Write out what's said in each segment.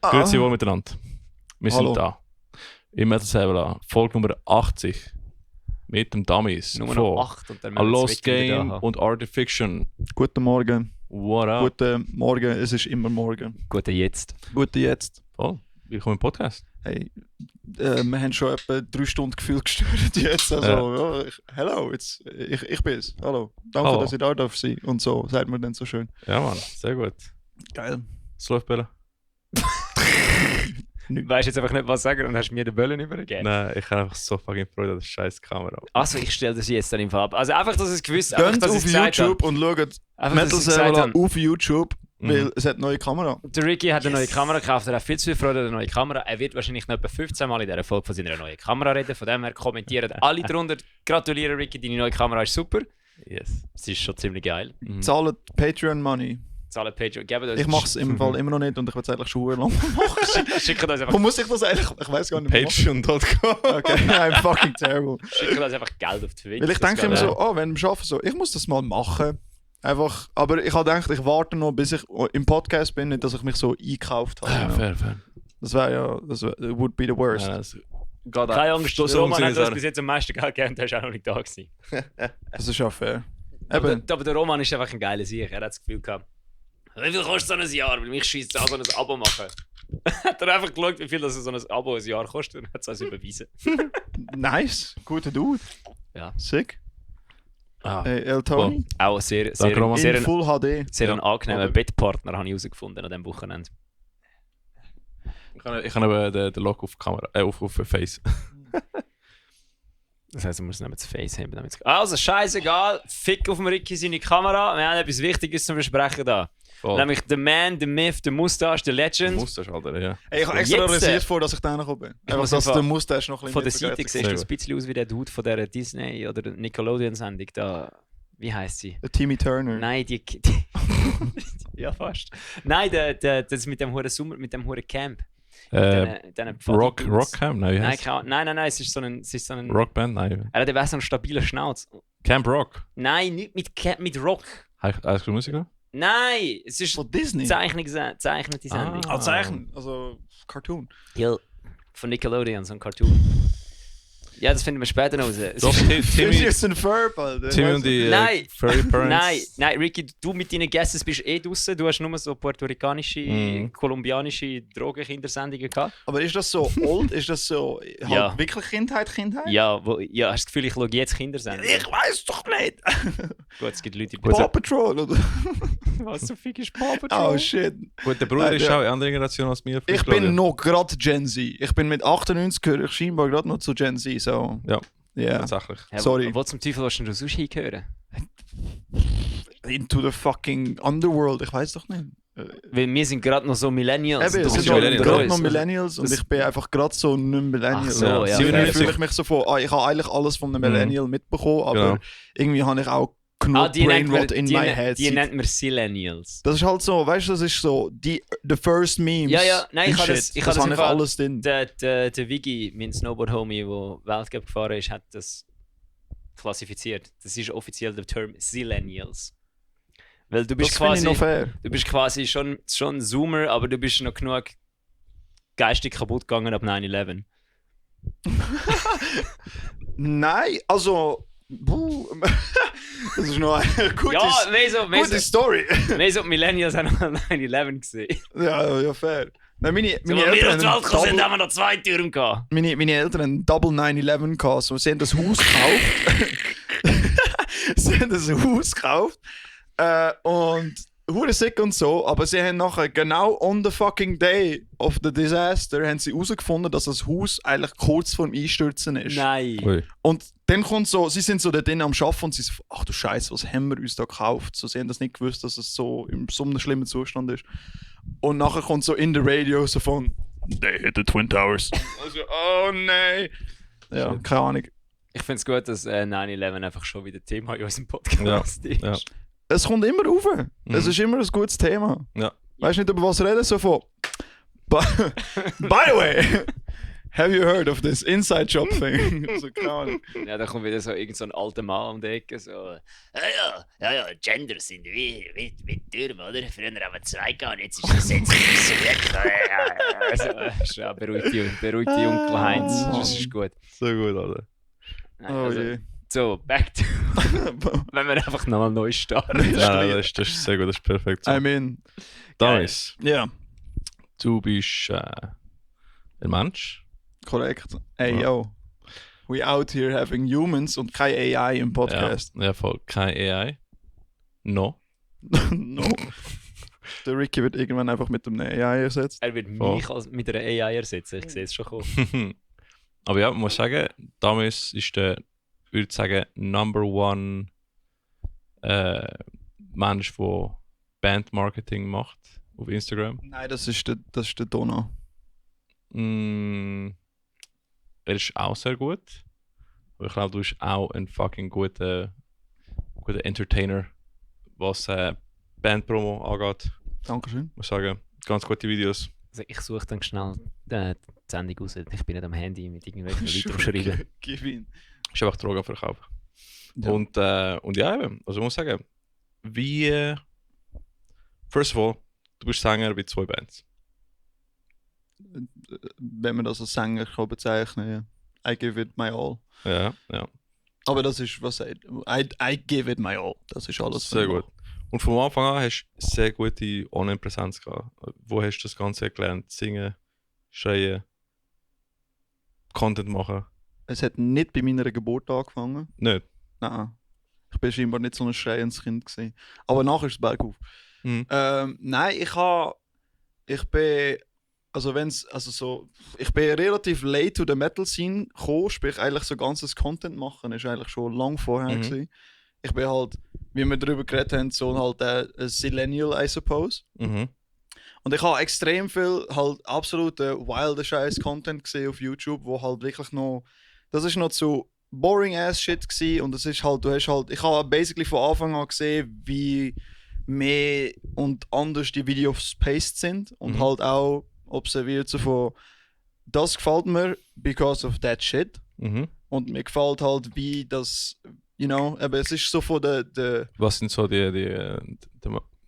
Grüezi wohl miteinander. Wir Hallo. sind da. Im Metal Saber, Folge Nummer 80. Mit dem Dummies. Nummer von noch 8 und dann A wir Lost wieder Game da haben. und Artifiction. Guten Morgen. What up? Guten Morgen, es ist immer morgen. Guten jetzt. Guten jetzt. Voll. Willkommen im Podcast. Hey, wir haben schon etwa 3 Stunden gefühlt gestört jetzt. Also, ja, hello, ich bin's. Hallo. Danke, Hallo. dass ich da darf sein. Und so, sagt man dann so schön. Ja, Mann. Sehr gut. Geil. Was läuft, Bella? Du weißt jetzt einfach nicht, was sagen und hast mir den Böllen übergeben. Nein, ich habe einfach so fucking Freude an der scheiß Kamera. Also, ich stelle das jetzt dann im Fall ab. Also einfach, dass es gewusst einfach, Geht dass auf ich gesagt habe. YouTube und schaut Einfach, Metal dass ich gesagt Saber habe. auf YouTube, weil es hat eine neue Kamera. Der Ricky hat eine neue Yes. Kamera gekauft, er hat viel zu viel Freude an der neuen Kamera. Er wird wahrscheinlich noch etwa 15 Mal in dieser Folge von seiner neuen Kamera reden. Von dem her kommentieren alle drunter. Gratuliere Ricky, deine neue Kamera ist super. Yes. Es ist schon ziemlich geil. Zahlen Patreon-Money. Zahlen Patreon, geben uns. Ich mache es im Fall immer noch nicht und ich will es eigentlich schon lange machen. Schicken uns einfach, Wo muss ich das eigentlich? Ich weiß gar nicht mehr. Patreon.com. Okay, I'm fucking terrible. schicken uns einfach Geld auf Twitch. Weil ich denke immer Das so, oh, wenn wir arbeiten, so, ich muss das mal machen. Einfach, aber ich habe gedacht, ich warte noch, bis ich im Podcast bin, nicht, dass ich mich so eingekauft habe. Ja, you know. fair. Das wäre ja, das would be the worst. Ja, das geht Keine Angst, so der Roman hat funktioniert uns es bis jetzt am meisten Geld gegeben und der ist auch noch nicht da gewesen. Das ist ja fair. Aber, Eben, aber der Roman ist einfach ein geiler Sieg. Er hat das Gefühl gehabt, wie viel kostet so ein Jahr? Weil mich schießt an so ein Abo machen. Hat er einfach geschaut, wie viel das so ein Abo ein Jahr kostet und hat es uns überwiesen. nice, guter Dude. Ja. Sick. Ah, Hey, El Tony, Auch sehr, Danke, Roman. sehr, in Full HD. sehr ein Ja. angenehmer Oder? Bettpartner habe ich herausgefunden an diesem Wochenende. ich habe eben den Lock auf Kamera, auf Face. Das heisst, ich muss nicht das Face haben. Also, scheißegal. Fick auf dem Ricky seine Kamera. Wir haben etwas Wichtiges zu besprechen da. Voll. Nämlich der Man, der Myth, der Mustache, der Legend. Mustache, Alter, ja. Hey, ich habe extra Jetzt, rasiert vor, dass ich da noch bin. Einfach, muss dass einfach- der Mustache noch ein Von der bisschen Seite mitvergeht. siehst du ein bisschen aus wie der Dude von der Disney- oder Nickelodeon-Sendung da. Wie heisst sie? Der Timmy Turner. Nein, die ja, fast. Nein, das mit dem Huren Sommer, mit dem Huren Camp. Diesen Rockcamp? Nein, wie Nein, heißt nein, es ist so ein. Rockband? Nein. Er hat eben so einen stabilen Schnauz. Camp Rock. Nein, nicht mit Camp, mit Rock. Hast du Musiker? Nein, es ist Von Disney? zeichnete Sendung. Ah. Zeichen, also Cartoon. Ja, von Nickelodeon, so ein Cartoon. Ja, das finden wir später noch raus. Es Doch, ist- Timmy, ist ein Verb, Alter. Timmy und die Nein. Furry Parents. Nein, Ricky, du mit deinen Guesses bist draussen. Du hast nur so puerto-ricanische, kolumbianische Drogenkindersendungen gehabt. Aber ist das so old? Ist das so halt Ja. wirklich Kindheit? Ja, hast du das Gefühl, ich schaue jetzt Kindersendungen? Ich weiß doch nicht. Gut, es gibt Leute, die Paw Patrol oder? Was so fick ist Paw Oh shit. Gut, der Bruder ist Ja. auch eine andere Generation als mir. Ich bin noch gerade Gen Z. Ich bin mit 98 gehöre ich scheinbar gerade noch zu Gen Z. So. Ja. Yeah. Tatsächlich. Ja, Sorry. Wo zum Teufel willst du sonst hingehören? Into the fucking underworld. Ich weiß doch nicht. Weil wir sind gerade noch so Millennials. Eben, Du es bist sind schon Millennials. unter gerade noch uns. Millennials und Das- ich bin einfach gerade so nicht Millennial. Ach so, Ja. ja. Sie Irgendwie würden fühle sich- ich mich so von, ich habe eigentlich alles von einem Millennial mitbekommen, aber Genau. irgendwie habe ich auch genug die nennt Brainrot man- in die my nennt- head. Die nennt man Sillennials. Das ist halt so, weißt du, das ist so, the first memes. Ja, ja, nein, ich and habe das- shit. ich das habe habe das ich im Fall- alles drin. Der Vigi, mein Snowboard-Homie, der Weltcup gefahren ist, hat das klassifiziert. Das ist offiziell der Term Sillennials. Weil du Das bist finde ich quasi, noch fair. du bist quasi schon ein Zoomer, aber du bist noch genug geistig kaputt gegangen ab 9/11. Nein, also, das ist noch eine gute, Ja, mehr gute so, Story. mehr so die Millennials haben noch 9/11 gesehen. Ja, fair. Nein, meine So, als wir Eltern auf die Welt gekommen sind, double, haben wir noch 2 Türen gehabt. meine Eltern haben Double 9/11 gehabt. So, sie haben das Haus gekauft. Sie haben das Haus gekauft. Und hure sick und so, aber sie haben nachher genau on the fucking day of the disaster haben sie herausgefunden, dass das Haus eigentlich kurz vorm Einstürzen ist. Nein. Ui. Und dann kommt so, sie sind so da drin am Arbeiten und sie so, ach du Scheiße, was haben wir uns da gekauft? So, sie haben das nicht gewusst, dass es so in so einem schlimmen Zustand ist. Und nachher kommt so in der Radio so von, they hit the Twin Towers. Also, oh nein. Ja, Shit. keine Ahnung. Ich finde es gut, dass 9/11 einfach schon wieder Thema in unserem Podcast ist. ja. Es kommt immer rauf. Es ist immer ein gutes Thema. Ja. Weißt du nicht, über was reden? So von, by the way, have you heard of this Inside Job thing? So, keine Ahnung. Ja, da kommt wieder so irgend so ein alter Mann um die Ecke, so, ja, Gender sind wie Türme, oder? Früher haben wir 2 gehabt, jetzt ist das jetzt also, ja, beruhigt die Onkel Heinz, das ist gut. So gut, Alter. Nein, Oh also, je. so, back to... wenn wir einfach nochmal neu starten. Nein, das ist sehr gut, das ist perfekt. So. I mean, Damis, ja, du bist ein Mensch. korrekt. Ey, yo. We out here having humans und kein AI im Podcast. Ja, voll. Kein AI. No. No. Der Ricky wird irgendwann einfach mit einem AI ersetzt. Er wird Voll. mich mit einer AI ersetzen, ich sehe es schon kommen. Aber ja, ich muss sagen, Damis ist der, würde ich sagen, Number One Mensch, der Bandmarketing macht auf Instagram. Nein, das ist der Donau. Er ist auch sehr gut. Aber ich glaube, du bist auch ein fucking guter Entertainer, was Bandpromo angeht. Dankeschön. Muss sagen, ganz gute Videos. Also ich suche dann schnell die Sendung raus. Ich bin nicht am Handy mit irgendwelchen Leuten schreiben. Gib ihn. Ist einfach Drogen verkaufen. Ja. Und ja, eben. Also ich muss sagen, wie. First of all, du bist Sänger bei 2 Bands. Wenn man das als Sänger kann bezeichnen, ja. I give it my all. Ja. Aber das ist, was sagt I give it my all. Das ist alles. Sehr gut. Und vom Anfang an hast du sehr gute Online-Präsenz gehabt. Wo hast du das Ganze gelernt? Singen, schreien, Content machen? Es hat nicht bei meiner Geburt angefangen. Nicht? Nein. Ich bin scheinbar nicht so ein schreiendes Kind gewesen. Aber nachher ist es bergauf. Mhm. Nein, ich bin relativ late to the Metal Scene gekommen, sprich eigentlich so ganzes Content machen, ist eigentlich schon lang vorher gewesen. Ich bin halt, wie wir darüber geredet haben, so halt ein Zillennial, I suppose. Mhm. Und ich habe extrem viel halt absolute wilder Scheiß Content gesehen auf YouTube, wo halt wirklich noch, das ist noch so boring ass Shit gewesen und das ist halt, ich habe basically von Anfang an gesehen, wie mehr und anders die Videos paced sind und halt auch observiert so von, das gefällt mir because of that shit und mir gefällt halt wie das, you know, aber es ist so von der Was sind so die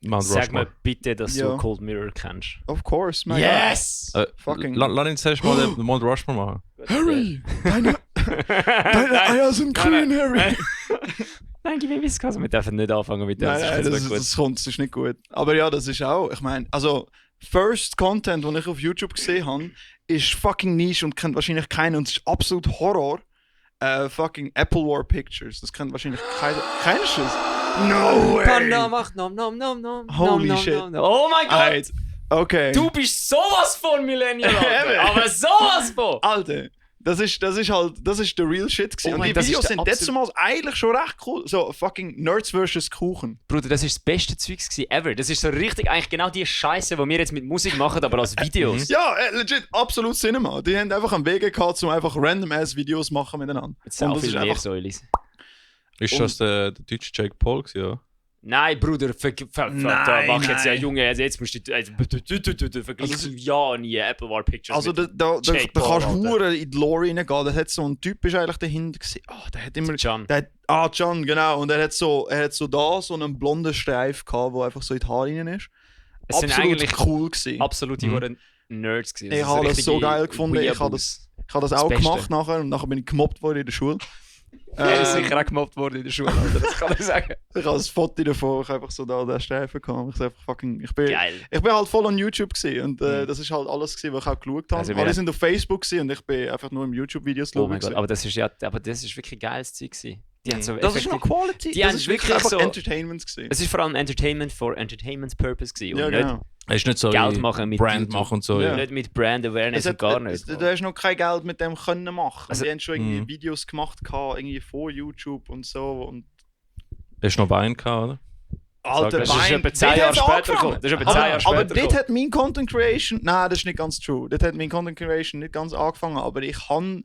Mount Sag mir Rushmore? bitte, dass Ja. du Cold Mirror kennst. of course, my Yes! Fucking- Lass ihn zuerst mal den Mount Rushmore machen. God. Harry, deine Eier sind grün, Harry. Nein, gib mir Whiskas. Wir dürfen nicht anfangen mit dem. Nein, das ist nicht gut. Aber ja, das ist auch, ich meine, also First Content, den ich auf YouTube gesehen habe, ist fucking niche und kennt wahrscheinlich keiner und es ist absolut Horror. Fucking Apple War Pictures, das kennt wahrscheinlich keiner. Kennst du es? No way! Panda macht nom nom nom nom. Holy nom, shit. nom, nom. Oh mein Gott! Alter, okay. Du bist sowas von Millennial, Alter. Aber sowas von! Alter, das ist der real shit gewesen. Oh und mein, die das ist Videos der sind letztmals eigentlich schon recht cool. So fucking Nerds vs. Kuchen. Bruder, das ist das beste Zeugs gewesen ever. Das ist so richtig eigentlich genau die Scheiße, die wir jetzt mit Musik machen, aber als Videos. Ja, legit, absolut Cinema. Die haben einfach einen Weg gehabt, um einfach random-ass Videos machen miteinander. Mit so Und das viel ist mehr einfach- so, Elis. Ist das der deutsche Jake Paul gewesen, ja? Nein, Bruder, da Nein, machst du jetzt ja nein. Junge, also jetzt musst du vergleichst du ja nie Apple War Pictures. Also mit da Jake kannst Paul, du Alter. hure in die Lore reingehen. Da hat so ein Typ ist eigentlich dahinter gewesen. Der hat immer... John. John, genau. Und er hat so da so einen blonden Streif gehabt, der einfach so in die Haare rein ist. Es sind Absolut eigentlich cool gewesen. absolute hure Nerds gewesen. Ich habe das so geil gefunden. Ich habe das auch Beste. gemacht nachher und nachher bin ich gemobbt worden in der Schule. Er ist sicher auch gemobbt worden in der Schule, Alter, das kann ich sagen. Ich habe ein Foto davon, ich habe einfach so da den Streifen gehabt. Ich bin Geil. halt voll on YouTube gewesen und das ist halt alles gewesen, was ich auch geschaut habe. Also Alle wir- sind auf Facebook gewesen und ich bin einfach nur im YouTube-Videos Oh schauen mein Gott, gewesen. aber das ist wirklich geiles Zeug gewesen. Die haben so Das ist effektiv- noch Quality. die Das haben ist wirklich wirklich einfach so- Entertainment gewesen. Es ist vor allem Entertainment for Entertainment's Purpose gewesen Ja, und genau. Er ist nicht so Geld wie machen mit Brand YouTube. machen und so. Ja. Ja. nicht mit Brand Awareness und gar nicht. Du hast noch kein Geld mit dem können machen. Also- Die haben schon irgendwie Videos gemacht, irgendwie vor YouTube und so. Und Er ist noch Wein gehabt, oder? Alter, Das ist Wein, etwa 10 dort Jahre hat's später angefangen. gekommen. Das ist etwa 10 Jahre Aber später dort gekommen. hat mein Content Creation... Nein, das ist nicht ganz true. Dort hat mein Content Creation nicht ganz angefangen, aber ich habe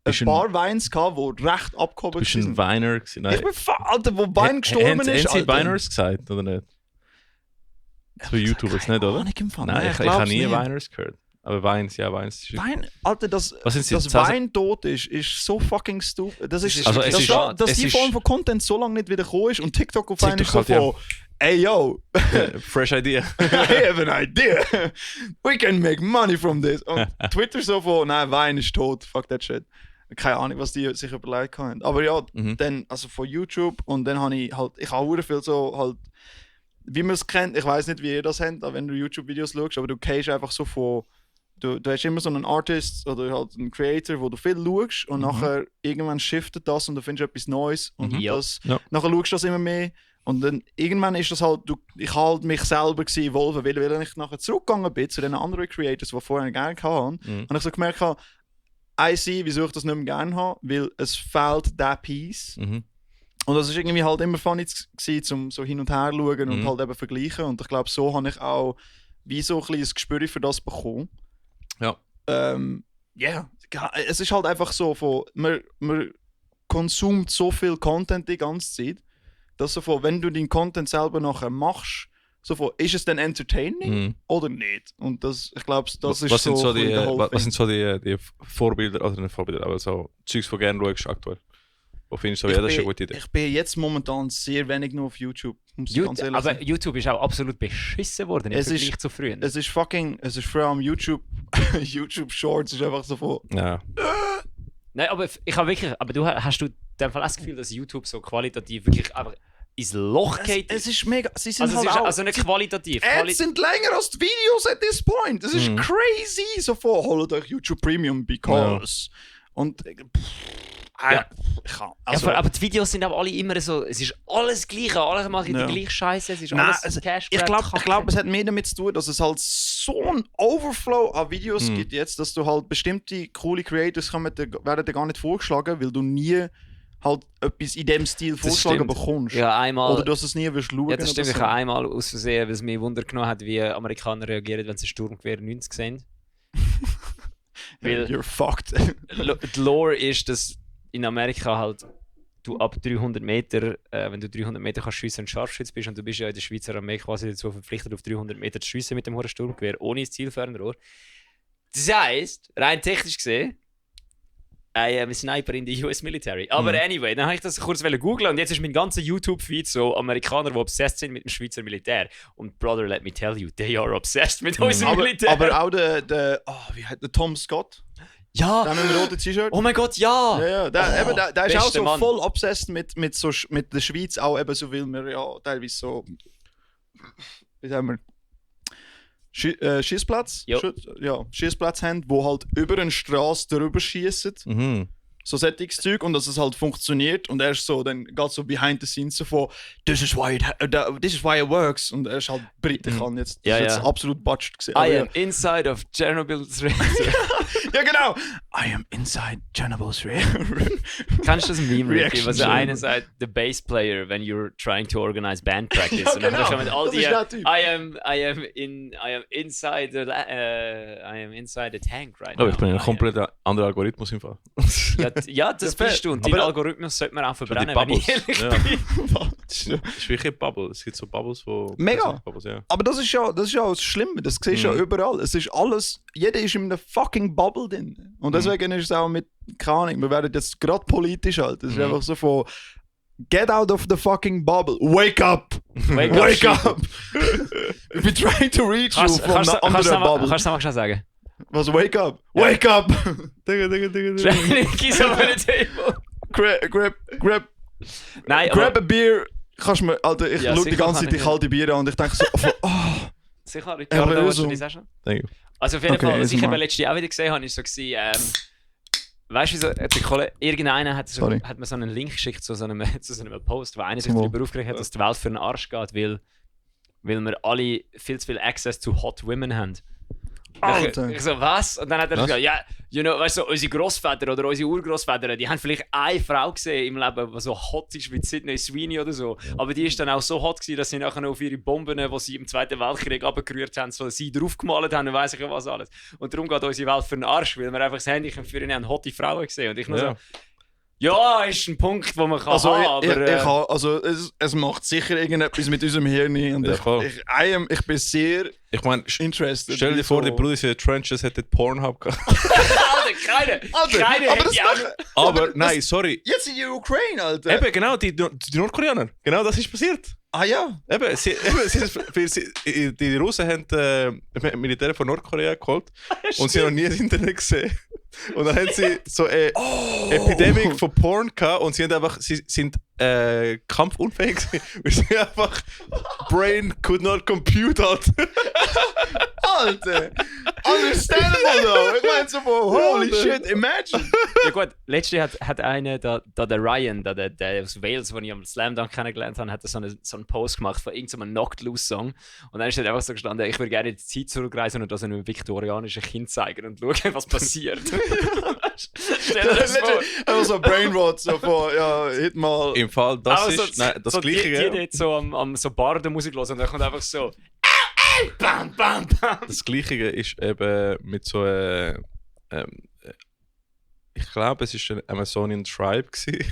Bist ein ein- paar Weins gehabt, die recht abgehoben Du bist ein sind. Weiner gewesen. Ich bin Alter, wo Wein gestorben ist, Haben sie Alter. Weiners gesagt, oder nicht? Zu YouTubers nicht, oder? Nicht im Fall. Nein, ich glaub's habe nie nicht. Weiners gehört. Aber Wein, ja, Wein ist... Wein, Alter, dass Was sind sie? Wein tot ist so fucking stupid. Das ist, Also es dass, ist- dass es die ist- Form von Content so lange nicht wieder gekommen ist und TikTok auf einmal ist so TikTok halt, von, ey yo, Fresh idea. I have an idea. We can make money from this. Und Twitter so von, nein, Wein ist tot, fuck that shit. Keine Ahnung, was die sich überlegt haben. Aber ja, dann, also von YouTube und dann habe ich habe auch viel so halt, wie man es kennt, ich weiß nicht, wie ihr das habt, wenn du YouTube-Videos schaust, aber du kennst einfach so von, du hast immer so einen Artist oder halt einen Creator, wo du viel schaust und nachher irgendwann shiftet das und du findest etwas Neues und Ja. nachher schaust du das immer mehr und dann irgendwann ist das halt, ich halt mich selber evolven, weil ich nachher zurückgegangen bin zu den anderen Creators, die vorher gerne hatten, und ich so gemerkt habe, I see, wieso ich das nicht mehr gerne habe, weil es fehlt der Piece. Mhm. Und das ist irgendwie halt immer funny gewesen, um so hin und her schauen und halt eben vergleichen. Und ich glaube, so habe ich auch wie so ein kleines Gespür für das bekommen. Ja. Ja, es ist halt einfach so, man konsumiert so viel Content die ganze Zeit, dass so von, wenn du den Content selber nachher machst, so von, ist es denn entertaining oder nicht? Und das, ich glaube, das ist was sind so ein bisschen der whole was sind so die Vorbilder, also nicht Vorbilder, aber so Zeugs, die du gerne schaust aktuell? Wo findest du so, ja, das ist eine gute Idee? Ich bin jetzt momentan sehr wenig nur auf YouTube. Muss ich ganz ehrlich aber sagen. YouTube ist auch absolut beschissen worden im Es ist- Vergleich zu früher. Es ist vor allem YouTube, YouTube Shorts ist einfach so von, Ja. Nein, aber ich habe wirklich, aber hast du in dem Fall auch das Gefühl, dass YouTube so qualitativ wirklich einfach ins Loch geht? es ist mega, sie sind Also, es halt ist auch, also nicht qualitativ. Ads sind länger als die Videos at this point. Das ist crazy. So von, holt euch YouTube Premium because. Und Ja. ich kann, Ja, also, aber die Videos sind aber alle immer so, es ist alles Gleiche, alle machen Ja. die gleiche Scheiße, es ist Nein, alles also, Cash ich glaube, es hat mehr damit zu tun, dass es halt so ein Overflow an Videos gibt jetzt, dass du halt bestimmte coole Creators werden dir gar nicht vorgeschlagen, weil du nie halt etwas in dem Stil vorgeschlagen stimmt. bekommst. Ja, einmal. Oder du hast es nie wirst schauen. Ja, das stimmt. oder Ich so. habe einmal aus Versehen, weil es mich Wunder genommen hat, wie Amerikaner reagieren, wenn sie ein Sturmgewehr 90 sehen. Weil You're fucked. die Lore ist, dass in Amerika halt du ab 300 Meter, wenn du 300 Meter kannst schiessen und Scharfschütze bist, und du bist ja in der Schweizer Armee quasi dazu verpflichtet, auf 300 Meter zu schiessen mit dem hohen Sturmgewehr, ohne das Zielfernrohr. Das heisst, rein technisch gesehen, I am a sniper in the US military. Aber anyway, dann habe ich das kurz googeln und jetzt ist mein ganzer YouTube-Feed so Amerikaner, die obsessed sind mit dem Schweizer Militär. Und brother, let me tell you, they are obsessed mit unserem Militär. aber auch der wie heißt der Tom Scott? ja! Der mit dem roten T-Shirt? Oh mein Gott, ja! Ja, ja, der ist auch bester so Mann. voll obsessed mit der Schweiz, auch eben so, weil wir ja teilweise so, wie sagen wir, Schießplatz? Jo. Ja, Schießplatz haben, wo halt über eine Straße drüber schießen. Mhm. So sättiges Zeug und dass es halt funktioniert und er ist so, dann geht so behind the scenes so von this is why it works und er ist halt Brite kann jetzt, Ja, das ist ja. jetzt absolut butched gesehen. I am inside of Chernobyl's reactor. Ja genau! I am inside Chernobyls Kannst du das Meme Reaction reagieren, was der Channel. eine sagt, the bass player when you're trying to organize band practice. Ja, Und dann genau. kommen all Das die, ist der Typ. I am inside the tank right Aber now. ich bin ein I am- komplett anderer Algorithmus im Fall. Ja, das Ja, bist du. Und aber- deinen Algorithmus sollte man auch Die verbrennen, wenn Bubbles. ich ehrlich Ja. bin. Das ist wirklich eine Bubble. Es gibt so Bubbles, wo... Mega. Bubbles, ja. Aber das ist ja das Schlimme, das siehst du ja überall. Es ist alles, jeder ist in einer fucking Bubble drin. Und deswegen ist es auch mit, keine Ahnung, wir werden jetzt gerade politisch halt. Es ist einfach so von, get out of the fucking bubble, wake up! Wake up, up! We're trying to reach you from the under bubble. Kannst du noch mal schnell sagen? Was, wake up? Wake up! Digga, digga, digga, digga. Kiss over the table. Grab Nein, a aber beer. Kannst du mir, Alter, ich Ja, schau die sicher ganze kann Zeit die ich, kalte Bier an und ich denke so, oh, sicher, Ja, Ricardo, aber willst du so- das auch schon? Thank you. Also auf jeden Okay, Fall, was also ich eben mal. letztes Jahr auch wieder gesehen habe, ist so gewesen, weißt du, so, der Kollege, irgendeiner hat Sorry. mir so einen Link geschickt zu so einem Post, wo einer sich Wo? darüber aufgeregt hat, dass die Welt für den Arsch geht, weil wir alle viel zu viel Access to hot women haben. Alter. Ich so, was? Und dann hat er Was? gesagt, ja, you know, weißt du, unsere Großväter oder unsere Urgroßväter, die haben vielleicht eine Frau gesehen im Leben, die so hot ist wie Sydney Sweeney oder so. Aber die ist dann auch so hot gewesen, dass sie nachher noch auf ihre Bomben, die sie im Zweiten Weltkrieg abgerührt haben, so sie draufgemalt haben und weiss ich ja was alles. Und darum geht unsere Welt für den Arsch, weil wir einfach das Handy für eine hotte Frauen gesehen. Und ich nur Ja. so, Ja, ist ein Punkt, wo man kann Also, haben, aber... es macht sicher irgendetwas mit unserem Hirn. Und Ja, voll. ich bin sehr Ich meine, interested. stell dir vor, die Brudis in den Trenches hätten Pornhub gehabt. Alter, keine aber das hätte doch, Aber nein, sorry. jetzt in der Ukraine, Alter. Eben, genau, die Nordkoreaner. Genau das ist passiert. Ah ja. Die Russen haben Militär von Nordkorea geholt und sie haben noch nie das Internet gesehen. Und dann haben sie so eine Epidemie von Porn gehabt und sie sind kampfunfähig gewesen, weil sie einfach Brain could not compute hat. Alter. Understandable though. Ich meine so, holy shit, imagine. Ja gut, letztens hat einer, der Ryan, der aus Wales, den ich am Slam Dunk kennengelernt habe, hat so einen Post gemacht von irgendeinem Knocked Loose Song. Und dann ist einfach so gestanden, ich würde gerne in die Zeit zurückreisen und das einem viktorianischen Kind zeigen und schauen, was passiert. Stell dir das vor. Einfach so Brainrot, so vor, ja, hit mal. Im Fall, das Aber ist das so Gleiche. Die dort so am so Bardenmusik hören und dann kommt einfach so bam, bam, bam. Das Gleiche ist eben mit so ich glaube, es war ein Amazonian Tribe gewesen,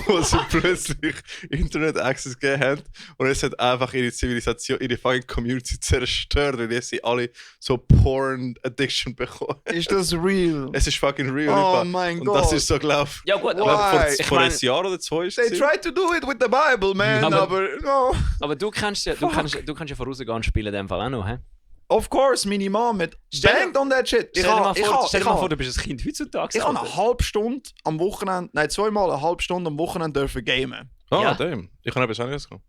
wo sie plötzlich Internet Access gegeben haben und es hat einfach ihre Zivilisation, ihre fucking Community zerstört, weil jetzt sie alle so Porn Addiction bekommen. Ist das real? Es ist fucking real. Oh Überall. mein und Gott. das ist so, glaube ich, Ja gut, Why? aber vor einem Jahr oder zwei ist They es. tried to do it with the Bible, man, aber no. Aber du kannst ja vorausgehen und spielen in dem Fall auch noch, hä? Of course, meine Mom mit banged on that shit. Stell dir mal vor, du bist ein Kind heutzutage. Ich habe eine halbe Stunde am Wochenende, nein, zweimal eine halbe Stunde am Wochenende dürfen gamen. Ah, Ja. damn. Ich kann etwas anderes kommen.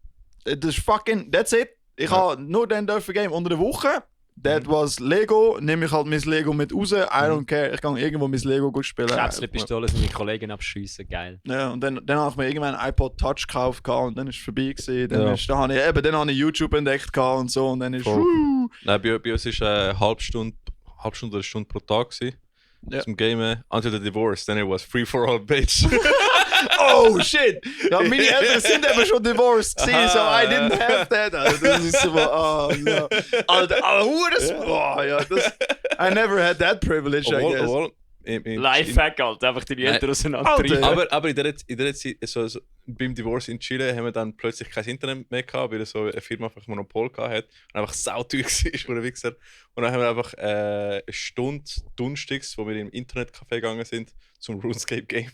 Das ist fucking, that's it. Ich habe nur dann dürfen gamen unter der Woche. That was Lego. Nehme ich halt mein Lego mit raus. I don't care. Ich kann irgendwo mein Lego gut spielen. Krebspistole sind meine Kollegen abschiessen, geil. Ja, und dann habe ich mir irgendwann ein iPod Touch gekauft und dann ist es vorbei gewesen. Dann, Ja. dann habe ich YouTube entdeckt und so und dann ist Voll. Nein, bei uns war eine halbe Stunde oder eine Stunde pro Tag gewesen, Ja. zum Gamen. Until the divorce, then it was free for all, bitch. oh shit! Ja, meine Eltern sind eben schon divorced gewesen, so I didn't have that. Also, das ist so, oh no. Alter, aber das, oh ja, das, I never had that privilege, I guess. Obwohl, Lifehack, Alter, einfach deine Eltern auseinandertreiben. Alter. aber in der Zeit, so, beim Divorce in Chile, haben wir dann plötzlich kein Internet mehr gehabt, weil so eine Firma einfach ein Monopol gehabt hat und einfach sauteuer war, wo der Wichser. Und dann haben wir einfach eine Stunde Donnerstags, wo wir im Internetcafé gegangen sind, zum RuneScape-Game.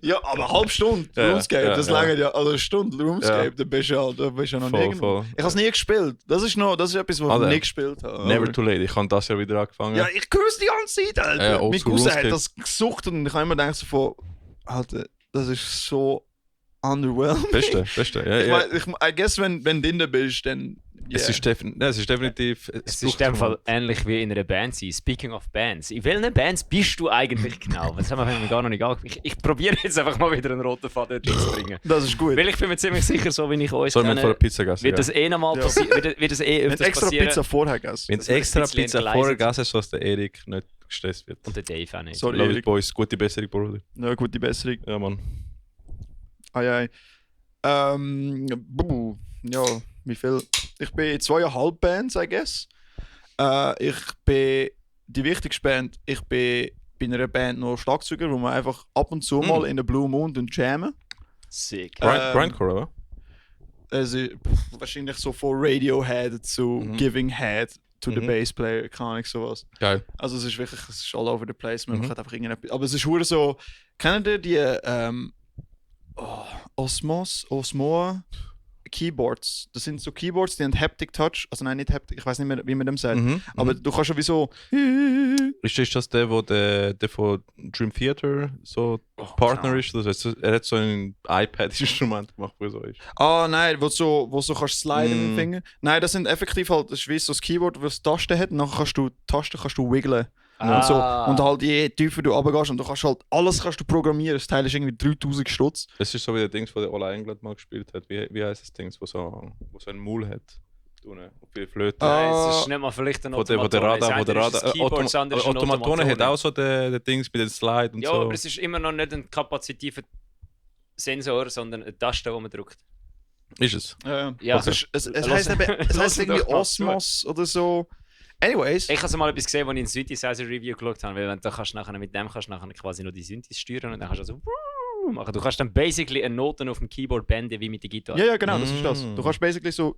Ja, aber eine halbe Stunde Ja, RuneScape, ja, das ja. lange ja, also eine Stunde RuneScape, Ja. da bist du ja noch Voll, nirgendwo. voll. Ich habe es nie gespielt. Das ist etwas, was Alter, ich nie gespielt habe. Never Aber- too late. Ich habe das Jahr wieder angefangen. Ja, ich höre es die ganze Zeit, Alter. Ja, Mein oldschool Cousin hat RuneScape. das gesucht und ich habe immer gedacht so von, Alter, das ist so underwhelming. Beste. Ja, Ich ja. mein, I guess, wenn du drin bist, dann. Es ist definitiv. Es ist in dem Fall ähnlich wie in einer Band sein. Speaking of Bands, in welchen Bands bist du eigentlich genau? Das haben wir gar noch nicht angefangen. Ich probiere jetzt einfach mal wieder einen roten Faden drin zu bringen. Das ist gut. Weil ich bin mir ziemlich sicher, so wie ich uns Soll man vor der kenne, Pizza gegessen? wird das eh nochmal Ja. passieren. Wird das eh Wenn öfters extra passieren. Pizza vorher gegessen. Wenn dass wir extra ein bisschen Pizza entgleisen. vorher gegessen hast, dass der Erik nicht gestresst wird. Und der Dave auch nicht. Sorry, Love it, Erik. Boys. Gute Besserung, Bruder. Ja, gute Besserung. Ja, Mann. Ai. Ja, wie viel? Ich bin in 2,5 Bands, I guess. Ich bin die wichtigste Band. Ich bin bei einer Band noch Schlagzeuger, wo wir einfach ab und zu mal in der Blue Moon jammen. Sick. Grindcore, oder? Also wahrscheinlich so von Radiohead zu Giving Head to the Bass Player, keine Ahnung, sowas. Geil. Also es ist wirklich, es ist all over the place, man macht einfach irgendetwas. Aber es ist hure so, kennt ihr die Osmo Keyboards? Das sind so Keyboards, die haben Haptic Touch, also nein, nicht Haptic, ich weiß nicht mehr, wie man dem sagt. Aber du kannst schon wie so... Ist das der, wo der von Dream Theater so Partner ist? Das heißt, er hat so ein iPad-Instrument gemacht, wo er so ist. Ah nein, wo du so kannst sliden mit dem Finger. Nein, das sind effektiv halt, das ist wie so ein Keyboard, das Tasten hat und dann kannst du Tasten wigglen. Und, so. Und halt je tiefer du runtergehst und du kannst halt alles kannst du programmieren. Das Teil ist irgendwie 3000 Stutz. Das ist so wie der Dings, wo der All England mal gespielt hat. Wie heißt das Dings, wo so ein Maul hat? Auf die Flöte. Nein, es ist nicht mal vielleicht ein Wo der Automatone hat auch so den Dings mit dem Slide und ja, so. aber es ist immer noch nicht ein kapazitiver Sensor, sondern eine Taste, die man drückt. Ist es? Ja. Es heisst irgendwie Osmos oder so. Anyways. Ich habe mal etwas gesehen, als ich ein Synthesizer-Review geschaut habe, weil wenn du kannst nachher mit dem kannst du nachher quasi noch die Synthes steuern und dann kannst du also machen. Du kannst dann basically eine Noten auf dem Keyboard bänden wie mit der Gitarre. Ja, genau, das ist das. Du kannst basically so.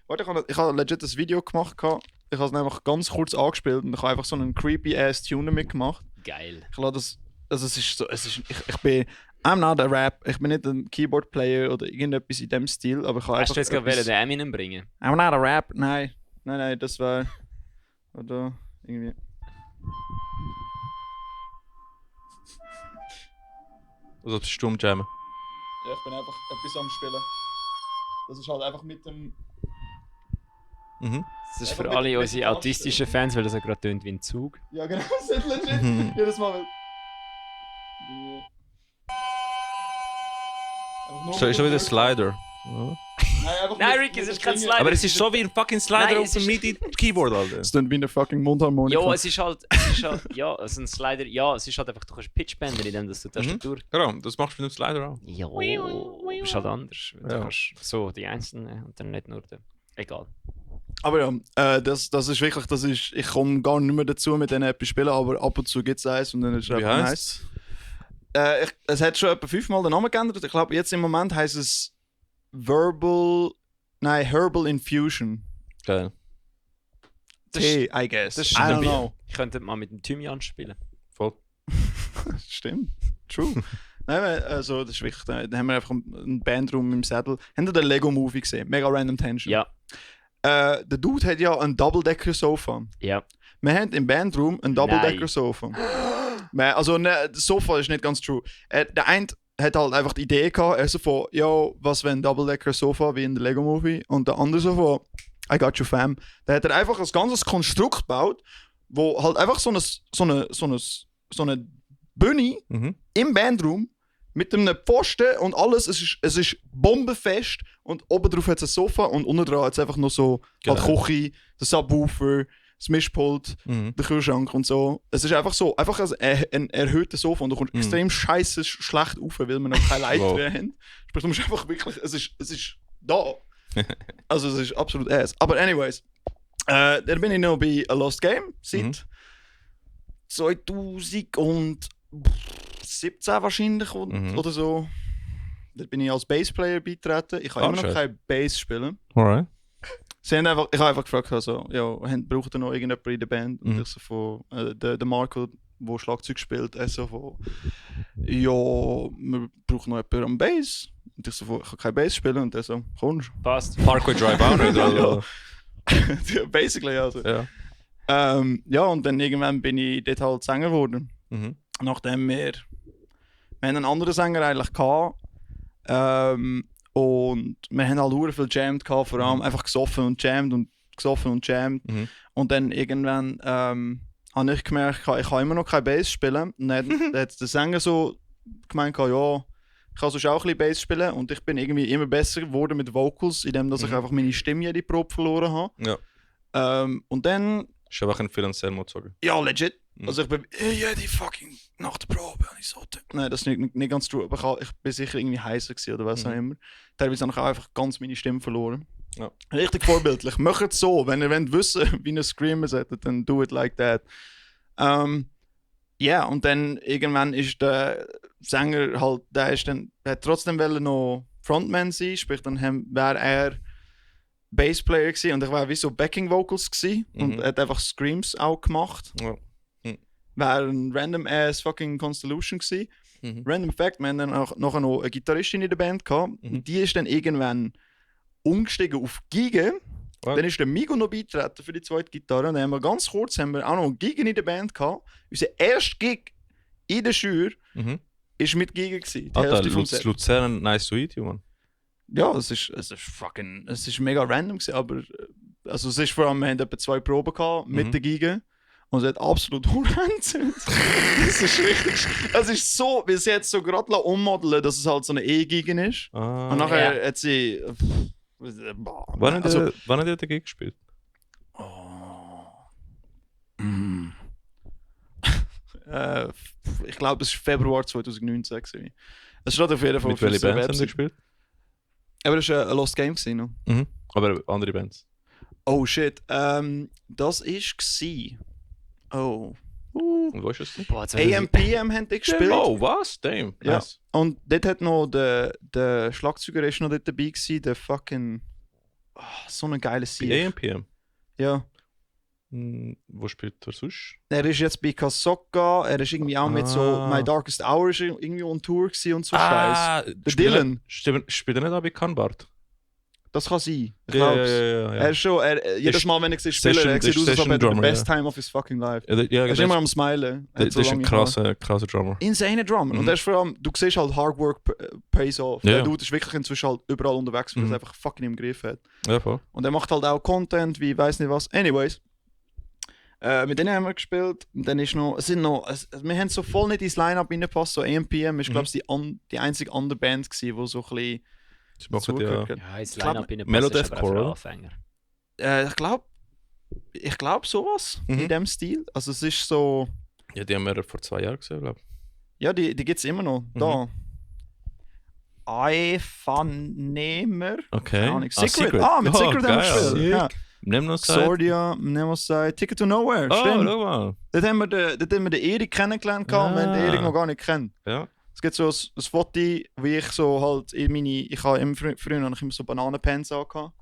Warte, ich habe legit das Video gemacht. Ich habe es einfach ganz kurz angespielt und ich habe einfach so einen creepy ass Tuner mitgemacht. Geil. Ich glaube, das. Also es ist so. Ich bin. I'm not a Rap. Ich bin nicht ein Keyboard-Player oder irgendetwas in dem Stil, aber ich habe Hast einfach. du jetzt gerade den Eminem bringen? I'm not a Rap. Nein, das war. Oder irgendwie. Also stumm jammen. Ja, ich bin einfach etwas am Spielen. Das ist halt einfach mit dem. Mhm. Das ist Einfach für mit- alle mit unsere dem autistischen Fans, weil das ja gerade tönt wie ein Zug. Ja, genau, das ist legit. Mhm. Jedes Mal. Einfach nur Ist schon wieder mit dem Slider. Nein, einfach Nein, mit- Ricky, mit es ist den kein Fingern. Slider. Aber es ist so wie ein fucking Slider Nein, auf es dem ist- MIDI-Keyboard, Alter. Es klingt wie eine fucking Mundharmonika. Ja, es ist halt, ja, es ist ein Slider, ja, es ist halt einfach, du kannst Pitchbänder in dem, dass du die Tastatur... Genau, das machst du mit dem Slider auch. Ja, ist halt anders. Du Ja. kannst so die einzelnen und dann nicht nur den... Egal. Aber ja, das ist wirklich, ich komme gar nicht mehr dazu mit diesen etwas spielen, aber ab und zu gibt es eins und dann ist es Wie einfach heisst nice. Es hat schon etwa 5-mal den Namen geändert. Ich glaube, jetzt im Moment heißt es Herbal Infusion. Geil. Das Tee, I guess. das I don't stabil. know. Ich könnte mal mit dem Thymian spielen. Voll. Stimmt. True. Nein, also, das ist wichtig. Da haben wir einfach einen Bandraum im Sattel. Habt ihr den Lego-Movie gesehen? Mega Random Tension. Ja, Der Dude hat ja ein Double-Decker-Sofa. ja. Wir haben im Bandraum ein Double-Decker-Sofa. Also, ne, das Sofa ist nicht ganz true. Der eine hat halt einfach die Idee gehabt, er so von, yo, was wenn ein Double-Decker-Sofa wie in der Lego-Movie? Und der andere so von, I got you, fam. Da hat er einfach ein ganzes Konstrukt gebaut, wo halt einfach so eine Bühne Mhm. im Bandraum mit einem Pfosten und alles, es ist bombenfest und oben drauf hat es ein Sofa und unten dran hat es einfach noch so halt Geil. Küche, der Subwoofer, das Mischpult, Mhm. der Kühlschrank und so. Es ist einfach so, einfach ein erhöhter Sofa und du kommst Mhm. extrem scheiße schlecht rauf, weil wir noch keine Leiter Wow. haben. Sprich, du musst einfach wirklich, es ist da. Also es ist absolut ass. Aber anyways, dann bin ich noch bei A Lost Game seit Mhm. 2017 wahrscheinlich Mhm. oder so. Da bin ich als Bassplayer beitreten. Ich kann Ah, immer noch schön. kein Bass spielen. Alright. Ich habe einfach gefragt, also, ja, braucht ihr noch irgendjemand in der Band? Und Mhm. ich so von, der Marco, der Schlagzeug spielt, er so von, ja, wir brauchen noch jemanden am Bass. Und ich so von, ich kann kein Bass spielen. Und er so, kommst Passt. Parkway Drive auch nicht, oder? du? Basically, also. Ja. Ja, und dann irgendwann bin ich dort halt Sänger geworden. Mhm. Nachdem wir haben einen anderen Sänger eigentlich gehabt. Und wir haben halt sehr viel jammed gehabt, vor allem einfach gesoffen und jammed und gesoffen und jammed. Mhm. Und dann irgendwann habe ich gemerkt, ich kann immer noch kein Bass spielen. Und dann hat der Sänger so gemeint, ja, ich kann sonst auch ein bisschen Bass spielen. Und ich bin irgendwie immer besser geworden mit Vocals, indem dass ich Mhm. einfach meine Stimme jede Probe verloren habe. Ja. Und dann, Ist einfach ein finanziell Motor. ja, legit. Mhm. Also ich bin jede fucking nach der Probe habe ich so. Nein, das ist nicht ganz true, aber ich bin sicher irgendwie heißer gewesen oder was auch immer. Teilweise habe ich auch einfach ganz meine Stimme verloren. Ja. Richtig vorbildlich. Macht es so, wenn ihr wollt wissen, wie ihr Screamer solltet, dann do it like that. Ja, und dann irgendwann ist der Sänger halt, der hat trotzdem noch Frontman sein, sprich dann wäre er Bassplayer gewesen und ich war wie so Backing Vocals gewesen und Mhm. hat einfach Screams auch gemacht. Ja. Wäre ein random ass fucking Constellation gewesen. Mhm. Random Fact, wir haben dann auch nachher noch eine Gitarristin in der Band gehabt. Mhm. Und die ist dann irgendwann umgestiegen auf Giga. Wow. Dann ist der Migo noch beitreten für die zweite Gitarre. Und dann haben wir ganz kurz auch noch Giga in der Band gehabt. Unser erster Gig in der Schür Mhm. ist mit Giga gewesen. Die Alter, Hälfte vom Set. Luzern, nice to eat you, man. Ja, es ist mega random gewesen, aber also es ist vor allem, wir hatten etwa 2 Proben gehabt mit Mhm. der Giga. Und sie hat absolut Horrend. Das ist richtig. Es ist so, weil sie jetzt so gerade ummodeln, dass es halt so eine E-Giga ist. Ah. Und nachher Ja. hat sie. Wann hat ihr dagegen gespielt? Ich glaube, es war Februar 2019. gewesen. Es steht auf jeden Fall Mit welchen der Bands haben sie Website. gespielt? Aber das war ein Lost Game. Gewesen, noch. Mhm. Aber andere Bands. Oh shit. Das war. Oh. Und wo ist es? Boah, jetzt AMPM haben die gespielt. Oh, was? Damn. Ja. Nice. Und dort hat noch der Schlagzeuger ist noch dort dabei gewesen, der fucking. So ein geiles Bei Sieg. AMPM. Ja. Wo spielt er sonst? Er ist jetzt bei Kasocka, er ist irgendwie auch mit so My Darkest Hour ist irgendwie on Tour gewesen und so Scheiß. Der Dylan. Spielt er nicht auch bei Kanbart? Das kann sein. Ich Ja, glaub's. ja. Er ist schon, jedes Mal, wenn ich sie spiele, Session- er sieht aus, als ob er the Session best Drummer, time of his fucking life. Ja, Er ist immer am Smilen. Er hat das so ist ein lange krasser Drummer. Insane Drummer. Und Mhm. er ist vor allem, du siehst halt Hard Work pays off. Ja. Der Dude ist wirklich inzwischen halt überall unterwegs, weil er Mhm. es einfach fucking im Griff hat. Ja, voll. Und er macht halt auch Content, wie weiß nicht was. Anyways. Mit denen haben wir gespielt. Und dann ist noch, wir haben so voll nicht ins Line-Up reingepasst. So AMPM ist, glaube ich, die einzige andere Band gewesen, die so ein bisschen Sie machen ja. zugehört hat. Ja, jetzt glaub, Line-Up in der Melodeathcore, oder? Anfänger. Ich glaube sowas Mhm. in dem Stil. Also es ist so, Ja, die haben wir vor 2 Jahren gesehen, glaube ich. ja, die gibt es immer noch. Da. Eifanehmer. Okay. Keine Ahnung. Ah, Secret. Mit Secret haben wir geil. gespielt. Ja. Nimm noch Sordia, Nemosai, Ticket to Nowhere. Oh, Stimmt. schau mal. Dort haben wir den Erik kennengelernt und wir haben den Erik noch gar nicht kennt. Ja. Es gibt so ein Foto, wie ich so halt ich habe immer früher habe ich immer so Bananenpants angehabt.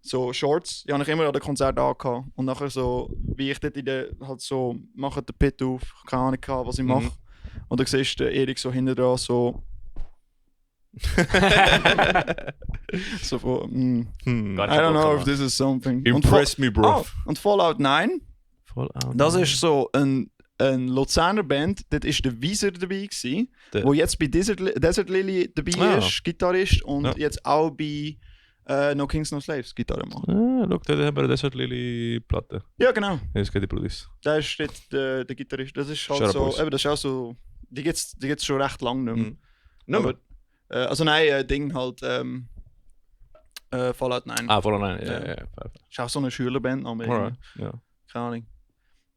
So Shorts, die habe ich immer an den Konzerten angehabt. Und nachher so, wie ich dort halt so, mache den Pit auf, keine Ahnung gehabt, was ich mache. Und dann siehst du den Erik so hinten dran so, so von, I don't know if this is something. Impress me, bro. Und Fallout 9, das ist so ein Luzerner Band, dort ist der Wieser dabei gewesen, wo jetzt bei Desert Lily dabei ist, Gitarrist, und jetzt auch bei No Kings No Slaves Gitarre macht. Ah, schau, da haben wir eine Desert Lily Platte. Ja, genau. Jetzt geht die Produce. Da ist jetzt der Gitarrist. Das ist halt Shut up, so, boys. eben, das ist auch so, die gibt's schon recht lang nicht mehr. Mhm. Nicht mehr? Aber, also nein, Ding halt, Fallout 9. Ah, voll nein. Ja. Ja. Ist auch so eine Schülerband, aber Alright. Ja. keine Ahnung.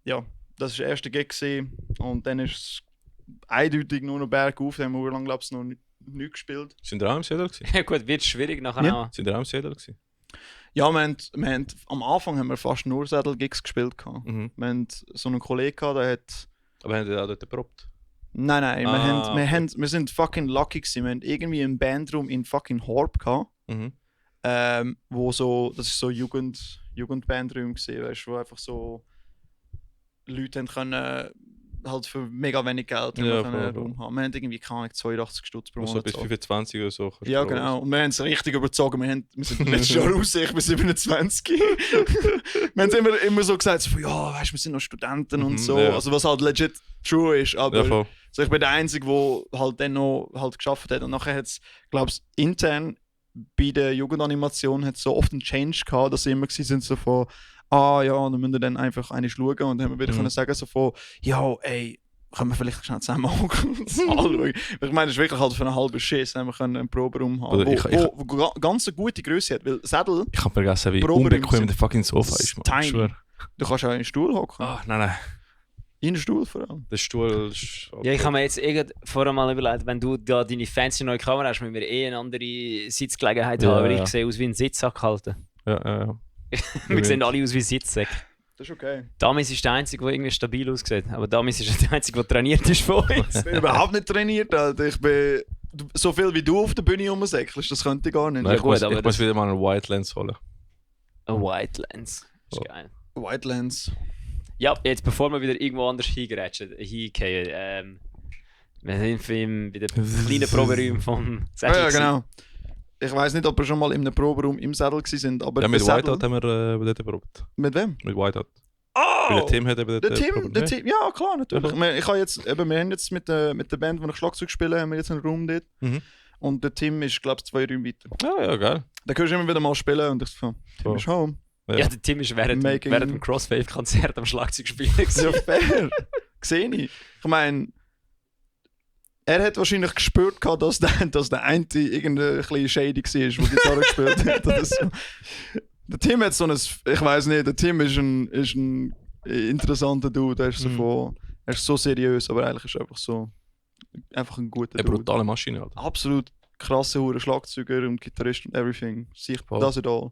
Ja, das war der erste Gig gewesen. Und dann ist es eindeutig nur noch bergauf. Da haben wir lang, glaube ich, noch nicht gespielt. Sind wir auch im Sedel gewesen? Ja gut, wird schwierig nachher Ja. auch. Sind wir auch im Sedel gewesen? Ja, am Anfang haben wir fast nur Saddle-Gigs gespielt. Gehabt. Mhm. Wir haben so einen Kollegen gehabt, der hat... Aber haben die auch dort geprobt? Nein, okay. wir sind fucking lucky gewesen. Wir haben irgendwie einen Bandraum in fucking Horb gehabt. Mhm. Wo so, das ist so Jugendbandraum gewesen, weißt du, wo einfach so Leute haben können, halt für mega wenig Geld Ja, können einen voll. Raum haben. Wir haben irgendwie, keine Ahnung, 82 Stutz pro So Monat. bis 25 oder so. kannst du Ja, proben. genau. Und wir haben es richtig überzogen. Wir sind letztes Jahr raus, ich bin 27. Wir haben immer so gesagt, so, ja, weißt du, wir sind noch Studenten und so. ja. Also was halt legit true ist. Aber Ja, voll. so, ich bin der Einzige, der halt dann noch halt geschafft hat. Und nachher hat es, glaube ich, intern bei der Jugendanimation hat so oft einen Change gehabt, dass sie immer gewesen sind so von, ja, dann müssen wir dann einfach eine schauen. Und dann haben wir wieder können sagen so von, ja, ey, können wir vielleicht schnell zusammen anschauen. Ich meine, es ist wirklich halt für einen halben Schiss, haben wir können einen Proberaum haben, Oder wo ganz eine gute Größe hat. Weil Sädel, Ich habe vergessen, wie Proberäume unbequem sind der fucking Sofa ist. Man. tiny. Ich schwör. du kannst auch in den Stuhl hocken. Ah, nein. In den Stuhl vor allem. Der Stuhl ist... Ja, ich habe mir jetzt vorher mal überlegt, wenn du da deine fancy neue Kamera hast, müssen wir eine andere Sitzgelegenheit Ja, haben, weil ja. ich sehe aus wie ein Sitzsack gehalten. Ja. Wir sehen alle aus wie Sitzsäcke. Das ist okay. Damis ist der Einzige, der irgendwie stabil aussieht. Aber Damis ist der Einzige, der trainiert ist von uns. Ich bin überhaupt nicht trainiert, Alter. Ich bin so viel wie du auf der Bühne rumsäckelst, das könnte ich gar nicht. Nein, Ja, gut, ich aber muss das- wieder mal einen White Lens holen. Ein White Lens. Das ist Oh. geil. White Lens. Ja, jetzt bevor wir wieder irgendwo anders hingehen, wir sind bei den kleinen Proberäumen vom Ja, Sädel. genau. Ich weiß nicht, ob wir schon mal in einem Proberaum im Sattel sind, aber Ja, mit der Sattel- Whiteout haben wir dort probiert. Mit wem? Mit Whiteout. Weil der Oh! Tim hat eben dort Der Tim, probiert. der Tim, ja klar, natürlich. Ja. Ich habe jetzt, wir haben jetzt mit der Band, die ich Schlagzeug spiele, haben wir jetzt einen Raum dort. Mhm. Und der Tim ist, glaube ich, 2 Räume weiter. Ja, geil. Da kannst du immer wieder mal spielen und ich so, Tim So. ist home. Ja, der Tim ist während Making- dem Crossfade-Konzert am Schlagzeug spielen. Ja, fair. Sehe ich. Ich meine, er hat wahrscheinlich gespürt, gehabt, dass der eine irgendwie ein bisschen shady war, der Gitarre gespielt hat. Oder so. Der Tim hat so ein, ich weiß nicht, der Tim ist ein interessanter Dude. Er ist, er ist so seriös, aber eigentlich ist er einfach ein guter Eine Dude. brutale Maschine, Alter. Absolut krasse Hure Schlagzeuger und Gitarrist und everything. Sich Voll. does it all.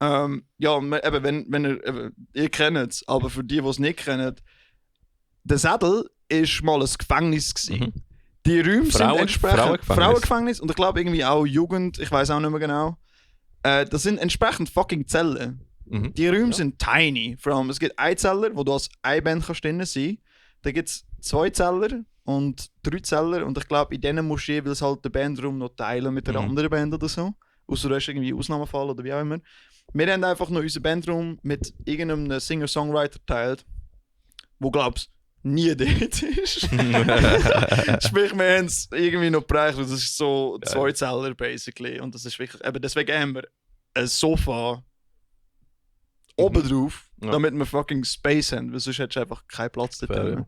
Ja, wenn ihr kennt es, aber für die, die es nicht kennen, der Sädel ist mal ein Gefängnis gewesen. Mhm. Die Räume sind entsprechend Frauengefängnis. Frauengefängnis und ich glaube irgendwie auch Jugend, ich weiß auch nicht mehr genau. Das sind entsprechend fucking Zellen. Mhm. Die Räume sind tiny. Vor allem, es gibt Einzeller, wo du als Einband kannst drin sein. Dann gibt es 2 Zeller und 3 Zeller und ich glaube, in denen musst du jeweils halt den Bandraum noch teilen mit der anderen Band oder so. Außer du hast irgendwie Ausnahmefall oder wie auch immer. Wir haben einfach noch unseren Bandraum mit irgendeinem Singer-Songwriter geteilt, wo glaubst nie dort ist. Sprich, wir haben es irgendwie noch bereicht, weil das ist so 2 Zeller basically. Und das ist wirklich, eben deswegen haben wir ein Sofa oben drauf, damit wir fucking Space haben, weil sonst hättest du einfach keinen Platz dort. Fair,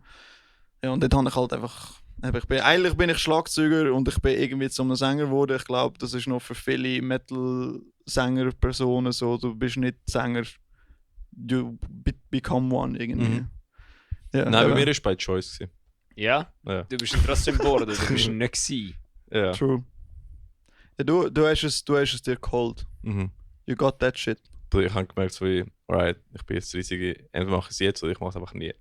Ja, und dort habe ich halt einfach. Eigentlich bin ich Schlagzeuger und ich bin irgendwie zu einem Sänger geworden. Ich glaube, das ist noch für viele Metal-Sänger-Personen so. Du bist nicht Sänger, you become one irgendwie. Mhm. Ja, Nein, bei mir war es bei Choice. Ja? Ja. Du bist trotzdem geboren, du bist nicht gewesen. Ja. True. Ja, du hast es dir geholt. Mhm. You got that shit. Ich habe gemerkt, so wie, alright, ich bin jetzt riesige, entweder mache ich es jetzt oder ich mache es einfach nie.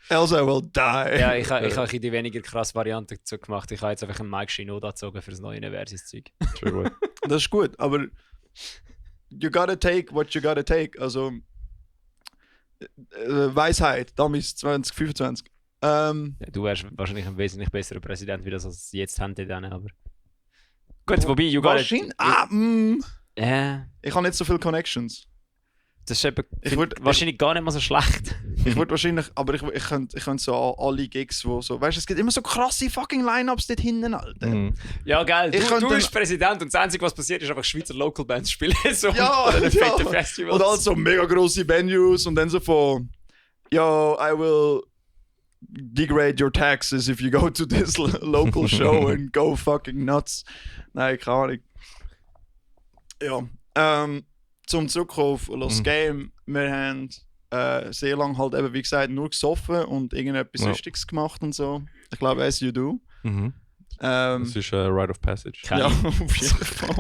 Else I will die. Ja, ich habe die weniger krasse Variante dazu gemacht. Ich habe jetzt einfach einen Mike Shinoda gezogen für das neue Neversis-Zeug. True. Das ist gut, aber you gotta take what you gotta take. Also Weisheit, damals 2025. Ja, du wärst wahrscheinlich ein wesentlich besserer Präsident, wie das als jetzt haben die dann, aber... Gut, wobei, you got wahrscheinlich. it. Ich habe nicht so viele Connections. Das ist eben, Ich würd- wahrscheinlich gar nicht mal so schlecht. Ich würde wahrscheinlich, aber ich könnte so alle Gigs, wo so, weißt du, es gibt immer so krasse fucking Line-Ups dort hinten, Alter. Mhm. Ja, geil. Ich Du könnte- bist Präsident und das Einzige, was passiert, ist einfach Schweizer Local Bands spielen. So Ja, an den ja. fetten Festivals. Und halt so mega grosse Venues und dann so von, yo, I will degrade your taxes if you go to this local show and go fucking nuts. Nein, keine Ahnung. Ja, zum Zurückkommen auf das Game, wir haben sehr lange halt eben, wie gesagt, nur gesoffen und irgendetwas Ja. Lustiges gemacht und so. Ich glaube, as you do. Mhm. Ähm, Das ist ein Rite of Passage. ja, auf jeden Fall.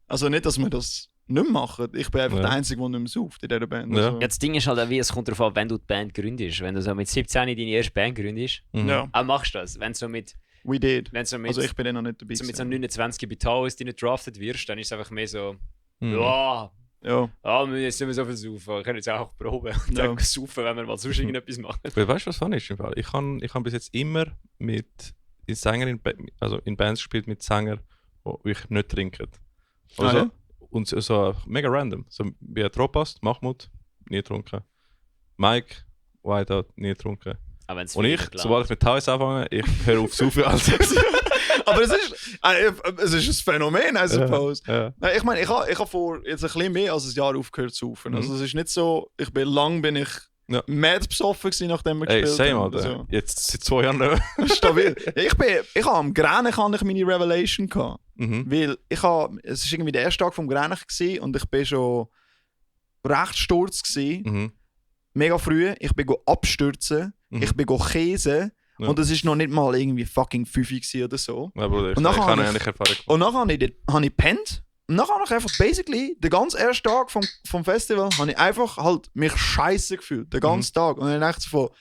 Also nicht, dass wir das nicht mehr machen. Ich bin einfach Ja. der Einzige, der nicht mehr sauft in dieser Band. Ja. Also, Ja, das Ding ist halt auch, wie es kommt darauf an, wenn du die Band gründest. Wenn du so mit 17 deine erste Band gründest, Mhm. ja, auch machst du das. Wenn du so mit, we did. wenn du so mit, Also ich bin ja noch nicht dabei. so mit so gewesen. 29 bei Taoist nicht drafted wirst, dann ist es einfach mehr so, Mhm. ja, Ja, wir müssen jetzt nicht mehr so viel saufen. Wir können jetzt auch proben und Ja. dann saufen, wenn wir mal sonst irgendetwas machen. Weil weißt du, was fun ist im Fall? Ich hab bis jetzt immer mit Sänger in Bands gespielt mit Sängern, die ich nicht trinken. Also, Ah, ja? Und so mega random. So wie Tropast, Mahmoud, nie getrunken. Mike, Whiteout, nie getrunken. Auch wenn's Und ich, viel sobald ich mit Taus anfange, ich höre auf zu saufen. Also, aber es ist ein Phänomen, I suppose. ja. Nein, ich meine, ich habe vor jetzt ein bisschen mehr als ein Jahr aufgehört zu saufen. Also es ist nicht so, bin ich Ja. mad besoffen gewesen, nachdem wir Ey, gespielt same, haben. Alter. Also, Jetzt seit 2 Jahren nicht mehr. stabil. Ich habe am Gränen meine Revelation gehabt. Mhm. Weil es war irgendwie der erste Tag vom Gränen gewesen und ich bin schon recht sturz gewesen. Mhm. Mega früh. Ich bin abstürzen. Mhm. Ich bin käsen. Ja. Und es ist noch nicht mal irgendwie fucking 5 gewesen oder so. Ja, Bruder, ich Und nachher kann habe ich- eigentlich Erfahrung gemacht. Und dann habe ich gepennt. Und dann habe ich einfach basically den ganzen ersten Tag vom Festival habe ich einfach halt mich scheiße gefühlt. Den ganzen Tag. Und dann dachte ich so,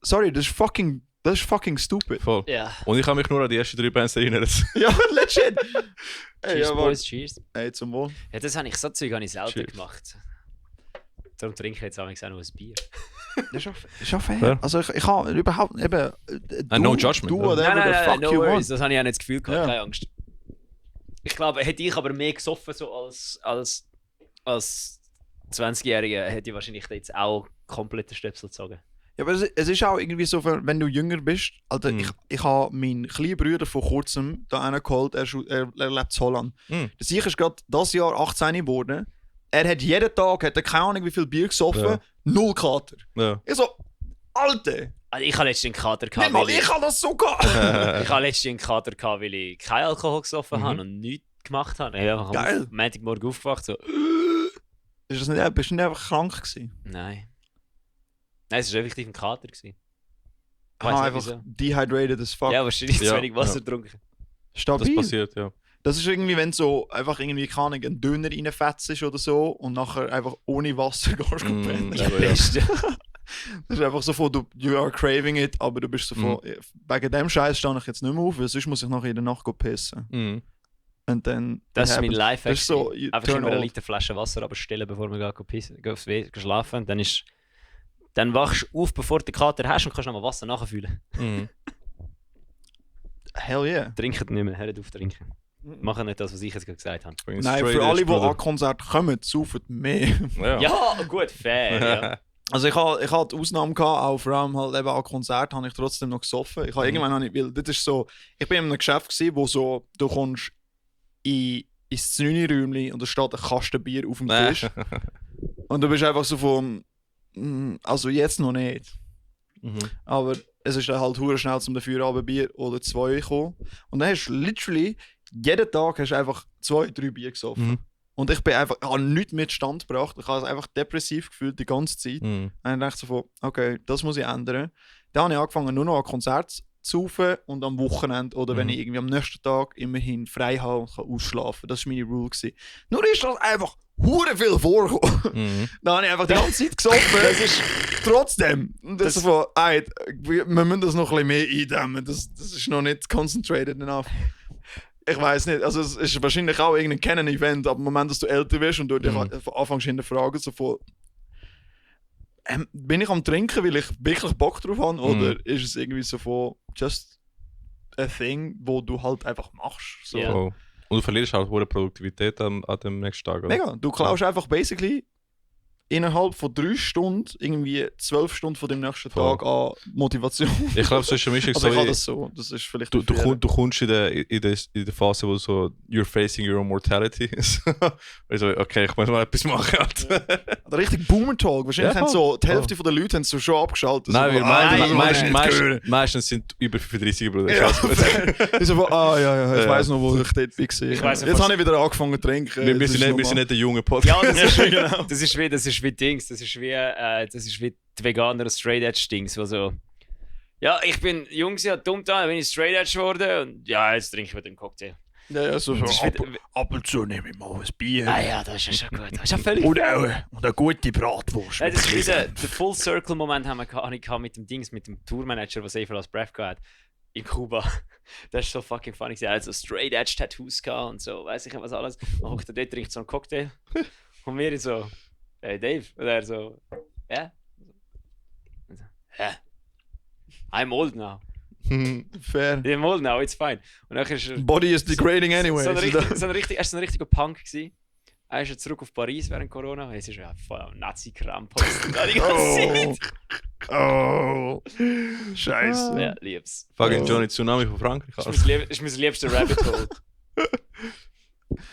sorry, das ist fucking stupid. Voll. Ja. Und ich kann mich nur an die ersten 3 Bands erinnern. Ja, legit. Ey, Cheers, ja, Boys, cheers. Ey, zum Wohl. Ja, das habe ich, so Zeug habe ich selten Cheers. gemacht. Darum trinke ich jetzt auch noch ein Bier. Das ist auch fair. Ja. Also ich habe überhaupt eben... no judgment, Du, ja. whatever the fuck no you worries. want. Das habe ich auch nicht das Gefühl gehabt, Ja. keine Angst. Ich glaube, hätte ich aber mehr gesoffen so als 20-Jähriger, hätte ich wahrscheinlich jetzt auch komplett den Stöpsel gezogen. Ja, aber es ist auch irgendwie so, wenn du jünger bist. Alter, Mhm. ich habe meinen kleinen Bruder vor kurzem da geholt. Er lebt in Holland. Mhm. Der Sicher ist gerade dieses Jahr 18 geworden. Er hat jeden Tag, hat er keine Ahnung wie viel Bier gesoffen, Ja. 0 Kater. Ja. Ich so, Alter, Also ich habe letztens einen Kater nicht gehabt, mal weil ich habe das so gehabt. ich habe letztens einen Kater gehabt, weil ich keinen Alkohol gesoffen Mhm. habe und nichts gemacht habe. Ich habe Geil. am Montagmorgen aufgewacht, so, Ist das nicht, bist du nicht einfach krank gewesen? nein. Nein, es war effektiv ein Kater. Gewesen. Ich Weiss habe nicht einfach wieso. dehydrated as fuck. Ja, wahrscheinlich zu Ja, wenig Wasser ja. getrunken. Das Stabil. passiert, ja. Das ist irgendwie, wenn so einfach irgendwie, keine Ahnung, ein Döner reinfetzt oder so und nachher einfach ohne Wasser gehst du brennen. Ja, Beste. Das ist einfach so von, you are craving it, aber du bist so von, wegen dem Scheiß stehe ich jetzt nicht mehr auf, weil sonst muss ich nachher in der Nacht pissen. Mhm. Und dann... Das ist mein Lifehack. Das ist so, you Einfach turn immer eine old. Liter Flasche Wasser abstellen, bevor wir gehen schlafen. Dann wachst du auf, bevor du den Kater hast und kannst nochmal Wasser nachfüllen. Mhm. Hell yeah. Trinkt nicht mehr, hört auf trinken. Machen nicht das, was ich jetzt gerade gesagt habe. Bring Nein, straight für alle, edge, die an Bruder. Konzerte kommen, saufen mehr. Ja. Ja, gut, fair. Ja. Also ich hatte die Ausnahme gehabt, auch vor allem halt eben an Konzerten habe ich trotzdem noch gesoffen. Ich habe irgendwann nicht, weil das ist so, ich bin in einem Geschäft gewesen, wo so, du kommst ins 9-Räumchen und da steht ein Kasten Bier auf dem Tisch. Und du bist einfach so von, also jetzt noch nicht. Mhm. Aber es ist dann halt hure schnell zum dafür ein Bier oder 2 gekommen. Und dann hast du literally, jeden Tag hast du einfach 2, 3 Bier gesoffen. Mhm. Und ich habe nichts mit Stand gebracht. Ich habe es einfach depressiv gefühlt die ganze Zeit. Mhm. Und dann dachte ich so von, okay, das muss ich ändern. Dann habe ich angefangen, nur noch an Konzerte zu saufen und am Wochenende oder wenn ich irgendwie am nächsten Tag immerhin frei habe und kann ausschlafen. Das war meine Rule gewesen. Nur ist das einfach hure viel vorgekommen. Mhm. Dann habe ich einfach die ganze Zeit gesoffen. Das ist trotzdem. Und das ist so von, ey, wir müssen das noch ein bisschen mehr eindämmen. Das ist noch nicht concentrated enough. Ich weiß nicht, also es ist wahrscheinlich auch irgendein Canon-Event, aber im Moment, dass du älter wirst und du dich anfängst in der Frage so von, bin ich am Trinken, weil ich wirklich Bock drauf habe, oder ist es irgendwie so von, just a thing, wo du halt einfach machst? So. Ja. Oh. Und du verlierst halt hohe Produktivität an dem nächsten Tag, oder? Mega, du klaust einfach basically innerhalb von 3 Stunden irgendwie 12 Stunden von dem nächsten Voll. Tag an Motivation. Ich glaube, so ist eine Mischung Also ich habe so... das so, das ist vielleicht Du ein Fehler. kommst in der Phase, wo so you're facing your own mortality ist. Also, okay, ich muss mal etwas machen. Der richtig Boomer-Talk. Wahrscheinlich Ja, haben so, die voll. Hälfte der Leute haben so schon abgeschaltet. Nein, so, wir meistens sind über 35 Bruder. Ja, Ja. ich so von, ja, ich Ja. weiss noch, wo ich dort war. Ich weiss nicht, Jetzt was- habe ich wieder angefangen zu trinken. Wir Das sind ist nicht der junge Ja, Podcast. das ist wie Dings, das ist wie die Veganer Straight Edge Dings, wo so, ja, ich bin jung, ja, dumm da, dann bin ich Straight Edge geworden und ja, jetzt trinke ich wieder einen Cocktail. Ja, so Das ist wieder, ab und zu nehme ich mal ein Bier. ja, das ist ja schon gut. Das ist ja völlig. Und eine gute Bratwurst. Ja, das ist wieder der Full Circle Moment haben wir gehabt mit dem Dings, mit dem Tourmanager, der Safer als Breath gehabt hat. In Kuba. Das ist so fucking funny. Er hat so Straight Edge Tattoos gehabt und so, weiß ich nicht was alles. Und hockt er dort, trinkt so einen Cocktail. Und wir so, hey Dave. Und er so, ja? Und so, ja. I'm old now. Fair. I'm old now, it's fine. Und dann ist er Body is degrading anyway. so ein richtiger Punk gewesen. Er ist ja zurück auf Paris während Corona. Es ist ja voll Nazi-Kram. Die ganze Zeit. Oh. Scheiße. Ja, lieb's. Fucking Johnny Tsunami von Frankreich. Das ist mein liebster Rabbit Hole.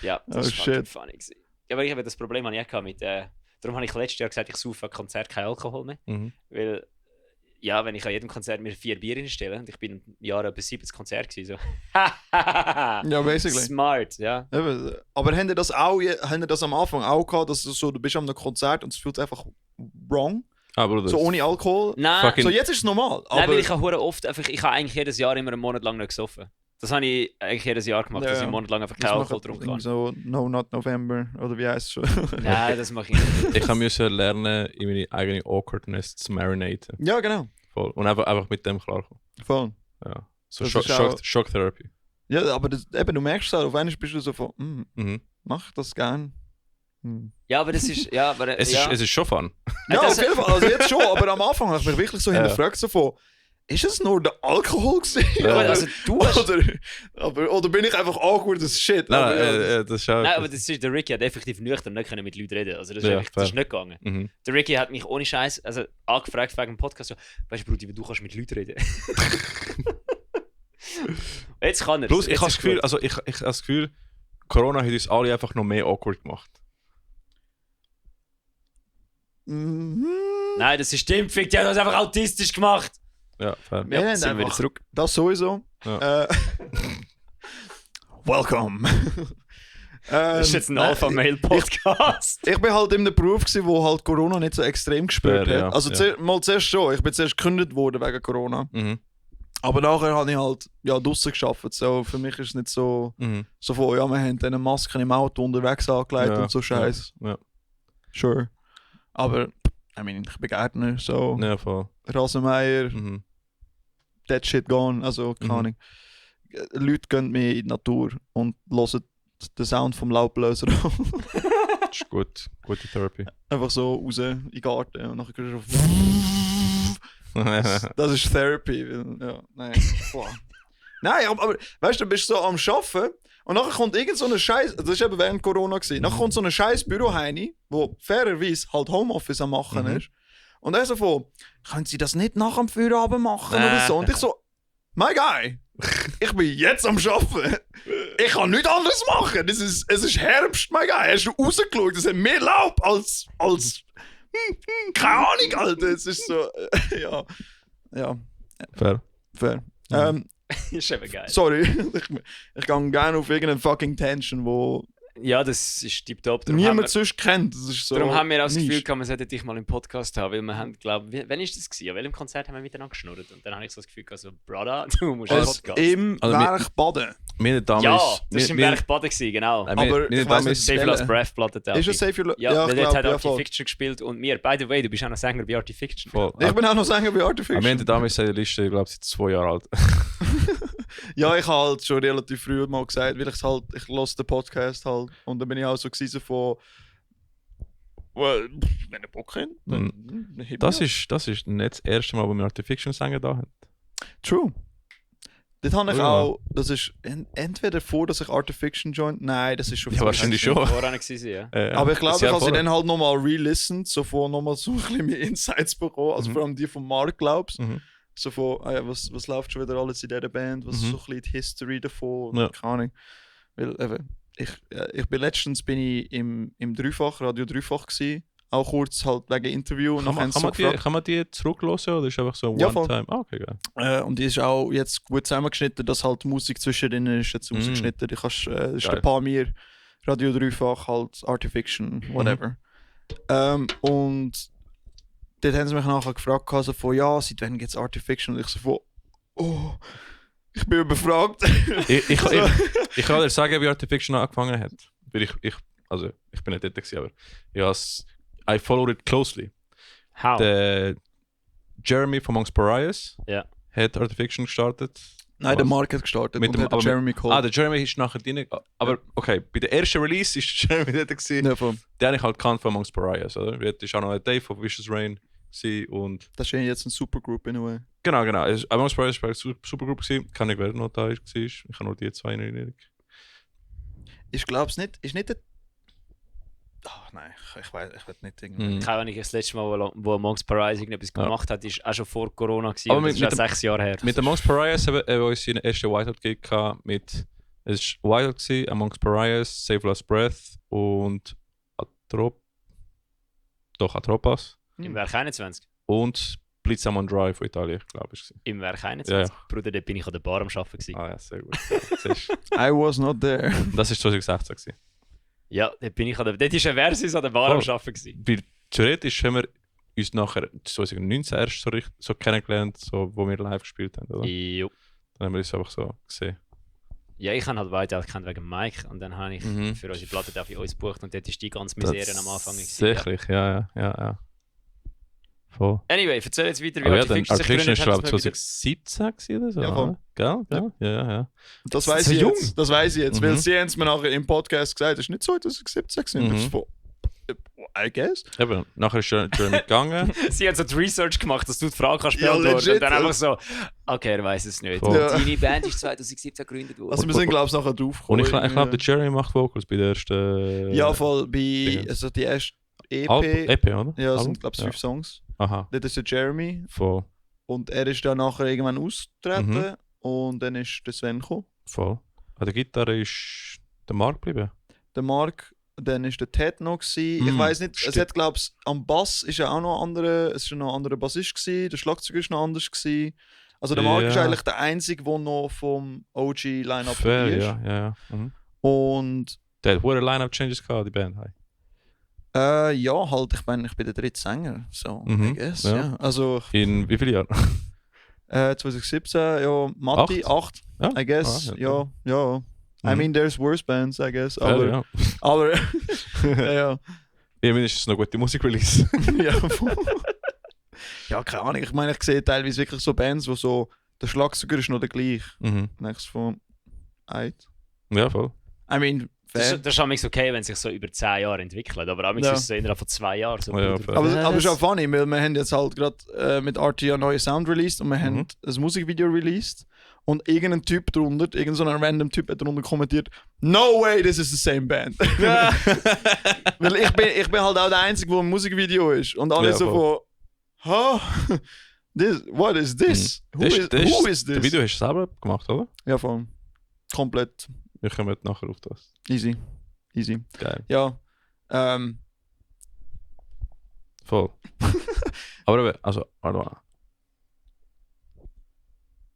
Ja, das Oh, ist fucking shit. funny gewesen. Ja, aber ich habe das Problem habe ich auch gehabt mit... darum habe ich letztes Jahr gesagt, ich saufe an Konzert kein Alkohol mehr. Mhm. Weil, ja, wenn ich an jedem Konzert mir 4 Bier hinstelle und ich bin im Jahr etwa 70 Konzert gewesen, so... Ja, basically. Smart, ja. Eben, aber haben ihr das am Anfang auch gehabt, dass du so, du bist an einem Konzert und es fühlt sich einfach wrong? Ah, Bruder. So ohne Alkohol? Nein, Fucking- So, jetzt ist es normal. nein, Aber weil ich habe hure oft einfach... Ich habe eigentlich jedes Jahr immer einen Monat lang nicht gesoffen. Das habe ich eigentlich jedes Jahr gemacht, Ja, dass ich ja. einen Monat lang einfach das keinen macht Alkohol getrunken habe. so No Not November oder wie heißt es schon? Nein, das mache ich nicht. Ich musste lernen, in meine eigene Awkwardness zu marinaten. Ja, genau. Voll. Und einfach mit dem klarkommen. Voll. Ja. So Das Shock, ist auch- Shock Therapy. Ja, aber eben, du merkst es halt, auf einmal bist du so von, Mhm. mach ich das gern. Ja, aber das ist... Ja, aber, Es ja. ist schon fun. Ja, das- auf jeden Fall. Also jetzt schon, aber am Anfang habe ich mich wirklich so Ja. hinterfragt, so von, ist es nur der Alkohol gewesen? Ja, Oder- also du hast... oder bin ich einfach awkward as shit? Nein, Aber ja, das ist auch... Nein, aber das ist, der Ricky hat effektiv nüchtern nicht können mit Leuten reden. Also das ist, Ja, einfach, das ist fair. nicht gegangen. Mhm. Der Ricky hat mich ohne Scheiß, also angefragt wegen dem Podcast, so, weißt du, Brudi, du kannst mit Leuten reden. Jetzt kann er. Plus, ich Jetzt habe das ist Gefühl, gut. also ich habe das Gefühl, Corona hat uns alle einfach noch mehr awkward gemacht. Mhm. Nein, das ist die Impfung, die hat uns einfach autistisch gemacht. Ja, fair. Wir haben sind wir wieder einfach- zurück. Das sowieso. Ja. Welcome. Das ist jetzt ein nein, Alpha-Mail-Podcast. Ich bin halt in einem Beruf, wo halt Corona nicht so extrem gespürt Fair, hat. ja, Also ja. zuerst schon. Ich bin zuerst gekündigt worden wegen Corona. Mhm. Aber nachher habe ich halt draussen gearbeitet. So, für mich ist es nicht so, so von, ja, wir haben dann Masken im Auto unterwegs angelegt und so Scheiß. Ja. Sure. Aber, ich bin Gärtner, so Ja, voll. Rasenmeier, that shit gone, also keine Ahnung. Leute gehen mir in die Natur und hören den Sound vom Laubbläser an. Das ist gut. Gute Therapie. Einfach so raus in den Garten und nachher gehst du so. Das ist Therapy. Ja, nein. Boah. Nein, aber weißt du, du bist so am Arbeiten und nachher kommt irgend so eine Scheiß, das war eben während Corona gewesen, nachher kommt so eine scheiß Büroheini, wo fairerweise halt Homeoffice am machen ist. Und er so von, können Sie das nicht nach dem Feierabend machen oder so? Und ich so, my guy, ich bin jetzt am Arbeiten. Ich kann nichts anderes machen. Es ist Herbst, my guy. Hast du rausgeschaut? Es hat mehr Laub als keine Ahnung, Alter. Es ist so, ja. Fair. Ist eben geil. Sorry, ich gehe gerne auf irgendeine fucking Tension, wo Ja, das ist tipptopp. niemand sonst kennt. Das ist so Darum haben wir auch das niche. Gefühl, man sollte dich mal im Podcast haben, weil wir haben, glaube ich, wann ist das gewesen? An welchem Konzert haben wir miteinander geschnurrt? Und dann habe ich so das Gefühl, also, Brother, du musst einen Podcast. Im Also Werk Baden. Meine Dame Ja, ist... das war im Berg Baden, genau. Aber ich weiss nicht, Safe Last Breath Platte. Ist das Save Your Ja, weil ich dort hat glaub, Artifiction gespielt und mir, by the way, du bist auch noch Sänger bei Artifiction. Voll. Ich bin auch noch Sänger bei Aber Artifiction. meine Dame ist seine Liste, ich glaube, seit 2 Jahren alt. Ja, ich habe halt schon relativ früh mal gesagt, weil ich höre den Podcast halt. Und dann bin ich auch so gewesen von, well, wenn ihr Bock habt, dann hit Das me ist nicht das erste Mal, wo wir Artifiction-Sänger da haben. up. True. Das habe ich Ja. auch, das ist entweder vor, dass ich Artifiction joint, nein, das ist schon Ja, vorher. wahrscheinlich Schon. schon. Vorher gewesen, ja. Aber ich glaube, Das ich Jahr habe sie vorher. dann halt nochmal re-listened, so von nochmal so ein bisschen mehr Insights bekommen, also vor allem die von Mark, glaubst Mhm. so von, was läuft schon wieder alles in dieser Band, was ist so ein bisschen die History davon, Ja. keine Ahnung. Weil eben, ich bin letztens im Dreifach, Radio Dreifach gewesen, auch kurz halt wegen Interview und Kann nachher man, haben sie so gefragt. kann man die zurücklassen oder ist einfach so Ja, voll. One-Time? Ah, okay, geil. Und die ist auch jetzt gut zusammengeschnitten, dass halt die Musik zwischendrin ist jetzt rausgeschnitten. Du kannst, das ist Geil. der Pamir, Radio Dreifach, halt Artifiction, whatever. Und dort haben sie mich nachher gefragt, also von, ja, seit wann gibt es Artifiction? Und ich so von, oh, ich bin überfragt. Ich kann dir sagen, wie Artifiction angefangen hat. Weil ich bin nicht dort gewesen, aber I followed it closely. How? Der Jeremy von Monks Pariahs Ja. hat Artifiction gestartet. Nein, der Was? Mark hat gestartet Mit und dem- hat aber Jeremy geholt. Der Jeremy ist nachher drin. Aber okay, bei der ersten Release ist der Jeremy dort gewesen. Ja, voll. Den habe ich halt gekannt von Monks Pariahs, oder? Dort ist auch noch ein Dave von Vicious Rain gewesen und Das ist ja jetzt ein Supergroup in a way. genau. Monks Pariahs war eine Supergroup gewesen. Kann ich wer noch da war. Ich habe nur die 2 in Erinnerung. Ich glaube es nicht. Ist nicht der. Ach nein, ich weiß, ich will nicht irgendwie. Ich habe das letzte Mal, wo Monks Pariahs irgendetwas Ja. gemacht hat, ist auch schon vor Corona gewesen. Aber Und das mit ist schon 6 Jahre her. Mit den Monks Pariahs haben wir uns seinen ersten Whiteout-Gig gehabt mit. Es war Whiteout gewesen, Monks Pariahs, Save Last Breath und Atropas Im Werk 21. und Blitz on Drive von Italien, glaube ich. Im Werk 21. Ja, ja. Bruder, dort bin ich an der Bar am Arbeiten gewesen. Ah ja, sehr gut. Siehst du. I was not there. Das war 2016 gewesen. Ja, dort bin ich an der... Dort ist ein Versus an der Bar am Voll. Arbeiten gewesen. Weil theoretisch haben wir uns nachher 2019 erst so kennengelernt, so, wo wir live gespielt haben, oder? Jo. Dann haben wir uns einfach so gesehen. Ja, ich habe halt weiter gekannt wegen Mike und dann habe ich Mhm. für unsere Platte dafür uns gebucht und dort ist die ganze Misere am Anfang. gewesen, Ja. Tatsächlich, ja. Voll. Anyway, erzähl jetzt weiter, wie Aber ja, dann Artifiction sich Artifiction ist gegründet glaube hat. ich 2017 gewesen oder so. Ja, voll. oder? Gell? Ja. Das So weiß ich jung. jetzt. Das weiß ich jetzt, weil Mhm. sie haben es mir nachher im Podcast gesagt. Das ist nicht 2017 gewesen. Mhm. Das ist von, I guess. Eben, nachher ist Jeremy gegangen. Sie hat so die Research gemacht, dass du die Frage kannst Ja, beantworten legit. und dann einfach so, okay, er weiß es nicht. Voll. Ja. Deine Band ist 2017 gegründet worden. Also wir sind glaube ich nachher drauf Und gekommen. ich glaube, der Jeremy macht Vocals bei der ersten. Ja, voll bei Dingens. also die erste EP. EP, oder? Ja, es Album? sind glaube ich 5 Songs. Aha, Das ist der Jeremy voll. und er ist dann nachher irgendwann ausgetreten und dann ist der Sven gekommen. Voll. An der Gitarre ist der Mark geblieben. Der Mark, dann ist der Ted noch gewesen. Ich Mhm, weiß nicht, es stimmt. hat glaube ich am Bass ist ja auch noch andere, es ist noch ein anderer Bassist gewesen, der Schlagzeuger ist noch anders gewesen. Also der Mark Ja. ist eigentlich der einzige, der noch vom OG Line-Up Fair, dabei ist. ja. Mhm. Und Der hat hohe Line-Up-Changes gehabt, die Band. Hey. ja, halt, ich bin der dritte Sänger, so, Mhm, I guess, ja. ja. Also, In wie vielen Jahren? 2017, ja, Matti, 8, Ja? I guess. Ah, ja. I mean, there's worse bands, I guess. Ja, ja. Aber ja. Immerhin ist es noch gute Musik-Release. ja. Ja, keine Ahnung. Ich meine, ich sehe teilweise wirklich so Bands, wo so der Schlagzeuger ist noch der gleich. Nächstes von Eid. Ja, voll. I mean, Das fair. ist amigs okay, wenn es sich so über 10 Jahre entwickelt, aber amigs Ja. ist es so innerhalb von 2 Jahren. So Ja, Bruder. fair. Aber es ist auch funny, weil wir haben jetzt halt gerade mit RT einen neuen Sound released und wir haben ein Musikvideo released und irgendein Typ drunter, irgendein so ein random Typ hat drunter kommentiert, no way, this is the same band. Weil ich bin halt auch der Einzige, der im Musikvideo ist und alle Ja, so voll. von, what is this? Who is this? Das Video hast du selber gemacht, oder? Ja, voll. Komplett Wir kommen nachher auf das. easy. Geil. Ja. Voll. Aber eben, also, warte.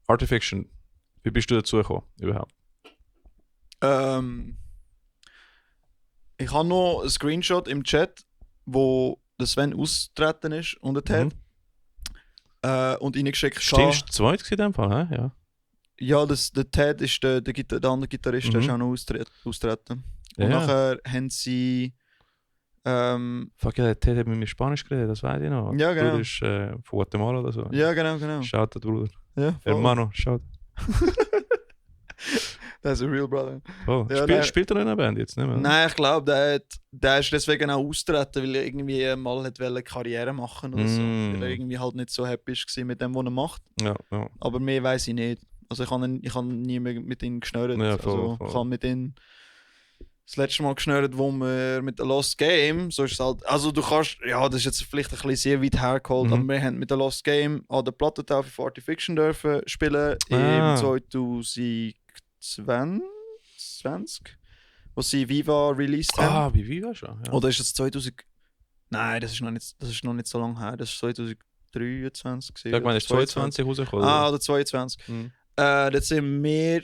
Artifiction, wie bist du dazu gekommen, überhaupt? Ich habe noch einen Screenshot im Chat, wo der Sven austreten ist und der Ted. Und reingeschickt Stimmt, du zweit in dem Fall, hä? Ja. Ja, der Ted ist der andere Gitarrist, der ist auch noch austreten. Und nachher haben sie. Fuck ja, der Ted hat mit mir Spanisch geredet, das weiß ich noch. Ja, genau. Du bist von Guatemala oder so. Ja, genau. Shoutout, Bruder. Ja, voll. Hermano, shoutout. That's a real brother. Oh. Ja, Spielt er in einer Band jetzt, nicht mehr? Nein, ich glaube, der ist deswegen auch austreten, weil er irgendwie mal eine Karriere machen oder so. Weil er irgendwie halt nicht so happy war mit dem, was er macht. Ja. Aber mehr weiß ich nicht. Also ich habe nie mehr mit ihm geschnurrt. Ja, voll, Also voll. ich habe mit ihm das letzte Mal geschnurrt, wo wir mit der Lost Game, so ist es halt, also du kannst, ja, das ist jetzt vielleicht ein bisschen sehr weit hergeholt, aber wir haben mit der Lost Game an der Plattentaufe von Artifiction dürfen spielen im 2020, wo sie Viva released haben. Ah, wie war schon? Ja. Oder ist es 2000? Nein, das ist noch nicht so lange her, das ist 2023 gewesen, Ja, ich meine, es ist 22 rausgekommen. Ah, oder 22. Dort sind wir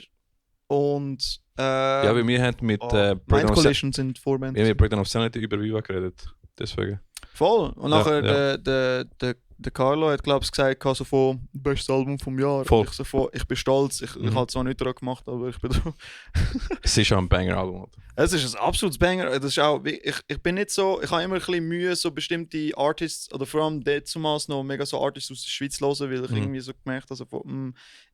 und Ja, weil wir haben mit Mind Breakdown of Collision sind Vorbands. wir haben mit Breakdown of Sanity über Viva geredet. Deswegen. Voll. Und Ja, nachher der Carlo hat, glaube ich, gesagt, so von bestes Album vom Jahr. Voll. Ich so von, ich bin stolz, ich habe zwar nicht daran gemacht, aber ich bin da. Es ist schon ein Banger-Album. Es ist ein absolutes Banger. Das ist auch, ich bin nicht so, ich habe immer ein bisschen Mühe, so bestimmte Artists, oder vor allem damals noch mega so Artists aus der Schweiz zu hören, weil ich irgendwie so gemerkt habe, also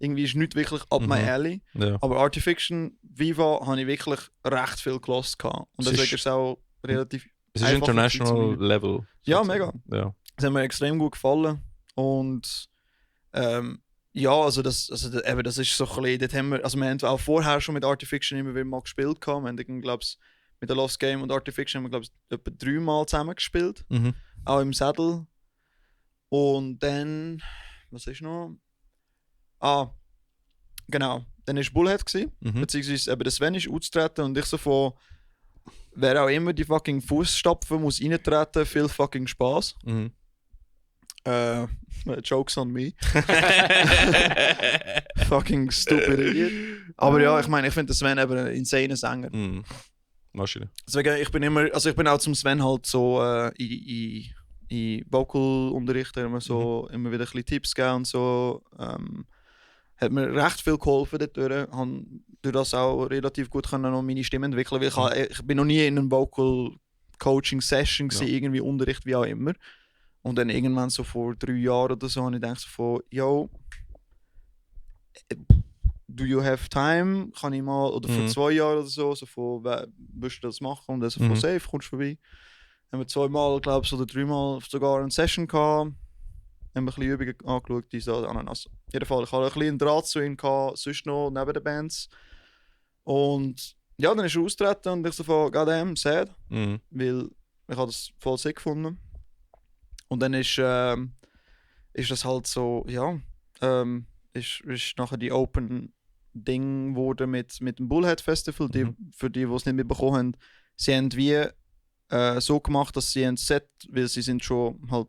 irgendwie ist nicht wirklich up my alley. Ja. Aber Artifiction, Viva, habe ich wirklich recht viel gehört. Und Es deswegen ist- ist es auch relativ. Es ist einfach international zu- Level. Ja, sozusagen. Ja. Das hat mir extrem gut gefallen. Und ja, also das ist so ein bisschen, dort haben wir, also wir haben auch vorher schon mit Artifiction immer wieder mal gespielt gehabt. Wir haben, glaube ich, mit der Lost Game und Artifiction haben wir, glaube ich, etwa 3 Mal zusammen gespielt. Auch im Sattel. Und dann, was ist noch? Ah, genau. Dann war Bullhead gewesen, beziehungsweise eben der Sven ist ausgetreten und ich so von, wer auch immer die fucking Fußstapfen muss reintreten, viel fucking Spaß. Jokes on me. Fucking stupid idiot. Aber ja, ich meine, ich finde Sven eben ein insaner Sänger. Maschine. Deswegen, ich bin auch zum Sven halt so in Vocal-Unterricht immer so immer wieder ein bisschen Tipps gegeben und so. Hat mir recht viel geholfen dadurch. Habe durch das auch relativ gut können noch meine Stimme entwickeln, weil ich bin noch nie in einer Vocal-Coaching-Session gewesen, irgendwie Unterricht, wie auch immer. Und dann irgendwann so vor 3 Jahren oder so, habe ich gedacht so von, yo, do you have time? Kann ich mal, oder vor 2 Jahren oder so von, willst du das machen? Und dann so von, safe, kommst du vorbei. Haben wir 2 Mal, glaube ich, oder 3 Mal sogar eine Session gehabt. Haben wir ein bisschen Übungen angeschaut, diese Ananas. Auf jeden Fall, ich hatte ein bisschen einen Draht zu ihm gehabt, sonst noch neben den Bands. Und ja, dann ist er austreten und ich so von, goddamn, sad. Weil ich habe das voll sick gefunden. Und dann ist das halt so, ja, ist nachher die Open Ding geworden mit dem Bullhead Festival. Für die es nicht mitbekommen haben, sie haben wie so gemacht, dass sie ein Set, weil sie sind schon halt,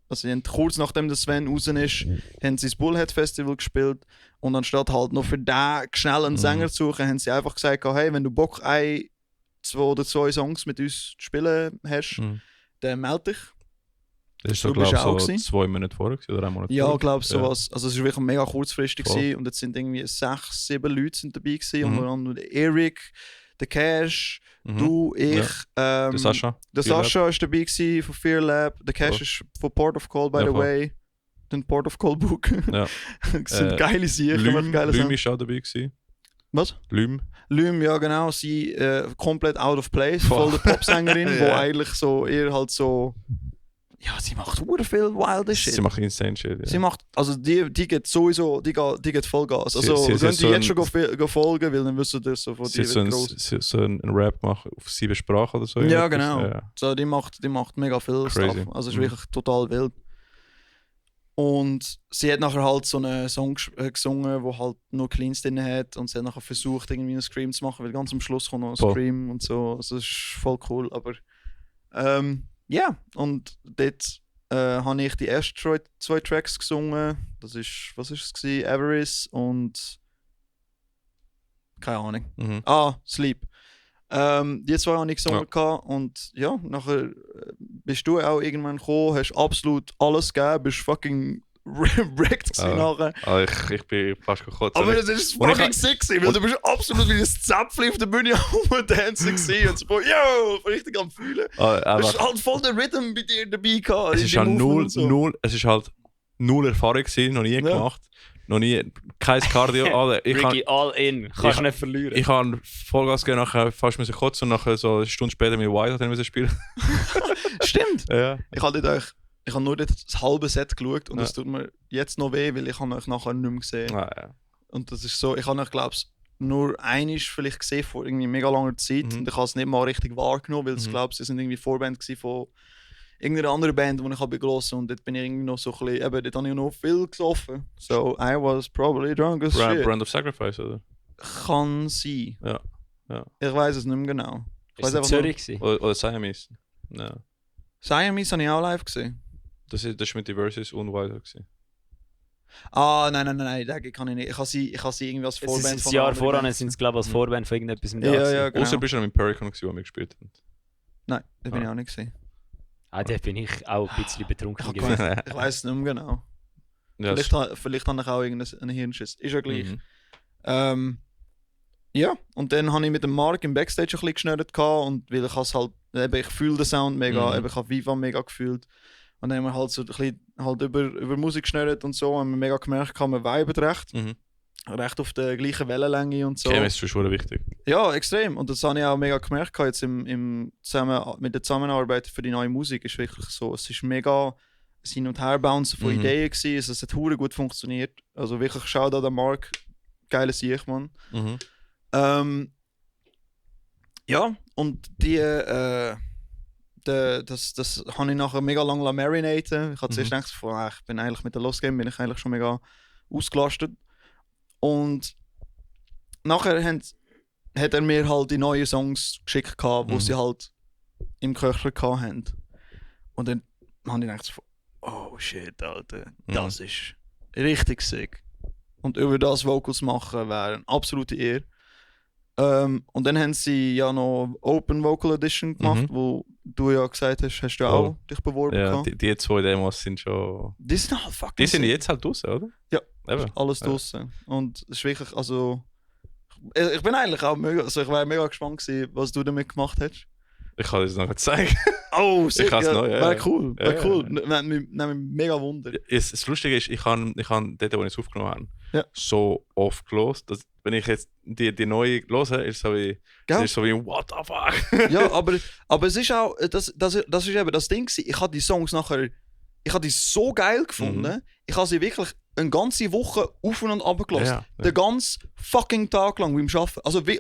also sie haben kurz nachdem der Sven raus ist, haben sie das Bullhead Festival gespielt und anstatt halt noch für den schnell einen Sänger zu suchen, haben sie einfach gesagt, hey, wenn du Bock 1, 2 oder 2 Songs mit uns zu spielen hast, dann melde dich. Das ist so, Du bist glaube auch so gewesen? 2 Monate vorher gewesen, oder 1 Monat Ja, vorher. ich glaube sowas. Also es war wirklich mega kurzfristig Voll. gewesen, und jetzt sind irgendwie 6, 7 Leute sind dabei gewesen. Mhm. Unter anderem der Eric, der Cash, Mhm. du, ich. Der Sascha. Der Sascha war dabei gewesen von Fear Lab. Der Cash Voll. ist von Port of Call, by Ja, the voll. way. Den Port of Call Book. Ja. Das sind geile Sicher, Lüm geile Sachen. ist auch dabei gewesen. Was? Lüm. Lüm, ja genau, sie komplett out of place, Voll. voll der Popsängerin, wo Ja. eigentlich so eher halt so, ja, sie macht hure viel wilde Shit. Sie macht insane Shit. Ja. Sie macht, also die geht sowieso, die geht Vollgas. Also Sie könnt hat so ihr jetzt ein- schon go folgen, weil dann wisst ihr das so von Sie dir hat so wird ein, groß. so einen Rap machen auf 7 Sprachen oder so. Ja, irgendetwas. genau. Ja. So, die macht mega viel Crazy. Stuff. Also es ist Mhm. wirklich total wild. Und sie hat nachher halt so einen Song gesungen, wo halt nur Cleans drin hat, und sie hat nachher versucht, irgendwie einen Scream zu machen, weil ganz am Schluss kommt noch ein Voll. Scream und so. Also es ist voll cool, aber ja, und dort habe ich die ersten 2 Tracks gesungen. Das ist, was ist es gewesen? Avarice und keine Ahnung. Mhm. Sleep. Die 2 habe ich gesungen gehabt, und ja, nachher bist du auch irgendwann gekommen, hast absolut alles gegeben, bist fucking wrecked gewesen nachher. Also ich bin fast gekotzt. Aber Also das ist und ich fucking ha- sick gewesen, weil du bist absolut wie ein Zäpfchen auf der Bühne rumdancen gewesen und so, yo, richtig am Fühlen. Du einfach, hast halt voll den Rhythm bei dir dabei gehabt. es in ist dem halt Movement und so. es ist halt null Erfahrung gewesen, noch nie gemacht. Noch nie, kein Cardio. Alter, Ricky, all in. Kannst du nicht verlieren. Ich habe Vollgas gegeben, nachher fast müssen kotzen und nachher so eine Stunde später mit Wild müssen spielen. Stimmt. Ja. Ich habe nur das halbe Set geschaut, und Ja. es tut mir jetzt noch weh, weil ich habe euch nachher nicht mehr gesehen. Ja. Und das ist so, ich habe euch, glaube ich, nur einmal vielleicht gesehen vor irgendwie mega langer Zeit, Mhm. und ich habe es nicht mal richtig wahrgenommen, weil ich glaube, sie sind irgendwie Vorband gewesen von irgendeiner anderen Band, die ich habe gelassen, und dort bin ich irgendwie noch so ein bisschen, eben, dort habe ich noch viel gesoffen. So, I was probably drunk as shit. Brand of Sacrifice, oder? Kann sein. Ja. Ich weiß es nicht mehr genau. Ich Ist weiß es in einfach nur, Zürich gewesen? Oder Siamese. Ja. Siamese habe ich auch live gesehen. Das ist mit den Versus und Wild gewesen. Nein, den kann ich nicht. Ich habe sie irgendwie als Es Vorband ist von ein Jahr einer anderen voran, Band sind es glaube ich als Vorband von irgendetwas im Ja, Jahr. ja, genau. Außer bist du noch mit Pericon gewesen, wo wir gespielt haben. Nein, den bin Ah. ich auch nicht gesehen. Da bin ich auch ein bisschen betrunken Ich gewesen. weiß es nicht mehr genau. Ja, Vielleicht habe ich auch irgendeinen Hirnschiss. Ist ja gleich. Mhm. Ja, und dann habe ich mit dem Mark im Backstage ein bisschen geschnürt gehabt, und weil ich halt, eben, ich fühle den Sound mega, Mhm. eben, ich habe Viva mega gefühlt. Und dann haben wir halt so ein bisschen halt über Musik geschnürt und so, haben wir mega gemerkt, wir viben recht. Mhm. Recht auf der gleichen Wellenlänge und so. Chemistry ist schon wichtig. Ja, extrem. Und das habe ich auch mega gemerkt jetzt mit der Zusammenarbeit für die neue Musik. Ist wirklich so, es ist mega ein Hin- und Herbouncen von Mhm. Ideen gewesen. Es hat hure gut funktioniert. Also wirklich, Shoutout an Mark. Geiler Sieg, Mann. Mhm. Ja, und das habe ich nachher mega lange marinaten. Ich habe zuerst gedacht, ich bin eigentlich mit der Lost Game bin ich eigentlich schon mega ausgelastet. Und nachher hat er mir halt die neuen Songs geschickt, wo sie halt im Köcher hatten. Und dann habe ich gedacht, oh shit, Alter, das ist richtig sick. Und über das Vocals machen wäre eine absolute Ehre. Und dann haben sie ja noch Open Vocal Edition gemacht, wo du ja gesagt hast, hast du auch dich beworben. Ja, gehabt. die 2 Demos sind schon. Die sind halt fucking Die sind sick. jetzt halt draußen, oder? Ja, Eben. alles draussen. Und es ist wirklich, also... Ich bin eigentlich auch mega, also ich wäre mega gespannt gewesen, was du damit gemacht hast. Ich kann das noch zeigen. Oh, sick, kann's noch, ja. Wäre cool, Ja, wäre ja, cool. ja. Nimmt mich mega Wunder. Das Lustige ist, ich habe dort, wo ich es aufgenommen habe, Ja. so oft gelost, dass wenn ich jetzt die neue höre, ist so wie, Gell? ist so wie what the fuck? Ja, aber es ist auch, das ist eben das Ding gewesen. Ich habe die Songs nachher, ich habe die so geil gefunden. Ich habe sie wirklich eine ganze Woche auf und ab gelassen. Ja, ja. Den ganzen fucking Tag lang beim Arbeiten. Also wie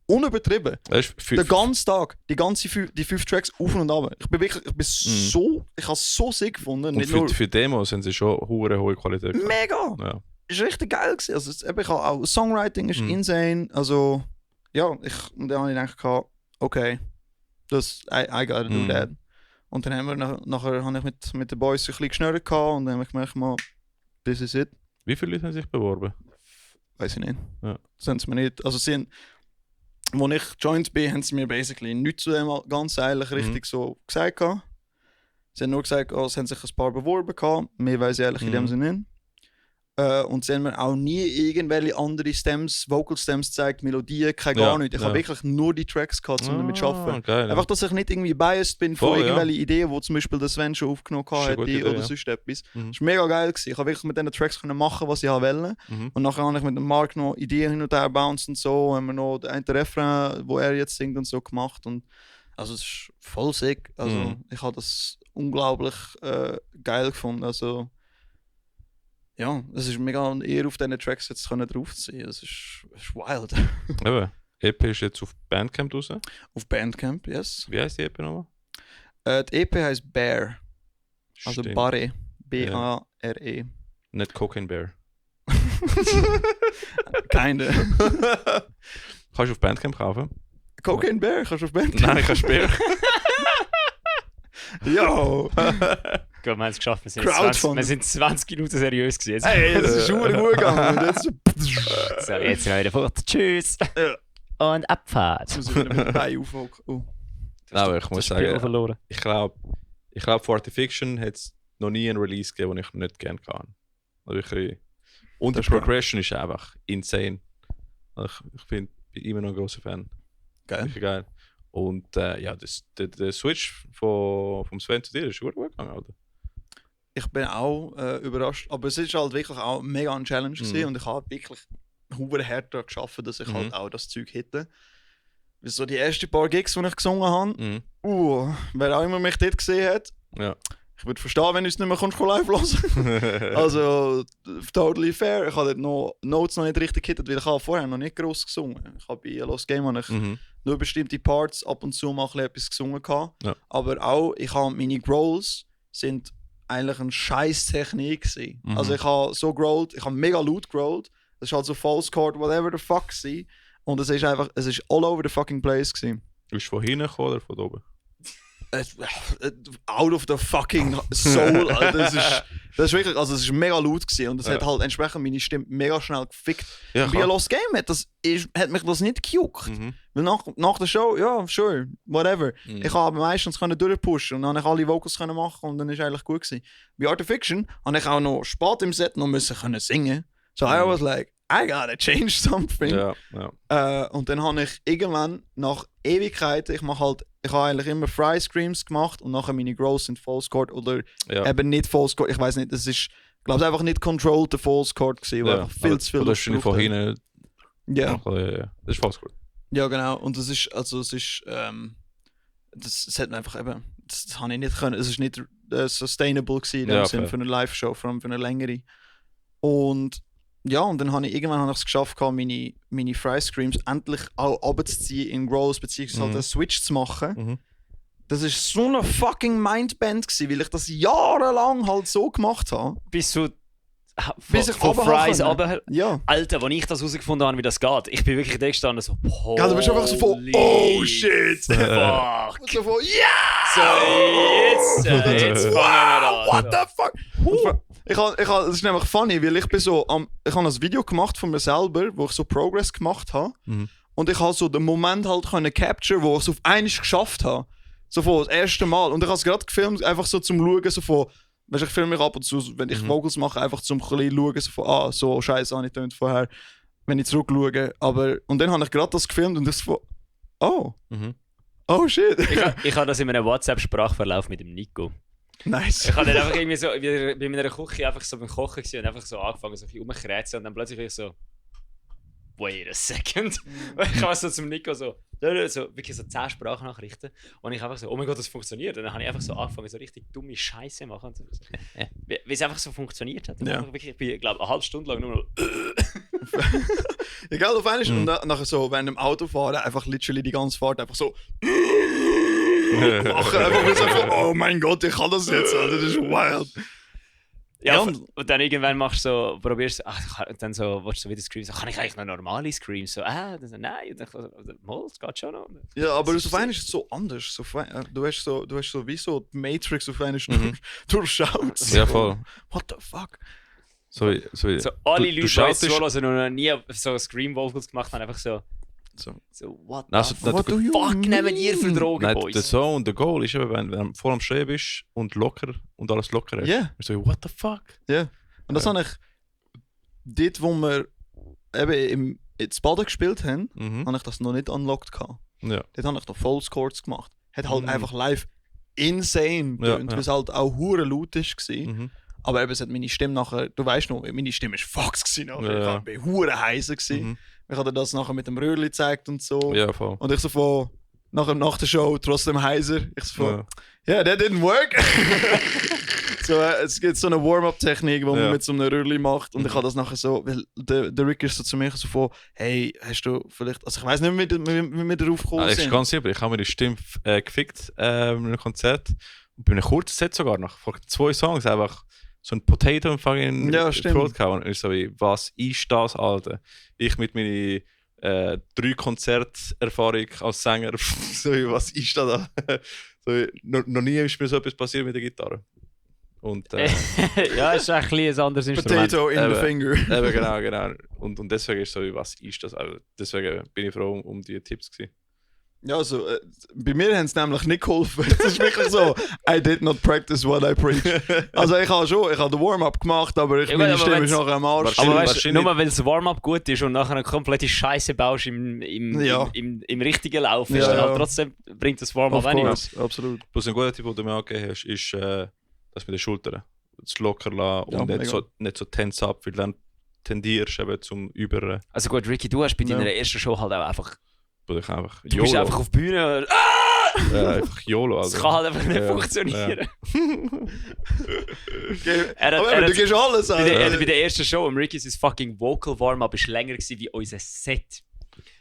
unübertrieben. Das ist Den ganzen Tag, die 5 Tracks auf und ab. Ich bin so, ich habe es so sick gefunden. und Nicht nur für Demos sind sie schon hure hohe Qualität. mega. Ja. Ist richtig geil gewesen. Also ich habe auch Songwriting ist insane. Also ja, und dann habe ich gedacht, okay, I gotta do that. Und dann haben wir nachher habe ich mit den Boys ein bisschen geschnürt gehabt, und dann habe ich gemerkt, mal, this is it. Wie viele Leute haben sich beworben? Weiß ich nicht. Ja. Das haben sie mir nicht. Also als ich joined bin, haben sie mir basically nichts zu dem ganz ehrlich richtig so gesagt gehabt. Sie haben nur gesagt, es haben sich ein paar beworben gehabt. Mehr weiss ich ehrlich in dem Sinne nicht. Und sie haben mir auch nie irgendwelche andere Stems, Vocal Stems gezeigt, Melodien, gar nichts. Ich habe wirklich nur die Tracks gehabt, um damit zu arbeiten. Geil, Einfach, dass ich nicht irgendwie biased bin von irgendwelchen Ideen, die zum Beispiel der Sven schon aufgenommen hat oder sonst etwas. Das war mega geil gewesen. Ich habe wirklich mit diesen Tracks können machen, was ich wollte. Und nachher habe ich mit dem Mark noch Ideen hin und her bounced und so. Haben wir noch den einen Refrain, wo er jetzt singt und so gemacht. Und also es ist voll sick. Also ich habe das unglaublich geil gefunden. Also ja, es ist mega eher auf diesen Tracks jetzt drauf zu sein. Es ist wild. Eben. EP ist jetzt auf Bandcamp raus. Auf Bandcamp, yes. Wie heisst die EP nochmal? Die EP heisst Bear. Also Stimmt. Barre. B-A-R-E. Nicht Cocaine Bear. Keine. Kannst du auf Bandcamp kaufen? Cocaine Bear kannst du auf Bandcamp? Nein, kannst du Bear. Yo! Wir haben es geschafft, wir sind 20 Minuten seriös gewesen. Hey, das ist schon gut gegangen. Und jetzt So, jetzt wieder fort. Tschüss. Ja. Und Abfahrt. muss ich wieder mit dem Bein aufhocken. Oh. Aber ich muss Das Spiel sagen, verloren. ich glaube, für Artifiction hat es noch nie einen Release gegeben, den ich nicht gerne kann. Also und die Das ist Progression ist einfach insane. Also ich bin immer noch ein großer Fan. Geil. Wirklich geil. Und ja, der Switch vom Sven zu dir ist gut gegangen, oder? Ich bin auch überrascht. Aber es ist halt wirklich auch mega eine Challenge gewesen. Und ich habe wirklich hure hart daran gearbeitet, dass ich halt auch das Zeug hitte. So die ersten paar Gigs, die ich gesungen habe, wer auch immer mich dort gesehen hat, Ja. ich würde verstehen, wenn du es nicht mehr live hören. Also, totally fair. Ich habe dort noch Notes noch nicht richtig gehittet, weil ich habe vorher noch nicht gross gesungen. Ich habe bei Lost Game nur bestimmte Parts ab und zu mal etwas gesungen gehabt. Ja. Aber auch, ich habe meine Growls sind eigentlich eine scheiß Technik gewesen. Also ich habe so growled, ich habe mega laut growled. Das ist halt so False Chord, whatever the fuck gewesen. Und es ist einfach, es ist all over the fucking place gewesen. Bist du von hinten gekommen oder von oben? Out of the fucking soul. Also das ist wirklich, also es ist mega laut gewesen und es hat halt entsprechend meine Stimme mega schnell gefickt. Ja, Bei Lost Game hat mich das nicht gejuckt. Weil nach der Show, ja, sure, whatever. Ich habe meistens durchpushen und dann konnte ich alle Vocals machen und dann ist eigentlich gut gewesen. Bei Artifiction habe ich auch noch spät im Set noch müssen singen. So I was like, I gotta change something. Ja. Und dann habe ich irgendwann nach Ewigkeiten, ich habe eigentlich immer Fry Screams gemacht und nachher meine Growls sind False Chord oder eben nicht False Chord. Ich weiß nicht, es ist, glaube ich, einfach nicht controlled False Chord gewesen, weil einfach viel zu viel. Oder schon von hinten. Ja. Das ist False Chord. Ja, genau. Und das ist, also es ist, das hat einfach eben, das habe ich nicht können. Es ist nicht sustainable gewesen in dem Sinn für eine Live-Show, vor allem für eine längere. Und ja, und dann habe ich irgendwann es geschafft, meine Fry Screams endlich auch runterzuziehen in Growls, beziehungsweise halt einen Switch zu machen. Das war so eine fucking Mindband gewesen, weil ich das jahrelang halt so gemacht habe. Bis ich von Fries aber ja. Alter, als ich das herausgefunden habe, wie das geht, ich bin wirklich da gestanden so, Ja, du bist einfach so von, oh shit! Fuck! Und so von, ja! So, jetzt fangen wir an. What the fuck? Das ist nämlich funny, weil ich bin so ich habe ein Video gemacht von mir selber, wo ich so Progress gemacht habe. Und ich habe so den Moment halt können capture, wo ich es auf einmal geschafft habe. So von das erste Mal. Und ich habe es gerade gefilmt, einfach so zum Schauen, so von, weißt, ich filme mich ab und zu, wenn ich Vocals mache, einfach zum ein bisschen schauen, so von, so scheiße habe ich getönt vorher, wenn ich zurückschaue. Und dann habe ich gerade das gefilmt und das von, oh shit. Ich habe das in einem WhatsApp-Sprachverlauf mit dem Nico. Nice. Ich habe dann einfach irgendwie so, bei meiner Küche einfach so beim Kochen gewesen und einfach so angefangen, so ein bisschen rumzukrätzeln und dann plötzlich ich so, wait a second. Ich habe so zum Nico so wirklich so 10 Sprachnachrichten und ich einfach so, oh mein Gott, das funktioniert. Und dann habe ich einfach so angefangen, so richtig dumme Scheiße zu machen. So, wie es einfach so funktioniert hat. Ja. Wirklich, ich bin, glaube eine halbe Stunde lang nur noch Egal, auf einmal und nachher so während dem Autofahren einfach literally die ganze Fahrt einfach so machen, einfach so, oh mein Gott, ich kann das jetzt, Alter, das ist wild. Ja, und dann irgendwann machst du so, probierst du, dann so, willst du wieder Screams, so, kann ich eigentlich noch normale Screams? So, dann so, nein, und dann, mal, es geht schon noch. Ja, aber auf einmal ist es so anders. So, du hast so wie so die Matrix auf einmal durchschaut. So. Ja, voll. What the fuck? So alle Leute, die so noch nie so Scream Vocals gemacht haben, einfach so, So. So, what Also, the what do you fuck mean? nehmen ihr für Drogen, Nein, Boys? der Song und der Goal ist eben, wenn du voll am Schreiben bist und locker und alles locker ist. Ja. So, what the fuck? Ja. Und das habe ich dort, wo wir eben in Baden gespielt haben, Mhm. habe ich das noch nicht unlocked gehabt. Ja. Dort habe ich noch Full Scores gemacht. Hat halt Mhm. einfach live insane Ja, getönt, ja. weil es halt auch hure laut war. Mhm. Aber eben, es hat meine Stimme nachher, du weißt noch, meine Stimme ist fucks gewesen nachher. Ja. Ich war hure heiser gewesen. Mhm. Ich habe das nachher mit dem Röhrli gezeigt und so. Ja, voll. Und ich so von, nach der Show trotzdem heiser. Ich so von, Ja. yeah, that didn't work. So, es gibt so eine Warm-up-Technik, die man Ja. mit so einem Röhrli macht. Und Mhm. ich habe das nachher so, weil der Rick ist so zu mir so von, hey, hast du vielleicht, also ich weiß nicht, wie wir darauf gekommen Das ist sind. ganz simpel. Ich habe mir die Stimme gefickt in einem Konzert. Und bei einem kurzen Set sogar noch. Vor 2 Songs einfach so ein Potato im fucking Ja, stimmt. Throat gehauen. Und ich so wie, was ist das, Alter? Ich mit meiner 3 Konzerterfahrung als Sänger. So wie, was ist das? So wie, noch nie ist mir so etwas passiert mit der Gitarre. Und Ja, ist ein bisschen ein anderes Instrument. Potato in the Eben. finger. eben, genau. Und deswegen ist so wie, was ist das? Also deswegen bin ich froh um die Tipps gewesen. Ja, also, bei mir haben es nämlich nicht geholfen. Es ist wirklich so, I did not practice what I preach. Also ich habe den Warm-up gemacht, aber Ja, meine aber Stimme wenn's- ist nachher am Arsch. Aber Wahrscheinlich- weißt du, nur weil das Warm-up gut ist und nachher eine komplette Scheiße baust im Ja. richtigen Lauf, ist Ja, dann halt ja. trotzdem bringt das Warm-up Of weniger. course, absolut. Bloß ein guter Tipp, den du mir angegeben hast, ist das mit den Schultern. Das locker lassen Ja, und mega. nicht so tense ab, weil dann tendierst du eben zum Über. Also gut, Ricky, du hast bei Ja. deiner ersten Show halt auch einfach. Wo ich einfach Du bist einfach auf die Bühne. einfach YOLO. Das Also. kann halt einfach nicht Ja, funktionieren. Er Aber hat- du gibst alles an. bei der ersten Show, Ricky sein fucking Vocal Warm-up ist länger gewesen wie unser Set.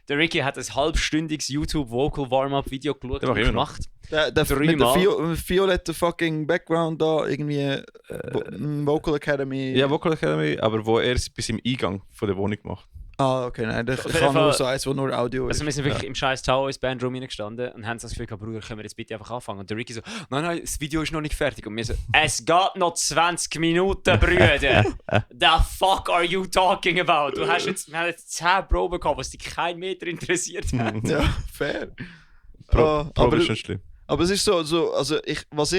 Der Ricky hat ein halbstündiges YouTube Vocal Warm-up Video geschaut Den mach und ich immer noch. gemacht. Der mit der Dreimal. violetten fucking Background da, irgendwie Vocal Academy. Ja, Vocal Academy, aber wo er es bis im Eingang von der Wohnung macht. Ah, okay, nein, ich jeden kann nur Fall- so eins, wo nur Audio ist. Also wir sind wirklich im scheiß Tower ins Bandroom reingestanden und haben so das Gefühl gehabt, Bruder, können wir jetzt bitte einfach anfangen? Und der Ricky so, nein, das Video ist noch nicht fertig. Und wir so, es geht noch 20 Minuten, Brüder. The fuck are you talking about? Wir haben jetzt 10 Proben gehabt, was dich kein Meter interessiert hat. Ja, fair. Probe aber, ist nicht schlimm. aber es ist so also was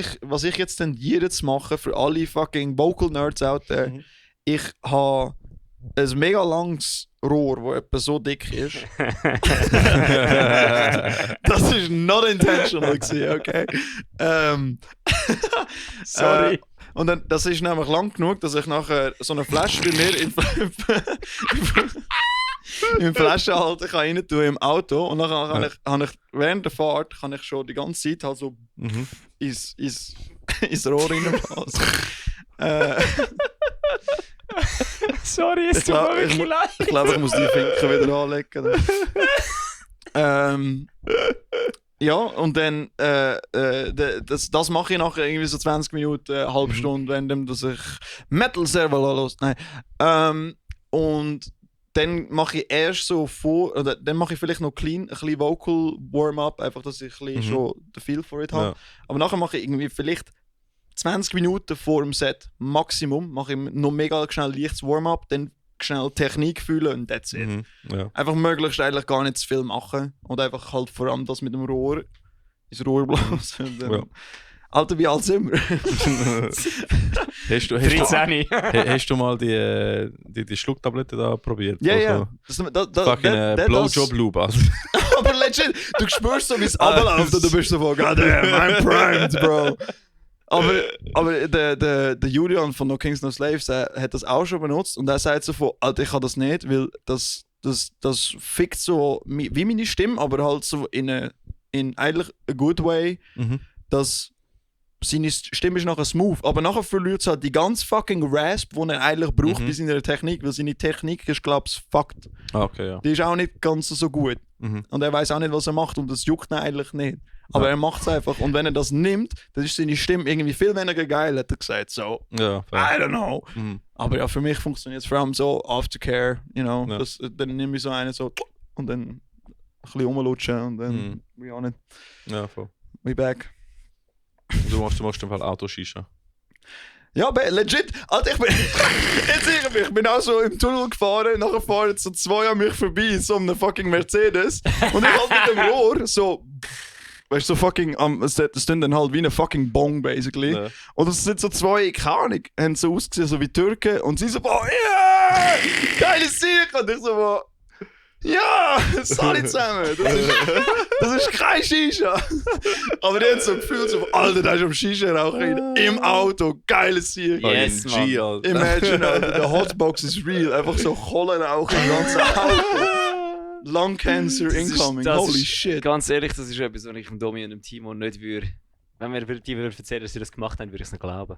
ich jetzt tendiere zu machen für alle fucking Vocal Nerds out there, Mhm. ich habe ein mega langes Rohr, das etwa so dick ist. Das ist not intentional gewesen, okay? Sorry. Und dann, das ist nämlich lang genug, dass ich nachher so eine Flasche bei mir im Flaschenhalter kann rein tun im Auto und dann kann ich während der Fahrt kann ich schon die ganze Zeit halt so Mhm. ins Rohr reinblasen. Sorry, es Ich tut glaub- mir wirklich ich mu- leid. Ich glaube, ich muss die Finger wieder anlegen. Ja, und dann das mache ich nachher irgendwie so 20 Minuten, eine halbe Stunde, während dass ich Metal Server los. Nein. Und dann mache ich erst so oder dann mache ich vielleicht noch clean, ein bisschen Vocal Warm-up, einfach, dass ich ein bisschen schon den Feel for it habe. Ja. Aber nachher mache ich irgendwie vielleicht 20 Minuten vor dem Set Maximum, mache ich noch mega schnell leichtes Warm-up, dann schnell Technik fühlen und that's it. Mhm. Ja. Einfach möglichst eigentlich gar nicht zu viel machen und einfach halt vor allem das mit dem Rohr ins Rohr blasen. Und dann- Ja. Alter, wie alt sind wir? Hast du 13. hast du mal die Schlucktablette da probiert? Ja, Also, ja. Fucking Blowjob-Lube. Also. Aber legit, du spürst so, wie es runterläuft und du bist so von, God damn, I'm primed, bro. Aber der Julian von No Kings No Slaves hat das auch schon benutzt und er sagt so von, Alter, ich kann das nicht, weil das fickt so wie meine Stimme, aber halt so in eigentlich a good way, Mhm. dass seine Stimme ist nachher smooth, aber nachher verliert es halt die ganz fucking Rasp, die er eigentlich braucht Mhm. bei seiner Technik, weil seine Technik ist, glaube ich, fucked. Ah, okay, ja. Die ist auch nicht ganz so gut. Mhm. Und er weiß auch nicht, was er macht und das juckt ihn eigentlich nicht. Aber Ja. er macht es einfach. Und wenn er das nimmt, dann ist seine Stimme irgendwie viel weniger geil, hat er gesagt. So, Ja, I fair. don't know. Mhm. Aber ja, für mich funktioniert es vor allem so, Aftercare, you know. Ja. Dann nehme ich so einen so und dann ein bisschen rumlutschen und dann we on it. Ja, voll. We back. Du machst im Fall Autoshisha. Ja, aber legit. Alter, ich bin auch so im Tunnel gefahren, nachher fahren so 2 an mich vorbei, so einem fucking Mercedes. Und ich halt mit dem Rohr so. Weißt du, so fucking. Das klingt dann halt wie ein fucking Bong, basically. Ja. Und das sind so 2, keine Ahnung, haben so ausgesehen, so wie Türken. Und sie so, boah, yeah! Geile Sieg! Und ich so, boah. Ja, sorry zusammen. Das ist kein Shisha. Aber die haben so gefühlt, so, Alter, da ist am Shisha rauchen im Auto. Geiles Sieg. Yes, Fucking G, Mann. Alter. Imagine, Alter, der Hotbox is real. Einfach so Kohlenrauch im ganzen Auto. Lung Cancer Das ist- incoming. das Holy ist- shit. Ganz ehrlich, das ist etwas, was ich dem Domi und dem Timo nicht würde. Wenn wir die würden erzählen, dass sie das gemacht haben, würde ich es nicht glauben.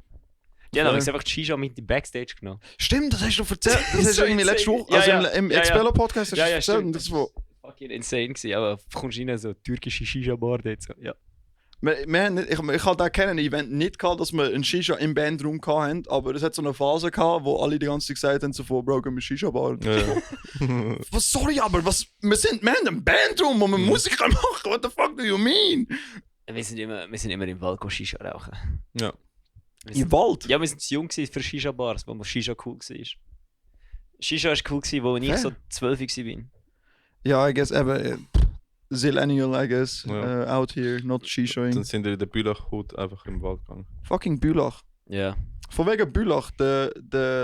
Die haben Fair. übrigens einfach die Shisha mit in die Backstage genommen. Stimmt, das hast du erzählt. Das ist hast so du irgendwie letzte insane. Woche, Ja, also ja. im Ja, ja. Expello-Podcast hast du Ja, ja, erzählt. stimmt. Und das war... Fucking insane gewesen, aber du kommst rein, so türkische Shisha-Bar dort. So. Ja. Wir haben nicht, ich hatte auch keinen Event nicht gehabt, dass wir einen Shisha im Bandraum hatten, aber es hat so eine Phase gehabt, wo alle die ganze Zeit gesagt haben, so, Bro, gehen wir Shisha-Bar. Ja. Was, sorry, aber wir haben einen Bandraum, wo wir Musik machen. What the fuck do you mean? Wir sind immer im Wald Shisha rauchen. Ja. Wir sind, Im Wald? ja, wir sind zu jung gewesen für Shisha-Bars, wo Shisha cool war. Shisha war cool, gewesen, wo ich Fair. so 12 war. Ja, I guess eben. Zillennial, I guess. Ja. Out here, not Dann Shishaing. sind wir in der Bülach-Hut einfach im Wald gegangen. Fucking Bülach. Ja. Von wegen Bülach. Der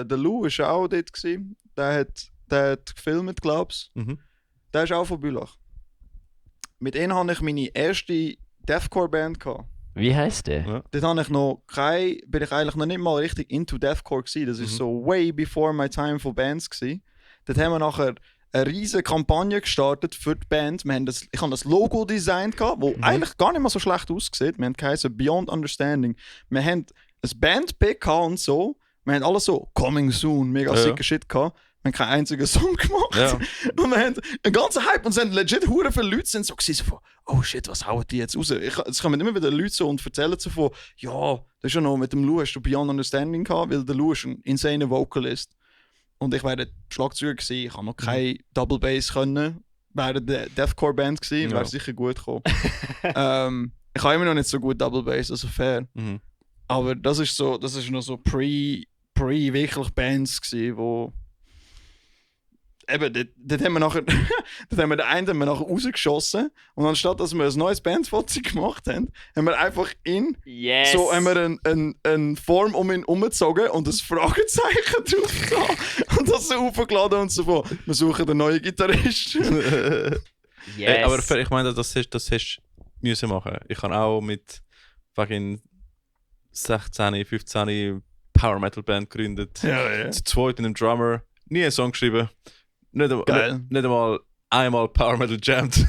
Lou war auch dort. Gewesen. Der hat gefilmt, glaubst du. Mhm. Der ist auch von Bülach. Mit ihm hatte ich meine erste Deathcore-Band gehabt. Wie heisst der? Ja. Dort habe ich bin ich eigentlich noch nicht mal richtig into Deathcore gewesen. Das ist Mhm. so way before my time for Bands gewesen. Dort haben wir nachher eine riesige Kampagne gestartet für die Band. Ich habe das Logo designt gehabt, wo eigentlich gar nicht mal so schlecht aussieht. Wir haben geheißen Beyond Understanding. Wir haben ein Bandpick gehabt und so. Wir haben alles so Coming Soon, mega Ja. sicker Shit gehabt. Wir haben keinen einzigen Song gemacht. Ja. Und wir haben einen ganzen Hype und es sind legit hure viele Leute sind so gewesen, so von, oh shit, was hauen die jetzt raus? Es kommen immer wieder Leute so und erzählen so von, ja, das ist ja noch mit dem Lou hast du Beyond Understanding gehabt, weil der Lou ist ein insane Vocalist. Und ich war der Schlagzeuger gewesen, ich habe noch kein Double Bass können, wäre der Deathcore Band gewesen, wäre Ja. sicher gut gekommen. Ich habe immer noch nicht so gut Double Bass, also fair. Mhm. Aber das ist noch so pre wirklich Bands gewesen, wo eben, dort haben wir nachher, dort haben wir den einen haben wir nachher rausgeschossen und anstatt dass wir ein neues Bandfoto gemacht haben, haben wir einfach Yes! so haben wir eine Form um ihn umgezogen und ein Fragezeichen drauf getan und das so aufgeladen und so von, wir suchen einen neuen Gitarrist. yes! Aber ich meine, das hast du müssen machen. Ich habe auch mit fucking 16, 15 Power Metal Band gegründet. ja. Zu zweit mit einem Drummer. Nie einen Song geschrieben. Geil. Nicht einmal einmal Power Metal jammed.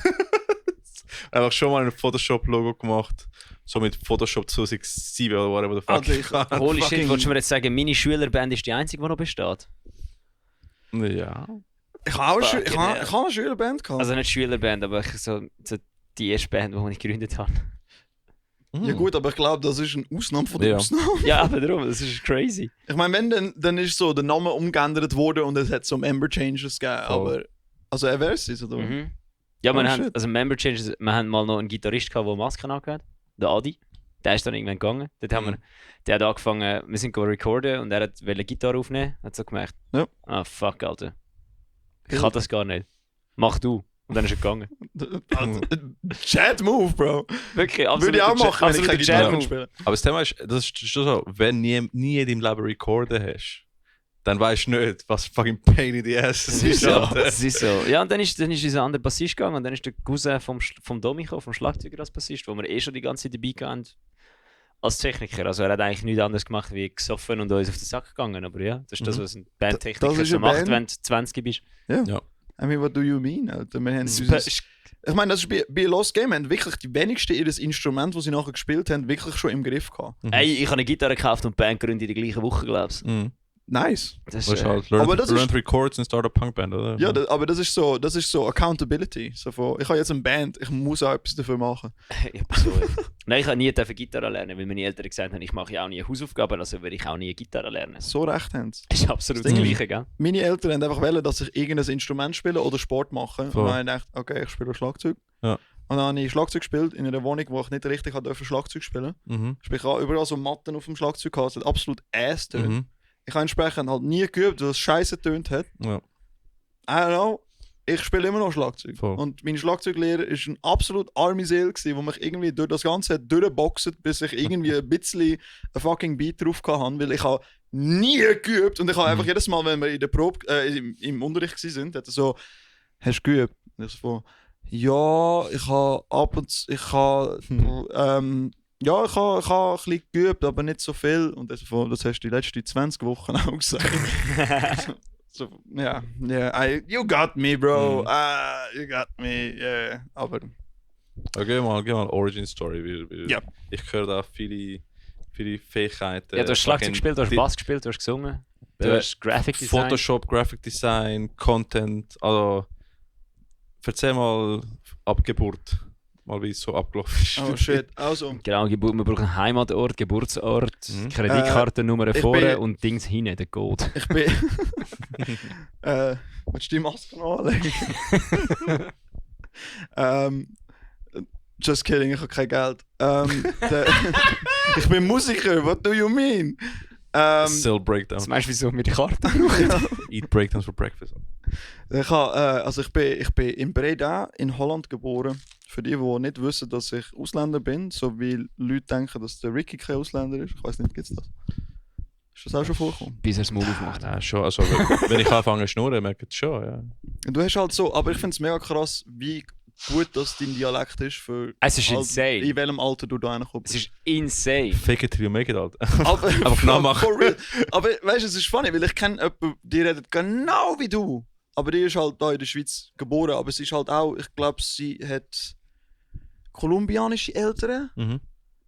Einfach schon mal ein Photoshop-Logo gemacht. So mit Photoshop 2007 oder whatever the fuck. Also ich Holy shit, fucking- wolltest du mir jetzt sagen, meine Schülerband ist die einzige, die noch besteht? Ja. Ich habe auch eine Fucking ich habe hell. ich habe eine Schülerband gehabt. Also nicht Schülerband, aber so die erste Band, die ich gegründet habe. Ja gut, aber ich glaube, das ist eine Ausnahme von der Ja. Ausnahme. Ja, aber darum, das ist crazy. Ich meine, wenn, dann ist so der Name umgeändert worden und es hat so Member Changes gegeben, Voll. aber... Also er wäre es, oder? Mhm. Ja, Oh, wir haben, shit. also Member Changes, wir haben mal noch einen Gitarrist gehabt, der Masken angehört, der Adi. Der ist dann irgendwann gegangen. Dort haben wir, der hat angefangen, wir sind recorden und er wollte Gitarre aufnehmen. Hat so gemerkt, Ja. ah fuck, Alter. Ich Ja. kann das gar nicht. Mach du. Und dann ist er gegangen. Chat-Move, Bro. Wirklich, Würde ich auch machen, wenn ich keine Gitarre Jam-Move. spiele. Aber das Thema ist, das ist schon so, wenn du nie in deinem Leben recorden hast, dann weißt du nicht, was fucking pain in the ass Das ist so. Alter. Das ist so. Ja, und dann ist unser anderer Bassist gegangen und dann ist der Cousin vom Domi gekommen, vom Schlagzeuger als Bassist, wo wir schon die ganze Zeit dabei hatten. Als Techniker. Also er hat eigentlich nichts anderes gemacht, wie gesoffen und uns auf den Sack gegangen. Aber ja, das ist das, was ein Das Bandtechniker ist so eine macht, Band. wenn du 20 bist. I mean, what do you mean, Alter? Wir haben Das dieses- ist- ich meine, das ist bei Lost Game haben wirklich die wenigsten ihres Instrument, das sie nachher gespielt haben, wirklich schon im Griff gehabt. Ey, ich habe eine Gitarre gekauft und die Band gegründet in der gleichen Woche, glaubst du? Mhm. nice. Das Das ist ist, halt aber das Learn ist- to Records und Start a Punk Band, oder? Ja, aber das ist so Accountability. So von, ich habe jetzt eine Band, ich muss auch etwas dafür machen. Nein, ich habe nie Gitarre lernen, weil meine Eltern gesagt haben, ich mache ja auch nie Hausaufgaben, also würde ich auch nie Gitarre lernen. So recht haben sie. Das ist absolut Das das Ding Gleiche, gell? Meine Eltern haben einfach wollen, dass ich irgendein Instrument spiele oder Sport mache. Voll. Und dann habe ich gedacht, okay, ich spiele Schlagzeug. Ja. Und dann habe ich Schlagzeug gespielt in einer Wohnung, wo ich nicht richtig durfte Schlagzeug spielen. Mhm. Sprich, ich habe überall so Matten auf dem Schlagzeug gehabt, es hat absolut Ass tönt. Mhm. Ich habe entsprechend halt nie geübt, weil es scheiße tönt hat. Ja. I don't know. Ich spiele immer noch Schlagzeug. Voll. Und mein Schlagzeuglehrer war ein absolut arme Seele, der mich irgendwie durch das Ganze hat durchgeboxt, bis ich irgendwie ein bisschen ein fucking Beat drauf hatte, weil ich habe nie geübt und ich habe einfach jedes Mal, wenn wir in der Probe, im Unterricht waren, hat er so, hast du geübt? Und ich so, ja, ich habe ab und zu, ich habe ein bisschen geübt, aber nicht so viel. Und er so, das hast du die letzten 20 Wochen auch gesagt. So, ja, you got me, bro. You got me, yeah. Aber Okay, geh mal Origin Story. Ja. Ich höre da viele Fähigkeiten. Ja, du hast Schlagzeug gespielt, du hast die- Bass gespielt, du hast gesungen, du Ja. hast Graphic Design. Photoshop, Graphic Design, Content. Also, erzähl mal ab Geburt, mal wie es so abgelaufen ist. oh shit, also. Genau, wir brauchen einen Heimatort, Geburtsort, Mhm. Kreditkartennummer ich vorne bin- und Dings hinten, der Code. Ich bin. Willst du die Maske noch anlegen? Just kidding, ich habe kein Geld. Ich bin Musiker, what do you mean? Still Breakdowns. Das meinst du, wieso wir die Karte Eat Breakdowns for breakfast. Ich bin in Breda in Holland geboren. Für die nicht wissen, dass ich Ausländer bin, so wie Leute denken, dass der Ricky kein Ausländer ist. Ich weiß nicht, gibt es das? Ist das auch schon vorgekommen? bis er das Maul aufmacht? Ja, schon. Also, wenn ich anfange zu schnurren, merke ich es schon. Ja. Du hast halt so, aber ich finde es mega krass, wie gut das dein Dialekt ist für Es ist in insane. welchem Alter du da reinkommst. Es ist insane. Fake it till you make it, Alter. Aber, Einfach nachmachen. For real. Aber weißt du, es ist funny, weil ich kenne jemanden, die redet genau wie du. Aber die ist halt da in der Schweiz geboren. Aber sie ist halt auch, ich glaube, sie hat kolumbianische Eltern. Mhm.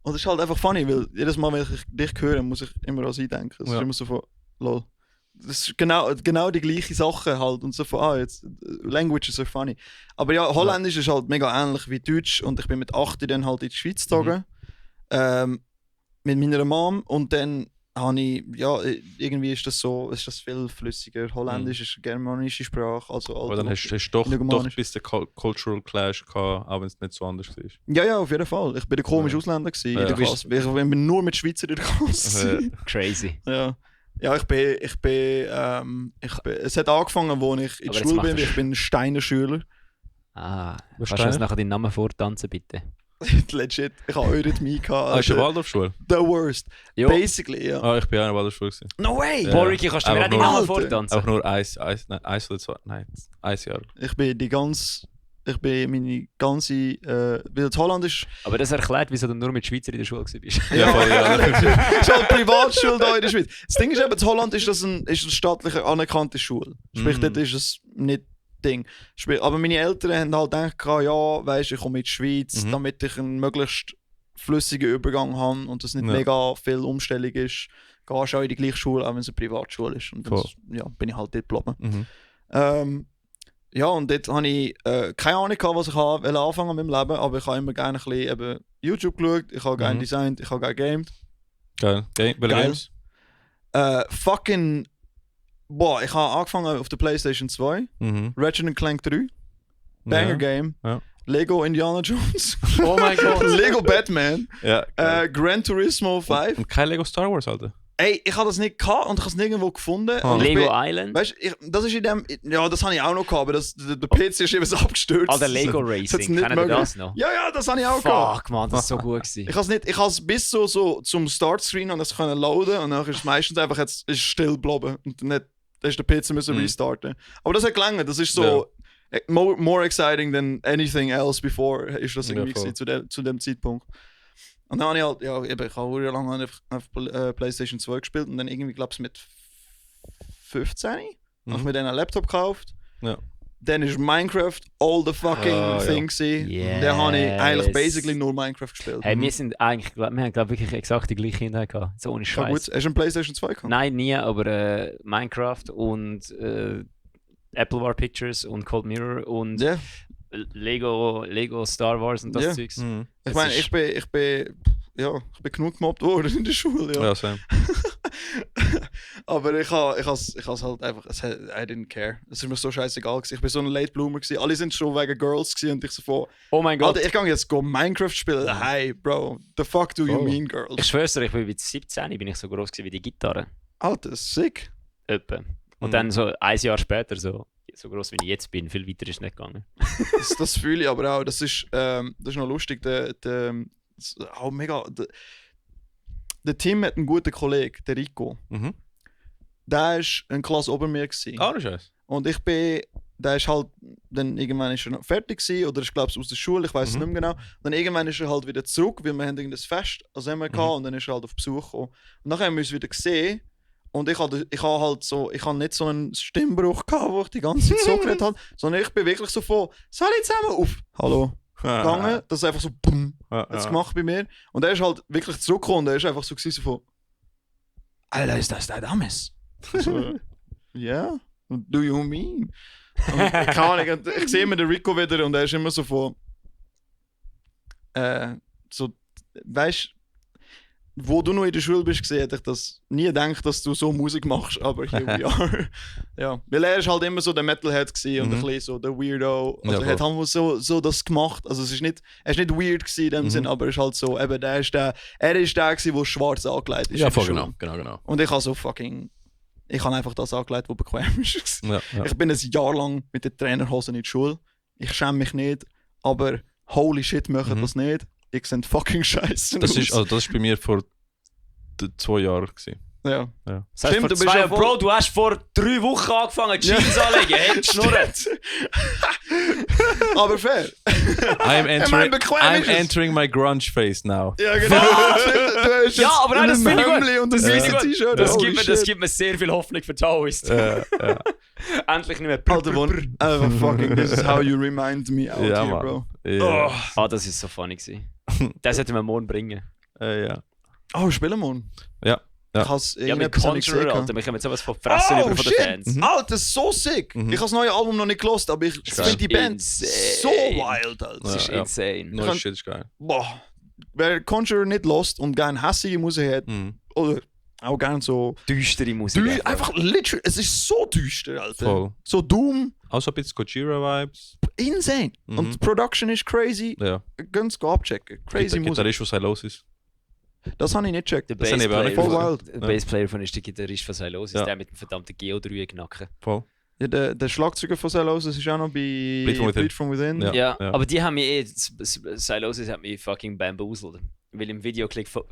Und das ist halt einfach funny, weil jedes Mal, wenn ich dich höre, muss ich immer an sie denken. Es Ja. ist immer so von, lol. Das ist genau die gleiche Sache halt. Und so von, jetzt, Languages are funny. Aber ja, Holländisch ist halt mega ähnlich wie Deutsch. Und ich bin mit 8 dann halt in die Schweiz gezogen. Mit meiner Mom. Und dann habe ich, ja, irgendwie ist das viel flüssiger. Holländisch ist eine germanische Sprache. Also Aber dann hast du doch Germanisch. ein bisschen Cultural Clash gehabt, auch wenn es nicht so anders war. Ja, auf jeden Fall. Ich bin der komische Ausländer gewesen. Ja. In der Du bist- Klasse. Ich bin nur mit Schweizer in der Klasse. Crazy. Ja. Ja, ich bin, es hat angefangen, als ich in Aber die jetzt Schule macht bin. er- Ich bin ein Steiner Schüler. Ah, Was kannst du uns Steiner? nachher deinen Namen vortanzen, bitte? Legit. Ich habe Eurythmie gehabt. Ah, ist eine Alter. Waldorfschule? The worst. Jo. Basically, ja. Ah, ich bin auch in einer Waldorfschule. gewesen. No way! Ja. Boah, Ricky, kannst du mir Aber auch deinen nur- Namen Alter. vortanzen? Auch nur eins oder zwei, nein, ein Jahr. Ich bin meine ganze... weil das Holland ist... Aber das erklärt, wieso du nur mit Schweizer in der Schule warst. Ja, voll, ja. ist halt Privatschule da in der Schweiz. Das Ding ist eben, das Holland ist eine staatlich anerkannte Schule. Sprich, Mhm. dort ist es nicht Ding. Sprich, aber meine Eltern haben halt gedacht, ja, weisst, ich komme in die Schweiz, Mhm. damit ich einen möglichst flüssigen Übergang habe und es nicht Ja. mega viel Umstellung ist. Gehst du auch in die gleiche Schule, auch wenn es eine Privatschule ist. Und dann ja, bin ich halt dort geblieben. Mhm. Ja, und dort habe ich keine Ahnung gehabt, was ich wollte anfangen mit dem Leben, aber ich habe immer gerne ein bisschen eben YouTube geschaut, ich habe gerne Mhm. designt, ich habe gerne gamed. Geil. Welche Geil. Games? Ich habe angefangen auf der PlayStation 2, Mhm. Ratchet Clank 3, Banger Ja. Game, Ja. Lego Indiana Jones, Oh mein Gott. Lego Batman, Ja. geil. Gran Turismo 5. Und kein Lego Star Wars, Alter. Ey, ich habe das nicht gehabt und ich habe es nirgendwo gefunden. Ah. Und ich Lego bin- Island? Weißt du, das ist in dem. Ja, das habe ich auch noch gehabt, aber der PC ist eben so abgestürzt. Ah, der Lego Das hat's Racing. nicht Kennen wir möglich. das noch? Ja, das habe ich auch gehabt. Fuck, man, das war so gut gewesen. Ich habe es bis so zum Startscreen und das können loaden und dann ist es meistens einfach jetzt ist still geblieben und dann ist der PC müssen Mhm. restarten. Aber das hat gelangt, das ist so more exciting than anything else before ist das Ja, irgendwie voll. gewesen, zu dem Zeitpunkt. Und dann habe ich halt, ja, eben, ich habe sehr lange auf PlayStation 2 gespielt und dann irgendwie, glaube ich, mit 15 habe ich mir dann einen Laptop gekauft. Ja. Dann ist Minecraft all the fucking thing gewesen. Yes. Da habe ich eigentlich basically nur Minecraft gespielt. Hey, wir haben glaube wirklich exakt die gleiche Kindheit gehabt. So ohne Ja, Scheiß. gut. Hast du eine PlayStation 2 gehabt? Nein, nie, aber Minecraft und Apple War Pictures und Cold Mirror und Ja. Lego Star Wars und das Ja. Zeugs. Mhm. Ich meine, ich bin genug gemobbt worden in der Schule. Ja. Ja, same. Aber ich has halt einfach, I didn't care. Es ist mir so scheißegal gewesen. Ich bin so ein Late Bloomer gewesen. Alle sind schon wegen Girls gewesen und ich so von, Oh mein Gott. Alter, ich kann jetzt Minecraft spielen. Hey, Bro, the fuck do you Oh. mean, girls? Ich schwör's dir, ich bin mit 17 bin ich so groß gewesen wie die Gitarre. Alter, sick. Etwa. Und dann so ein Jahr später so groß wie ich jetzt bin, viel weiter ist nicht gegangen. Das fühle ich aber auch. Das ist noch lustig. Der Tim hat einen guten Kollegen, der Rico. Mhm. Der war eine Klasse ober mir gewesen. Ah, das ist Und der ist halt, dann irgendwann ist er noch fertig gewesen, oder ich glaube aus der Schule, ich weiß es nicht mehr genau. Dann irgendwann ist er halt wieder zurück, weil wir haben irgendein Fest als MRK und dann ist er halt auf Besuch gekommen. Und nachher haben wir uns wieder gesehen und ich habe nicht so einen Stimmbruch gehabt, wo ich die ganze Zeit so geredet habe, sondern ich bin wirklich so von, «Salut zusammen!» auf «Hallo!» gegangen. Das ist einfach so «Bumm!» hat's gemacht bei mir. Und er ist halt wirklich zurückgekommen und er ist einfach so gewesen, so von, «Alter, ist das dein Amis?» So, «Ja, what do you mean?» Und keine Ahnung, ich sehe immer den Rico wieder und er ist immer so von weißt, wo du noch in der Schule bist gesehen, hätte ich das nie gedacht, dass du so Musik machst, aber here we are. Ja, weil er ist halt immer so der Metalhead gewesen und ein bisschen so der Weirdo. Also er hat halt so das gemacht. Also er ist nicht weird gewesen in dem Sinn, aber er ist halt so, eben er ist der gewesen, der schwarz angelegt ist. Ja, in der voll Schule. genau. Und ich habe so ich habe einfach das angelegt, was bequem ist. Ja. Ich bin ein Jahr lang mit den Trainerhosen in der Schule. Ich schäme mich nicht, aber holy shit, machen das nicht. Ich sehe fucking scheiße. Das ist bei mir vor 2 Jahren gewesen. Ja. Ja. Das heißt, Stimmt, vor du bist 2 ja Jahren, voll- Bro, du hast vor 3 Wochen angefangen, Jeans anlegen, hey, Schnurren. Aber fair. I'm bequem ist es. entering my grunge phase now. Ja, genau. Du hast Ja, jetzt aber nein, das ein finde ich gut. Hemdli und Das ein finde ich weißes gut. T-Shirt. Das Holy gibt shit. mir sehr viel Hoffnung für Taoist. Ja. Endlich nicht mehr Alter, einfach fucking, this is how you remind me out Ja, here, Mann. bro. Ja. Ah, das ist so funny gewesen. Das hätten wir morgen bringen. Ja. Oh, spielen wir. Ja. Ich has Ja, mit irgendetwas nicht Conjurer, gesehen. Alter. Wir können jetzt sowas von fressen über von den Fans. Alter, so sick! Ich habe das neue Album noch nicht gelost, aber ich geil. finde die Band Insane. so wild, Alter. Das ist Ja. insane. No kann- shit ist geil. Boah. Wer Conjurer nicht lost und gerne hässliche Musik hat, oder auch gerne so. Düstere Musik. Einfach literally, es ist so düster, Alter. Voll. So Doom, Auch so ein bisschen Gojira-Vibes. insane. Und die Production ist crazy. Ja. Ganz abchecken. Crazy Musik. Gitarrist, was los ist. Das habe ich nicht gecheckt. Der Das habe ich aber auch nicht Bassplayer gewusst. der Bassplayer von ist der Gitarrist von Silos, ist Ja. der mit dem verdammten Geo-3 Knacken. Voll. Ja, der Schlagzeuger von Celos ist auch noch bei Bleed from Within. Within. Ja. Ja, aber die haben mich Silos hat mich fucking bamboozled. Weil im Videoclip von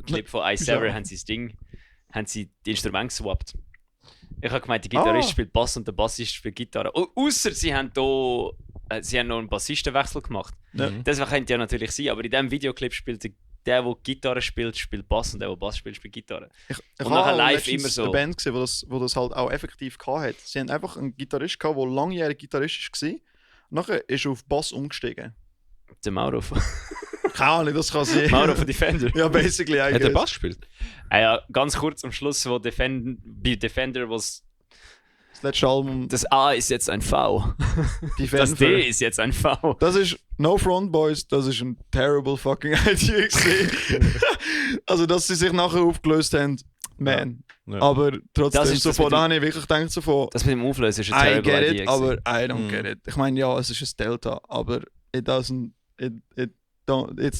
iSever Ja. haben sie die Instrumente geswappt. Ich habe gemeint, der Gitarrist spielt Bass und der Bassist spielt Gitarre. Außer sie haben noch einen Bassistenwechsel gemacht. Ja. Das könnte ja natürlich sein, aber in diesem Videoclip spielt der Gitarre spielt Bass und der Bass spielt Gitarre. Ich Und nachher habe live letztens immer so. eine Band gesehen, wo das halt auch effektiv hatte. Sie haben einfach einen Gitarrist gehabt, der langjährig Gitarrist war. Nachher ist er auf Bass umgestiegen. Der Mauro von Keine Ahnung, das kann sein. Mauro von Defender. Ja, basically. I Hat der guess. Bass gespielt? Ja, ganz kurz am Schluss, wo bei Defender was Das letzte Album, das A ist jetzt ein V. die Das Fan D ist jetzt ein V. Das ist No Front Boys, das ist ein terrible fucking Idea gewesen. Also, dass sie sich nachher aufgelöst haben, man. Ja. Aber trotzdem, Das ist das sofort mit dem- habe ich wirklich gedacht, sofort, Das mit dem Auflösen ist I eine get terrible it, Idee. aber I don't get it. Ich meine, ja, es ist ein Delta, aber it's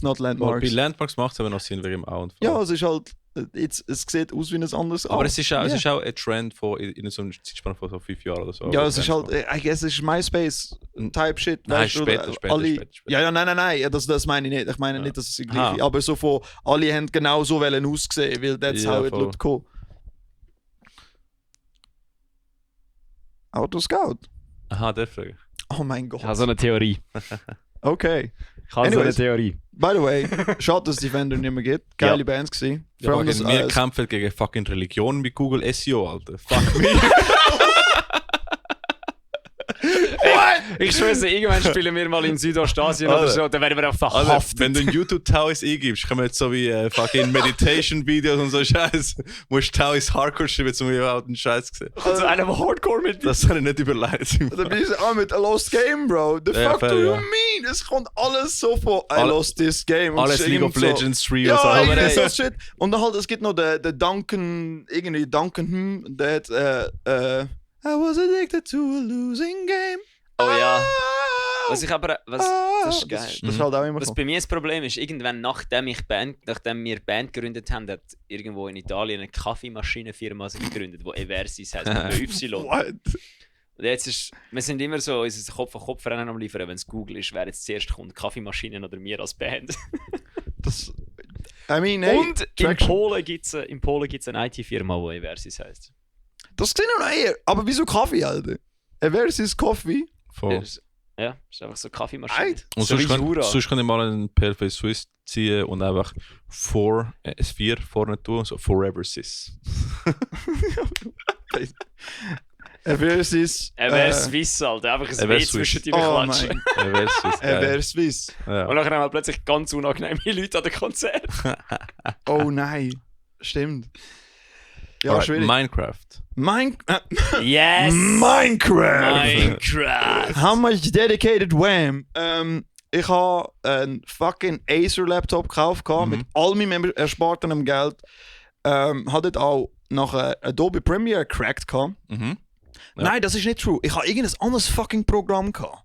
not Bei Landmarks. Landmarks macht es aber noch Sinn wegen dem A und V. Ja, es ist halt, es sieht aus wie ein anderes aber es ist auch, Ja. es ist auch ein Trend von, in so einer Zeitspanne von so 5 Jahren oder so. Ja, es ist halt, I guess, es ist MySpace-Type Shit. Nein, weißt du, oder später. Ja, nein, ja, das meine ich nicht. Ich meine nicht, dass es die gleiche Aha. aber so von, alle haben genau so wollen aussehen, weil that's Ja, how it voll. looked cool. Autoscout. Aha, der Frage. Oh mein Gott. Ich habe so eine Theorie. Okay. Ich habe so eine Anyways. Theorie. By the way, schade, dass es Defender nicht mehr gibt. Geile Ja. Bands gewesen. Ja, Vor allem aber das, wir kämpfen gegen fucking Religion mit Google SEO, Alter. Fuck me. What? Ich schwöre, irgendwann spielen wir mal in Südostasien oder so, dann werden wir auch verhaftet. Wenn du in YouTube Taoist eingibst, kommen jetzt so wie fucking Meditation-Videos und so Scheiß. Musst Taoist Hardcore schreiben, um überhaupt einen Scheiß zu sehen. Also einer, der Hardcore mit Das habe ich nicht überlegt. Da bin ich so, mit a lost game, bro. The Ja, fuck fair, do you ja. mean? Es kommt alles so von I Alle- lost this game. Und Alles es ist League of irgendwie so- Legends, Tree Ja, und so. aber Aber so shit. Und dann halt, es gibt noch den Duncan, irgendwie Duncan, der hat, I was addicted to a losing game. Oh ja. Ah, Was ich aber, das ist geil. Das ist halt auch immer Was so. bei mir das Problem ist, irgendwann nachdem wir Band gegründet haben, hat irgendwo in Italien eine Kaffeemaschinenfirma gegründet, die Eversis heisst, mit Y. What? Und jetzt ist, wir sind immer so unser Kopf-an-Kopf-Rennen am liefern, wenn es Google ist, wer jetzt zuerst kommt, Kaffeemaschinen oder wir als Band. Das, I mean, hey, Und in Traction. Polen gibt's eine IT-Firma, die Eversis heisst. Das sind noch eher. Aber wieso Kaffee, Alter? Versus Coffee? voll. Ja, ist einfach so Kaffeemaschine. Right. Und So wie Jura. sonst kann ich mal einen PLP Swiss ziehen und einfach das 4 vorne tun und so Forever Sis. Versus. Wäre Swiss halt, einfach ein wär W Swiss. zwischen die Oh Klatschen. Versus. Versus. Ja. Und dann haben wir plötzlich ganz unangenehme Leute an den Konzert. Oh nein. Stimmt. Ja, Alright, schwierig. Minecraft. Yes! Minecraft! Minecraft! How much dedicated Wham? Ich habe einen fucking Acer-Laptop gekauft mit all meinem erspartenem Geld. Hat dort auch nach Adobe Premiere gecrackt. Mhm. Ja. Nein, das ist nicht true. Ich habe irgendein anderes fucking Programm gehabt.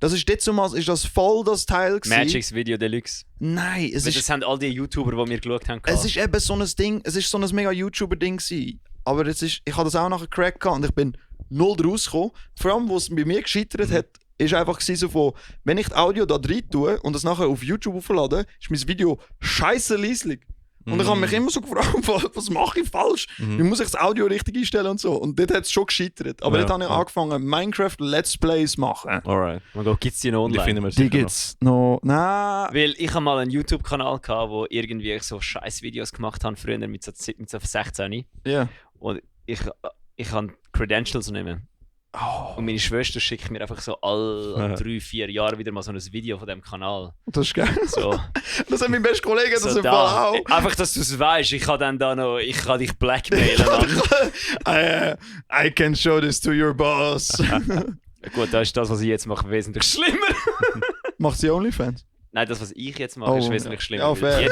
Das ist dort zumal, ist das voll das Teil gewesen. Magic's Video Deluxe. Nein, es Weil ist, das haben all die YouTuber, die wir geschaut haben. es ist eben so ein Ding, es ist so ein mega YouTuber-Ding gewesen. Aber es ist, ich habe das auch nachher gecrackt und ich bin null draus gekommen. Vor allem, was bei mir gescheitert hat, ist einfach gewesen so von, wenn ich das Audio da rein tue und das nachher auf YouTube auflade, ist mein Video scheiße leislich. Und ich habe mich immer so gefragt, was mache ich falsch? Wie muss ich das Audio richtig einstellen und so? Und dort hat es schon gescheitert. Aber Ja, dort habe ich ja. angefangen, Minecraft Let's Plays machen. Alright. Oh Gott, gibt's die noch Die online? finden wir Die sicher gibt's noch. Nein. Weil ich habe mal einen YouTube-Kanal gehabt, wo irgendwie so scheiß Videos gemacht haben, früher mit so 16. Ja. Und ich habe Credentials nicht mehr. Und meine Schwester schickt mir einfach so alle 3-4 Jahre wieder mal so ein Video von dem Kanal. Das ist geil. So, Das hat mein bester Kollege das so im Fall da. auch. Einfach, dass du es weißt, ich kann dich blackmailen. Mann. I can show this to your boss. Gut, das ist das, was ich jetzt mache, wesentlich schlimmer. Macht sie OnlyFans? Nein, das, was ich jetzt mache, Oh, ist wesentlich schlimmer. ja, Weil fair.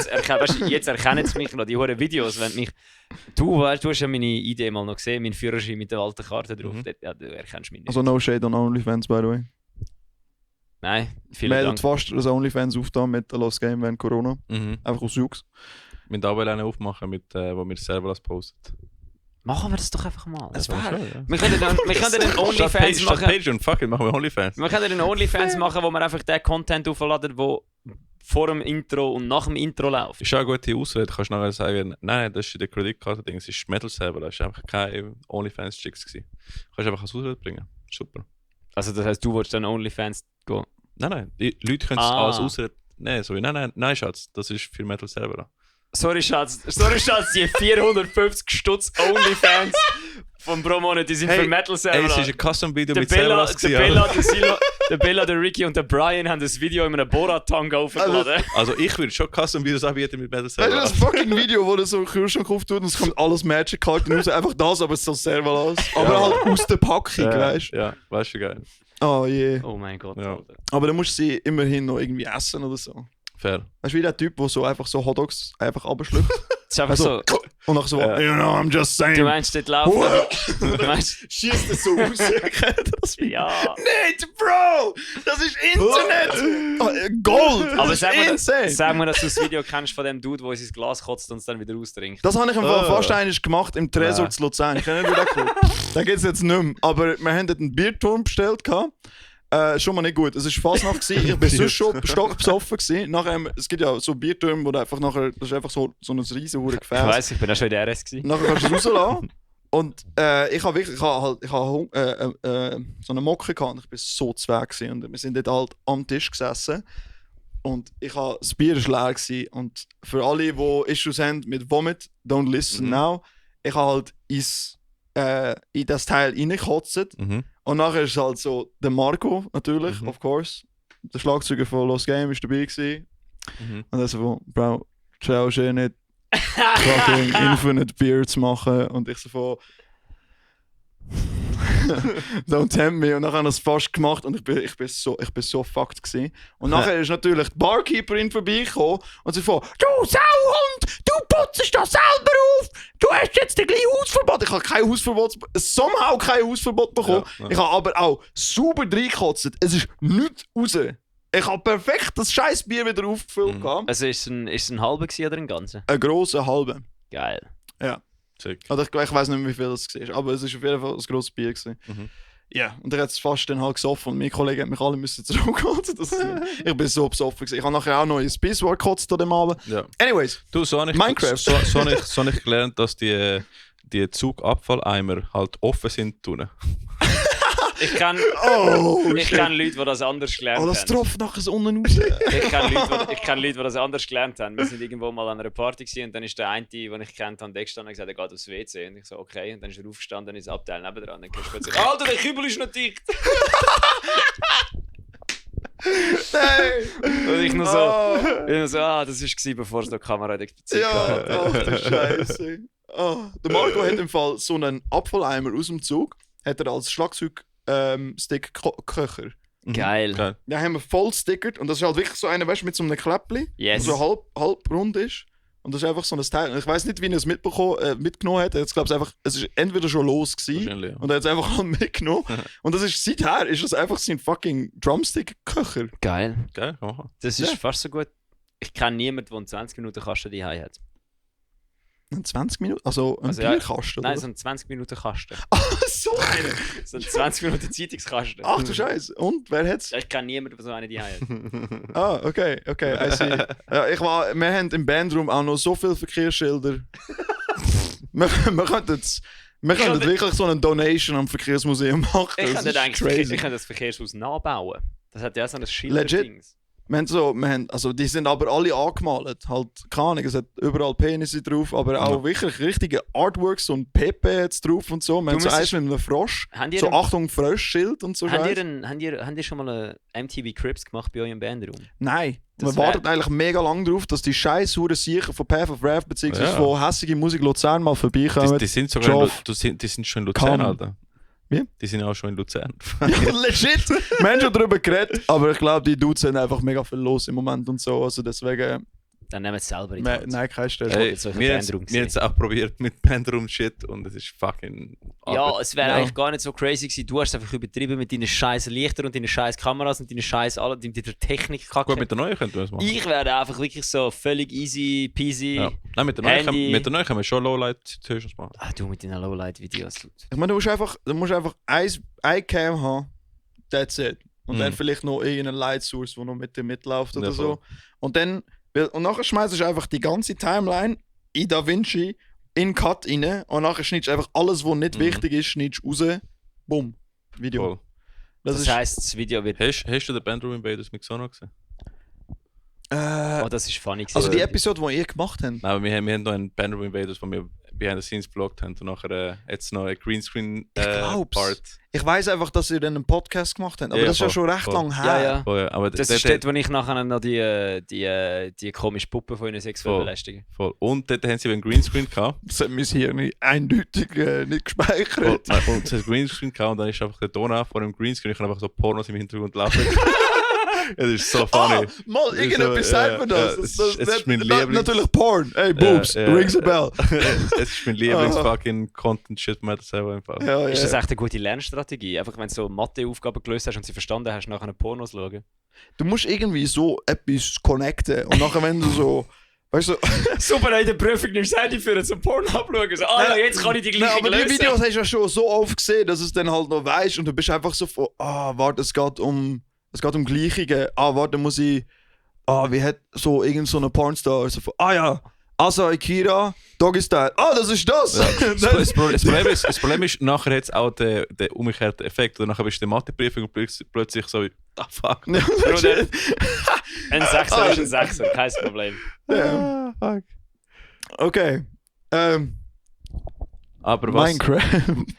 jetzt erkennen sie mich noch, die hohen Videos, wenn mich... Du hast ja meine Idee mal noch gesehen, mein Führerschein mit der alten Karte drauf. Ja, du erkennst mich nicht. Also no shade on OnlyFans, by the way. Nein, Wir vielen hätten Dank. fast das OnlyFans aufgetan mit der Lost Game während Corona. Mhm. Einfach aus Jux. Wir da wollen eine aufmachen, mit, wo wir selber das postet. Machen wir das doch einfach mal. Es wäre. Ja. Wir können den OnlyFans Statt machen. Patreon, fuck it, machen wir OnlyFans. Wir können den OnlyFans machen, wo wir einfach den Content aufladen, der vor dem Intro und nach dem Intro läuft. Ist auch eine gute Ausrede. Du kannst nachher sagen, nein, das ist in der Kreditkarte-Ding, es ist Metal selber, das war einfach kein OnlyFans-Chicks gewesen. Kannst einfach als Ausrede bringen. Super. Also das heisst, du willst dann OnlyFans gehen? Nein, die Leute können es Ah. als Ausrede nehmen. So wie, nein, Schatz, das ist für Metal selber. Sorry Schatz, die 450 Stutz OnlyFans vom pro Monat, die sind Hey, für Metal Ey, selber. es ist ein Custom-Video Der mit selber Bella, der Silo, der Bella, der Ricky und der Brian haben das Video in einem Borat-Tanga aufgeladen. Also ich würde schon Custom-Videos anbieten mit Metal Weißt du das selber. fucking Video, wo du so einen Kühlschrank auftut und es kommt alles Magic-Karten raus? Einfach das, aber es soll selber aus. Aber halt aus der Packung, weißt du? Ja, weißt du, geil. Oh je. Oh mein Gott, Ja. Alter. Aber dann musst du sie immerhin noch irgendwie essen oder so. Fair. Weißt du, wie der Typ, der so einfach so Hotdogs einfach abschluckt? Das ist einfach so, Und nachher so, Ja. you know, I'm just saying. du meinst, dort laufen. Du meinst, Schießt es so raus. Das ja. nicht, Bro! Das ist Internet! Gold! Aber Das sag ist mir, insane! sag mir, dass du das Video kennst von dem Dude, der in sein Glas kotzt und es dann wieder austrinkt. Das habe ich im Fall Oh. fast einmal gemacht im Tresor Nein. zu Luzern. Ich kenne nicht, wie der kommt. Da geht es jetzt nicht mehr. Aber wir haben dort einen Bierturm bestellt. Schon mal nicht gut. Es war Fasnacht gewesen. Ich bin sonst schon stockbesoffen gewesen. Nachher, es gibt ja so Biertürme, wo du einfach nachher, das ist einfach so ein riesen hure Ich Gefäß. weiss, ich bin auch schon in der RS gewesen. Nachher kannst du es rauslassen. Und ich habe wirklich, so eine Mocke gehabt und ich bin so zweck gewesen. Und wir sind dort halt am Tisch gesessen. Und das Bier war leer gewesen. Und für alle, die Issues haben mit Vomit, don't listen now. Ich habe halt in das Teil reingekotzt. Mhm. Und nachher ist es halt so, der Marco natürlich, of course. Der Schlagzeuger von Lost Game ist dabei gewesen. Und er so von, Bro, schau schön nicht fucking Infinite Beards machen. Und ich so von, don't tempt me. Und dann haben wir es fast gemacht und ich bin so fucked gewesen. Und nachher ist natürlich die Barkeeperin vorbeigekommen und sie von, du Sauhund, du putzt das selber auf, du hast jetzt ein kleines Hausverbot. Ich habe kein Hausverbot, somehow kein Hausverbot bekommen. Ja. Ich habe aber auch sauber reingekotzt. Es ist nichts raus. Ich habe perfekt das scheiß Bier wieder aufgefüllt. Also ist es ein halber oder ein ganzer? Ein grosser halber. Geil. Ja. Sick. Oder ich weiß nicht mehr, wie viel das war, aber es war auf jeden Fall ein grosses Bier. Ja, und er hat es fast dann halt gesoffen und mein Kollege hat mich alle müssen zurückhalten. Ich bin so besoffen gewesen. Ich habe nachher auch noch ein Spacewar gekotzt an dem Abend. Ja. Anyways, Du, so habe ich, Minecraft. So habe ich gelernt, dass die Zugabfalleimer halt offen sind. Ich kenne Leute, die das anders gelernt haben. das tropft nachher so unten raus. Ich kenne Leute, die das anders gelernt haben. Wir sind irgendwo mal an einer Party gewesen, und dann ist der eine, den ich kennt habe, gestanden und gesagt, er geht aufs WC. Und ich so, okay. Und dann ist er aufgestanden und ins Abteil nebendran. Dann kannst du plötzlich, Alter, der Kübel ist noch dicht. Nein! Und ich nur so, das war, bevor es noch Kamera explizit Ja, ach du Scheiße. Der Marco hat im Fall so einen Abfalleimer aus dem Zug, hat er als Schlagzeug-Stick-Köcher. Geil. Den haben wir voll stickert und das ist halt wirklich so einer, weißt du, mit so einem Kläppli, Yes. der so halb rund ist. Und das ist einfach so ein Teil. Und ich weiß nicht, wie er es mitgenommen hat. Jetzt glaube ich einfach, es ist entweder schon los gewesen Ja. und er hat es einfach mitgenommen. Und das ist seither ist das einfach sein fucking Drumstick-Köcher. Geil. Geil, aha. Das ist fast so gut. Ich kenne niemanden, der einen 20 Minuten Kasten daheim hat. 20 Minuten? Also ein Bierkasten? Nein, oder? so ein 20 Minuten Kasten. So eine? So ein 20 Minuten Zeitungskasten. Ach du Scheiße. Und wer hat's? Ich kenne niemanden, der so einen daheim hat. Okay, I see. Ja, wir haben im Bandroom auch noch so viele Verkehrsschilder. wir könnten wirklich so eine Donation am Verkehrsmuseum machen. Ich Das könnte ist eigentlich crazy. ich könnte das Verkehrshaus nachbauen. Das hat ja so ein Schild. Legit? Also die sind aber alle angemalt. Halt, keine Ahnung, es hat überall Penisse drauf, aber auch wirklich richtige Artworks und Pepe hat's drauf und so. Wir haben so eins mit einem Frosch. So Achtung, Froschschild und so Scheiß. Habt ihr schon mal eine MTV Cribs gemacht bei euch im Bandroom? Nein. Das Man wartet eigentlich mega lang drauf, dass die scheiß Huren Siechen von Path of Wrath bzw. von hässige Musik Luzern mal vorbeikommen. Die sind sogar die sind schon in Luzern, Alter. Wie? Die sind auch schon in Luzern. Legit! Wir haben schon darüber geredet, aber ich glaube, die Dudes haben einfach mega viel los im Moment und so. Also deswegen. Dann nehmen wir es selber in die Hand. Nein, keine Stelle. Hey, wir haben es auch probiert mit Bandroom-Shit und es ist fucking. Ja, es wäre eigentlich gar nicht so crazy gewesen. Du hast es einfach übertrieben mit deinen scheiß Lichtern und deinen scheiß Kameras und deinen scheiß mit der Technik. Gut, mit der neuen könnten wir es machen. Ich werde einfach wirklich so völlig easy peasy. Ja. Nein, mit der neuen können wir schon Lowlight-Situations machen. Du mit deinen Lowlight-Videos. Ich meine, du musst einfach ein Cam haben, that's it. Und dann vielleicht noch irgendeine Light Source, die noch mit dir mitläuft oder so. Und nachher schmeißt du einfach die ganze Timeline in DaVinci in Cut rein und nachher schneidest du einfach alles, was nicht wichtig ist, schneidest raus. Bumm. Video. Voll. Das heisst, das Video wird. Hast du den Bandroom Invaders mit Xono gesehen? Das ist funny gewesen. Also die Episode, die ihr gemacht habt? Nein, aber wir haben noch einen Bandroom Invaders, wo wir behind the scenes vloggt haben und nachher jetzt noch ein Greenscreen Part. Ich weiss einfach, dass ihr dann einen Podcast gemacht habt, aber das ist ja schon recht lang her. Ja. Aber das ist dort, wo ich nachher noch die komische Puppe von ihnen sexuell belästigen. Voll. Und dort haben sie einen Greenscreen gehabt. Das hat mein Hirn nicht eindeutig nicht gespeichert. Und sie hat Greenscreen gehabt und dann ist einfach der Ton an vor dem Greenscreen. Ich kann einfach so Pornos im Hintergrund laufen. Es ist so funny. Mal, irgendetwas sagt mir das. Es ist mein Lieblings... Natürlich Porn. Hey, Boobs, rings a bell. Es ist mein Lieblings-fucking Content-Shit, man hat das selber einfach. Ja. Ist das echt eine gute Lernstrategie? Einfach, wenn du so Mathe-Aufgaben gelöst hast und sie verstanden hast, nachher Pornos schauen? Du musst irgendwie so etwas connecten und nachher, wenn du so... Weißt du... Super, in der Prüfung nimmst du Handy für zum Porn abschauen. So, jetzt kann ich die gleiche aber die Videos hast du ja schon so oft gesehen, dass es dann halt noch weißt und du bist einfach so von... warte, es geht um Gleichungen. Warte, muss ich... wie hat so irgend so eine Pornstar so von... ja... Asa Akira, Doggy Style. Das ist das! Ja. Das Problem ist, nachher hat es auch den umgekehrten Effekt. Oder nachher bist du in der Matheprüfung und plötzlich so... fuck. Ein Sechser ist ein Sechser, kein Problem. Fuck. Okay. Aber was? Minecraft.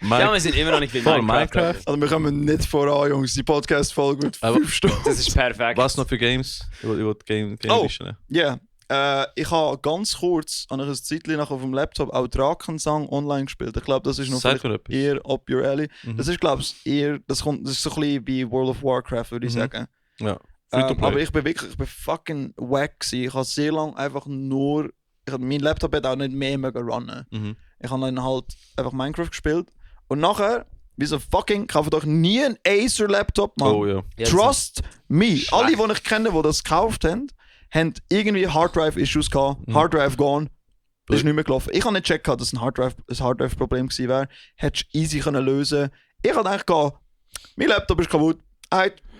wir sind immer noch nicht wie Voll, Minecraft. Also wir kommen nicht voran, Jungs. Die Podcast-Folge wird Aber- 5 Stunden. Das ist perfekt. Was noch für Games? Ich will Game Oh. Vision. Ja. Ich habe ganz kurz an einer Zeit nach auf dem Laptop auch Drakensang online gespielt. Ich glaube, das ist noch Sag vielleicht mir etwas. eher up your alley. Mhm. Das ist, glaube ich, eher... Das ist so ein bisschen wie World of Warcraft, würde ich Mhm. sagen. Ja. Free-to-play. Aber ich bin fucking wack gewesen. Ich habe sehr lange einfach nur... Mein Laptop hat auch nicht mehr mögen runnen. Mhm. Ich habe dann halt einfach Minecraft gespielt. Und nachher, wie so fucking... Kauft euch nie einen Acer-Laptop, Mann. Oh ja. Jetzt- Trust me. Schlecht. Alle, die ich kenne, die das gekauft haben irgendwie Harddrive-Issues gehabt. Mhm. Harddrive gone. Das ist nicht mehr gelaufen. Ich habe nicht gecheckt, dass ein Harddrive-Problem gewesen wäre. Hättest du easy können lösen. Ich habe gedacht, mein Laptop ist kaputt.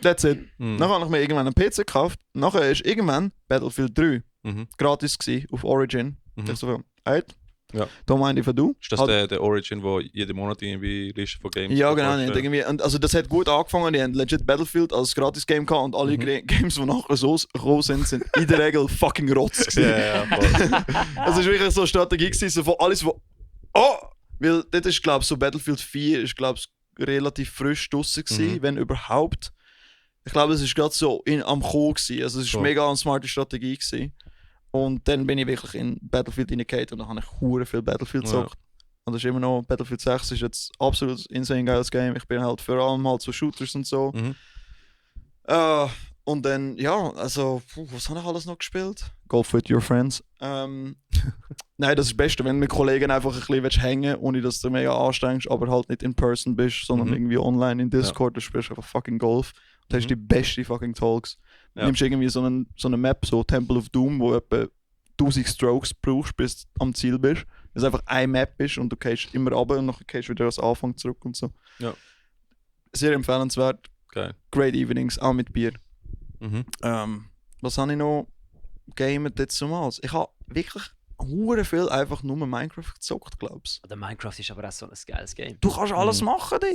That's it. Mhm. Dann habe ich mir irgendwann einen PC gekauft. Nachher ist irgendwann Battlefield 3 Mhm. gratis gewesen auf Origin. Mhm. Ich so, alright. Ja. Da meine ich für du. Ist das Halt- der Origin, wo jeden Monat irgendwie Liste von Games Ja, genau. vorstellt? Nicht. Irgendwie, und also das hat gut angefangen. Die haben legit Battlefield als Gratis-Game gehabt und alle Games, die nachher so gekommen sind in der Regel fucking Rotz gewesen. Ja, voll. Also es war wirklich so eine Strategie gewesen, so von alles, wo... Oh! Weil das ist, glaube ich, so Battlefield 4 ist, glaube ich, relativ frisch draussen gewesen, wenn überhaupt. Ich glaube, es ist gerade so am Kommen gewesen. Also es ist Cool. mega eine smarte Strategie gewesen. Und dann bin ich wirklich in Battlefield reingegangen und dann habe ich hure viel Battlefield Ja. gezockt. Und das ist immer noch, Battlefield 6 ist jetzt absolut insane geiles Game. Ich bin halt vor allem halt so Shooters und so. Mhm. Und dann, ja, also, was habe ich alles noch gespielt? Golf with your friends. Nein, das ist das Beste, wenn du mit Kollegen einfach ein bisschen hängen willst, ohne dass du mega anstrengst, aber halt nicht in person bist, sondern Mhm. irgendwie online in Discord, du spielst einfach fucking Golf. Und hast Mhm. die beste fucking Talks. Du Ja. nimmst irgendwie so eine Map, so Temple of Doom, wo etwa 1000 Strokes brauchst, bis du am Ziel bist. Weil es einfach eine Map ist und du gehst immer runter und dann gehst du wieder ans Anfang zurück und so. Ja. Sehr empfehlenswert. Geil. Great Evenings, auch mit Bier. Mhm. Was habe ich noch gamet jetzt zumals? Ich habe wirklich hure viel einfach nur Minecraft gezockt, glaubst Der Minecraft ist aber auch so ein geiles Game. du? Du kannst alles machen dort.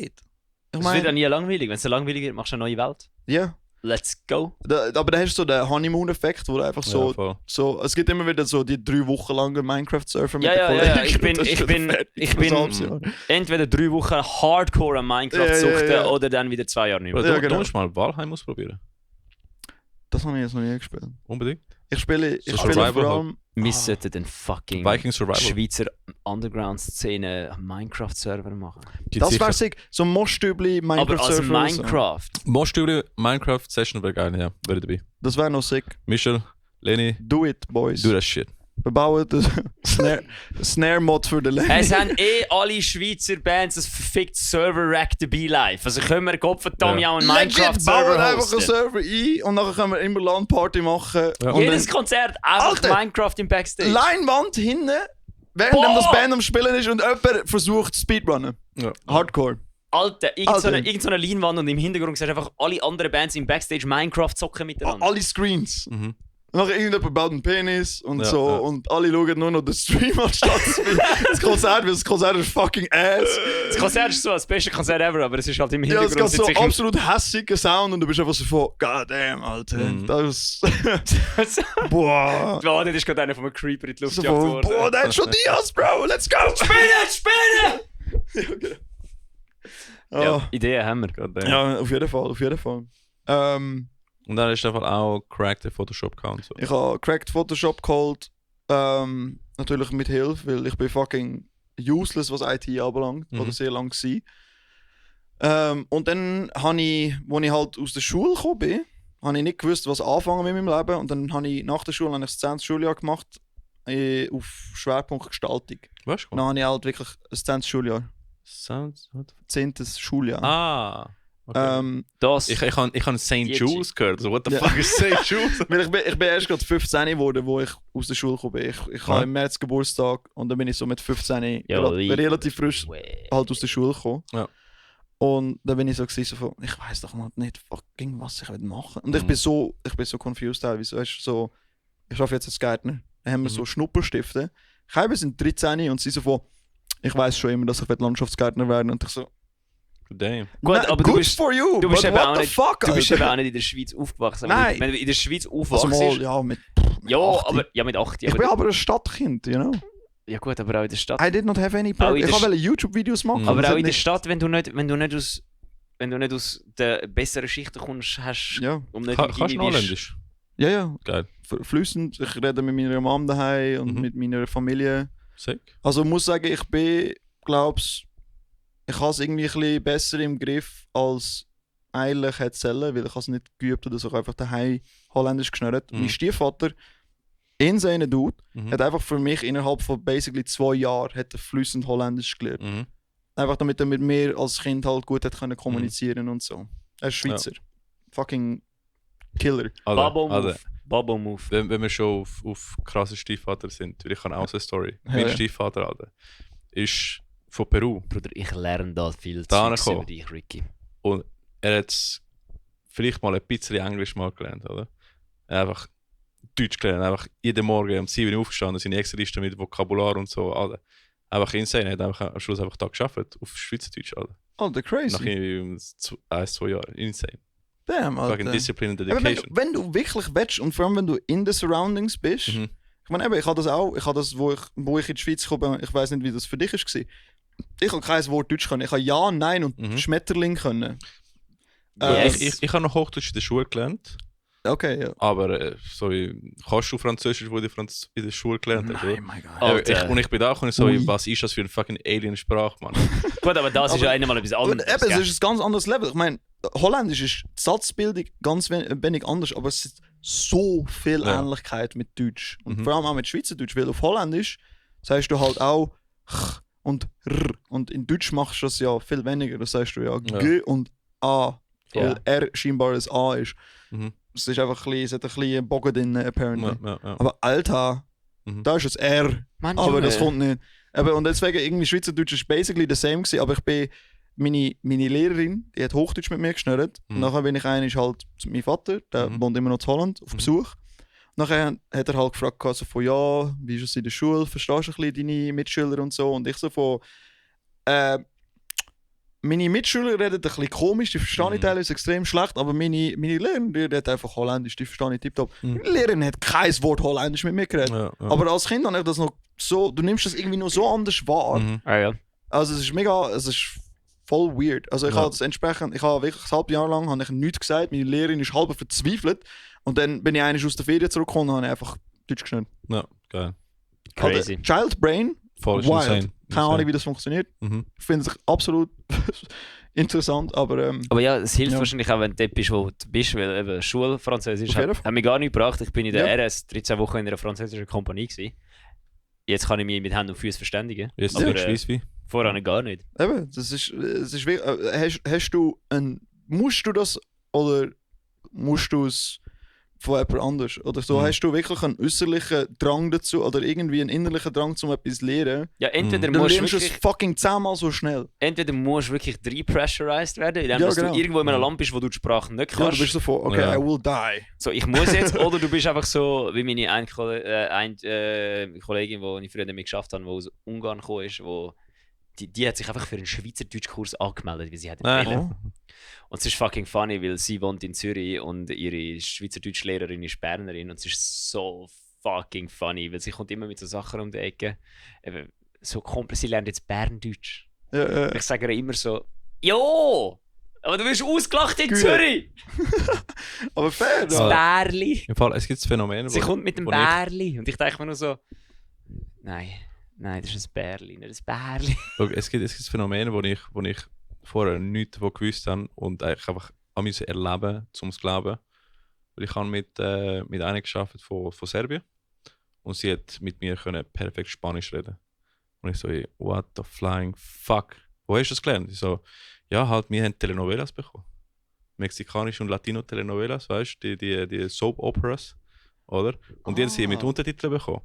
Ich Es wird ja meine, nie langweilig. Wenn es langweilig wird, machst du eine neue Welt. ja. Let's go. Aber da hast du so den Honeymoon-Effekt, wo du einfach Ja, so, voll. es gibt immer wieder so die 3 Wochen langen Minecraft-Surfer mit Ja, den ja, Kollegen. ja, ich bin- Das ist ich schon bin- fertig ich für bin- ein halbes Jahr. Entweder 3 Wochen Hardcore an Minecraft Ja, ja, suchten ja. oder dann wieder 2 Jahre nicht mehr. Aber Ja, du genau. musst mal Valheim ausprobieren. Das habe ich jetzt noch nie gespielt. Unbedingt. Ich spiele So vor Survival allem... Wir sollten den fucking Viking Survival. Schweizer Underground-Szene Minecraft-Server machen. Gibt Das sicher- wäre sick. So ein Mostübli Aber als Minecraft-Surfer. oder so. Minecraft. Most Minecraft Session wäre geil, ja. Wäre dabei. Das wäre noch sick. Michel, Leni, Do it, boys. do that shit. Wir bauen den Snare-Mod für den Lenny. Es haben alle Schweizer Bands ein verficktes Server-Rack dabei live. Also können wir Gottverdammt Ja. auch einen Legit, bauen Minecraft-Server einfach einen hosten. Server ein und dann können wir immer LAN-Party machen. Ja. Und Jedes dann Konzert einfach Alter! Minecraft im Backstage. Leinwand hinten, während Boah! das Band am Spielen ist und jemand versucht Speedrunnen. Ja. Hardcore. Alter, Alter. irgend so eine Leinwand und im Hintergrund siehst du einfach alle anderen Bands im Backstage Minecraft zocken miteinander. Alle Screens. Mhm. Nachher irgendjemand baut einen Penis und Ja, so ja. und alle schauen nur noch den Stream anstatt das Konzert, weil das Konzert ist fucking ass. Das Konzert ist so das beste Konzert ever, aber es ist halt im Ja, es Hintergrund. geht so sitzt absolut hässiger Sound und du bist einfach so von God damn, Alter. Mhm. Das sich- boah. Wow, das ist gerade einer von einem Creeper in die Luft So gejagt von, worden. boah, der hat schon Dias, Bro, let's go! Spinnen! Ja, Ja, Ideen haben wir. Goddamn. ja, auf jeden Fall, auf jeden Fall. Und dann ist einfach auch cracked der Photoshop-Account. So. Ich habe cracked Photoshop geholt, natürlich mit Hilfe, weil ich bin fucking useless, was IT anbelangt, Mhm. oder sehr lang gewesen. Und dann habe ich, als ich halt aus der Schule gekommen bin, habe ich nicht gewusst, was anfangen mit meinem Leben. Und dann habe ich nach der Schule habe ich das 10. Schuljahr gemacht, auf Schwerpunkt Gestaltung. Weißt du? Dann habe ich halt wirklich ein 10. Schuljahr. Sounds. What? 10. Schuljahr. Ah. Okay. Das. Ich habe St. Die Jules gehört. So, what the Ja. fuck is St. Jules? Weil ich bin erst gerade 15 geworden, wo ich aus der Schule gekommen bin. Ich Ja. habe im März Geburtstag und dann bin ich so mit 15 Ja, relativ frisch Weh. halt aus der Schule gekommen. Ja. Und dann bin ich so gewesen, so von, ich weiß doch mal nicht fucking, was ich machen will. Und ich Mhm. bin so confused teilweise. Weißt du, so, ich arbeite jetzt als Gärtner. Dann haben wir so Schnupperstifte. Wir sind 13 und sie so von, ich weiß schon immer, dass ich Landschaftsgärtner werden will. Und ich so, Damn. Gut, "Nein, aber good du bist, for you, du bist but eben what auch the nicht, fuck, du bist Alter?" eben auch nicht in der Schweiz aufgewachsen. Nein. Wenn du in der Schweiz Also aufwachst, mal, ja, mit ja, 80. aber ja, mit 8. Ich bin aber ein Stadtkind, you know? Ja gut, aber auch in der Stadt. I did not have any Auch in Ich der wollte YouTube-Videos machen. Aber das auch hat in der nicht- Stadt, wenn du nicht aus den besseren Schichten kommst, hast Ja, um nicht Kannst du bist. Holländisch? ja. Geil. Flüssend. Ich rede mit meiner Mom daheim und Mhm. mit meiner Familie. Sick. Also ich muss sagen, ich bin, glaub's, ich habe es irgendwie ein bisschen besser im Griff als eigentlich hätte sollen, weil ich es nicht geübt habe, dass ich einfach daheim Holländisch geschnurrt. Mhm. Mein Stiefvater, insane Dude, Mhm. hat einfach für mich innerhalb von basically 2 Jahren hat er flüssend Holländisch gelernt. Mhm. Einfach damit er mit mir als Kind halt gut hat können kommunizieren und so. Er ist Schweizer. Fucking Killer. Babo Also, Move. Babo Move. wenn wir schon auf krasse Stiefvater sind, weil ich habe auch so eine Story. Ja, Mein ja. Stiefvater, Alter, ist von Peru. Bruder, ich lerne da viel Da Zeugs angekommen. über dich, Ricky. Und er hat vielleicht mal ein bisschen Englisch mal gelernt, oder? Er hat einfach Deutsch gelernt, einfach jeden Morgen um 7 Uhr aufgestanden, seine Excel-Liste mit Vokabular und so, Alter. Einfach insane, er hat einfach am Schluss einfach da geschafft, auf Schweizerdeutsch, Alter. Alter, crazy. Nach 1-2 Jahren, insane. Damn, Fucking Alter. Discipline and Aber wenn, Dedication. wenn du wirklich willst und vor allem wenn du in den Surroundings bist, Mhm. ich meine, eben, ich habe das auch, wo ich in die Schweiz gekommen bin, ich weiß nicht, wie das für dich war. Ich habe kein Wort Deutsch können. Ich habe Ja, Nein und Mhm. Schmetterling können. Yes. Ich habe noch Hochdeutsch in der Schule gelernt, Okay, ja. aber so wie, kannst du Französisch, wo du in der Schule gelernt hast, oder? mein Gott. Alter. Und ich bin da und so, Ui. was ist das für eine fucking Alien-Sprache, Mann? Gut, aber das ist Aber- ja einmal etwas Und anderes. eben, es gell? ist ein ganz anderes Level. Ich meine, Holländisch ist die Satzbildung ganz wenig anders, aber es ist so viel Ja. Ähnlichkeit mit Deutsch. Und Mhm. vor allem auch mit Schweizerdeutsch, weil auf Holländisch sagst du halt auch ch und r. Und in Deutsch machst du das ja viel weniger. Da sagst du ja g und a. Weil r scheinbar ein a ist. Mhm. Es ist einfach es hat ein bisschen Bogen drin, apparently. Ja. Aber Alter, Mhm. da ist ein R. Mann, Aber Junge. das kommt nicht. Eben, und deswegen, irgendwie Schweizerdeutsch ist basically the same gewesen, aber ich bin, meine Lehrerin, die hat Hochdeutsch mit mir geschnurrt. Und Mhm. nachher bin ich eigentlich halt zu meinem Vater, der Mhm. wohnt immer noch in Holland, auf Mhm. Besuch. Nachher hat er halt gefragt, so von, ja, wie ist es in der Schule, verstehst du ein bisschen deine Mitschüler und so? Und ich so von, meine Mitschüler reden ein bisschen komisch, die verstehe ich Mhm. teilweise extrem schlecht, aber meine Lehrerin, die redet einfach Holländisch, die verstehe ich tipptopp. Mhm. Meine Lehrerin hat kein Wort Holländisch mit mir geredet. Ja. Aber als Kind habe ich das noch so, du nimmst das irgendwie noch so anders wahr. Mhm. Ah, ja. Also es ist voll weird. Also ich Ja. habe das entsprechend, ich habe wirklich ein halbes Jahr lang habe ich nichts gesagt, meine Lehrerin ist halb verzweifelt und dann bin ich eigentlich aus der Ferien zurückgekommen und habe einfach Deutsch geschnitten. Ja, geil. Crazy. Child Brain, Voll ist wild. insane. Keine Ahnung, wie das funktioniert. Mhm. Ich finde es absolut interessant, aber Aber ja, es hilft Ja. wahrscheinlich auch, wenn du dort bist, wo du bist, weil eben Schulfranzösisch Auf jeden Fall. hat mir gar nicht gebracht. Ich bin in der Ja. RS 13 Wochen in einer französischen Kompanie gewesen. Jetzt kann ich mich mit Händen und Füßen verständigen. Jetzt Aber, ist Schweiz wie. Vorher gar nicht. eben, es ist wirklich, hast du musst du das oder musst du es von jemand anders? Oder so, Mhm. hast du wirklich einen äußerlichen Drang dazu oder irgendwie einen innerlichen Drang, um etwas zu lernen? Ja, entweder Du musst lernst du es wirklich, fucking 10-mal so schnell. entweder musst du wirklich repressurized werden, indem Ja, dass genau. du irgendwo in einem Ja. Land bist, wo du die Sprache nicht Ja, du kannst. bist so von, okay, Ja. I will die. So, ich muss jetzt, oder du bist einfach so, wie meine eine Kollegin, die ich früher damit geschafft habe, die aus Ungarn gekommen ist, die hat sich einfach für einen Schweizerdeutsch-Kurs angemeldet, weil sie hat Ah. wollen. Und es ist fucking funny, weil sie wohnt in Zürich und ihre Schweizerdeutsch-Lehrerin ist Bernerin und es ist so fucking funny, weil sie kommt immer mit so Sachen um die Ecke. Eben, so komplett, sie lernt jetzt Berndeutsch. Ja, Und ich sage ihr immer so, jo, aber du wirst ausgelacht in Güle. Zürich. aber fair, Das da. Bärli. Im Fall, es gibt Phänomene, Sie kommt mit dem wo ich- Bärli. Und ich denke mir nur so, nein, das ist ein Bärli, nicht ein Bärli. Schau, es gibt Phänomene, wo ich vorher nichts gewusst habe und eigentlich einfach an müssen erleben, um es zu glauben. Weil ich habe mit einer gearbeitet von Serbien und sie hat mit mir können perfekt Spanisch reden. Und ich so, hey, what the flying fuck? Wo hast du das gelernt? Ich so, ja, halt, wir haben Telenovelas bekommen. Mexikanische und Latino-Telenovelas, weißt du, die Soap-Operas, oder? Und die haben sie mit Untertiteln bekommen.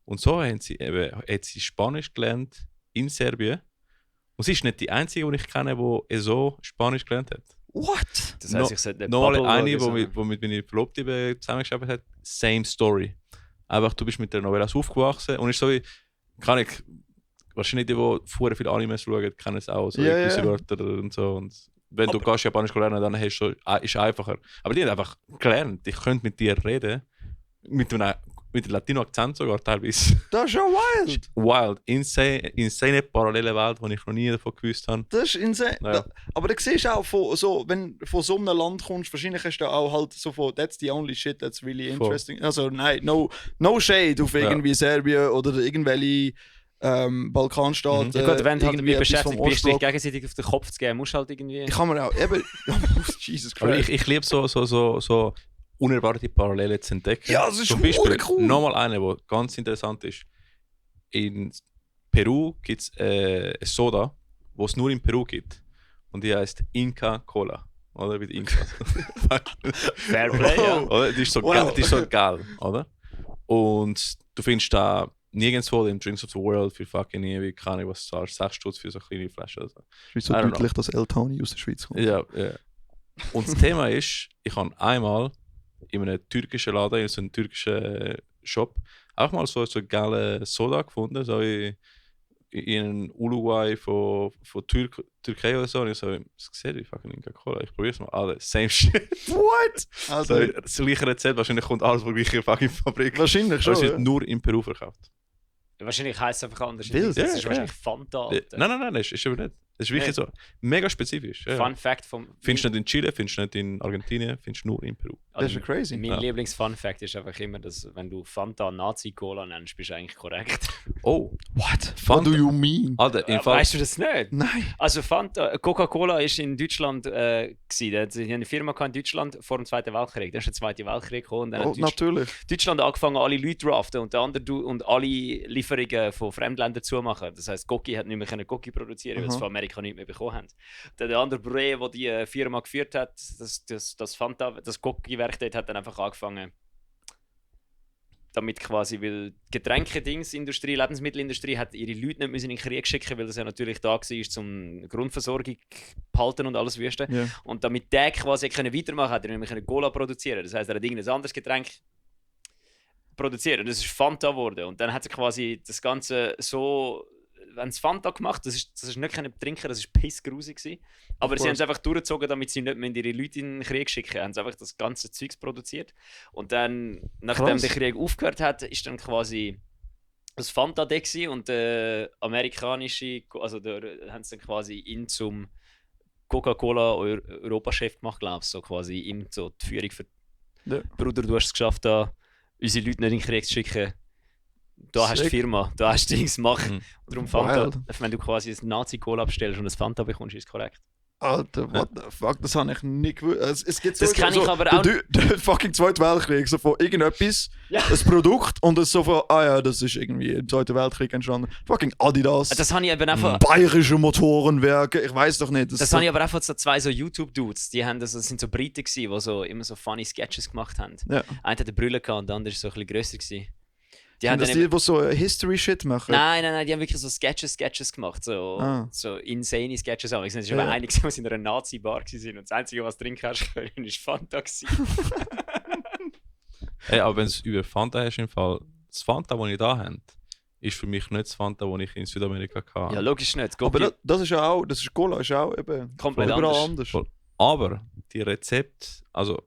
Und so hat sie Spanisch gelernt in Serbien. Und sie ist nicht die einzige, die ich kenne, die so Spanisch gelernt hat. What? Das heisst, ich sollte nicht Nochmal Bubble eine, schauen, die mit meiner Verlobten zusammengearbeitet hat, same story. Einfach, du bist mit der Novelas aufgewachsen und ist so wie, kann ich, wahrscheinlich die, die vorher viele Animes schauen, kennen es auch, so Ja, gewisse ja. Wörter und so. Und wenn du Aber- gehst Japanisch lernen, dann ist es einfacher. Aber die haben einfach gelernt, ich könnte mit dir reden, mit einem mit dem Latino-Akzent sogar teilweise. Das ist ja wild. Wild. Insane parallele Welt, die ich noch nie davon gewusst habe. Das ist insane. Ja. Aber da siehst du auch, wenn du von so einem Land kommst, wahrscheinlich hast du auch halt so von that's the only shit that's really interesting. Also nein, no shade auf irgendwie Serbien oder irgendwelche Balkanstaaten. Ja gut, wenn du irgendwie etwas beschäftigt vom bist, dich Ostblock. gegenseitig auf den Kopf zu geben, musst du halt irgendwie... Ich kann mir auch eben... Jesus Aber Christ. ich liebe so unerwartete Parallele zu entdecken. Ja, das ist Zum Beispiel cool. nochmal eine, die ganz interessant ist. In Peru gibt es eine Soda, die es nur in Peru gibt. Und die heißt Inca Cola. Oder? Wie die Inca. Fair Play, ja. Oder? Die ist so, Wow. die ist so geil, oder? Und du findest da nirgendwo im Drinks of the World für fucking ewig, keine Ahnung, was du zahlst, 6 Stutz für so eine kleine Flasche. Also. Es ist so I don't deutlich, dass El Tony aus der Schweiz kommt. Ja, ja. Und das Thema ist, ich habe einmal in einem türkischen Laden, in so einem türkischen Shop, auch mal so eine geile Soda gefunden, so in Uruguay von Türkei oder so. Und ich so, was sieht wie fucking Inca Cola? Ich probiere es mal. Alles, same shit. What? Also, So, das gleiche Rezept, wahrscheinlich kommt alles von der gleichen fucking Fabrik. wahrscheinlich Aber schon. es wird Ja. nur in Peru verkauft. Wahrscheinlich heisst es einfach anders. Wild. Das Ja, ist ja. wahrscheinlich Fanta. Alter. Nein, das ist aber nicht. Das ist wirklich so. Mega spezifisch. Ja. Fun Fact vom... Findest du nicht in Chile, findest du nicht in Argentinien, findest du nur in Peru. Das ist ja crazy. Mein Ja. Lieblings-Fun Fact ist einfach immer, dass wenn du Fanta Nazi-Cola nennst, bist du eigentlich korrekt. Oh, What? Fanta- What do you mean? Alter, im Fall. Weißt du das nicht? Nein. Also Coca-Cola ist in Deutschland gewesen. Sie haben eine Firma in Deutschland vor dem Zweiten Weltkrieg. Dann ist der Zweite Weltkrieg gekommen und dann Oh, hat natürlich. Deutschland angefangen, alle Leute zu draften und alle Lieferungen von Fremdländern zu machen. Das heisst, Coca hat nicht mehr Coca produzieren, weil Aha. sie von Amerika nicht mehr bekommen haben. Der andere Bre, der die Firma geführt hat, das Fanta, das Coca-Werk dort, hat dann einfach angefangen, damit quasi, weil Getränke-Dingsindustrie, Lebensmittelindustrie hat ihre Leute nicht müssen in den Krieg schicken, weil das ja natürlich da war, um Grundversorgung behalten und alles Wüste. Ja. Und damit der quasi können weitermachen hat er nämlich eine Cola produzieren. Das heisst, er hat irgendein anderes Getränk produziert und das ist Fanta geworden. Und dann hat er quasi das Ganze so, wenn es Fanta gemacht, das ist nicht können trinken, das ist pissgrusig gewesen. Aber sie haben es einfach durchgezogen, damit sie nicht mehr ihre Leute in den Krieg schicken. Haben sie einfach das ganze Zeugs produziert. Und dann, nachdem Krass. der Krieg aufgehört hat, ist dann quasi das Fanta da gewesen und der amerikanische, also da haben sie dann quasi ihn zum Coca-Cola Europachef gemacht, glaube ich, so quasi ihm so die Führung für Ja. Bruder, du hast es geschafft, da unsere Leute nicht in den Krieg zu schicken. Da hast du die Sick. Firma, da hast du Dings machen. Mhm. Darum Fanta, Wild. wenn du quasi ein Nazi-Cola bestellst und ein Fanta bekommst, ist es korrekt. Alter, what the fuck, das habe ich nicht gewusst. Es gibt Das kann ich aber auch- Der fucking Zweite Weltkrieg, so von irgendetwas, Ja. ein Produkt und es so von, das ist irgendwie im Zweiten Weltkrieg entstanden. Fucking Adidas, Das habe ich eben einfach. bayerische Motorenwerke, ich weiß doch nicht. Das habe ich aber einfach so zwei so YouTube-Dudes, die haben das sind so Briten gewesen, die so immer so funny Sketches gemacht haben. Ja. Einer hat eine Brille gehabt und der andere ist so ein bisschen grösser gewesen. Die Sind haben das dann die, eben, die so History-Shit machen? nein, die haben wirklich so Sketches gemacht, so, Ah. so insane Sketches. Aber es war Ja. einige, die in einer Nazi-Bar waren und das Einzige, was du trinken hast können, war Fanta gewesen. Hey, aber wenn es über Fanta hast, im Fall, das Fanta, das ich da habe, ist für mich nicht das Fanta, das ich in Südamerika hatte. Ja, logisch nicht. Aber Gopi, das ist ja auch, das ist Cola, ist auch eben komplett überall anders. anders. Voll. Aber die Rezepte, also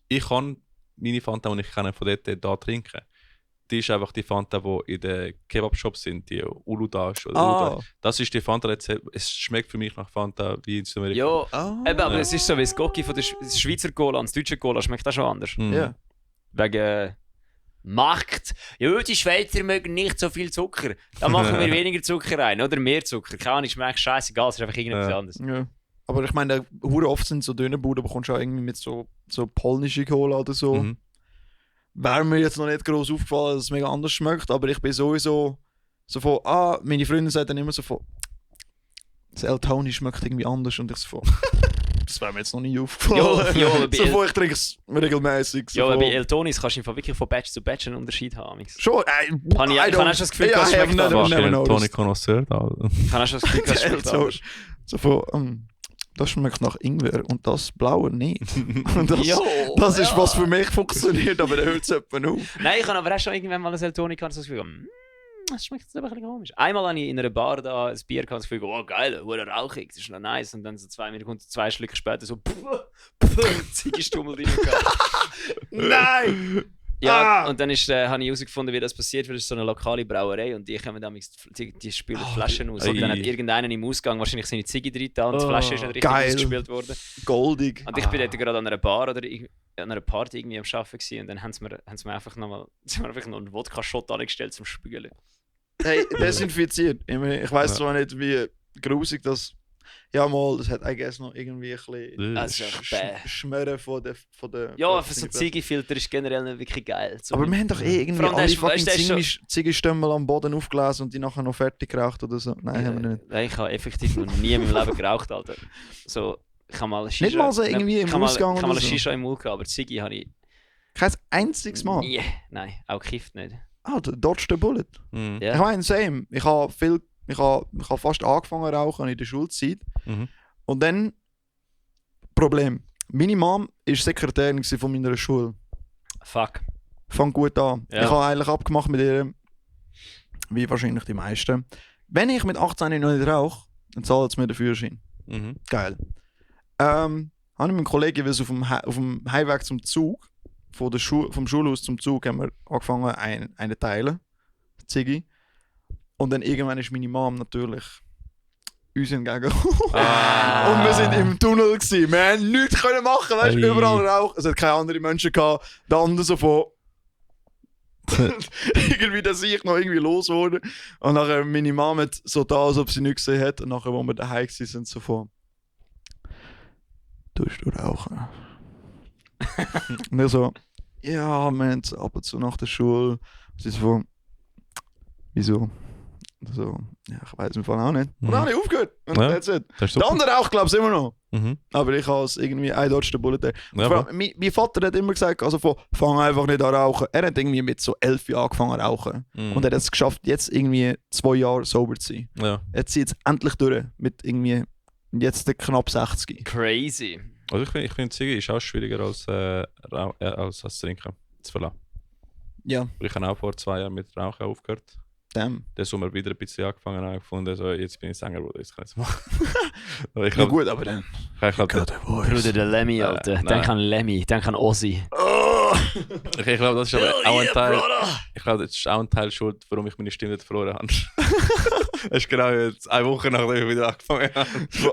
ich kann meine Fanta, die ich kenne, von dort da trinken. Die ist einfach die Fanta, die in den Kebab-Shops sind, die Uludash oder Uludash. Das ist die Fanta-Rezept. Es schmeckt für mich nach Fanta wie in Südamerika. Ja, Ah. eben, aber Ja. es ist so wie das Goki von der Schweizer Cola und das deutsche Cola schmeckt auch schon anders. Mhm. Ja. Wegen Markt. Ja, die Schweizer mögen nicht so viel Zucker. Da machen wir weniger Zucker rein oder mehr Zucker. Keine Ahnung, schmeckt scheißegal, es ist einfach irgendetwas Ja. anderes. Ja. Aber ich meine, hure oft sind so Dönerbuden, bekommst du auch irgendwie mit so polnische Cola oder so. Mhm. Wäre mir jetzt noch nicht groß aufgefallen, dass es mega anders schmeckt, aber ich bin sowieso so von, meine Freundin sagt dann immer so von, das El Tony schmeckt irgendwie anders und ich so von, das wäre mir jetzt noch nie aufgefallen. Ja, aber bei so El- von, ich trinke es regelmäßig. So Ja, aber von, bei Eltonis kannst du im Fall wirklich von Batch zu Batch einen Unterschied haben. amigs. schon, ich habe auch schon das Gefühl, das I have schmeckt never anders. Fucking noticed. Tony Connoisseur da. Ich habe auch schon das Gefühl, das El schmeckt Tony. anders. So von, das schmeckt nach Ingwer und das Blaue nicht. Und das, Jo, das ist, ja. was für mich funktioniert, aber dann hört es jemand auf. Nein, ich habe aber auch schon irgendwann mal ein Eltoni gehabt, so das Gefühl, das schmeckt jetzt aber ein bisschen komisch. Einmal habe ich in einer Bar da ein Bier gehabt, das Gefühl, oh geil, wurde rauchig, das ist noch nice. Und dann so 2 Minuten, 2 Schlücke später so, Ziegestummel drin gehabt. Nein! Ja, und dann habe ich herausgefunden, wie das passiert, weil es so eine lokale Brauerei und die kommen damals, die spülen Flaschen aus. Und dann hat irgendeiner im Ausgang wahrscheinlich seine Ziege drin und die Flasche ist nicht richtig ausgespielt worden. Goldig. Und ich bin dort gerade an einer Bar oder an einer Party irgendwie am Arbeiten gewesen, und dann haben sie mir einfach noch einen Wodka-Shot angestellt zum Spülen. Hey, desinfiziert. Ich weiss zwar nicht, wie grusig das. Ja, mal, das hat eigentlich noch irgendwie ein bisschen Also, Schmören von der. Ja, für so Ziegefilter ist generell nicht wirklich geil. Aber wir haben doch irgendwie alle fucking Ziegenstümmel am Boden aufgelesen und die nachher noch fertig geraucht oder so. Nein, haben wir nicht. Nein, ich habe effektiv noch nie in meinem Leben geraucht, Alter. So, ich habe mal Shisha... Nicht mal so irgendwie im Ausgang Ich habe mal oder so? Shisha im Mund gehabt, aber Ziggy habe ich... Kein einziges Mal? Nie. Nein, auch gekifft nicht. Ah, dodge the bullet. Ja. Ich meine, same. Ich habe fast angefangen zu rauchen in der Schulzeit. Und dann, Problem. Meine Mom war Sekretärin von meiner Schule. Fuck. Fang gut an. Ja. Ich habe eigentlich abgemacht mit ihr, wie wahrscheinlich die meisten. Wenn ich mit 18 noch nicht rauche, dann zahlt es mir den Führerschein. Geil. Habe ich mit einem Kollegen auf dem Heimweg zum Zug, vom Schulhaus zum Zug, haben wir angefangen, eine teilen. Ziggy. Und dann irgendwann ist meine Mom natürlich uns entgegengekommen. Und wir sind im Tunnel gewesen. Wir haben nichts können machen, weißt du, überall Rauch. Es hat keine anderen Menschen gehabt. Der andere so von irgendwie, dass ich noch irgendwie los wurde. Und nachher meine Mom hat so da, als ob sie nichts gesehen hat. Und nachher, wo wir daheim waren, sind so von «Tust du rauchen?» Und er so «Ja, wir haben es ab und zu nach der Schule.» Und sie so von «Wieso?» So, ja, ich weiß im Fall auch nicht. Und dann habe ich aufgehört. Und that's it. Der andere auch, glaube ich, immer noch. Aber ich habe es irgendwie ein dodge the bullet. Ja, mein Vater hat immer gesagt, also fang einfach nicht an rauchen. Er hat irgendwie mit so 11 Jahren angefangen zu rauchen. Und er hat es geschafft, jetzt irgendwie 2 Jahre sober zu sein. Ja. Er zieht es endlich durch. Mit irgendwie jetzt knapp 60. Crazy. Also ich finde, Ziege ist auch schwieriger als Trinken zu verlassen. Ja. Ich habe auch vor 2 Jahren mit Rauchen aufgehört. Damn. Den Sommer wieder ein bisschen angefangen und gefunden, so, jetzt bin ich Sänger, Bruder, jetzt kann ich es machen. Ja gut, aber dann... Bruder, der Lemmy, Alter. Denk an Lemmy, denk an Ozzy. Ich glaube, das ist aber auch ein Teil... Ich glaube, das ist auch ein Teil schuld, warum ich meine Stimme nicht verloren habe. Das ist genau jetzt 1 Woche nachdem ich wieder angefangen habe.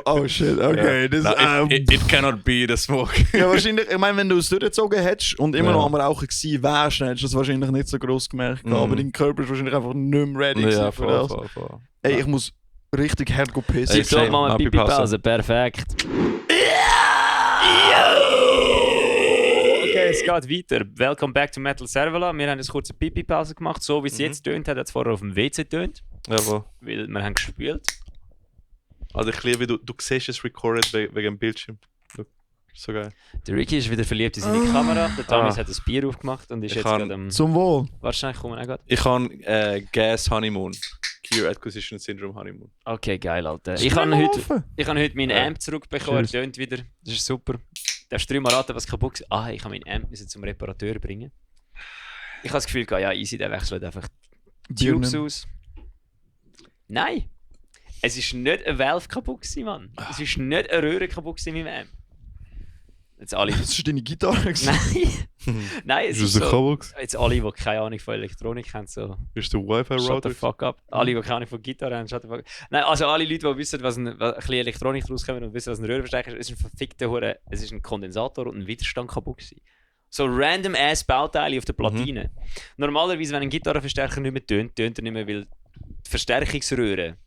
Oh shit, okay. Ja. It cannot be the smoke. Ja, wahrscheinlich, ich meine, wenn du es durchgezogen hättest und immer noch am Rauchen gewesen wärst, dann hättest du das wahrscheinlich nicht so gross gemerkt. Aber dein Körper ist wahrscheinlich einfach nicht mehr ready Ja, für das. voll. Ey, ich muss richtig hart pissen. Ich sag mal eine Pipi-Pause, perfekt. Okay, es geht weiter. Welcome back to Metal Servola. Wir haben eine kurze Pipi-Pause gemacht. So wie es jetzt tönt, hat es vorher auf dem WC tönt. Jawohl. Weil wir haben gespielt. Also ich liebe, du siehst es recorded wegen dem Bildschirm. So geil. Der Ricky ist wieder verliebt in seine Kamera. Der Thomas hat das Bier aufgemacht und ist jetzt gerade am... Zum Wohl. Wahrscheinlich kommen wir auch gerade. Ich habe Gas Honeymoon. Gear Acquisition Syndrome Honeymoon. Okay, geil, Alter. Ich habe heute meinen Amp zurückbekommen. Er tönt wieder. Das ist super. Darfst du 3 Mal raten, was kaputt ist? Ich habe meinen Amp zum Reparateur bringen. Ich habe das Gefühl, ja, easy, der wechselt einfach die Tubes aus. Nein! Es ist nicht eine Valve kaputt gewesen, Mann. Es ist nicht eine Röhre kaputt gewesen in meinem Amp. Jetzt alle... Das ist deine Gitarre gewesen? Nein, es ist so... Jetzt alle, die keine Ahnung von Elektronik haben, so... Bist du Wi-Fi-Router? Shut the fuck up. Alle, die keine Ahnung von Gitarre haben, shut the fuck up. Nein, also alle Leute, die wissen, was ein bisschen Elektronik rauskommt und wissen, was ein Röhrenverstärker ist, ist ein verfickter Hure... Es ist ein Kondensator und ein Widerstand kaputt gewesen. So random ass Bauteile auf der Platine. Normalerweise, wenn ein Gitarrenverstärker nicht mehr tönt er nicht mehr, weil die Verstärkungsröhre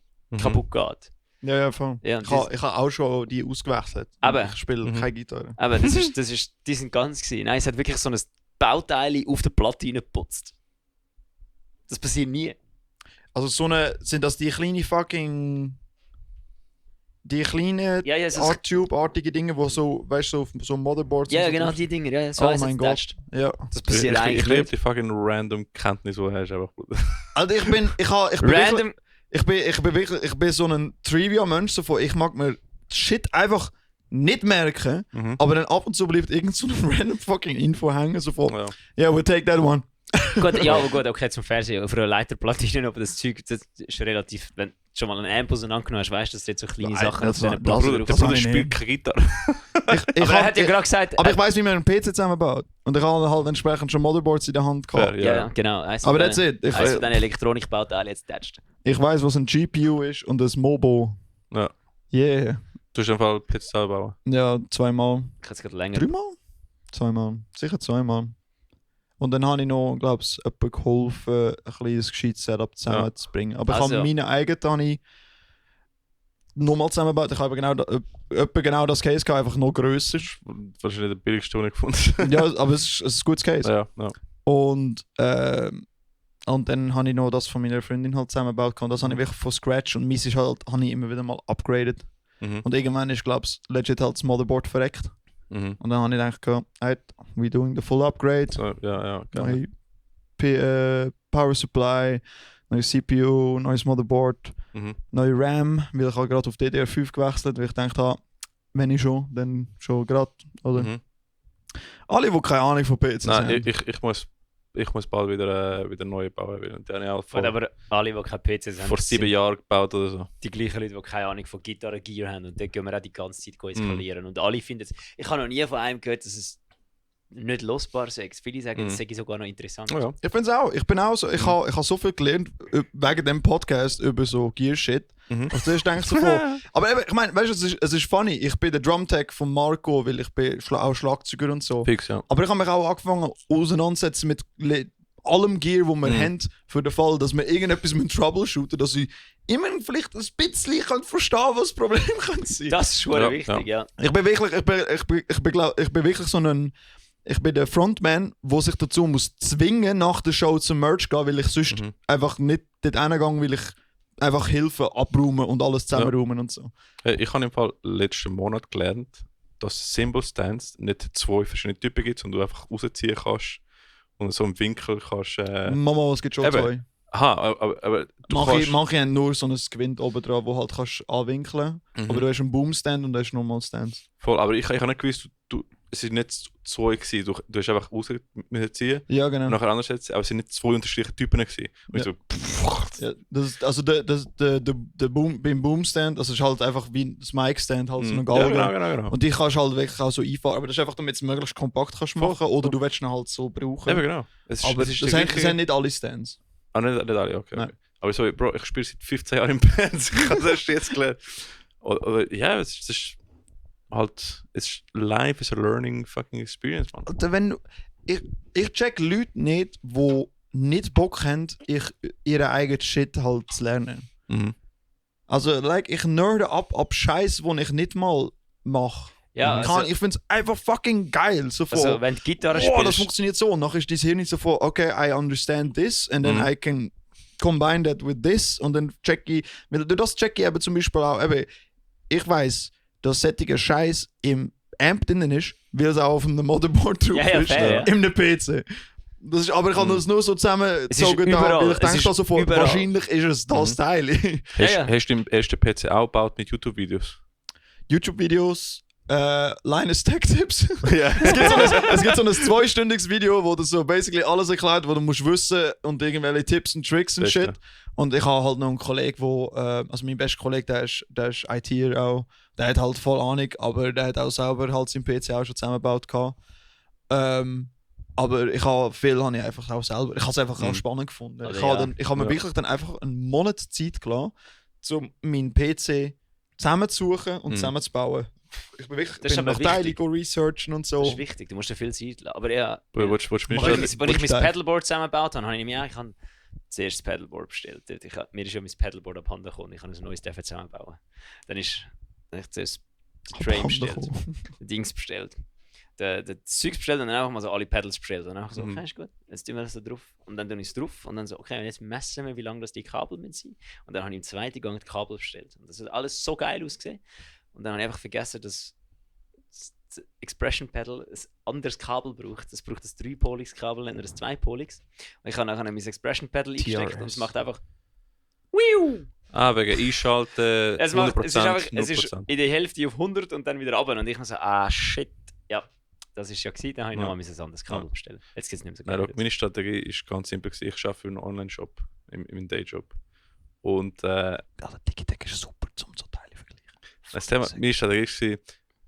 kaputt geht. Ja, voll. Ja, ich habe auch schon die ausgewechselt. Aber ich spiele keine Gitarre. Aber die sind ganz gewesen. Nein, es hat wirklich so ein Bauteil auf der Platine geputzt. Das passiert nie. Also sind das die kleinen fucking... Die kleinen R-Tube-artige Dinge, die so, weißt du, so Motherboards ja, so genau, drauf. die Dinge. Ja, so mein Gott. Ja. Das passiert eigentlich Ich liebe die fucking random Kenntnis, die du hast. Also ich bin so ein Trivia-Mensch, so von, ich mag mir Shit einfach nicht merken, aber dann ab und zu bleibt irgend so eine random fucking Info hängen, so von, yeah, we'll take that one. Gut, ja, aber gut, okay, zum Fernsehen, auf einer Leiterplatine, aber das Zeug, das ist relativ, wenn du schon mal einen Amp auseinandergenommen hast, weißt du, dass jetzt so kleine Sachen auf diesen Der spielt keine Gitarre. Aber er hat ja gerade gesagt... Aber ich weiss, wie man einen PC zusammenbaut. Und ich habe halt entsprechend schon Motherboards in der Hand gehabt. Fair, Ja, genau. Aber that's it. Eins von diesen Elektronikbauten alle jetzt tätscht. Ich weiß, was ein GPU ist und ein Mobo. Ja. Yeah. Du hast einfach Pizza selber bauen. Ja, 2-mal. Ich hätte es gerade länger. 3-mal? 2-mal. Sicher 2-mal. Und dann habe ich noch, glaube ich, jemandem geholfen, ein kleines gescheites Setup zusammenzubringen. Aber ich Also. habe meine eigene nochmal zusammengebaut. Ich habe etwa genau das Case gehabt, einfach noch grösser. Wahrscheinlich der billigste, den ich gefunden habe. Ja, aber es ist ein gutes Case. Ja. Und dann habe ich noch das von meiner Freundin halt zusammengebaut. Und das habe ich wirklich von Scratch. Und meins ist halt, habe ich immer wieder mal upgraded. Mhm. Und irgendwann ist, glaube ich, legit halt das Motherboard verreckt. Mhm. Und dann habe ich gedacht, hey, we doing the full upgrade. So, ja, gerne. Neue Power Supply, neue CPU, neues Motherboard, Mhm. neue RAM, weil ich habe gerade auf DDR5 gewechselt, weil ich gedacht habe, wenn ich schon, dann schon gerade. Oder? Mhm. Alle, die keine Ahnung von PCs Nein, haben. ich muss bald wieder neu bauen. Weil die habe ich auch Gut, aber alle, die keine PCs haben, vor 7 Jahren gebaut oder so. die gleichen Leute, die keine Ahnung von Gitarre Gear haben. Und dort gehen wir auch die ganze Zeit eskalieren. Und alle finden es. Ich habe noch nie von einem gehört, dass es nicht losbar sei. Viele sagen, es sei sogar noch interessant. Oh, ja. Ich finde es auch. Ich bin auch so. Ich habe so viel gelernt wegen dem Podcast über so Gear-Shit. Mhm. Also zuerst denkst du so aber eben, ich meine, weißt du, es ist funny. Ich bin der Drumtech von Marco, weil ich bin auch Schlagzeuger und so. Fix, ja. Aber ich habe mich auch angefangen auseinandersetzen mit allem Gear, wo wir haben, für den Fall, dass wir irgendetwas mit troubleshooten, dass ich immer vielleicht ein bisschen verstehen kann, was das Problem könnte sein. Das ist schon Ja, wichtig, ja. Ich bin wirklich so ein. Ich bin der Frontman, der sich dazu muss zwingen, nach der Show zum Merch gehen, weil ich sonst einfach nicht dort hingehe, weil ich einfach Hilfe abräumen und alles zusammenräumen und so. Ich habe im Fall letzten Monat gelernt, dass Cymbal Stands nicht 2 verschiedene Typen gibt, sondern du einfach rausziehen kannst und so im Winkel kannst. Mama, es gibt schon eben. 2. Aha, aber du kannst. Manche haben nur so ein Gewinde oben dran, wo halt kannst anwinkeln. Aber du hast einen Boom-Stand und du hast normal Stands. Voll, aber ich habe nicht gewusst, es sind nicht 2 gewesen. Du hast einfach raus müssen ziehen Ja, genau. und nachher anders jetzt, aber es sind nicht 2 unterschiedliche Typen gewesen. Und ich so, Ja, das ist, also beim Boom-Stand, das ist halt einfach wie das Mic-Stand, halt so eine ja, Galgen. genau. Und die kannst du halt wirklich auch so einfahren. Aber das ist einfach, damit du es möglichst kompakt kannst machen oder du willst ihn halt so brauchen. Eben genau. Es Aber es das haben nicht alle Stands. Ah, nicht alle, okay. Nein. Aber sorry, Bro, ich spiele seit 15 Jahren im Band. Ich habe das erst jetzt gelernt. Oder, ja, es ist halt, life is a learning fucking experience, man. Alter, wenn du, ich check Leute nicht, die nicht Bock haben, ihren eigenen Shit halt zu lernen. Mhm. Also, like, ich nerde ab Scheiß, den ich nicht mal mache. Ja, Ich finde es einfach fucking geil. So von, also wenn du Gitarre oh, das spielst, funktioniert so. Und nachher ist dein Hirn nicht so von, okay, I understand this and then I can combine that with this. Und dann check ich, durch das check ich eben zum Beispiel auch, eben, ich weiss, dass sättiger Scheiß im Amp drin ist, weil es auch auf einem Motherboard drauf Ja, ist, fair, ja. in einem PC. Das ist, aber ich habe das nur so zusammengezogen, überall. weil ich Es denke ist da so vor, überall. wahrscheinlich ist es das Teil. Ja. Hast du im ersten PC auch gebaut mit YouTube-Videos? YouTube-Videos, Linus Tech Tips. Ja. Es gibt so ein 2-stündiges Video, wo das so basically alles erklärt, was du musst wissen und irgendwelche Tipps und Tricks und Beste. Shit. Und ich habe halt noch einen Kollegen, also mein bester Kollege, der ist ITer auch. Der hat halt voll Ahnung, aber der hat auch selber halt seinen PC auch schon zusammengebaut gehabt. Aber ich habe ich einfach auch selber. Ich habe es einfach auch spannend gefunden. Also, Ich habe mir wirklich dann einfach einen Monat Zeit gelassen, um meinen PC zusammenzusuchen und zusammenzubauen. Ich bin wirklich Das ist bin aber nach Teilen wichtig. researchen und so. das ist wichtig, du musst dir viel Zeit lassen. Aber ja, Willst du als ich mein Pedalboard zusammengebaut habe, habe ich mir zuerst das Pedalboard bestellt. Mir ist ja mein Pedalboard abhanden gekommen. Ich habe ein neues zusammenbauen. Dann habe ich zuerst das Frame bestellt, die Dings bestellt. Das Zeug bestellt und dann einfach mal so alle Pedals bestellt. Und dann so, okay, ist gut, jetzt tun wir das da drauf. Und dann tue ich es drauf und dann so, okay, jetzt messen wir, wie lang das die Kabel sind. Und dann habe ich im zweiten Gang die Kabel bestellt. Und das hat alles so geil ausgesehen. Und dann habe ich einfach vergessen, dass das Expression Pedal ein anderes Kabel braucht. Es braucht ein 3-Poligs-Kabel, nicht nur ein 2-Poligs. Und ich habe nachher mein Expression Pedal eingesteckt und es macht einfach Wiu! Ah, wegen Einschalten, Es 100%, ist einfach, 0%. es ist in der Hälfte auf 100 und dann wieder runter. Und ich habe so, shit, ja, das ist ja gewesen, dann habe ich noch mal ein anderes Kabel bestellen. Jetzt geht es nicht mehr so Nein, geil. schau, meine Strategie ist ganz simpel gewesen. Ich arbeite für einen Online-Shop, in meinem Dayjob. Und Alter, Digitech ist super zum so Teile vergleichen. das Thema, meine Strategie war,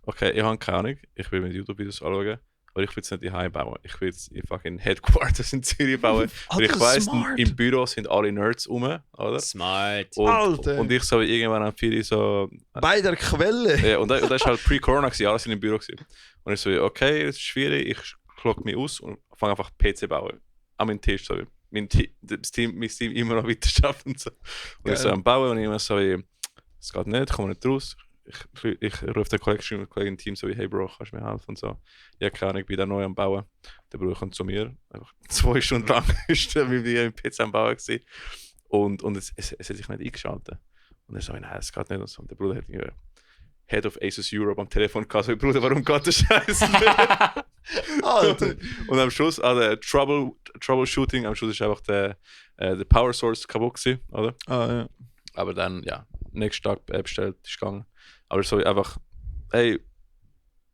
okay, ich habe keine Ahnung, ich will mir YouTube-Videos anschauen, aber ich will es nicht daheim bauen. Ich will es in fucking Headquarters in Zürich bauen. Weil ich weiss, im Büro sind alle Nerds rum, oder? Smart. Und ich so irgendwann am 4 so... Bei der Quelle. Ja, und das war halt pre-Corona, alle sind im Büro gewesen. Und ich so, okay, das ist schwierig, ich logge mich aus und fange einfach PC bauen. An meinem Tisch, so. Mein Team immer noch weiter schafft und so. Und ich so am Bauen und ich immer so, es geht nicht, ich komme nicht raus. Ich rufe den Kollegen im Team so wie, hey Bro, kannst du mir helfen und so. Ja, keine Ahnung, ich bin da neu am Bauen. Der Bruder kommt zu mir, einfach 2 Stunden lang ist er mit mir im PC am Bauen gewesen. Und es hat sich nicht eingeschaltet. Und er so, nein, es geht nicht und so. Und der Bruder hat irgendwie Head of Asus Europe am Telefon gehabt, so, Bruder, warum geht der Scheiß nicht? Alter. Und am Schluss, Troubleshooting, am Schluss ist einfach der Power Source kaputt gewesen, oder? Ja. Aber dann, ja, nächsten Tag bestellt, ist gegangen. Aber so einfach, hey,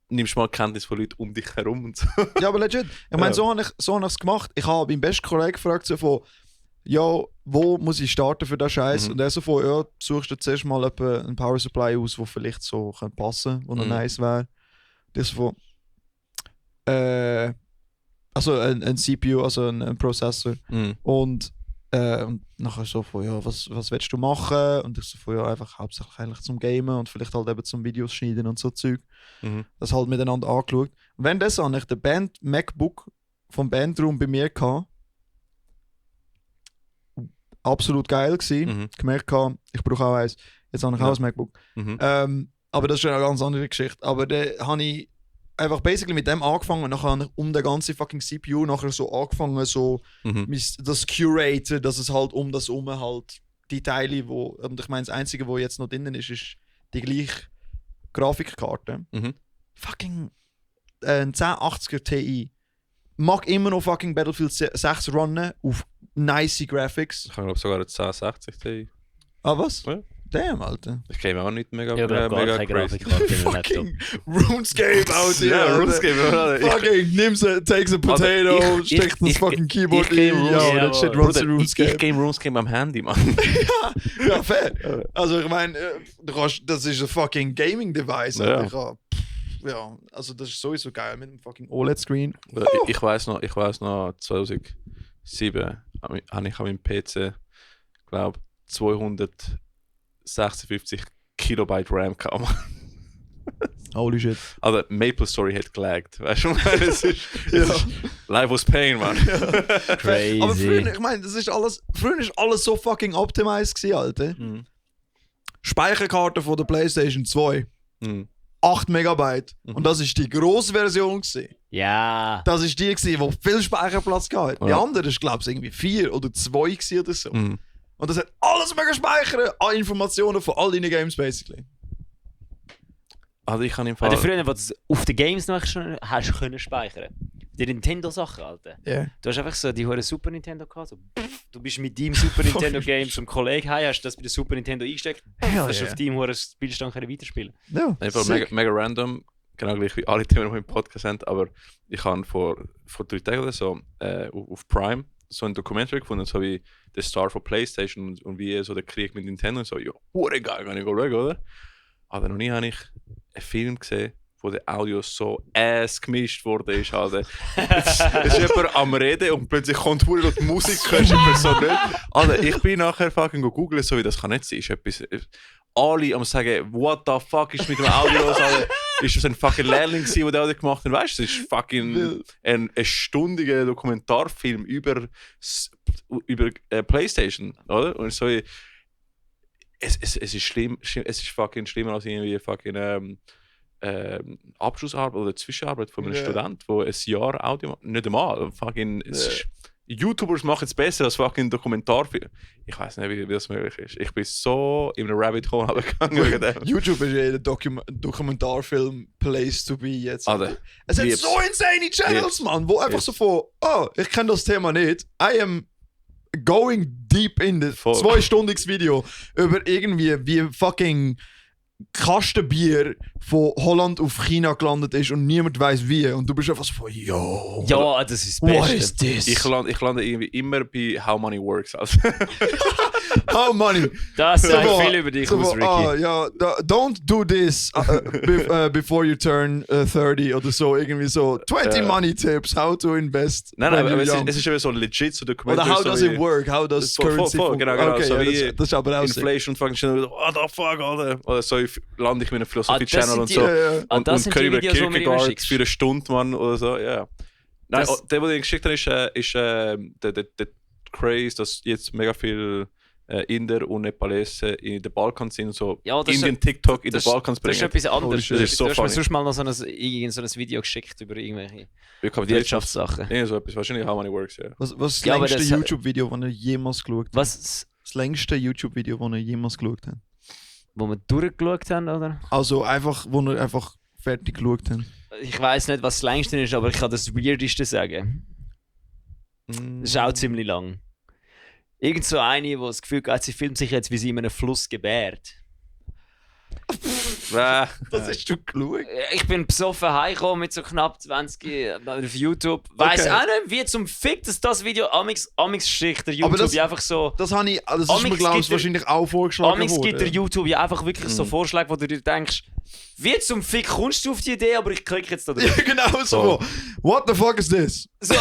nimmst mal Kenntnis von Leuten um dich herum und so. Ja, aber legit. Ich meine, so habe ich es gemacht. Ich habe meinen besten Kollegen gefragt, so von, ja, wo muss ich starten für den Scheiß? Und er so von, ja, suchst du zuerst mal einen Power Supply aus, der vielleicht so passen könnte, wo noch nice wäre. Das so von, also ein CPU, also ein Prozessor. Und nachher so von, ja, was willst du machen? Und ich so von, ja, einfach hauptsächlich eigentlich zum Gamen und vielleicht halt eben zum Videos schneiden und so Zeug. Das halt miteinander angeschaut. Und währenddessen habe ich den Band MacBook vom Bandraum bei mir gehabt. Absolut geil gewesen. Gemerkt habe, ich brauche auch eins. Jetzt habe ich auch ein MacBook. Aber das ist eine ganz andere Geschichte. Aber da habe ich einfach basically mit dem angefangen und nachher habe ich um den ganzen fucking CPU nachher so angefangen, so das Curaten, dass es halt um das herum halt die Teile, und ich meine, das Einzige, wo jetzt noch drin ist die gleiche Grafikkarte. Fucking ein 1080er Ti. Mag immer noch fucking Battlefield 6 runnen auf nice Graphics. Ich habe sogar eine 1060 Ti. Ah, was? Ja. Damn, Alter. Ich käme auch nicht mega crazy. Fucking RuneScape out hier. Ja, RuneScape. Fucking nimm's takes a potato, steckt das fucking Keyboard in. Ja, that shit runs in RuneScape. Ich game RuneScape am Handy, Mann. Ja, fair. Also ich meine, das ist ein fucking Gaming-Device. Ja. Ja, also das ist sowieso geil mit dem fucking OLED-Screen. Ich weiß noch 2007 habe ich an meinem PC, glaube 256 Kilobyte RAM gehabt. Holy shit. Also Maple Story hat gelaggt. Weißt du, es ist Life was pain, man. Crazy. Aber früher, ich meine, früher ist alles so fucking optimized gewesen, Alter. Speicherkarte von der PlayStation 2. 8 Megabyte. Und das ist die grosse Version gewesen. Ja. Das ist die gewesen, die viel Speicherplatz hatte. Die andere ist, glaube ich, irgendwie 4 oder 2 gewesen oder so. Und das hat alles mega speichern an Informationen von all deinen Games, basically. Also ich kann im Fall... Also früher, wo du auf den Games noch schon hast können speichern. Die Nintendo-Sachen, Alter. Yeah. Du hast einfach so die hohe Super Nintendo gehabt. So, du bist mit deinem Super Nintendo-Game zum Kollegen heim, hast das bei der Super Nintendo eingesteckt. Hast auf deinem hohen Spielstand weiterspielen. Ja, einfach mega random. Genau gleich wie alle Themen, die wir im Podcast haben. Aber ich habe vor 3 Tagen oder so auf Prime so ein Dokumentar gefunden, so wie der Star von PlayStation und wie so der Krieg mit Nintendo und so. Ja, geil, kann ich schauen, oder? Aber noch nie habe ich einen Film gesehen, wo der Audio so gemischt worden ist. Also, es ist jemand am Reden und plötzlich kommt die Musik, hörst du die Person nicht. Also, ich bin nachher fucking googeln, so wie das kann nicht sein. Ist etwas, alle am sagen, what the fuck ist mit dem Audio los? Also, ist das ein fucking Lehrling gewesen, der Audio gemacht hat? Weißt du, es ist fucking ein stündiger Dokumentarfilm über PlayStation, oder? Und so, es ist schlimm, es ist fucking schlimmer als irgendwie fucking Abschlussarbeit oder Zwischenarbeit von einem Student, der ein Jahr Audio macht. Nicht einmal. Fucking, YouTubers machen es besser als fucking Dokumentarfilm. Ich weiß nicht, wie das möglich ist. Ich bin so in einem Rabbit Hole gegangen. YouTube ist ja der Dokumentarfilm-Place to be jetzt. Also, es sind so insane Channels, Mann, wo einfach so von, ich kenne das Thema nicht. I am going deep in das 2-stündiges Video über irgendwie wie fucking Kastenbier von Holland auf China gelandet ist und niemand weiß wie. Und du bist einfach so von, yo. Ja, das ist das Beste. What is this? Ich lande irgendwie immer bei How Money Works. Also. How money? Das sagt So, viel über dich so, aus, Ricky. ja, don't do this before you turn 30 oder so. Irgendwie so 20 money tips, how to invest. Nein, when aber you're es young. ist eben so legit, so Oder Documentary. how so does it work? How does currency genau. Okay, So ja, wie das ist aber auch sick. Inflation, fucking schnell, what the fuck, oder so lande ich mit einem Das Philosophie-Channel sind und die- so. Ja. Ah, Und das sind die Curry Videos, die du mir immer Kierkegaard schickst. für eine Stunde, Mann, oder so, ja. Nein, Das- der, den ich geschickt habe, ist der Craze, dass jetzt mega viel Inder und Nepalesen in den Balkan sind und so Ja, das ist- Indien TikTok in den das- Balkans Das ist bringen. etwas anderes. shit. Das ist so du hast mir funny. sonst mal noch so ein Video geschickt über irgendwelche Ich habe Wirtschaftssachen. Ja, so etwas. Wahrscheinlich How Money Works, ja. Was ist das Ja, aber längste das- YouTube-Video, das ihr jemals geschaut habt? Was, Das längste YouTube-Video, das ihr jemals geschaut habt? wo wir durchgeschaut haben, oder? Also einfach, wo ihr einfach fertig geschaut habt. Ich weiß nicht, was das längste ist, aber ich kann das Weirdeste sagen. Das ist auch ziemlich lang. Irgend so eine, die das Gefühl hat, sie filmt sich jetzt, wie sie in einem Fluss gebärt. Ah, Das hast du geschaut? Ich bin besoffen heimgekommen mit so knapp 20 auf YouTube. Weiss Okay. auch nicht, wie zum Fick das Video amix schickt der Aber YouTube das- ja einfach so. Das ist mir, Amix glaube gibt ich, er- wahrscheinlich auch vorgeschlagen Amix gibt der worden. YouTube ja einfach wirklich so Vorschläge, wo du dir denkst, wie zum Fick kommst du auf die Idee, aber ich klicke jetzt da drauf. Ja, genau so. What the fuck is this? So,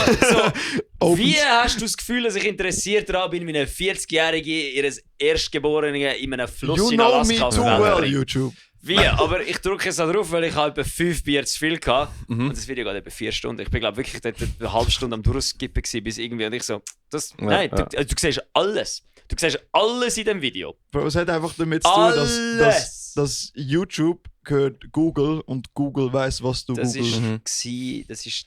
Opens. wie hast du das Gefühl, dass ich interessiert daran bin, wie eine 40-Jährige ihres Erstgeborenen in einem Fluss You in know Alaska me auf too die Welt well, bringt? YouTube. Wie? Aber ich drücke jetzt da drauf, weil ich halt etwa 5 Bier zu viel hatte. Mhm. Und das Video geht etwa 4 Stunden. Ich bin glaube wirklich dort eine halbe Stunde am Durchskippen gewesen, bis irgendwie und ich so, nein, ja. Du siehst alles. Du siehst alles in dem Video. Bro, es hat einfach damit zu tun, Alles! dass YouTube gehört Google und Google weiß, was du Das Google. ist, Mhm. das ist,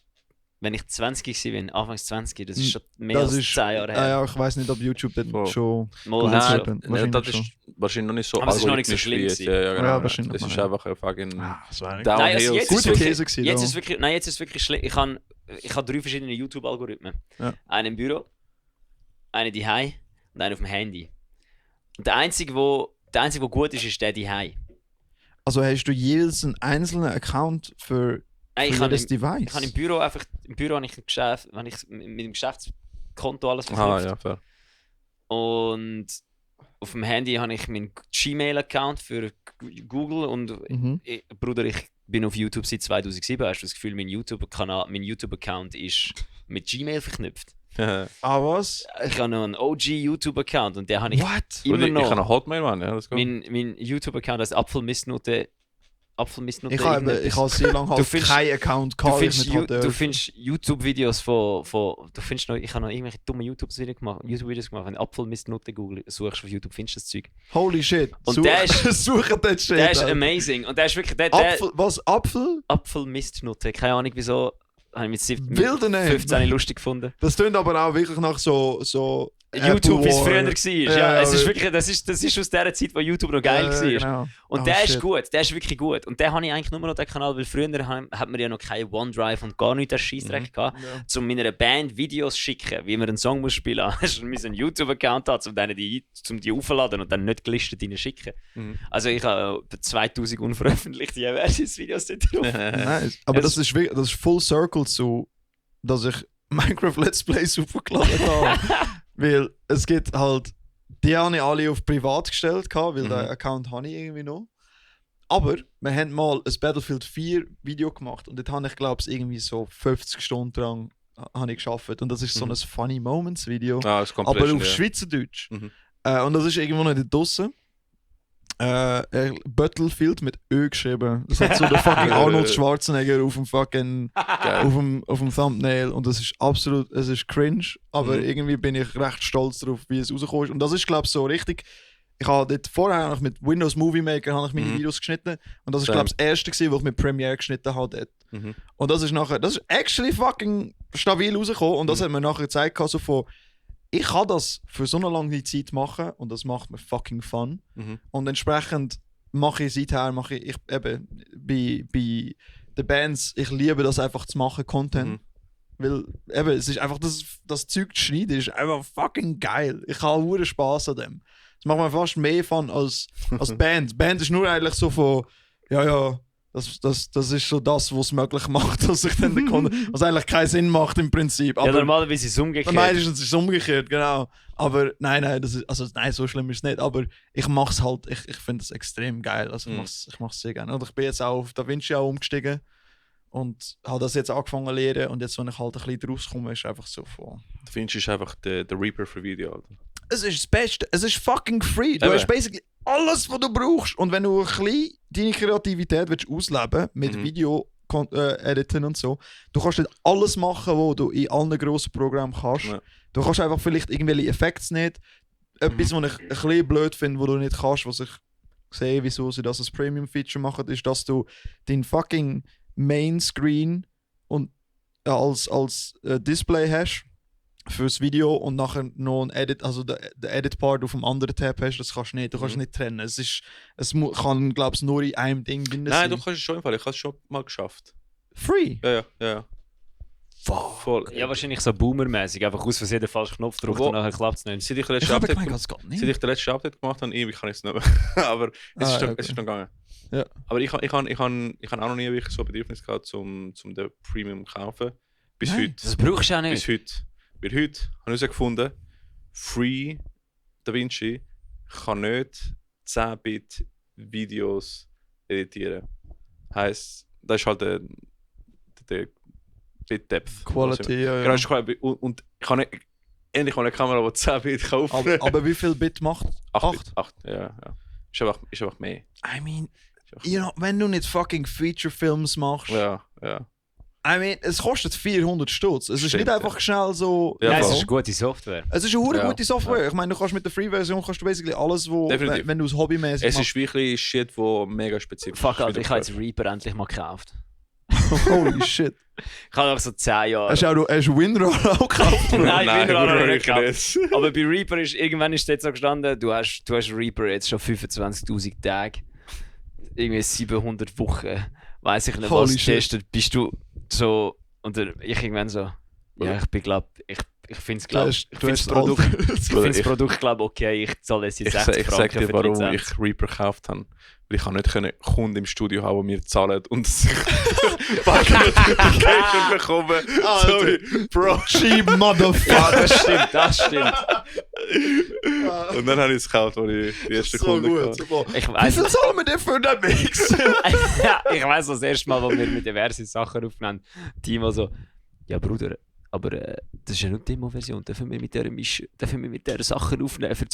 wenn ich 20 war, Anfangs 20, das ist schon mehr Das als ist, 10 Jahre her. ja, ich weiß nicht, ob YouTube dann Oh. schon. Mal Gut, hast ja. du- Wahrscheinlich das schon. ist wahrscheinlich noch nicht so Aber es ist noch nicht so algorithmisch schlimm wie jetzt. gewesen. Ja, genau. Ja, wahrscheinlich Es ist noch nicht. einfach ein fucking Das war nicht. Nein, also Downhill. jetzt Gute ist wirklich- Käse gewesen, Jetzt ja. ist wirklich, nein, jetzt ist wirklich schlimm. Ich habe 3 verschiedene YouTube-Algorithmen. Ja. Einen im Büro, einen daheim und einen auf dem Handy. Und der einzige, wo gut ist, ist der daheim. Also hast du jeweils einen einzelnen Account für Nein, ich jedes habe Device? ich habe im Büro einfach, im Büro habe ich ein Geschäft, wenn ich mit dem Geschäftskonto alles Aha, verknüpft. ja, fair. Und auf dem Handy habe ich meinen Gmail-Account für Google und Mhm. Bruder, ich bin auf YouTube seit 2007. Hast du das Gefühl, mein YouTube-Account ist mit Gmail verknüpft? Ah, was? Ich habe noch einen OG-YouTube-Account und den habe ich What? immer Ich noch. kann eine Hotmail, Mann. Ja, let's go. Mein YouTube-Account heißt Apfelmistnote. Ich habe sehr lange halt findest- keinen Account Du gehabt. weil ich findest, nicht hatte. du findest YouTube-Videos von du findest noch, ich habe noch irgendwelche dumme YouTube-Videos gemacht, wenn du Apfelmistnote Google suchst auf YouTube, findest du das Zeug. Holy shit. Und der ist- Suchen den Shit. Der ist Alter. amazing und der ist wirklich der Apfel, was? Apfel? Apfelmistnote, keine Ahnung wieso, habe ich mit Wilder Name. 15 lustig gefunden. Das klingt aber auch wirklich nach so YouTube, wie es Apple früher War. war. Ja, es ist wirklich, das ist aus der Zeit, wo YouTube noch geil war. Genau. Und Oh, der ist shit. gut, der ist wirklich gut. Und den habe ich eigentlich nur noch den Kanal, weil früher hat man ja noch keinen OneDrive und gar nichts als Scheissdreck gehabt. Ja. Um meiner Band Videos zu schicken, wie man einen Song muss spielen muss, hast du einen YouTube-Account haben, um die aufzuladen und dann nicht gelistet rein schicken. Mhm. Also ich habe 2000 unveröffentlichte Videos dort drauf. Nice. Aber Es- das ist full circle zu, dass ich Minecraft Let's Plays aufgeladen habe. Weil es gibt halt, die habe ich alle auf privat gestellt, weil den Account habe ich irgendwie noch. Aber wir haben mal ein Battlefield 4 Video gemacht und dort habe ich, glaube ich, irgendwie so 50 Stunden lang habe ich geschafft. Und das ist so ein Funny Moments Video. Ah, das kommt Aber auf ja. Schweizerdeutsch. Mhm. Und das ist irgendwo nicht draussen. Battlefield mit Ö geschrieben. Das hat so der fucking Arnold Schwarzenegger auf dem fucking auf dem Thumbnail und das ist absolut, es ist cringe, aber irgendwie bin ich recht stolz darauf, wie es rausgekommen ist. Und das ist, glaube ich, so richtig. Ich habe dort vorher noch mit Windows Movie Maker habe ich meine Videos geschnitten und das ist, glaube ich, das erste gewesen, wo ich mit Premiere geschnitten habe dort. Mhm. Und das ist actually fucking stabil rausgekommen und das hat mir nachher gezeigt, so von, ich kann das für so eine lange Zeit machen und das macht mir fucking fun. Mhm. Und entsprechend mache ich seither, ich eben bei den Bands, ich liebe das einfach zu machen, Content. Mhm. Weil eben, es ist einfach, das Zeug zu schneiden, ist einfach fucking geil. Ich habe hure Spaß an dem. Es macht mir fast mehr Fun als Band. Band ist nur eigentlich so von, ja, Das ist so das, was es möglich macht, dass ich dann was eigentlich keinen Sinn macht im Prinzip. Aber Ja, normalerweise ist es umgekehrt. meistens ist es umgekehrt, genau. Aber nein, so schlimm ist es nicht. Aber ich mache es halt, ich finde es extrem geil. Also ich mach's sehr gerne. Und ich bin jetzt auch auf DaVinci auch umgestiegen und habe das jetzt angefangen zu lernen. Und jetzt, wenn ich halt ein bisschen rauskomme, ist einfach so von... DaVinci ist einfach der Reaper für Video, Alter. Es ist das Beste. Es ist fucking free. Du Eben. hast basically alles, was du brauchst. Und wenn du ein bisschen deine Kreativität willst ausleben mit Video editen und so, du kannst nicht alles machen, was du in allen grossen Programmen kannst. Ja. Du kannst einfach vielleicht irgendwelche Effekte nicht. Etwas, was ich ein bisschen blöd finde, was du nicht kannst, was ich sehe, wieso sie das als Premium-Feature machen, ist, dass du den fucking Mainscreen und als Display hast fürs Video und nachher noch ein Edit, also der Edit-Part auf dem anderen Tab hast, das kannst du nicht. Du kannst nicht trennen. Kann, glaube ich, nur in einem Ding drin Nein, sein. du kannst es schon im Fall. Ich habe es schon mal geschafft. Free? Ja. Voll. Ja, wahrscheinlich so boomermäßig. Einfach aus Versehen den falschen Knopf drückt und nachher klappt es nicht. Seit ich den Ich letzten habe Update, gemeint, das geht nicht. seit ich den letzten Update gemacht habe, irgendwie kann ich es nicht mehr. Aber es ist schon gegangen. Ja. Aber ich habe auch noch nie wirklich so ein Bedürfnis gehabt, zum den Premium zu kaufen. Bis Nein, heute. Das brauchst du auch Bis nicht. heute. Weil heute habe ich herausgefunden, Free DaVinci kann nicht 10-Bit Videos editieren. Heisst, das ist halt der Bit-Depth. Quality, ja. Genau, ist quasi- und ich kann nicht, endlich mal eine Kamera, die 10 Bit kaufen kann. Aber wie viel Bit macht? 8. Ja. Ist einfach mehr. I mean, Ist einfach- you know, wenn du nicht fucking Feature-Films machst, Ja. I mean, es kostet 400 Stutz. Es ist Stimmt, nicht einfach schnell so... Ja, Nein, es voll. ist gute Software. Es ist eine hure Ja. gute Software. Ich meine, du kannst mit der Free-Version kannst du basically alles, wo, Definitiv. wenn du es hobbymäßig Es ist wirklich Shit, wo mega spezifisch Fuck, ist. Alter, ich habe jetzt Reaper endlich mal gekauft. Holy shit. Ich habe noch so 10 Jahre. Hast du WinRAR auch gekauft? Nein, Winrar habe ich nicht wirklich gekauft. nicht. Aber bei Reaper ist irgendwann ist dort so gestanden, du hast Reaper jetzt schon 25.000 Tage. Irgendwie 700 Wochen. Weiß ich nicht, Holy was shit. testet. Bist du so. Und ich irgendwann so. Ja, ich bin glaub. Ich finde es glaub. Ich finde das Produkt, ich find's Ich- Produkt glaub okay. Ich zahle jetzt die Ich 60 sag Franken dir, für die warum Lizenz. ich Reaper gekauft habe. Weil ich nicht können Kunden im Studio haben, die mir zahlen und sich Notification bekommen. Sorry, Bro. Cheap Motherfucker. Ja, das stimmt. Und dann habe ich es gekauft, als ich die erste So Kunde gut. hatte. Super. Ich Wie weiß. viel zahlen wir denn für den Mix? Ja, ich weiss das erste Mal, als wir mit diversen Sachen aufnehmen, Timo so, ja Bruder, aber das ist ja nur die Demo-Version, dürfen wir mit dieser Sachen aufnehmen, für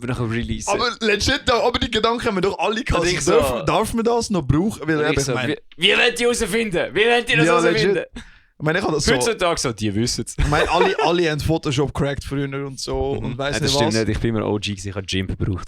nachher releasen. Aber legit, aber die Gedanken haben wir doch alle gehabt. Und ich Also, so- darf man das noch brauchen? Weil, Und eben, ich so, ich meine, wie wollt ihr herausfinden? Wie wollt ihr das Ja, herausfinden? legit. ich meine, ich habe das so... Heutzutage so, die wissen es. Ich meine, alle haben Photoshop cracked früher und so und weiss Das nicht stimmt was. nicht, ich bin immer OG gewesen, ich habe GIMP gebraucht.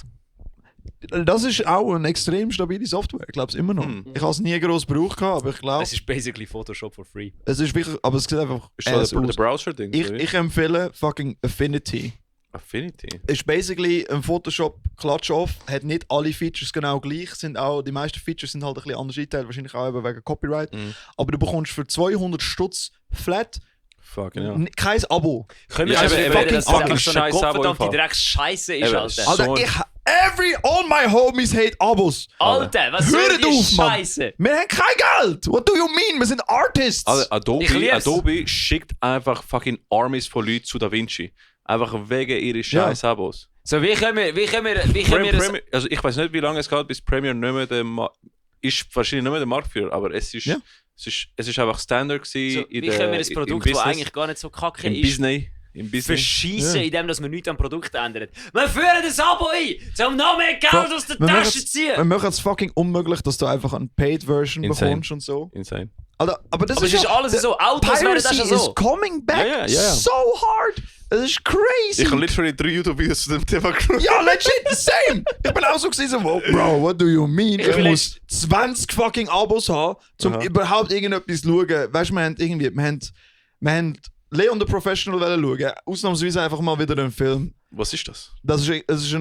Das ist auch eine extrem stabile Software, ich glaube es immer noch. Ich habe es nie groß gebraucht, aber ich glaube, Es ist basically Photoshop for free. es ist wirklich, aber es sieht einfach Ist das ass der aus. Browser-Ding? Ich empfehle fucking Affinity. Affinity. Ist basically ein Photoshop Klatsch-Off, hat nicht alle Features genau gleich, sind auch, die meisten Features sind halt ein bisschen anders eingeteilt, wahrscheinlich auch eben wegen Copyright. Aber du bekommst für 200 Stutz flat Fucking ja. kein Abo. Können wir Ja, uns eben, vorstellen, dass das fucking einfach so eine Scheiß-Abo im gottverdammte Fall. Drecks-Scheiße ist, Eben, Alter. so- Alter, all my homies hate Abos. Alter, was soll Hört die auf, Mann. Scheiße? Wir haben kein Geld. What do you mean? Wir sind Artists. Also Ich lieb's. Adobe schickt einfach fucking Armies von Leuten zu DaVinci. Einfach wegen ihrer scheiß Abos. So, wie können wir das... Also ich weiß nicht, wie lange es geht, bis Premiere nicht mehr ist wahrscheinlich nicht mehr der Marktführer, aber es ist, Ja. es ist einfach Standard gewesen So, wie können wir das Produkt, das eigentlich gar nicht so kacke im ist, Business. Im Business. verschießen, Ja. indem dass wir nichts am Produkt ändern? Wir führen das Abo ein, um noch mehr Geld aus der Wir Tasche machen's- zu ziehen! Wir machen es fucking unmöglich, dass du einfach eine Paid-Version Insane. bekommst und so. Insane. Alter, aber das Aber es ist ja- alles so, Autos werden das Piracy schon so. is coming back Ja. so hard. Es ist crazy. Ich habe literally 3 YouTube-Videos zu dem Thema geschaut. Ja, legit, same. Ich bin auch so gewesen, so, Bro, what do you mean? Ich will muss 20 fucking Abos haben, um Aha. überhaupt irgendetwas zu schauen. Weißt du, wir haben Leon the Professional schauen. Ausnahmsweise einfach mal wieder einen Film. Was ist das? Es ist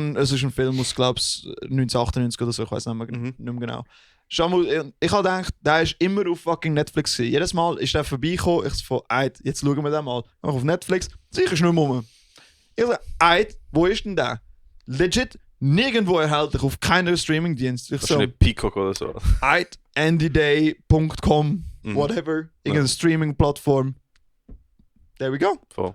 ein Film aus, glaube ich, 1998 oder so, ich weiß nicht mehr genau. Schau mal, ich habe gedacht, der ist immer auf fucking Netflix gewesen. Jedes Mal ist der vorbeigekommen, ich so, jetzt schauen wir den mal. Mach auf Netflix, sicher ist nicht mehr rum. Ich so, wo ist denn der? Legit Nirgendwo erhältlich, auf keiner Streamingdienst. Ich so, Wahrscheinlich Peacock oder so. andyday.com, whatever, irgendeine Streaming-Plattform. There we go. Voll.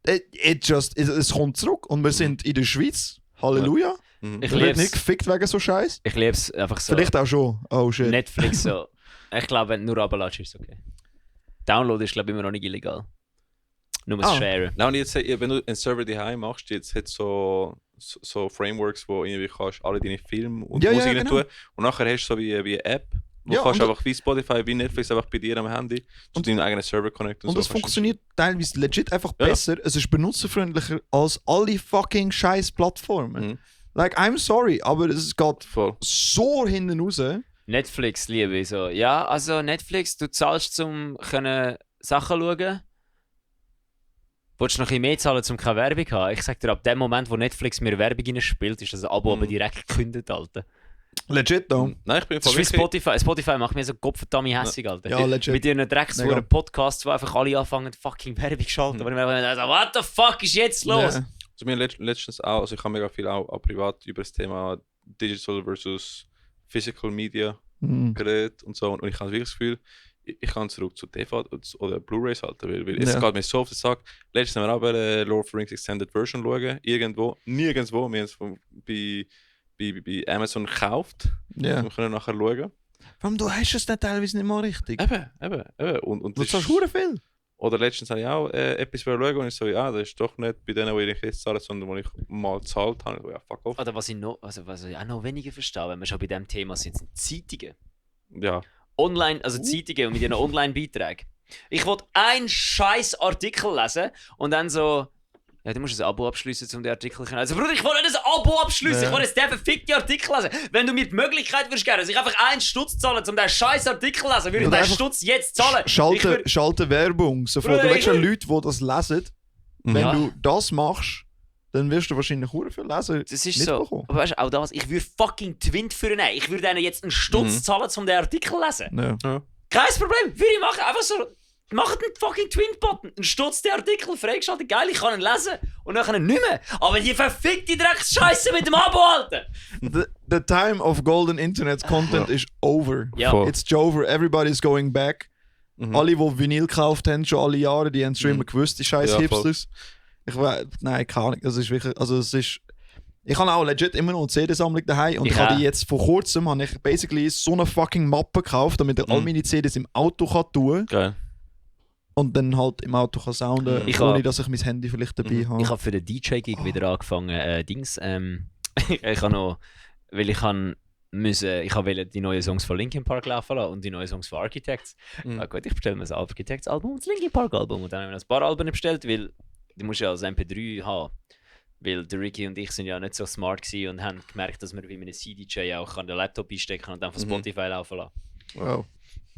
Es kommt zurück und wir sind in der Schweiz. Halleluja. Mhm. Ich Ich werde nicht lieb's. gefickt wegen so Scheiß. Ich liebe es einfach so. Vielleicht auch schon. Oh shit. Netflix so. Ich glaube, wenn du nur runterlässt, ist es okay. Download ist, glaube ich, immer noch nicht illegal. Nur das Sharen. Nein, und jetzt, wenn du einen Server daheim machst, jetzt hat so Frameworks, wo irgendwie kannst alle deine Filme und Ja, ja, Musik rein genau. tun. Und nachher hast du so wie eine App, wo Ja, kannst und- einfach wie Spotify, wie Netflix einfach bei dir am Handy zu deinem eigenen Server connecten. Und so das kannst du- funktioniert teilweise legit einfach Ja. besser. Es ist benutzerfreundlicher als alle fucking scheiß Plattformen. Mhm. Like, I'm sorry, aber es geht Voll. so hinten raus. Netflix liebe ich so. Ja, also Netflix, du zahlst zum können Sachen schauen. Wolltest du noch ein bisschen mehr zahlen, um keine Werbung zu haben? Ich sag dir, ab dem Moment, wo Netflix mir Werbung spielt, ist das Abo aber direkt gekündigt, Alter. Legit, though. Nein, ich bin Das ist voll wie Spotify. Spotify macht mir so kopfverdammt hässig, Alter. Ja, legit. Mit ihren Dreckswuren Mega. Podcasts, wo einfach alle anfangen, fucking Werbung zu schalten. Aber ich mir so, what the fuck ist jetzt los? Ja. Also mir letztens auch, also ich habe mega viel auch privat über das Thema Digital versus Physical Media Mhm. geredet und so. Und ich habe wirklich das Gefühl, ich kann zurück zu DVD oder Blu-rays halten, weil es Ja. geht mir so auf den Sack. Letztens haben wir auch bei Lord of the Rings Extended Version schauen, irgendwo, nirgendwo, wir haben es bei Amazon gekauft, Ja. wir können nachher schauen. Vor allem, du hast es dann teilweise nicht mal richtig. Eben. Und Du das zahlst ist- verdammt viel. Oder letztens habe ich auch etwas schauen und ich so, ja, das ist doch nicht bei denen, wo ich jetzt zahle, sondern wo ich mal gezahlt habe. Ich so, ja, fuck off. Oder was ich auch noch weniger verstehe, wenn wir schon bei diesem Thema sind, sind Zeitungen. Ja. Online, also Zeitungen und mit ihren Online-Beiträgen. Ich wollte einen scheiß Artikel lesen und dann so, ja, du musst ein Abo abschließen, um den Artikel zu können. Also Bruder, ich will nicht ein Abo abschließen, Ja. ich will jetzt den verfickten Artikel lesen. Wenn du mir die Möglichkeit würdest geben, dass ich einfach einen Stutz zahlen, um den scheiß Artikel zu lesen, würde ich Oder den einfach Stutz jetzt zahlen. Ich Schalte, würd- schalte Werbung. Sofort. Bruder, Du weißt ja ich- Leute, die das lesen. Wenn Ja. du das machst, dann wirst du wahrscheinlich sehr viel lesen. Das ist so. mitbekommen. Aber weißt du, auch das, ich würde fucking Twint für ihn nehmen. Ich würde ihnen jetzt einen Stutz zahlen, um den Artikel zu lesen. Ja. Kein Problem, würde ich machen. Einfach so, macht einen fucking Twin-Button. Einen Stutz den Artikel freigeschaltet. Geil, ich kann ihn lesen. Und dann nicht mehr. Aber die verfickte Drecksscheiße mit dem Abo, Alter. The time of golden internet content is over. Ja. Voll. It's over. Everybody's going back. Alle, die Vinyl gekauft haben, schon alle Jahre, die haben es schon immer gewusst, die scheiß Ja, voll. Hipsters. Nein, keine Ahnung. Das ist wirklich, also es ist... Ich habe auch legit immer noch eine CD-Sammlung daheim und Ich ich habe auch. die jetzt vor kurzem habe ich basically so eine fucking Mappe gekauft, damit ich all meine CDs im Auto kann tun Geil. und dann halt im Auto kann sounden, Ich ohne habe- dass ich mein Handy vielleicht dabei habe. Ich habe für den DJ-Gig wieder angefangen, ich habe noch, weil ich wollte die neuen Songs von Linkin Park laufen lassen und die neuen Songs von Architects. Ah, gut, ich bestelle mir das Architects-Album und das Linkin Park-Album und dann habe ich mir ein paar Alben bestellt, weil du musst ja als MP3 haben. Weil der Ricky und ich sind ja nicht so smart gewesen und haben gemerkt, dass man wie mit einem CDJ auch kann den Laptop einstecken und dann von Spotify laufen lassen. Wow.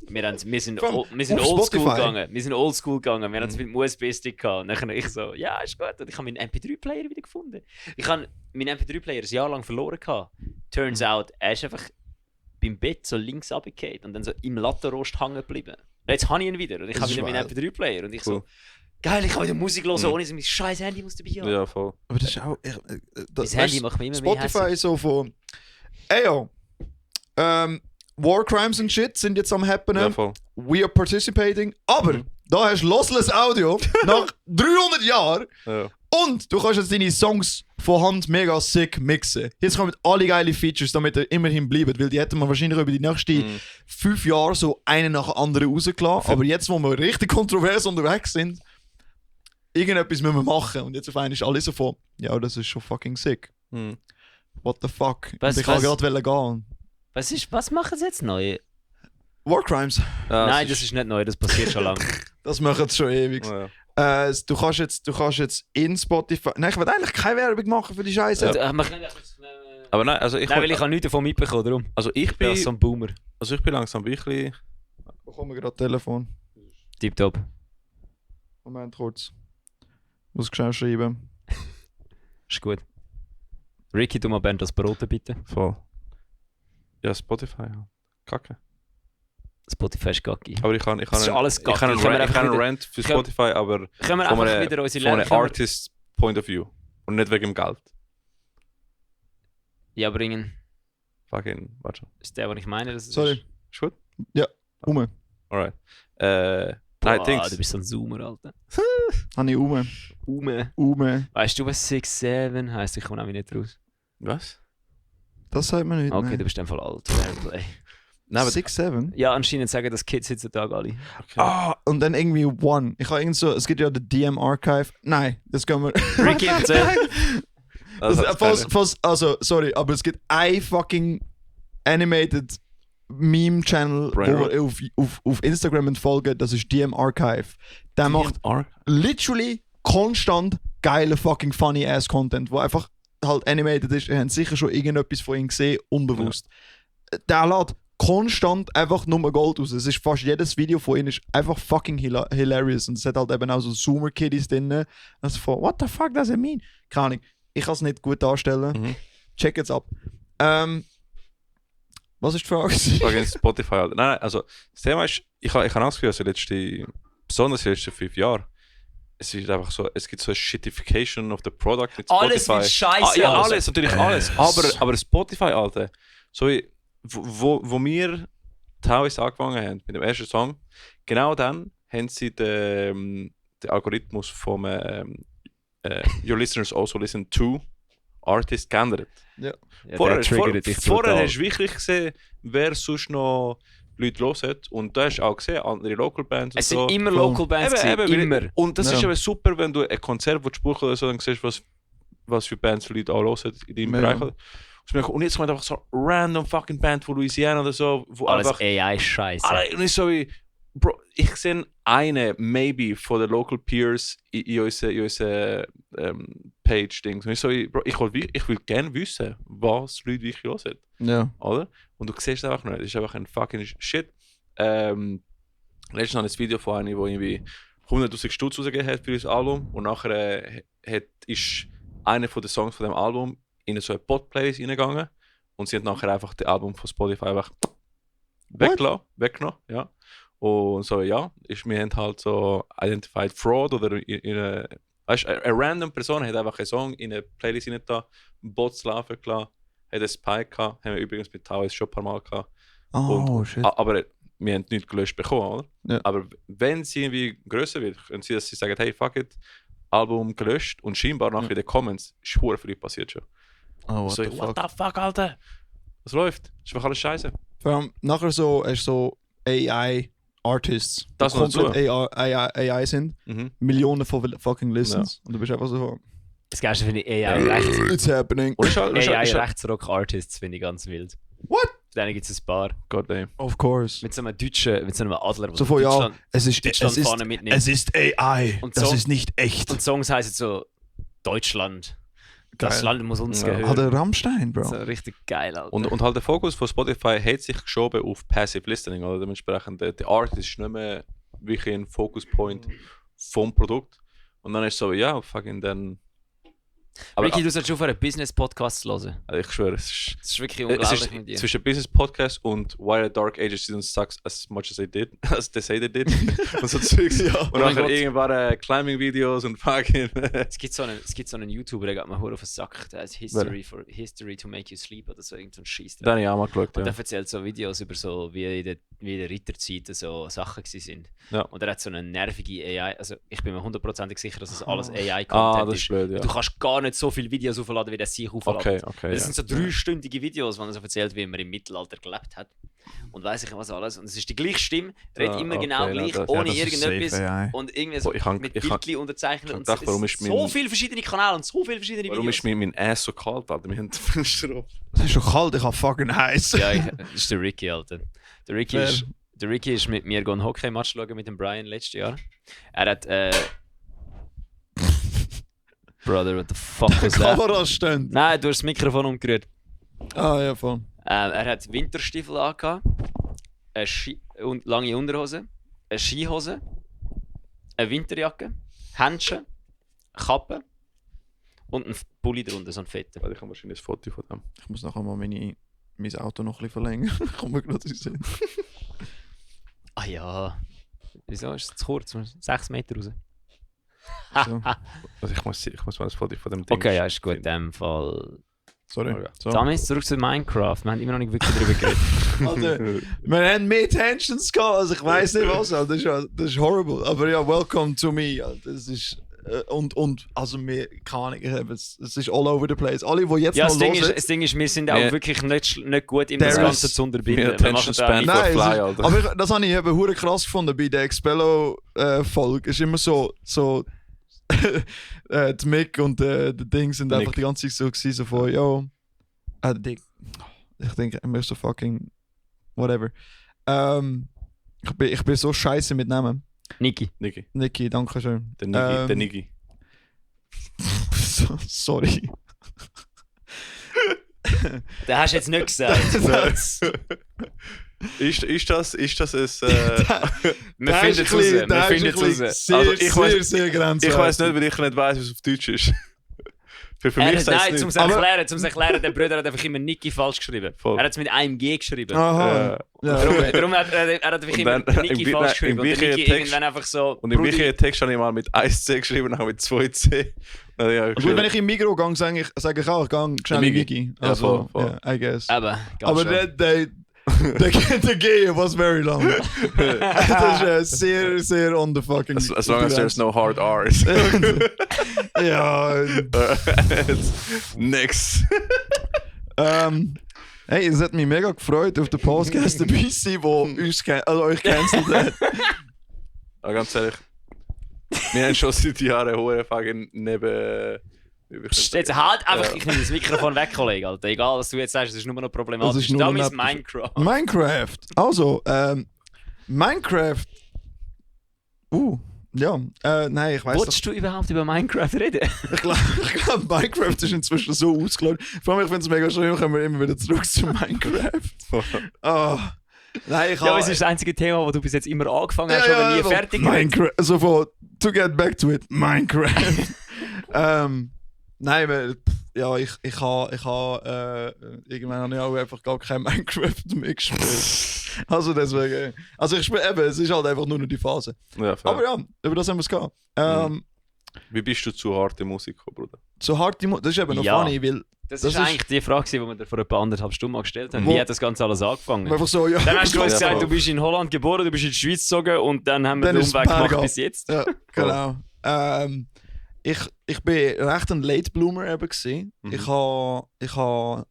Wir sind Auf oldschool Spotify? gegangen. Wir sind oldschool gegangen. Wir haben es mit dem USB-Stick gehabt. Und dann ich so, ja, ist gut. Und ich habe meinen MP3-Player wieder gefunden. Ich habe meinen MP3-Player ein Jahr lang verloren gehabt. Turns out, er ist einfach beim Bett so links runtergefallen und dann so im Lattenrost hängen geblieben. Und jetzt habe ich ihn wieder und ich Das habe ist wieder meinen wild. MP3-Player. Und ich Cool. so, geil, ich kann wieder Musik hören, ohne dass mein scheiß Handy muss dabei haben. Ja, voll. Aber das ist auch... Mein Handy macht mich immer mehr Spotify hässlich. ist so von... Ey yo, War Crimes and Shit sind jetzt am happenen. Ja, voll. We are participating. Aber da hast du Lossless Audio nach 300 Jahren Ja. und du kannst jetzt deine Songs von Hand mega sick mixen. Jetzt kommen alle geile Features, damit ihr immerhin bleibt, weil die hätten wir wahrscheinlich über die nächsten 5 Jahre so einen nach dem anderen rausgelassen. Aber jetzt, wo wir richtig kontrovers unterwegs sind, irgendetwas müssen wir machen. Und jetzt auf einmal ist alles so von, ja, das ist schon fucking sick. Mhm. What the fuck? Was- und ich wollte was- gerade gehen. Was machen sie jetzt neu? War Crimes, Ja, Nein, das ist nicht neu, das passiert schon lange. das machen sie schon ewig. Ja. Du kannst jetzt in Spotify. Nein, ich will eigentlich keine Werbung machen für die Scheiße. Wir können Aber nein, also ich, Nein, weil ich habe nichts davon mitbekommen, darum. also Ich bin so ein Boomer. ich bin langsam wirklich. Ich bekomme gerade Telefon. Tipptopp. Moment kurz. Muss schnell schreiben. Ist gut. Ricky, du mal Bernd das Brot bitte. Voll. Ja, Spotify. Ja. Kacke. Spotify ist gacki. Aber ich kann Das ist alles ich kann Kacke. einen Können wir Rant, ich kann einen einfach Rant für können- Spotify, aber Können wir von einfach einem, wieder unsere von einem Lehrer... Artist Point of View. Und nicht wegen dem Geld. Ja, bringen. Fucking, warte. Ist der, was ich meine? Das Sorry. Ist gut? Ume. Alright. Boah, Dings. du bist so ein Zoomer, Alter. Habe ich Ume. Ume. Weißt du, was 6'7" heisst? Ich komme auch nicht raus. Was? Das sagt man nicht. Okay, nein. du bist einfach alt. Fairplay. Nein, aber 6'7"? Ja, anscheinend sagen das Kids heutzutage alle. okay. Ah, und dann irgendwie One. Ich habe irgend so, es gibt ja den DM Archive. Nein, das können wir. Ricky, erzähl. Also, sorry, aber es gibt ein fucking animated Meme-Channel, wo Brain wir auf Instagram entfolgen, das ist DM Archive. Der macht literally konstant geile fucking funny ass Content, wo einfach halt animated ist. Ihr habt sicher schon irgendetwas von ihm gesehen, unbewusst. Der lädt konstant einfach nur Gold raus. Es ist fast jedes Video von ihm ist einfach fucking hilarious. Und es hat halt eben auch so Zoomer-Kiddies drin. Also von, what the fuck does it mean? Keine Ahnung. Ich kann es nicht gut darstellen. Mhm. Check jetzt ab. Was ist die Frage? Fucking Spotify. Alter. Nein, also das Thema ist, ich habe Angst gehabt, besonders die letzten 5 Jahre. Es ist einfach so, es gibt so eine Shitification of the product mit Spotify. Alles wird scheiße. Ja, alles, natürlich alles. Aber Spotify, Alter, so wie, wo wir teilweise angefangen haben mit dem ersten Song, genau dann haben sie den Algorithmus vom Your listeners also listen to Artist geändert. Ja. Vorher hast brutal. du wirklich gesehen, wer sonst noch Leute hören. Und du hast auch gesehen, andere Local Bands und Es so. sind immer Local Bands, immer. Und das ist Ja. aber super, wenn du ein Konzert buchst oder so, dann siehst du, was für Bands für Leute auch hören in deinem Ja. Bereich. Und jetzt kommt einfach so random fucking Band von Louisiana oder so, wo Alles einfach... AI-Scheiße. Und ich so wie... Bro, ich sehe eine, maybe, von den Local Peers in unserer Page-Dings. Und ich so wie, Bro, ich will gerne wissen, was Leute wirklich hören. Ja. Oder? Und du siehst es einfach nicht. Es ist einfach ein fucking Shit. Letztens noch ein Video von einem, der irgendwie 100'000 Stutz rausgegeben hat für das Album. Und nachher ist einer von den Songs von dem Album in so eine Pod-Playlist reingegangen. Und sie hat nachher einfach das Album von Spotify einfach weggenommen. Ja. Und so, ja, wir haben halt so Identified Fraud oder weißt, eine random Person hat einfach einen Song in eine Playlist rein da, Bots laufen gelassen, hat einen Spike gehabt, haben wir übrigens mit Taoist schon ein paar Mal gehabt. Oh, shit. Aber wir haben nichts gelöscht bekommen, oder? Ja. Aber wenn sie irgendwie grösser wird, können sie, dass sie sagen, hey, fuck it, Album gelöscht und scheinbar nachher in den Comments ist verdammt viel passiert schon. Oh, what So, the fuck. what the fuck, Alter? Was läuft? Ist einfach alles scheiße. Vor allem nachher so, hast du so AI-Artists, die Das noch komplett AI sind. Mhm. Millionen von fucking Listens. Und du bist einfach so, Das Geilste finde ich AI-Rechts. it's happening. Und ist halt, AI-Rechtsrock-Artists finde ich ganz wild. What? Dann gibt es ein paar. Goddamn. Of course. Mit so einem Deutschen, mit so einem Adler, So von, ja, Deutschland, es ist Deutschland vorne mitnimmt. es ist AI. Und das so- ist nicht echt. Und Songs heißen so Deutschland. Das Geil. Land muss uns Ja. gehören. Hat der Rammstein, Bro. So richtig geil, Alter. Und halt der Fokus von Spotify hat sich geschoben auf Passive Listening, oder? Dementsprechend, der Artist ist nicht mehr wirklich ein Focus-Point vom Produkt. Und dann ist es so, ja, fucking dann... Aber Ricky, du solltest aufhören, Business-Podcasts zu hören. also ich schwöre, es ist... Das ist wirklich Es unglaublich ist mit dir. zwischen Business Podcast und Why the Dark Ages didn't suck as much as they did, as they say they did. Und so Zeugs. Und Oh mein nachher Gott. irgendwann Climbing-Videos und fucking... Es gibt so einen YouTuber, der geht mir hure auf den Sack, der heißt History to Make You Sleep oder so, irgend so ein Scheiß. Dann habe ich auch mal geschaut, Und ja. er erzählt so Videos über so, wie in der Ritterzeit so Sachen gewesen sind. Ja. Und er hat so eine nervige AI, also ich bin mir 100% sicher, dass es alles AI-Content Ah, das ist. ist blöd, ja. Du kannst gar nicht so viele Videos aufladen, wie der sich aufladen. Okay, Weil das ja. sind so 3-stündige Videos, wo er so erzählt, wie man im Mittelalter gelebt hat. Und weiss ich was alles. Und es ist die gleiche Stimme, redet Ah, immer okay, genau ja, gleich, das- ohne das ist irgendetwas. safe AI. Und irgendwie so Boah, ich kann- mit ich kann- Bildchen unterzeichnet. ich Und dachte, es warum ist ist so mein- viele verschiedene Kanäle und so viele verschiedene Warum Videos. ist mein Ass so kalt, Alter? Wir haben das Fenster auf. Es ist doch kalt, ich hab fucking heiß. Ja, das ist der Ricky, Alter. Der Ricky Wer? ist mit mir einen Hockey-Match schauen mit dem Brian letztes Jahr. Er hat. Brother, what the fuck was that? Kamera stehen. Nein, du hast das Mikrofon umgerührt. Ah, ja, voll. Er hat Winterstiefel angehabt, und lange Unterhose, eine Skihose, eine Winterjacke, Händchen, Kappe und ein Pulli drunter, so ein fetter. Weil ich habe wahrscheinlich ein Foto von dem. Ich muss nachher mal mein Auto noch ein bisschen verlängern. Komm mir gerade sehen. Ah ja. Wieso ist es zu kurz? 6 Meter raus. So. Also ich muss mal ein Foto von dem Ding Okay, ja, ist gut. In finden. dem Fall. Sorry. Okay. So. Damit zurück zu Minecraft. Wir haben immer noch nicht wirklich darüber geredet. Alter, wir haben mehr Tensions gehabt, also ich weiß nicht was, Alter. Das ist horrible. Aber ja, welcome to me, Alter. Das ist... Und also mir keine Ahnung, es ist all over the place. Alle, die jetzt Ja, noch das Ding ist, wir sind auch Ja. wirklich nicht gut, in There das Ganze is- zu unterbinden. Ja, Wir Attention machen da Span nicht- for Nein, Fly, es ist, Alter. aber das habe ich eben hure krass gefunden bei der Expello-Folge. Ist immer so die Mick und der Ding sind Der einfach Nick. die ganze Zeit so gewesen, so von, yo, ich denke immer so fucking, whatever. Ich bin so scheiße mit Namen. Niki. Niki. Niki, danke schön. Der Niki. Sorry. Den hast du jetzt nicht gesagt. Das- Ist das ein... Wir finden es raus. Wir finden es raus. Sehr, Also, ich weiss- sehr grenzwertig. Ich weiss nicht, weil ich nicht weiss, was auf Deutsch ist. für mich sagt Nein, es zum nicht. es erklären, der Bruder hat einfach immer Niki falsch geschrieben. Voll. Er hat es mit einem G geschrieben. Aha. Ja. Darum hat er einfach Und immer dann- Niki im- falsch nein, im geschrieben. Und der gleichen Niki Text- irgendwann einfach so... Und im Brudi- gleichen Text habe ich mal mit 1C geschrieben, dann mit 2C. Dann habe ich Gut, wenn ich im Migros gehe, sage ich auch, ich gehe schnell in Migi. Migi. Ja, Also, voll, voll. yeah, I guess. Aber, ganz Aber schön. der G was very long. Das ist sehr, sehr on the fucking... as long as there's no hard R's. Ja, Next. hey, es hat mich mega gefreut, auf den Podcast dabei zu sein, wo euch cancelt hat. Aber ganz ehrlich, wir haben schon seit Jahren hohe fucking neben... Psst, jetzt halt einfach, ich nehme das Mikrofon weg, Kollege, Alter. Egal, was du jetzt sagst, das ist nur noch Das problematisch. ist nur Da noch ist etwas- Minecraft. Minecraft. Also, Minecraft. Ja. Nein, ich weiß Wolltest du überhaupt über Minecraft reden? Ich glaube, Minecraft ist inzwischen so ausgelaufen. Vor allem, ich finde es mega schön, kommen wir immer wieder zurück zu Minecraft. Ah. Nein, ich Ja, aber es ist das einzige Thema, das du bis jetzt immer angefangen hast, aber nie so fertig geredet. Minecraft. Also von, to get back to it, Minecraft. Nein, weil, ja, ich habe irgendwann habe ich auch einfach gar kein Minecraft mehr gespielt. Also deswegen, also ich spiele eben, es ist halt einfach nur noch die Phase. Ja, fair. Aber ja, über das haben wir es gehabt. Wie bist du zu harte Musik gekommen, Bruder? So hart, das ist eben noch Ja. funny, weil Das Das ist ist- eigentlich die Frage, die wir dir vor etwa 1,5 Stunden mal gestellt haben. Wo- Wie hat das Ganze alles angefangen? einfach so, ja. Dann hast du uns Ja, gesagt, voll. du bist in Holland geboren, du bist in die Schweiz gezogen und dann haben wir Dann den ist Umweg Bergab. gemacht bis jetzt. Ja, genau. Ich bin recht ein Late Bloomer eben gewesen. Mhm. Ich ha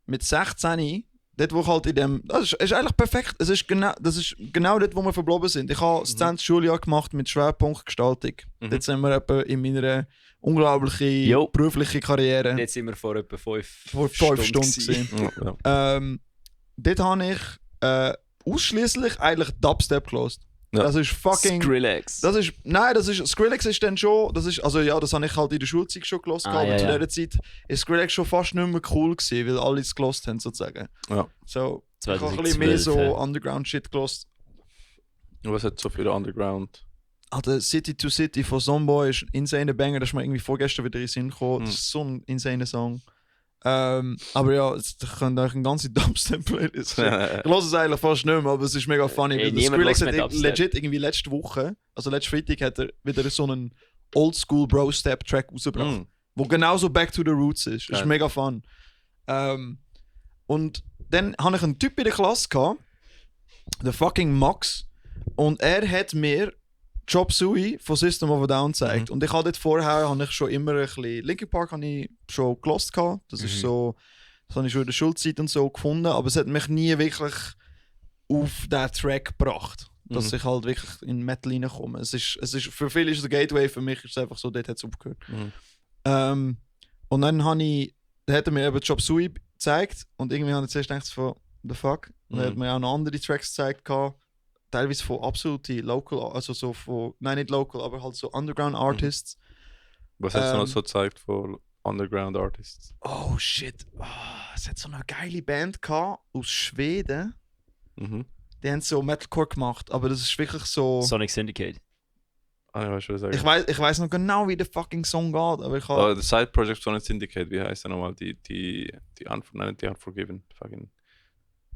mit 16, dort wo ich halt in dem, das ist eigentlich perfekt. Das ist genau dort, wo wir verblieben sind. Ich habe das 10. Schuljahr gemacht mit Schwerpunkt Gestaltung. Mhm. Dort sind wir etwa in meiner unglaublichen Jo. beruflichen Karriere Jetzt sind wir vor etwa 5 vor 5 Stunden gewesen. Ja. Dort habe ich ausschließlich eigentlich Dubstep gelost. Ja. Das ist fucking. Skrillex. Skrillex ist dann schon, das habe ich halt in der Schulzeit schon gelost, Ah, aber ja, zu ja. dieser Zeit ist Skrillex schon fast nicht mehr cool gewesen, weil alle es gelost haben sozusagen. Ja. So, ich habe ein bisschen 2012, mehr so ja. Underground-Shit gelost. Was hat so für Underground? Alter, City to City von Zomboy ist ein insane Banger, das ist mir irgendwie vorgestern wieder in den Sinn gekommen. Das ist so ein insane Song. Aber ja, da könnt ihr euch eine ganze Dubstep-Playlist. Ich höre es eigentlich fast nicht mehr, aber es ist mega funny. Ey, Weil der niemand Skrillex hört mehr hat Dubstep. legit irgendwie letzte Woche, also letzte Freitag, hat er wieder so einen Oldschool Bro-Step-Track rausgebracht, Mm. wo genauso Back to the Roots ist. Das ist Geil. mega fun. Und dann hatte ich einen Typ in der Klasse, gehabt, der fucking Max, und er hat mir Chop Suey von System of a Down gezeigt. Und ich habe dort vorher habe ich schon immer ein bisschen Linkin Park habe ich schon gelost gehabt. Das ist so, das habe ich schon in der Schulzeit und so gefunden, aber es hat mich nie wirklich auf diesen Track gebracht, dass ich halt wirklich in Metal reinkomme. Es ist für viele ist es der Gateway, für mich ist es einfach so, dort hat es aufgehört. Mhm. Und dann hat er mir eben Chop Suey gezeigt und irgendwie habe ich zuerst gedacht von the fuck. Und er hat mir auch noch andere Tracks gezeigt gehabt, teilweise von absolute Local, also so von, nein nicht Local, aber halt so Underground Artists. Was hast du noch so gezeigt von Underground Artists? Oh shit, es hat so eine geile Band gehabt aus Schweden. Mhm. Die haben so Metalcore gemacht, aber das ist wirklich so. Sonic Syndicate. Ah, ja, was soll ich sagen? Ich weiß noch genau, wie der fucking Song geht, aber ich habe. Oh, das Side Project Sonic Syndicate, wie heißt der nochmal? Die Unforgiven. Fucking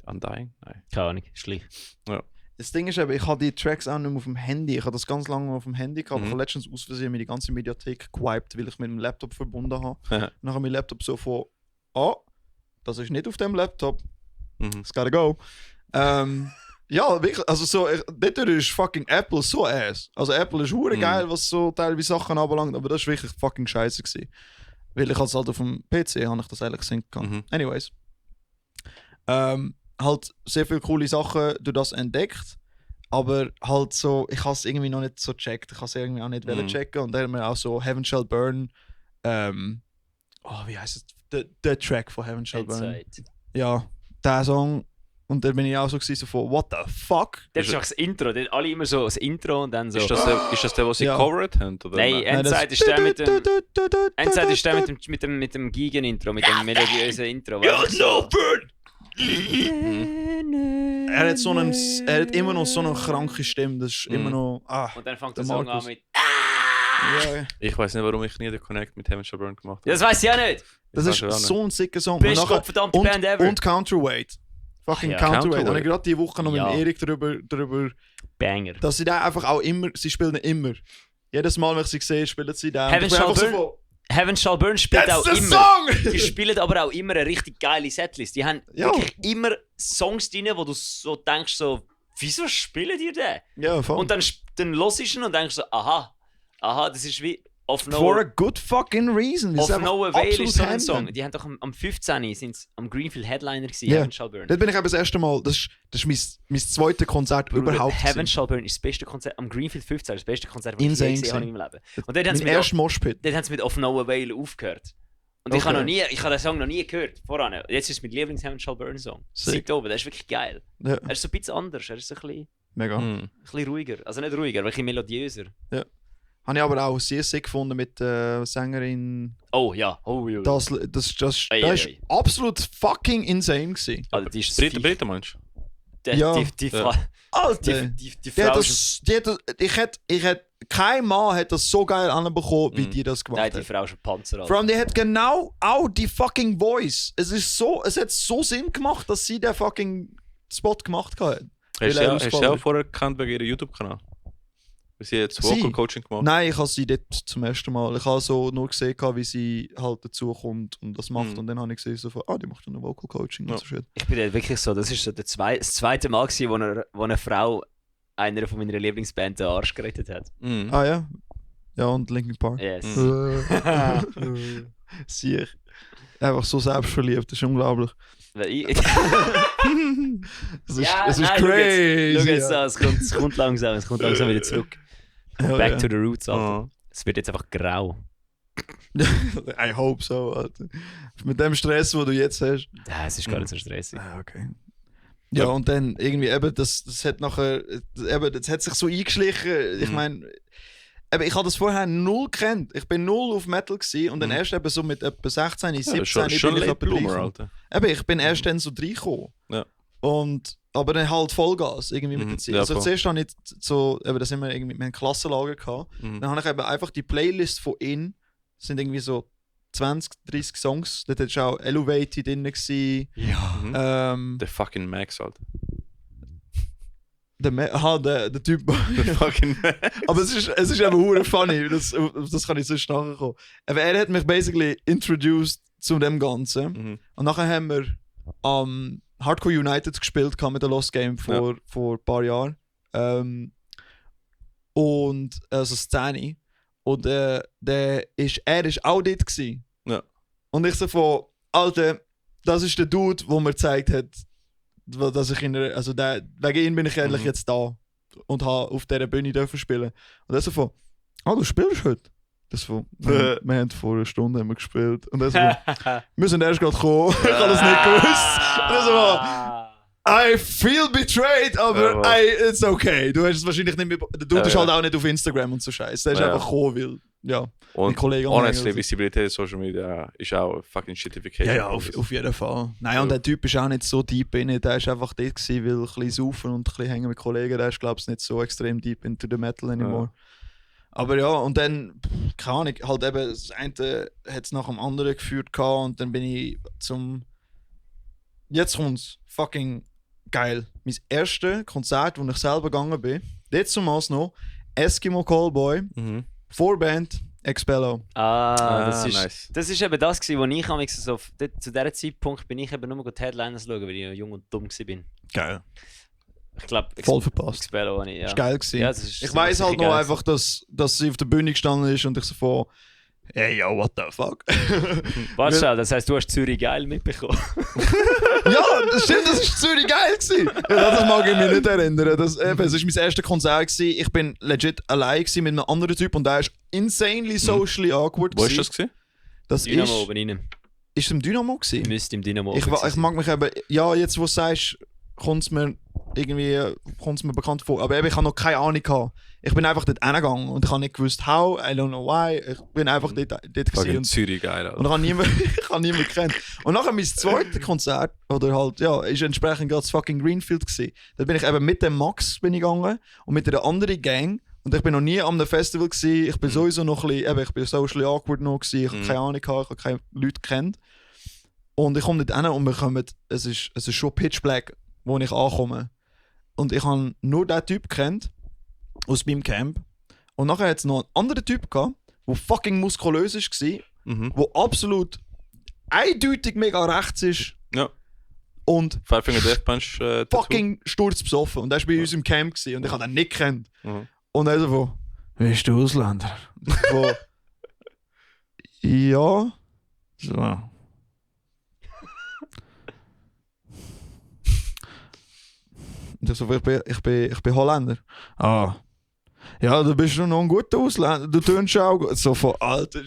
Undying? Nein. Keine Ahnung, ist gleich. das Ding ist eben, ich habe die Tracks auch nicht mehr auf dem Handy. Ich habe das ganz lange auf dem Handy gehabt. Mhm. Ich habe letztens aus Versehen mir die ganze Mediathek gewiped, weil ich mit dem Laptop verbunden habe. Dann habe ich mein Laptop so von, das ist nicht auf dem Laptop. Mhm. It's gotta go. Ja, wirklich, also so, dort ist fucking Apple so ass. Also Apple ist hure geil, was so teilweise Sachen anbelangt, aber das war wirklich fucking scheiße gewesen. Weil ich halt auf dem PC habe ich das ehrlich gesagt kann. Mhm. Anyways. Halt sehr viele coole Sachen durch das entdeckt, aber halt so, ich habe es irgendwie noch nicht so gecheckt. Ich habe es irgendwie auch nicht wollen checken und dann haben wir auch so Heaven Shall Burn, wie heißt es? Der Track von Heaven Shall Burn. Inside. Ja, der Song. Und dann bin ich auch so von, what the fuck? Das ist auch das Intro. Dort alle immer so das Intro und dann so. Ist das der, was sie Ja. covered haben? Oder? Nein, Endside ist der mit dem. Endside ist der mit dem Gigen-Intro, mit dem melodiösen Intro. Ja, no, burn! Er hat immer noch so eine kranke Stimme, das ist immer noch. Und dann fängt der der Song Markus. an mit. Ja, Ich weiß nicht, warum ich nie den Connect mit Heaven Shall Burn gemacht habe. Das weiß ich auch nicht. das Ich ist weiß auch nicht. so ein sicker Song. Beste Und nachher- gottverdammte Band ever. Und Counterweight. Fucking Ja, Counterweight. Counterweight. Und ich gerade diese Woche noch Ja. mit dem Erik darüber, Banger. dass sie da einfach auch immer, sie spielen immer. Jedes Mal, wenn ich sie sehe, spielen sie da. Heaven Und ich bin Shall einfach Burn Heaven Shall Burn spielt That's auch the immer. song! Die spielen aber auch immer eine richtig geile Setlist. Die haben Ja. wirklich immer Songs drin, wo du so denkst, so, wieso spielen die den? Ja, voll. Und dann hörst du ihn und denkst so, aha, das ist wie Of For a No, good fucking reason. Das ist of einfach no Avail absolut ist so ein Hammer. Song. Die haben doch am 15. sind sie am Greenfield Headliner gewesen, Ja. Heaven Shall Burn. Dort bin ich eben das erste Mal, das ist mein zweites Konzert Bruder, überhaupt. Heaven gewesen. Shall Burn ist das beste Konzert, am Greenfield 15, das beste Konzert, das ich je Insane gesehen habe in meinem Leben. Und dort haben sie Mein erster Moshpit. mit Of No Avail aufgehört. Und ich Okay. habe den Song noch nie gehört, voran. Jetzt ist es mein Lieblings-Heaven Shall Burn Song. Sick. Seit oben, der ist wirklich geil. Ja, Er ist so ein bisschen anders, er ist so ein mega. Mhm. bisschen ruhiger. Also nicht ruhiger, aber ein bisschen melodiöser. Habe ich aber auch sehr sick gefunden mit der Sängerin. Oh ja, oh ja. Das Ei, ist ei, ei. absolut fucking insane gewesen. Also, die ist Briten meinst du? Ja. Die Ja. Alter! die Die Frau hat ist, ich hätte, kein Mann hat das so geil anbekommen, wie die das gemacht nein, die hat. Frau ist ein Panzer. Vor allem, die hat genau auch die fucking Voice. Es hat so Sinn gemacht, dass sie den fucking Spot gemacht hat. Hast Weil er du ja ausfällt. auch vorher gekannt wegen ihrem YouTube-Kanal? Weil sie jetzt Sie? Vocal Coaching gemacht. Nein, ich habe sie dort zum ersten Mal. Ich habe so nur gesehen, wie sie halt dazu kommt und das macht. Mhm. Und dann habe ich gesehen, so von, die macht dann Vocal Coaching Ja. und so shit. Ich bin dort wirklich so, das ist so das zweite Mal gewesen, wo eine Frau einer von meiner Lieblingsband den Arsch gerettet hat. Mhm. Ah ja? Ja, und Linkin Park. Yes. Sieh. Einfach so selbstverliebt, das ist unglaublich. Weil ich, Es ist, Ja, es ist nein, schau crazy. Schau jetzt an, es kommt langsam wieder zurück. Ja, Back ja. to the roots, Alter. Oh. Es wird jetzt einfach grau. I hope so, Alter. Mit dem Stress, den du jetzt hast. Ja, es ist gar nicht so stressig. Okay. Ja, und dann irgendwie eben, das hat nachher, eben, das hat sich so eingeschlichen. Ich meine, eben, ich habe das vorher null gekannt. Ich bin null auf Metal gewesen und dann erst eben so mit etwa 16, 17 schon bin ich Late etwa Bloomer, reingekommen. Alter. Eben, ich bin erst dann so reingekommen. Ja. Aber dann halt Vollgas irgendwie mit der Zeit. Ja, Also voll. zuerst habe ich so, eben, das haben wir irgendwie, wir haben Klassenlager gehabt. Mhm. Dann habe ich eben einfach die Playlist von In, das sind irgendwie so 20, 30 Songs. Dort war auch Elevated drin. Gewesen. Ja. The fucking Max, Alter. Der Typ. The fucking Max. Aber es ist eben hure funny, das kann ich sonst nachher kommen. Aber er hat mich basically introduced zu dem Ganzen. Mhm. Und nachher haben wir Hardcore United gespielt mit der Lost Game vor ein paar Jahren. Und also Stani. Und er ist auch dort gewesen. Ja. Und ich so von, Alter, das ist der Dude, der mir gezeigt hat, dass ich wegen ihm bin ich eigentlich jetzt da und habe auf dieser Bühne dürfen spielen. Und er so von, du spielst heute? Das von, wir haben vor einer Stunde haben wir gespielt. Und er so von, wir sind erst gerade gekommen, ich habe das nicht gewusst. Und er so von, I feel betrayed, aber it's okay. Du hast es wahrscheinlich nicht mehr. Der Dude ist halt auch nicht auf Instagram und so Scheiße. Der ist einfach gekommen, weil, ja, Und mein Kollege honestly, anhängen. Visibilität in Social Media ist auch eine fucking shitification. Ja, auf jeden Fall. Nein, und der Typ ist auch nicht so deep in. Der ist einfach dort gewesen, weil ein bisschen saufen und ein bisschen hängen mit Kollegen. Der ist, glaube ich, nicht so extrem deep into the metal anymore. Aber ja, und dann, keine Ahnung, halt eben, das eine hat es nach dem anderen geführt gehabt und dann bin ich zum. Jetzt kommt's. Fucking geil. Mein erstes Konzert, wo ich selber gegangen bin, jetzt zumals noch, Eskimo Callboy, Vorband, Expello. Das ist, nice. das ist eben das, wo ich am so, zu diesem Zeitpunkt bin ich eben nur die Headliners schauen, weil ich jung und dumm war. Geil. Ich glaube, Voll verpasst. Expello habe ich, ja. Das war geil gewesen. Ja, das ist Ich weiss halt sicher noch geil einfach, dass sie auf der Bühne gestanden ist und ich so von hey, yo, what the fuck? Warte schnell, das heisst, du hast Zürich geil mitbekommen. Ja, das stimmt, das war Zürich geil gewesen. Ja, das mag ich mich nicht erinnern. Es war mein erstes Konzert gewesen. Ich bin legit allein gewesen mit einem anderen Typ und der war insanely socially awkward. Wo war das gewesen? Das Dynamo ist... oben rein. Ist es im Dynamo gewesen? Müsste im Dynamo Ich oben sein. mag mich eben... Ja, jetzt wo du sagst, kommt es mir bekannt vor. Aber eben, ich habe noch keine Ahnung gehabt. Ich bin einfach dort hingegangen und ich habe nicht gewusst, how, I don't know why. Ich bin einfach dort gewesen. Fucking Und Zürich geil, Alter. ich habe niemanden gekannt. Und nachher mein zweites Konzert, oder halt, ja, ist entsprechend gerade das fucking Greenfield gewesen. Da bin ich eben mit dem Max bin ich gegangen und mit einer anderen Gang. Und ich bin noch nie an einem Festival gewesen. Ich bin sowieso noch ein bisschen, eben, ich bin socially awkward noch gewesen. Ich habe keine Ahnung gehabt, ich habe keine Leute gekannt. Und ich komme dort hin und wir kommen, es ist schon pitch black, wo ich ankomme. Und ich habe nur den Typ gekannt aus meinem Camp. Und nachher hat es noch einen anderen Typ gehabt, der fucking muskulös war, der absolut eindeutig mega rechts ist Ja. und Five Finger Death Punch. fucking sturzbesoffen. Und der war bei uns im Camp gewesen, und ich habe ihn nicht gekannt. Mhm. Und er so von, bist du Ausländer? Und ich so, ja. So. Und ich so, ich bin Holländer. Ah. Ja, du bist noch ein guter Ausländer. Du tönst auch gut. So von, Alter.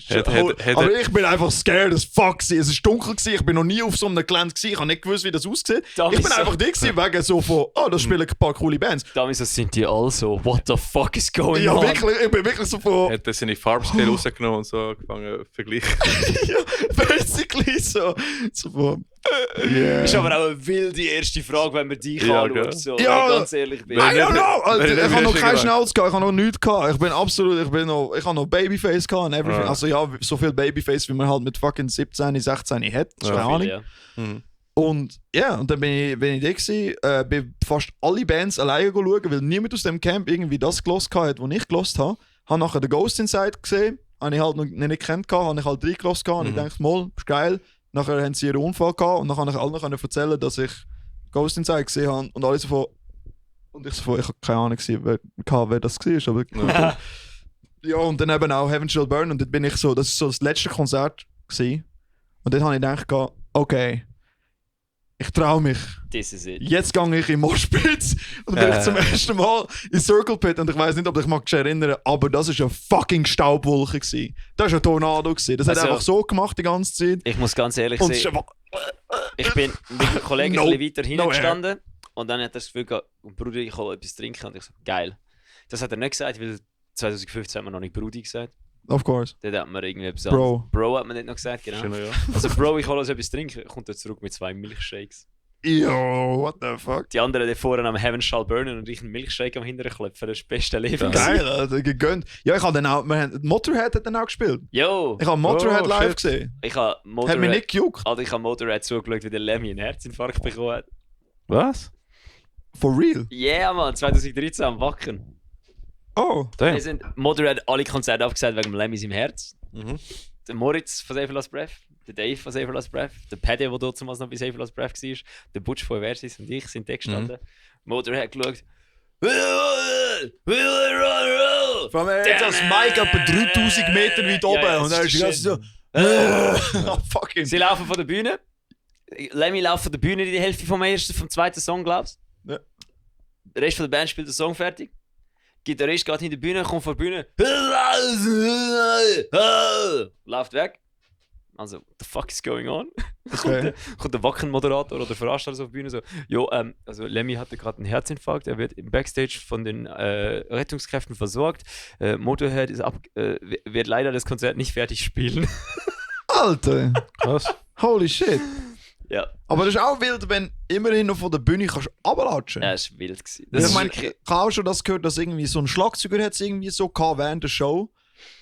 Aber ich bin einfach scared as fuck gewesen. Es war dunkel gewesen. Ich bin noch nie auf so einem Gelände gewesen. Ich habe nicht gewusst, wie das aussieht. Ich bin einfach dick gewesen, wegen so von, da spielen ein paar coole Bands. Damals sind die alle so, what the fuck is going Ja, on? wirklich, ich bin wirklich so von... Hat er seine Farbscale rausgenommen und so angefangen zu vergleichen. Ja, basically so. So von... Yeah. Ist aber auch eine wilde erste Frage, wenn man dich Ja, anschaut. gell? So, Ja. wenn ich ganz ehrlich bin. I don't know! Alter, Wenn- ich habe noch wenn- keinen wenn- Schnauz gehabt, ich habe noch nichts gehabt. Ich habe noch Babyface gehabt und everything. Ja. Also ja, so viel Babyface, wie man halt mit fucking 17, 16 hat. Das ist Ja, keine Ahnung. Ja. Mhm. Und ja, und dann bin ich da gewesen, bin fast alle Bands alleine schauen, weil niemand aus dem Camp irgendwie das gelost hat, was ich gelost habe. Habe nachher den Ghost Inside gesehen, habe ich halt noch nicht gekannt, habe ich halt reingelost und ich dachte, mal, ist geil. Nachher haben sie ihren Unfall gehabt und dann kann ich allen noch erzählen, dass ich Ghost Inside gesehen habe und alle so von... Und ich so von, ich habe keine Ahnung wer das war, aber... Ja. Ja, und dann eben auch Heaven Shall Burn und dort bin ich so, das war so das letzte Konzert gewesen. Und dann habe ich gedacht, okay, ich traue mich. This is it. Jetzt gehe ich in Moshpit und bin ich zum ersten Mal in Circle Pit und ich weiß nicht, ob ich mich erinnern, aber das war eine fucking Staubwolke gewesen. Das war ein Tornado gewesen. Das hat Also- einfach so gemacht die ganze Zeit. Ich muss ganz ehrlich Und es ist sagen, einfach... ich bin mit einem Kollegen No- ein bisschen weiter hinten no air. gestanden und dann hat er das Gefühl gehabt, Bruder, ich hole etwas trinken und ich so, geil. Das hat er nicht gesagt, weil 2015 hat man noch nicht Brudi gesagt. Of course. Dort hat man irgendwie etwas Bro. anderes. Bro hat man nicht noch gesagt, genau. Schön, ja. Also Bro, ich hole uns etwas trinken, kommt er zurück mit 2 Milchshakes. Yo, what the fuck? Die anderen die vorne am Heaven Shall Burnen und ich einen Milchshake am hinteren klopfen, das ist das beste Leben. Geil, Alter, gegönnt. Ja, ich habe dann auch... Motorhead hat dann auch gespielt. Yo! Ich habe Motorhead Oh, live shit. gesehen. Ich habe Hat mich Motorhead, nicht gejuckt. Alter, ich habe Motorhead zugeschaut, wie der Lemmy einen Herzinfarkt bekommen hat. Was? For real? Yeah, Mann, 2013 am Wacken. Oh. Damn. Wir sind Motorhead alle Konzerte abgesagt wegen dem Lemmy im Herz. Mhm. Der Moritz von Save Last Breath, der Dave von Save Last Breath, der Paddy, der dort noch bei Save Last Breath war, der Butch von Versus und ich sind da gestanden. Motorhead geschaut. Vor allem hat das Mic etwa 3000 Meter weit oben Ja, und dann ist die ganze Zeit so... Fucking... Sie laufen von der Bühne. Lemmy läuft von der Bühne in die Hälfte vom zweiten Song, glaubst du? Ja. Der Rest von der Band spielt den Song fertig. Gitarrist geht in die Bühne, kommt von der Bühne. Läuft weg. Also, what the fuck is going on? Okay. Kommt der Wacken-Moderator oder Veranstalter so auf die Bühne so, jo, also Lemmy hatte gerade einen Herzinfarkt, er wird im Backstage von den Rettungskräften versorgt. Motorhead wird leider das Konzert nicht fertig spielen. Alter! Was? Holy shit! Ja, Aber das ist auch wild, wenn immerhin noch von der Bühne kannst runterlatschen. ja, das war wild. Gewesen. Ich ist meine, wirklich- ich habe auch schon das gehört, dass irgendwie so ein Schlagzeuger hat es irgendwie so gehabt während der Show.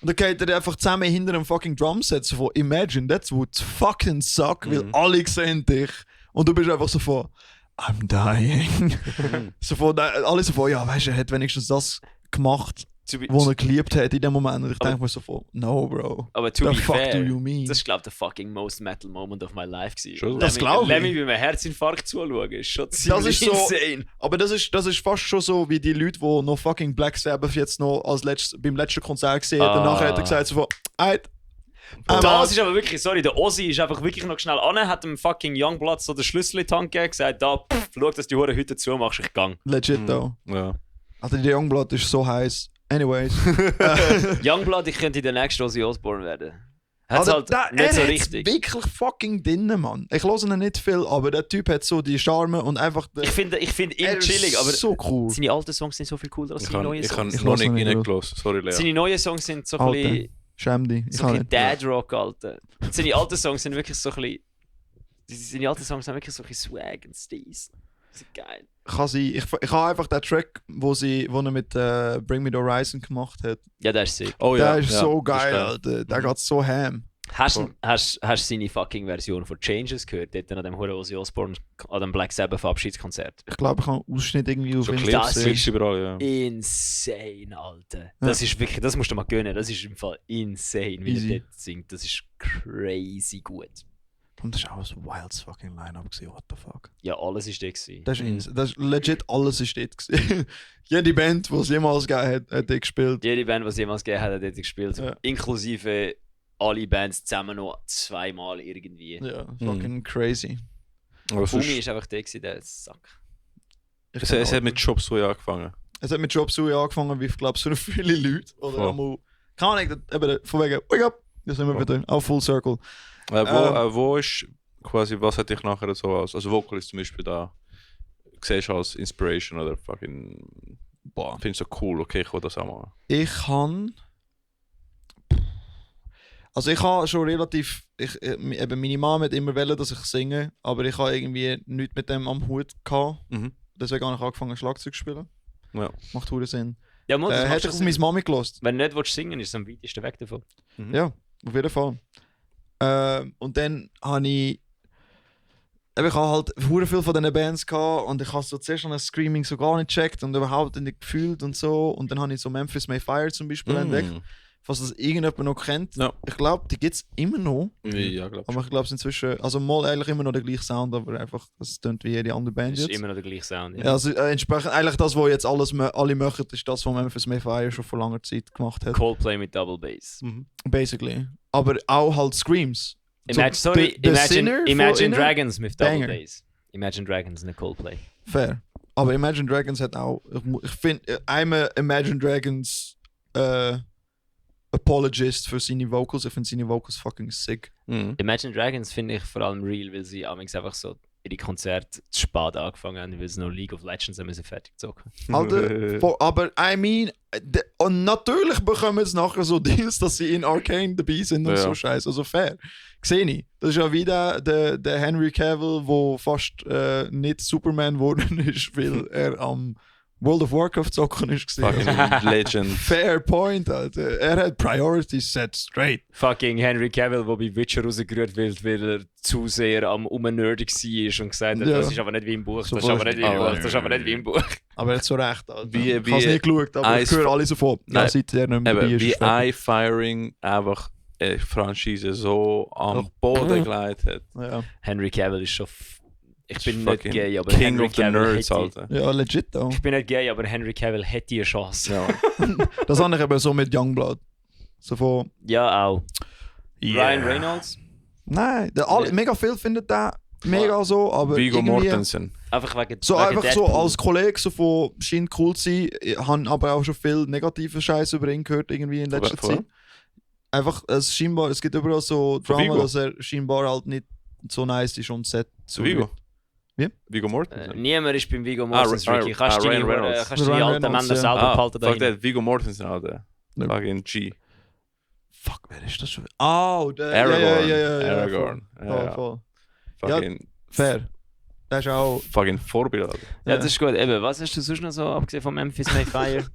Und dann geht er einfach zusammen hinter einem fucking Drumset so von Imagine, that would fucking suck, weil alle sehen dich. Und du bist einfach so von I'm dying. So von, alle so von, ja, weißt du, er hat wenigstens das gemacht, was er geliebt hat in dem Moment. Und ich denke mir so von, no, Bro. Aber to The be fuck fair, do you mean? das ist, glaube ich, der fucking most metal moment of my life gewesen. Schon. Das glaub ich. Lemmy bei einem Herzinfarkt zuschauen, ist schon ziemlich ist so- insane. Aber das ist fast schon so wie die Leute, die noch fucking Black Sabbath jetzt noch beim letzten Konzert gesehen haben. Danach hat er gesagt so von, Das ist aber wirklich, sorry, der Ozzy ist einfach wirklich noch schnell an, hat dem fucking Youngblood so den Schlüssel in die Hand gegeben, gesagt, da, schau, dass die Hure heute zumachst, ich gang. legit though. Ja. Also der Youngblood ist so heiß. Anyways. Youngblood, ich könnte der nächste Ozzy Osbourne werden. Hat's Also, halt nicht so er hat's richtig. wirklich fucking drin, Mann. Ich höre ihn nicht viel, aber der Typ hat so die Charme und einfach... Ich finde er ihn ist chillig, aber so cool. seine alten Songs sind so viel cooler als Ich seine kann neuen ich Songs. noch lass nicht ihn nicht reingelassen. Sorry, Lea. Seine neuen Songs sind so ein Alter. bisschen... Schäm dich. Ich So kann ein nicht. bisschen Dad Rock, Alter. Seine alten Songs sind wirklich so ein bisschen... Seine alten Songs haben wirklich so ein bisschen Swag und Steez. Das ist geil. Kann sein. Ich habe einfach den Track, wo er mit Bring Me the Horizon gemacht hat. Ja, der ist sick. Oh Der ja. ist ja, so das geil, Alter. Der geht so ham. Hast du seine fucking Version von Changes gehört? Dort an dem Hure Ozzy Osbourne, an dem Black Sabbath Abschiedskonzert. Ich glaube, ich habe einen Ausschnitt irgendwie auf So Insta Clips, Das gesehen. Clips überall, ja. Insane, Alter. Das ist wirklich, das musst du mal gönnen. Das ist im Fall insane, wie Easy. er dort singt. Das ist crazy gut. Und das war auch so ein wildes fucking Line-Up gewesen. What the fuck. Ja, alles ist dort gewesen. Das ist legit alles ist dort gewesen. Jede Band, die es jemals gegeben hat, hat dort gespielt. Jede Band, die es jemals gegeben hat, hat dort gespielt. Ja. Inklusive alle Bands zusammen noch zweimal irgendwie. Ja, fucking crazy. Aber Bumi sonst, ist einfach der gewesen, der Sack. es hat mit Chop Suey angefangen. Es hat mit Job Suey angefangen, wie ich glaube, so viele Leute. Oder Voll. einmal, keine Ahnung, eben von wegen, wake up! Das sind wir Voll. wieder auf Full Circle. Wo ist quasi, was hat dich nachher so also Vocalist zum Beispiel da, siehst du als Inspiration oder fucking, findest du so cool, okay, ich will das auch machen. Ich kann. Also ich habe schon relativ. Eben meine Mama hat immer wollen, dass ich singe, aber ich habe irgendwie nichts mit dem am Hut gehabt. Mhm. Deswegen habe ich angefangen Schlagzeug zu spielen. Ja. Macht hure Sinn. Ja, Mann, das macht Hätte schon ich auf Sinn. meine Mami gelost. Wenn du nicht willst singen, ist es am weitesten weg davon. Mhm. Ja, auf jeden Fall. Und dann habe ich. Eben, ich habe halt hure viel von diesen Bands gehabt und ich habe so zuerst an das Screaming so gar nicht gecheckt und überhaupt nicht gefühlt und so. Und dann habe ich so Memphis May Fire zum Beispiel entdeckt. Falls das irgendjemand noch kennt. Ja. Ich glaube, die gibt es immer noch. Ja, glaube Aber ich glaube, es ist inzwischen. Also, mal eigentlich immer noch der gleiche Sound, aber einfach, das klingt wie jede andere Band Das ist jetzt. immer noch der gleiche Sound. Ja, also entsprechend, eigentlich das, was jetzt alle machen, ist das, was Memphis May Fire schon vor langer Zeit gemacht hat. Coldplay mit Double Bass. Basically. Aber auch halt Screams. So, Imagine von innen, Dragons mit Double Banger. Bass. Imagine Dragons in Coldplay. Fair. Aber Imagine Dragons hat auch. Ich finde, I'm a Imagine Dragons Apologist für seine Vocals. Ich finde seine Vocals fucking sick. Mhm. Imagine Dragons finde ich vor allem real, weil sie amigs einfach so ihre Konzerte zu spät angefangen haben, weil sie noch League of Legends haben müssen fertig zocken. Alter, aber I mean, und natürlich bekommen sie nachher so Deals, dass sie in Arcane dabei sind und Ja. so scheiße. Also fair. Sehe ich. Das ist ja wieder der Henry Cavill, der fast nicht Superman geworden ist, weil er am World of Warcraft zocken ist Fucking gesehen. Legend. Fair point, Alter. Er hat Priorities set straight. Fucking Henry Cavill, der bei Witcher rausgerührt wird, weil er zu sehr am Umnerdig war und gesagt hat, Ja. das ist aber nicht wie im Buch, So das ist aber nicht wie im voll. Buch, das ist aber nicht wie im Buch. Aber er hat so recht, Alter. Wie- ich habe es wie nicht geschaut, aber ich Ice- höre alle sofort. Ja, Nein. seit er nicht mehr dabei Eben, ist. wie ist fertig. Eye-Firing einfach eine Franchise so am Boden geleitet hat. Ja. Henry Cavill ist schon... Ich bin nicht Fucking gay, aber King Henry of the Cavill Nerds, hätte... Alter. Ja, legit auch. Ich bin nicht gay, aber Henry Cavill hätte eine Chance. Ja. Das habe ich eben so mit Youngblood. So von. Ja, auch. Ryan Reynolds, Nein, Nee. mega viel findet der mega so, aber Viggo irgendwie Mortensen. einfach wegen so wegen einfach so Deadpool. als Kollege so von scheint cool zu sein, ich habe aber auch schon viel negative Scheiße über ihn gehört irgendwie in letzter Von wem? Zeit. Einfach es gibt überall so Von Drama, Viggo? dass er scheinbar halt nicht so nice ist und set Zu Viggo? Wie? Viggo Mortensen? Niemand ist beim Viggo Mortensen, Ricky. Kannst du Ryan deine Reynolds. kannst du die Ryan alten Reynolds, Männer ja. selber behalten fuck dahin? that, Viggo Mortensen, Alter. Ja. Fucking G. Fuck, wer ist das schon? Oh, der Aragorn. ja, Aragorn. Voll, Ja, voll. Fucking Fair. Der ist auch... Fucking Vorbild. Alter. Ja, das ist gut. Eben, was hast du sonst noch so abgesehen von Memphis Mayfire?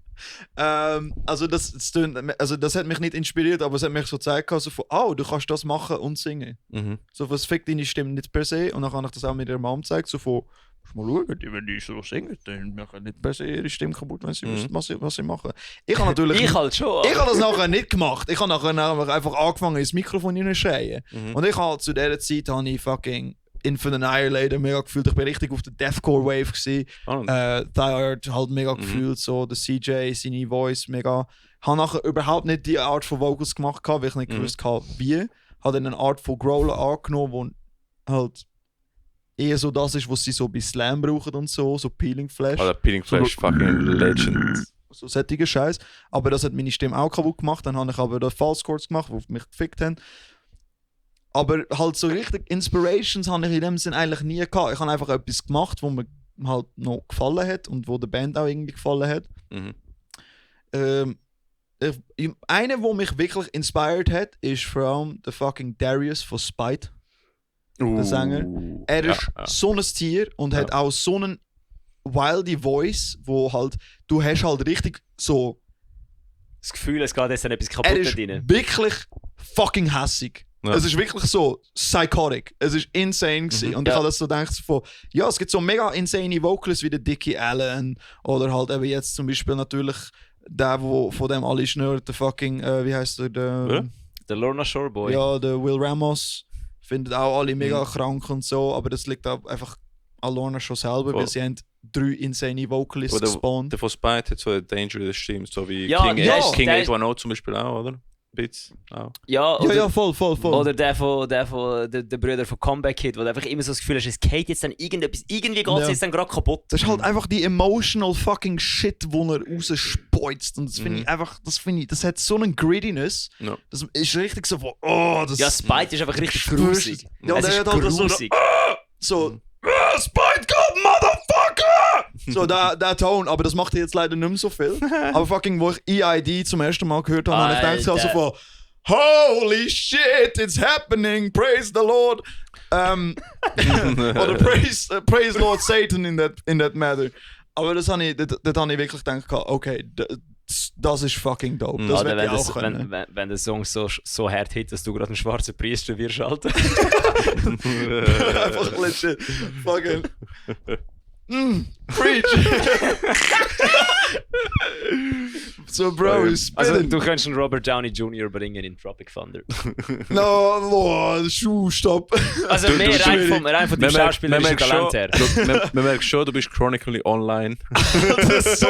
Also das hat mich nicht inspiriert, aber es hat mich so gezeigt, also von, du kannst das machen und singen. Mhm. So, was fickt deine Stimme nicht per se. Und dann habe ich das auch mit ihrer Mom gezeigt, so von, musst mal schauen, wenn die so singen, dann machen nicht per se ihre Stimme kaputt, wenn sie wissen, was sie machen. Ich habe natürlich... Ich halt schon. Ich habe das nachher nicht gemacht. Ich habe nachher einfach angefangen, ins Mikrofon hineinzuschreien. Und ich habe zu dieser Zeit fucking Infinite Annihilator mega gefühlt. Ich bin richtig auf der Deathcore-Wave gewesen. Thyard halt mega gefühlt, so der CJ, seine Voice mega. Ich habe nachher überhaupt nicht die Art von Vocals gemacht, weil ich nicht gewusst habe, wie. Habe dann eine Art von Growler angenommen, wo halt eher so das ist, was sie so bei Slam brauchen und so Peeling Flash. Alter, Peeling Flash, fucking Legend. So sättiger Scheiß. Aber das hat meine Stimme auch kaputt gemacht. Dann habe ich aber da False Chords gemacht, die mich gefickt haben. Aber halt so richtig Inspirations habe ich in dem Sinn eigentlich nie gehabt. Ich habe einfach etwas gemacht, was mir halt noch gefallen hat und wo der Band auch irgendwie gefallen hat. Einer, der mich wirklich inspired hat, ist vor allem der fucking Darius von Spite. Der Sänger. Er ist so ein Tier und hat auch so einen wilde Voice, wo halt, du hast halt richtig so... Das Gefühl, es geht jetzt etwas kaputt er ist rein. wirklich fucking hässig. Ja. Es ist wirklich so psychotic. Es ist insane gewesen. Und ich habe das so gedacht von, ja, es gibt so mega insane Vocals wie der Dickie Allen oder halt eben jetzt zum Beispiel natürlich der, wo von dem alle schnurrt, der fucking, wie heißt der? Der Lorna Shore Boy. Ja, der Will Ramos. Findet auch alle mega krank und so, aber das liegt auch einfach an Lorna schon selber, weil sie haben 3 insane Vocalists gespawnt. Der von Spite hat so eine Dangerous Stimme, so wie Ja, King, ja, King der 810 zum Beispiel auch, oder? Bits auch. Ja, oder, Ja, voll. Oder der Bruder von Comeback Kid, wo du einfach immer so das Gefühl hast, es geht jetzt dann irgendetwas, irgendwie geht es jetzt dann gerade kaputt. Das ist halt einfach die emotional fucking shit, wo er rausspeuzt. Und das finde ich einfach, das hat so einen Grittiness. Ja. Das ist richtig so von, oh, das... Ja, Spite ist einfach richtig spürst- grusig. Ja, es der ist hat halt grusig. so Spite God, Motherfucker! So, der Ton, aber das macht jetzt leider nicht mehr so viel. Aber fucking, wo ich EID zum ersten Mal gehört habe, habe ich gedacht, also von Holy shit, it's happening, praise the Lord. Oder praise Lord Satan in that matter. Aber das habe ich wirklich gedacht, okay, das ist fucking dope. Das Oder will ich auch können. wenn der Song so hart hit, dass du gerade einen schwarzen Priester wirst, Alter. Einfach legit. Fucking. Preach! So, Bro, is Also, spitting. du könntest einen Robert Downey Jr. bringen in Tropic Thunder. No, Schuhstopp. Also mehr rein von dem schauspielerischen Talent her. Man merkt schon, du bist chronically online. Das ist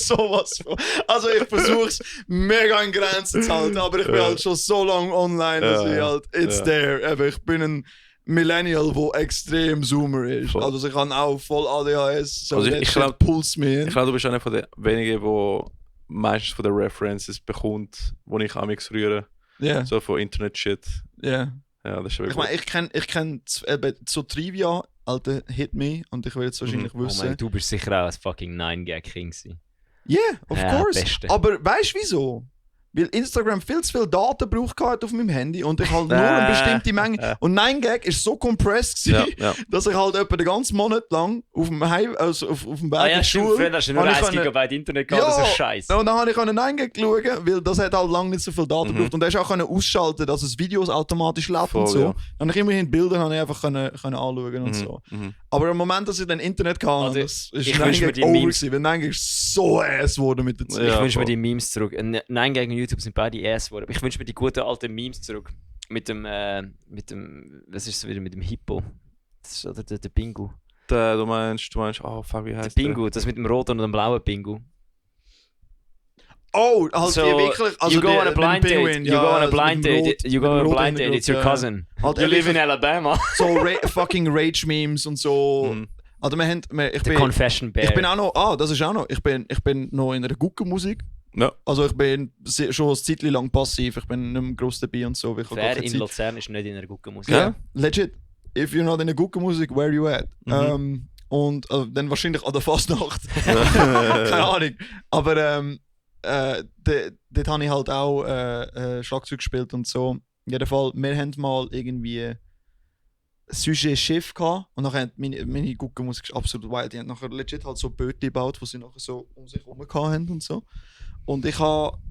sowas von. Also, ich versuche es mega in Grenzen zu halten, aber ich bin halt schon so lange online, dass ich halt, it's there. Aber ich bin ein Millennial, der extrem Zoomer ist. Voll. Also, ich habe auch voll ADHS. So Also ich glaub- Puls mir. Ich glaube, du bist einer von den wenigen, die meistens von den References bekommt, die ich amix rühre. Ja, So von Internet-Shit. ja. Ja, das ist Ich wirklich meine, ich kenn so Trivia, Alter, Hit Me, und ich will jetzt wahrscheinlich Oh wissen. mein, du bist sicher auch ein fucking 9-Gag-King gewesen. Yeah, of Ja, course. Beste. Aber weißt du wieso? Weil Instagram viel zu viel Daten braucht auf meinem Handy und ich halt nur eine bestimmte Menge. Und 9gag ist so compressed gewesen, ja. dass ich halt etwa den ganzen Monat lang auf dem also auf dem Weg Ah in ja, die stimmt. Schule. Früher hast du nur habe ich 1 können- Gigabyte Internet gehabt, das ist scheiße. Und dann habe ich 9gag schauen, weil das hat halt lange nicht so viel Daten gebraucht. Und da hast du auch ausschalten, dass es Videos automatisch laufen und Voll, so. ja. Dann habe ich immerhin Bilder habe ich einfach können anschauen und so. Aber im Moment, dass ich dann Internet hatte, Also, das ist ich wünsch mir 9gag die over Memes- gewesen, weil 9gag ist so ass geworden mit der Zeit. Ich Ja, wünsche mir voll. die Memes zurück. 9gag und YouTube sind beide ass geworden. Ich wünsche mir die guten alten Memes zurück. Mit dem, was ist es wieder, mit dem Hippo? Das ist, oder der Bingo. Du meinst, oh fuck, wie Der heißt Bingo, das mit dem roten und dem blauen Bingo. Oh, halt So, die wirklich. Also you go die, on a blind mit dem date, Pinguin, you ja, go on a also blind mit dem date, Rot- you go mit on dem a Rot blind date, it's your Hintergrund, cousin. Halt You live in wirklich Alabama. so fucking Rage-Memes und so. Also ich The bin, Confession Bear. ich bin auch noch, das ist auch noch, ich bin noch in einer Guckenmusik. Ja. Also ich bin schon ein Zeitchen lang passiv, ich bin nicht mehr gross dabei und so. weil ich habe gar Wer keine in Zeit. Luzern ist nicht in einer guten Musik. Ja, legit. If you're not in a Guckenmusik, where you at? Und dann wahrscheinlich an der Fastnacht. Keine Ahnung. Aber dort habe ich halt auch Schlagzeug gespielt und so. In jedem Fall, wir haben mal irgendwie Sujet Schiff gehabt und nachher meine Guckenmusik ist absolut wild. Die haben nachher legit halt so Boote gebaut, die sie nachher so um sich herum haben und so. Und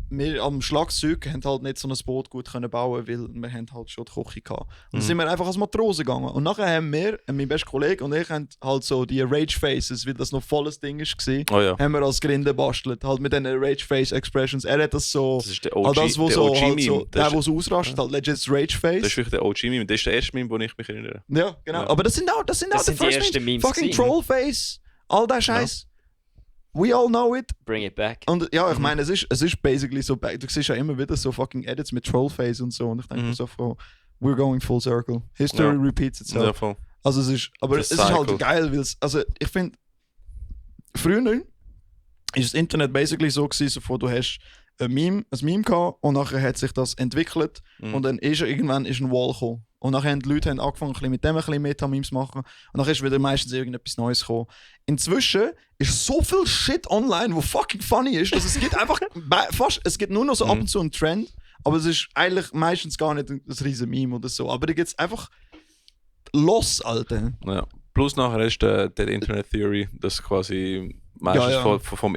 wir am Schlagzeug haben halt nicht so ein Boot gut können bauen, weil wir haben halt schon die Küche gehabt. Und dann sind wir einfach als Matrosen gegangen. Und nachher haben wir, mein bester Kollege und ich, haben halt so die Rage Faces, weil das noch volles Ding war, haben wir als Grinde bastelt, halt mit den Rage Face Expressions. Er hat das so, Das ist der OG, das, wo der so, OG-Meme. halt so der so ausrastet, halt legit das Rage Face. Das ist wirklich der OG-Meme. Das ist der erste Meme, wo ich mich erinnere. Ja, genau. Ja. Aber das sind auch sind die ersten Memes Fucking gewesen. Trollface, all der Scheiß. We all know it. Bring it back. Und ja, ich meine, es ist basically so, du siehst ja immer wieder so fucking Edits mit Trollface und so. Und ich denke mir so von, we're going full circle. History repeats itself. Ja, voll. Also es ist halt geil, weil also ich finde, früher ist das Internet basically so gewesen, so von, du hast ein Meme gehabt und nachher hat sich das entwickelt und dann irgendwann ist ein Wall gekommen. Und nachher haben die Leute angefangen, ein bisschen mit dem ein bisschen Meta-Memes zu machen. Und nachher ist wieder meistens irgendetwas Neues gekommen. Inzwischen ist so viel Shit online, wo fucking funny ist, dass es gibt einfach es gibt nur noch so ab und zu einen Trend, aber es ist eigentlich meistens gar nicht ein riesen Meme oder so. Aber da gibt es einfach los, Alter. Ja. Plus nachher ist der Internet Theory, dass quasi meistens vom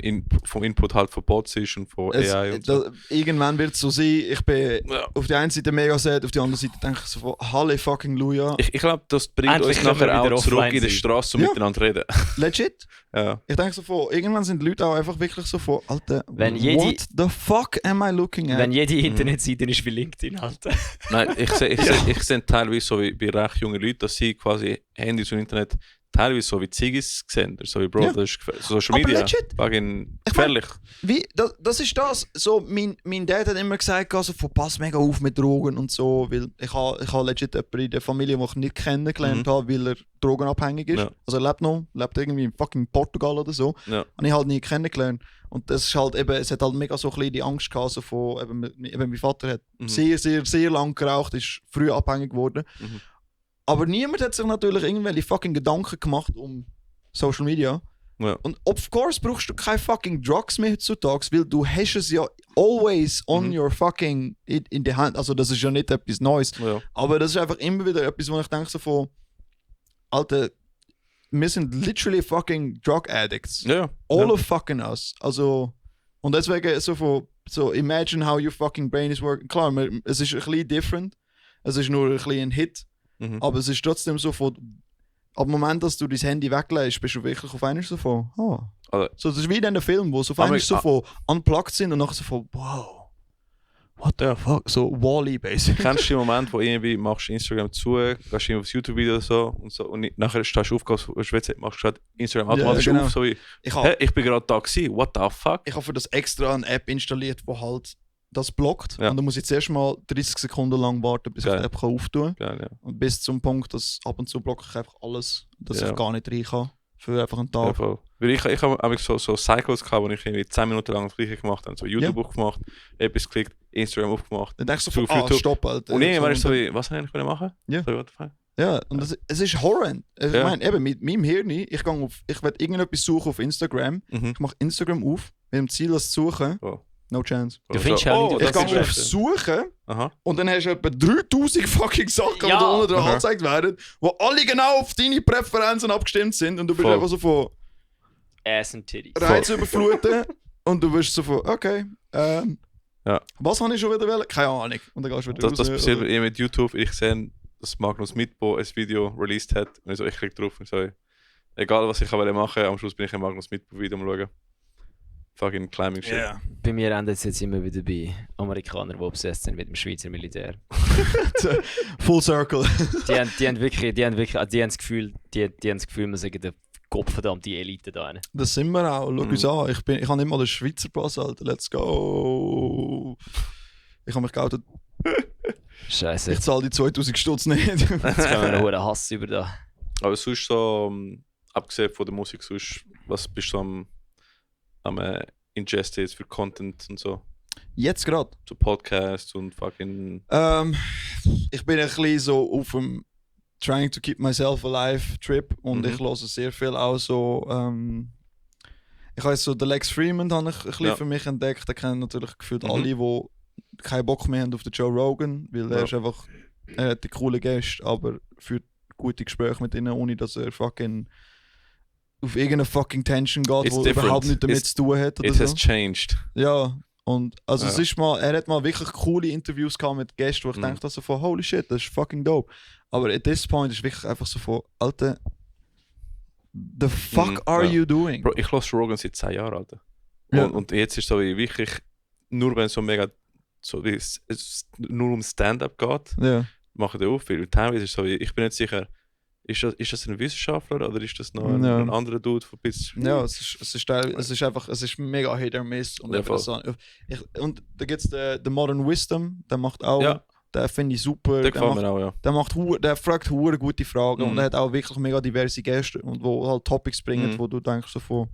Input halt von Bots ist und von AI und so. Irgendwann wird es so sein, ich bin auf der einen Seite mega sad, auf der anderen Seite denke ich so von Halleluja. Ich glaube, das bringt Endlich uns können wir nachher wieder auch zurück offline in der sein. Straße und miteinander reden. Legit. Ja. Ich denke so von, irgendwann sind die Leute auch einfach wirklich so von, Alter, Wenn what the fuck am I looking at? Wenn jede Internetseite ist wie LinkedIn, Alter. Nein, ich sehe teilweise so wie bei recht jungen Leuten, dass sie quasi Handys und Internet teilweise so wie Ziggis sehen. So wie, Bro, Ja. das ist Social Aber Media. legit. Fucking gefährlich. Das ist das. So, mein Dad hat immer gesagt, also, pass mega auf mit Drogen und so, weil ich ha legit jemanden in der Familie, den ich nicht kennengelernt habe, weil er drogenabhängig ist. Ja. Also er lebt irgendwie in fucking Portugal oder so. Ja. Und ich halt nie kennengelernt. Und das ist halt eben, es hat halt mega so ein bisschen die Angst gehabt, so von, eben mein Vater hat sehr, sehr, sehr lang geraucht, ist früh abhängig geworden. Mhm. Aber niemand hat sich natürlich irgendwelche fucking Gedanken gemacht um Social Media. Ja. Und of course brauchst du keine fucking Drugs mehr heutzutage, weil du hast es ja always on your fucking in der Hand. Also das ist ja nicht etwas Neues. Ja. Aber das ist einfach immer wieder etwas, wo ich denke so von, Alter, wir sind literally fucking drug addicts. Ja. All of fucking us. Also, und deswegen so von, so imagine how your fucking brain is working. Klar, es ist ein bisschen different. Es ist nur ein bisschen ein Hit. Mhm. Aber es ist trotzdem so von, ab dem Moment, dass du dein Handy weglegst, bist du wirklich auf einmal so von, Also- so, das ist wie in einem Film, wo so auf Aber einmal ich- so von unplugged sind und nachher so von, wow, what the fuck, so Wall-E basically. Kennst du den Moment, wo irgendwie machst du Instagram zu, gehst irgendwie aufs YouTube-Video oder so und nachher stehst du auf, machst du gerade Instagram automatisch genau. auf, so wie, Ich hä, habe ich bin gerade da gewesen, what the fuck? für das extra eine App installiert, die halt das blockt. Ja. Und dann muss ich zuerst mal 30 Sekunden lang warten, bis ich Geil. die App auftun kann. Geil, ja. Und bis zum Punkt, dass ab und zu blocke ich einfach alles, dass Ja. ich gar nicht rein kann. Für einfach einen Ja, Tag. voll. Weil ich habe so Cycles gehabt, wo ich irgendwie 10 Minuten lang das gleiche gemacht habe. So YouTube aufgemacht, etwas geklickt, Instagram aufgemacht. Dann denkst du Auf von, YouTube. stopp, Alter. Und irgendwann ist so und wie, was habe ich eigentlich machen? Ja. So, what the fuck? Ja, und es ist horrend. Ich Ja. meine, eben mit meinem Hirn, ich will irgendetwas suchen auf Instagram. Mhm. Ich mache Instagram auf, mit dem Ziel, das zu suchen. Oh. No chance. Du findest ja nicht- Ich das ist gehe auf schlecht. Suchen Aha. und dann hast du etwa 3000 fucking Sachen, die Ja. da unten dran Aha. angezeigt werden, die alle genau auf deine Präferenzen abgestimmt sind und du bist Voll. einfach so von Ass and Titties. Reiz überfluten und du bist so von, okay, Ja. was habe ich schon wieder wollen? Keine Ahnung. Und dann gehst du wieder Das raus, passiert oder- mir mit YouTube. Ich sehe, dass Magnus Mitbo ein Video released hat. Und ich klicke drauf und so, egal was ich machen will, am Schluss bin ich ein Magnus Mitbo Video am schauen. Fucking climbing shit. Ja. Bei mir endet es jetzt immer wieder bei Amerikanern, die obsessed sind mit dem Schweizer Militär. Full circle. Die haben das Gefühl, wir sagen der gottverdammte Elite da rein. Das sind wir auch. Schau uns an. Ich habe nicht mal einen Schweizer Pass, Alter. Let's go. Ich habe mich geoutet. Scheiße, Ich jetzt zahle die 2000 Stutz nicht. kommen wir einen hohen Hass über da. Aber sonst so, abgesehen von der Musik, sonst, was bist du am Ingest jetzt für Content und so? Jetzt gerade. So Podcasts und fucking. Ich bin ein bisschen so auf dem Trying to keep myself alive Trip und Mhm. ich höre sehr viel auch so. Ich habe so den Lex Freeman habe ich ein bisschen Ja. für mich entdeckt. Den kennen natürlich gefühlt Mhm. alle, die keinen Bock mehr haben auf den Joe Rogan, weil er Ja. ist einfach, er hat die coole Gäste, aber führt gute Gespräche mit ihnen, ohne dass er fucking auf irgendeine fucking Tension geht, It's wo different. überhaupt nichts damit zu tun hat oder It has so. changed. Ja, und also Ja. es ist mal, er hat mal wirklich coole Interviews gehabt mit Gästen, wo ich dachte so von, holy shit, das ist fucking dope. Aber at this point ist wirklich einfach so von, Alter, the fuck are ja. you doing? Bro, ich höre Rogan seit 10 Jahren, Alter. Ja. Und jetzt ist so wie wirklich, nur wenn es so mega, so wie es nur um Stand-up geht, Ja. machen die auf. Weil teilweise ist es so wie, ich bin nicht sicher, ist das ein Wissenschaftler oder ist das noch ein Ja. anderer Dude von bis. Ja, es ist einfach, es ist mega Hit or Miss. Und, Ja, eben so, und da gibt es den Modern Wisdom, der macht auch, Ja. der finde ich super. Der Der gefällt macht, mir auch, ja. der fragt hure gute Fragen und Mhm. er hat auch wirklich mega diverse Gäste und wo halt Topics bringen, Mhm. wo du denkst so von,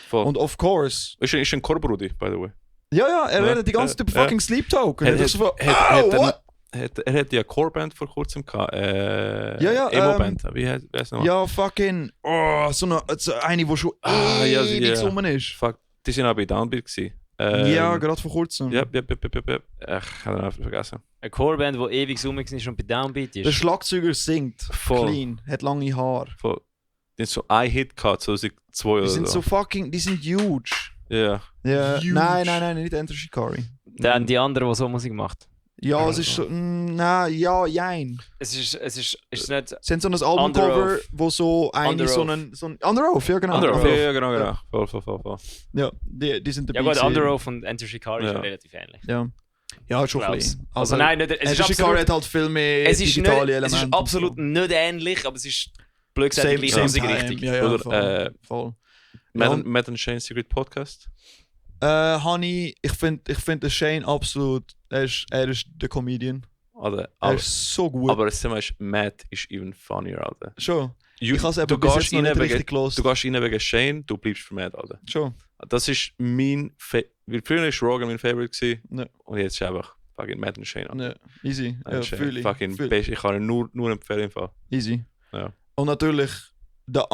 Voll. und of course, Ist ein Korbrudi, by the way. ja, er Ja, redet die ganze Zeit über ja. fucking Sleep Talk. Und Er ich dachte so von, hat what? er hat ja eine Core-Band vor kurzem gehabt. Ja, Emo-Band. Wie heißt es nochmal? Ja, fucking, so eine, die schon ja, ewig ja. rum ist. Fuck, die sind auch bei Downbeat gewesen. Ja, gerade vor kurzem. Ja. Ich habe den einfach vergessen. Eine Choreband, die ewig rum ist und bei Downbeat Der ist. Schlagzeuger singt, Voll. clean, hat lange Haare. Voll. Die haben so ein Hit gehabt, 2002 oder Die sind so so. fucking, die sind huge. Ja. Ja, Huge. nein, nicht Enter Shikari. Dann die anderen, die so Musik macht. Ja, es ist so, jein. Es ist nicht. Sie haben so ein Under Albumcover, Oath. wo so eine, Under so Oath. ein Under Oath, ja genau. Under Oath, Under ja, genau. Voll. Ja, die sind Ja dabei. gut, Under Oath und Enter Shikari Ja. ist relativ ähnlich. Ja, schon ein Glaub's. bisschen. Also nein, nicht, es Enter ist Shikari absolut, hat halt viel mehr es ist digitale nicht, Elemente. es ist absolut nicht ähnlich, aber es ist blöd gesagt die gleiche Musikrichtung. Ja, Oder, voll. Matt and Shane Secret Podcast. Honey, ich find Shane absolut, er ist der Comedian. Oder, Er aber, ist so gut. aber das Thema ist, Matt ist even funnier, Alter. Schon. Ich habe es Du eben bis gehst jetzt noch nicht rein richtig wegen, gehört. du gehst rein wegen Shane, du bleibst für Matt, Alter. Schon. Das ist mein weil früher war Rogan mein Favorite gewesen, Ja. und jetzt ist einfach fucking Matt and Shane. Alter. Ja, easy. Matt Ja, and Shane, fühle ich. fucking Fühl- best. Ich kann ihn nur empfehlen im Fall. Easy. Ja. Und natürlich der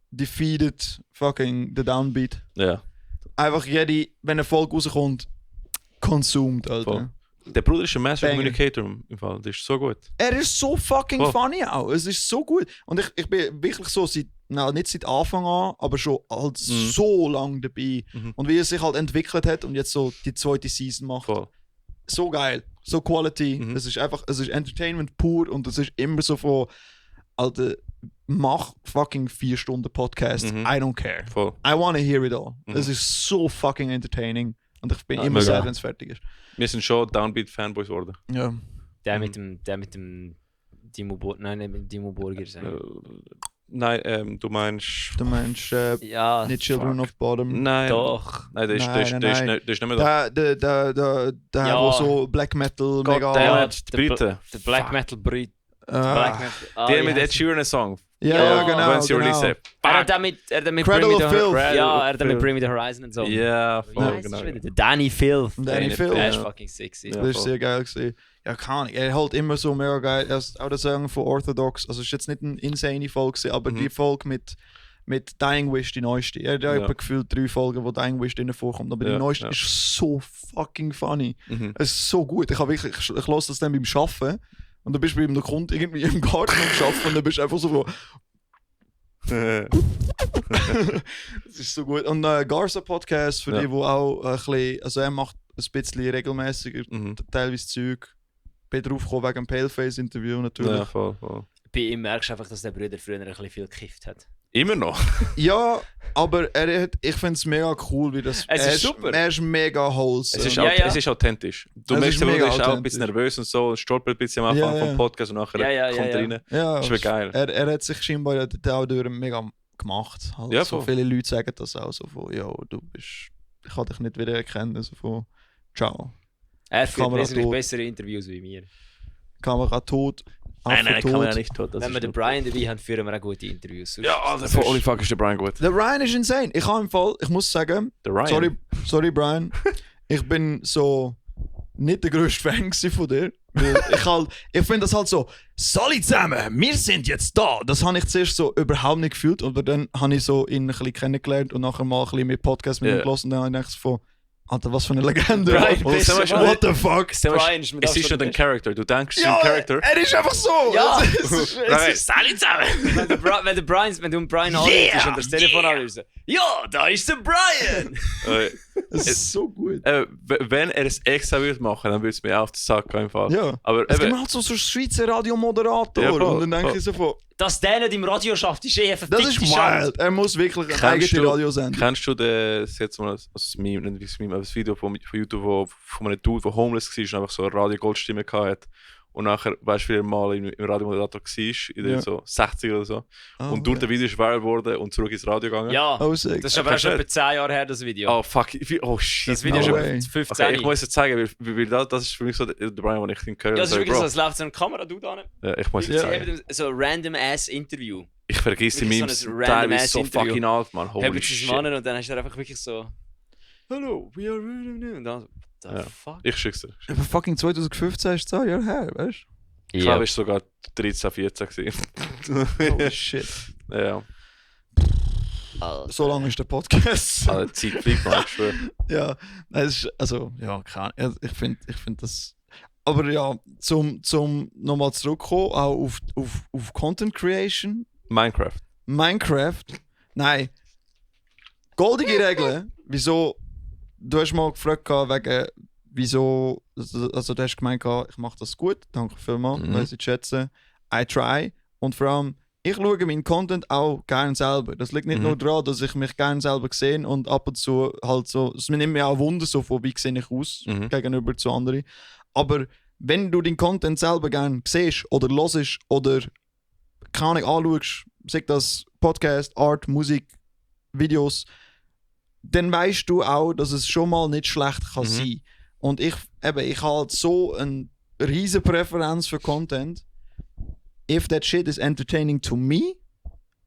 undefeated fucking the Downbeat. Ja. Einfach jede, wenn eine Folge rauskommt, consumed, Alter. Voll. Der Bruder ist ein Master Banger. Communicator im Fall, das ist so gut. Er ist so fucking Voll. funny auch. Es ist so gut. Und ich bin wirklich so nicht seit Anfang an, aber schon halt so lange dabei. Mhm. Und wie er sich halt entwickelt hat und jetzt so die zweite Season macht. Voll. So geil. So Quality. Mhm. Es ist einfach, es ist Entertainment pur und es ist immer so von, Alter, mach fucking 4 Stunden Podcast. Mhm. I don't care. Voll. I wanna hear it all. Mhm. Es ist so fucking entertaining. Und ich bin Ja, immer mega. sad, wenn es fertig ist. Wir sind schon Downbeat-Fanboys geworden. Ja. Der mit dem Dimo Burger. Nein, nicht mit Dimo Burger. Nein, du meinst. Du meinst Ja. nicht Children of Bottom. Nein. Doch. Nein, der ist Nein. nicht mehr da. Der, Ja. wo so Black Metal Gott, mega. der- die Briten. Der Black Fuck. Metal Brit. Ah. Black Metal. Ah, Der wie mit Ed heißt Sheeran Song. Ja, genau. Wenn sie release. Er hat damit Cradle Bring Me of the Filth. Ja, er hat damit Bring Me the Horizon und so. Ja, Wie voll, heißt genau. das wieder? Der Danny Phil. Danny Phil. Der ist Ja. fucking sexy. Ja. Das ist voll. sehr geil gewesen. Ja, keine Ahnung. Er halt immer so mega geil. Auch der Song von Orthodox. Also, es ist jetzt nicht eine insane Folge, gewesen, aber Mhm. die Folge mit Dying Wish, die neueste. Er hat ja etwa gefühlt 3 Folgen, wo Dying Wish drin vorkommt. Aber die Ja, neueste ja. ist so fucking funny. Mhm. Es ist so gut. Ich höre das dann beim Arbeiten. Und dann bist du bei einem Kunden irgendwie im Garten am Arbeiten und dann bist du einfach so. Es ist so gut. Und Garza Podcast, für Ja. die auch ein bisschen. Also, er macht ein bisschen regelmäßiger, Mhm. teilweise Zeug. Bin drauf gekommen wegen dem Paleface-Interview natürlich. Ja, voll. Bei ihm merkst du einfach, dass der Bruder früher ein bisschen viel gekifft hat. Immer noch. Ja, aber ich finde es mega cool, wie das. Es er ist super. Er ist mega wholesome. Es ist, Ja, ja. es ist authentisch. Du Es merkst, ist der mega Bruder ist auch ein authentisch. bisschen nervös und so, stolpert ein bisschen am Anfang Ja, ja. vom Podcast und nachher Ja, kommt er ja. rein. Ja, Das ist geil. Er hat sich scheinbar auch durch mega gemacht. Halt. Ja, so voll. viele Leute sagen das auch so von, ja, ich kann dich nicht wieder erkennen. So von, ciao. Er führt Kamera wesentlich tot. bessere Interviews wie mir. Kamera tot. Nein, Affe kann man ja tot. nicht tot. Das Wenn wir ist den nur- Brian dabei haben, führen wir auch gute Interviews. Sonst- Ja, Alter, von Holy fuck ist der Brian gut. Der Ryan ist insane. Ich habe im Fall, ich muss sagen, Der Ryan. sorry Brian, ich bin so nicht der grösste Fan gewesen von dir. Weil ich finde das halt so, Sali zusammen, wir sind jetzt da. Das habe ich zuerst so überhaupt nicht gefühlt, aber dann habe ich so ihn ein bisschen kennengelernt und nachher mal ein bisschen mit Podcast mit ihm Ja. gelassen und dann habe ich gedacht so von, Alter, was für eine Legende. Brian, What, beste Mann. what the fuck? Brian ist mit Es ist schon Abstand ein der Character. Du denkst, es ist Ja, ein Character. er ist einfach so. Ja. Es ist Salut zusammen! Wenn du einen Brian anrufst und das Telefon anrufst, ja, da ist der Brian! es ist so gut. Wenn er es extra würde machen, dann würde es mir auf den Sack gehen. Einfach. Ja. Aber Es eben, gibt halt so einen Schweizer Radiomoderator. Ja, voll, und dann denke voll. ich so von, Dass der nicht im Radio schafft, ist eh das verfickte ist Schande. wild. Er muss wirklich ein Kennst eigenes du- Radiosender. kennst du das jetzt mal als Meme, nicht wie das Meme, aber das Video von YouTube, wo von einem Dude, der homeless war und einfach so eine Radio-Goldstimme hatte. Und nachher, weißt du, wie er mal im Radiomoderator war, in den Ja. so 60 oder so. Ah, und durch das Video ist viral geworden und zurück ins Radio gegangen. Ja, Oh, sick. das ist aber auch schon etwa 10 Jahre her, das Video. Oh fuck, oh shit. Das Video no ist way. etwa 15. Okay, ich muss jetzt zeigen, weil das ist für mich so der Brian, den ich ihn höre. Ja, das ist So, wirklich Bro, so, es läuft so eine Kamera, du da nicht. ja, ich muss Sie jetzt zeigen. haben so ein random-ass-Interview. Ich vergesse die wirklich so Memes ein random teilweise so Ass-Interview. fucking alt, man. Holy Haben sie shit. Mann und dann hast du einfach wirklich so Hello, we are und dann so, the Ja. fuck? Ich schick's dir. Aber fucking 2015 ist 10 Jahre her, weißt Ich glaube, es war sogar 13, 14 gewesen. du? Holy shit. Ja, So lange ist der Podcast. also die Zeit fliegt, man, ich schwöre. Ja, nein, es ist, also, ja, keine Ahnung. Ich find das. Aber ja, zum nochmal zurückkommen, auch auf Content Creation, Minecraft. Minecraft. Nein. Goldige Regeln. Wieso? Du hast mal gefragt wegen, wieso. Also, du hast gemeint, ich mache das gut. Danke vielmals, weiß ich zu schätzen. I try. Und vor allem, ich schaue meinen Content auch gerne selber. Das liegt nicht nur daran, dass ich mich gerne selber sehe und ab und zu halt so. Es nimmt mir auch Wunder, so von wie sehe ich aus gegenüber zu anderen. Aber wenn du den Content selber gerne siehst oder hörst oder keine Ahnung anschaust, sei das Podcast, Art, Musik, Videos, dann weißt du auch, dass es schon mal nicht schlecht kann sein. Und ich habe halt so eine riesige Präferenz für Content. If that shit is entertaining to me,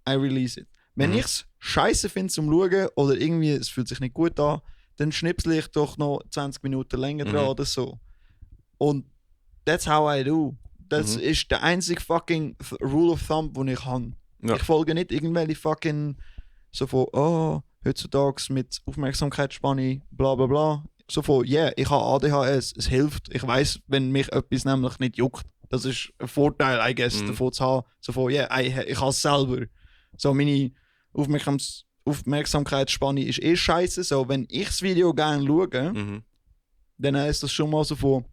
I release it. Wenn ich es scheiße finde zum Schauen oder irgendwie es fühlt sich nicht gut an, dann schnipsle ich doch noch 20 Minuten länger dran oder so. Und that's how I do. Das ist der einzige fucking Rule of Thumb, den ich habe. Ja. Ich folge nicht irgendwelche fucking so von, oh, heutzutage mit Aufmerksamkeitsspanne, bla bla bla. So von, yeah, ich habe ADHS, es hilft. Ich weiß, wenn mich etwas nämlich nicht juckt. Das ist ein Vorteil, I guess, davon zu haben. So von, yeah, ich habe es selber. So, meine Aufmerksamkeitsspanne ist eh scheiße. So, wenn ich das Video gerne schaue, dann ist das schon mal so von,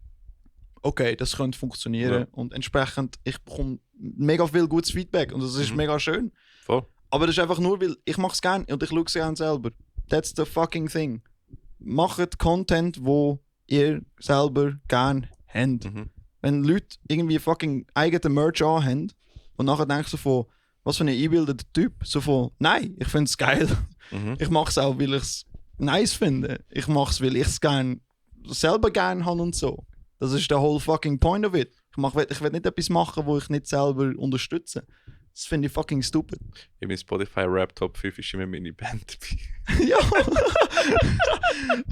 okay, das könnte funktionieren. Ja. Und entsprechend, ich bekomme mega viel gutes Feedback und das ist mega schön. Voll. Aber das ist einfach nur, weil ich mache es gerne und ich schaue es gerne selber. That's the fucking thing. Macht Content, wo ihr selber gerne habt. Wenn Leute irgendwie fucking eigenen Merch anhaben und nachher denkst du von, was für ein eingebildeter Typ, so von, nein, ich finde es geil. Ich mache es auch, weil ich es nice finde. Ich mache es, weil ich es selber gerne habe und so. Das ist der whole fucking point of it. Ich will nicht etwas machen, wo ich nicht selber unterstütze. Das finde ich fucking stupid. In meinem Spotify Rap Top 5 ist immer meine Band dabei. Ja.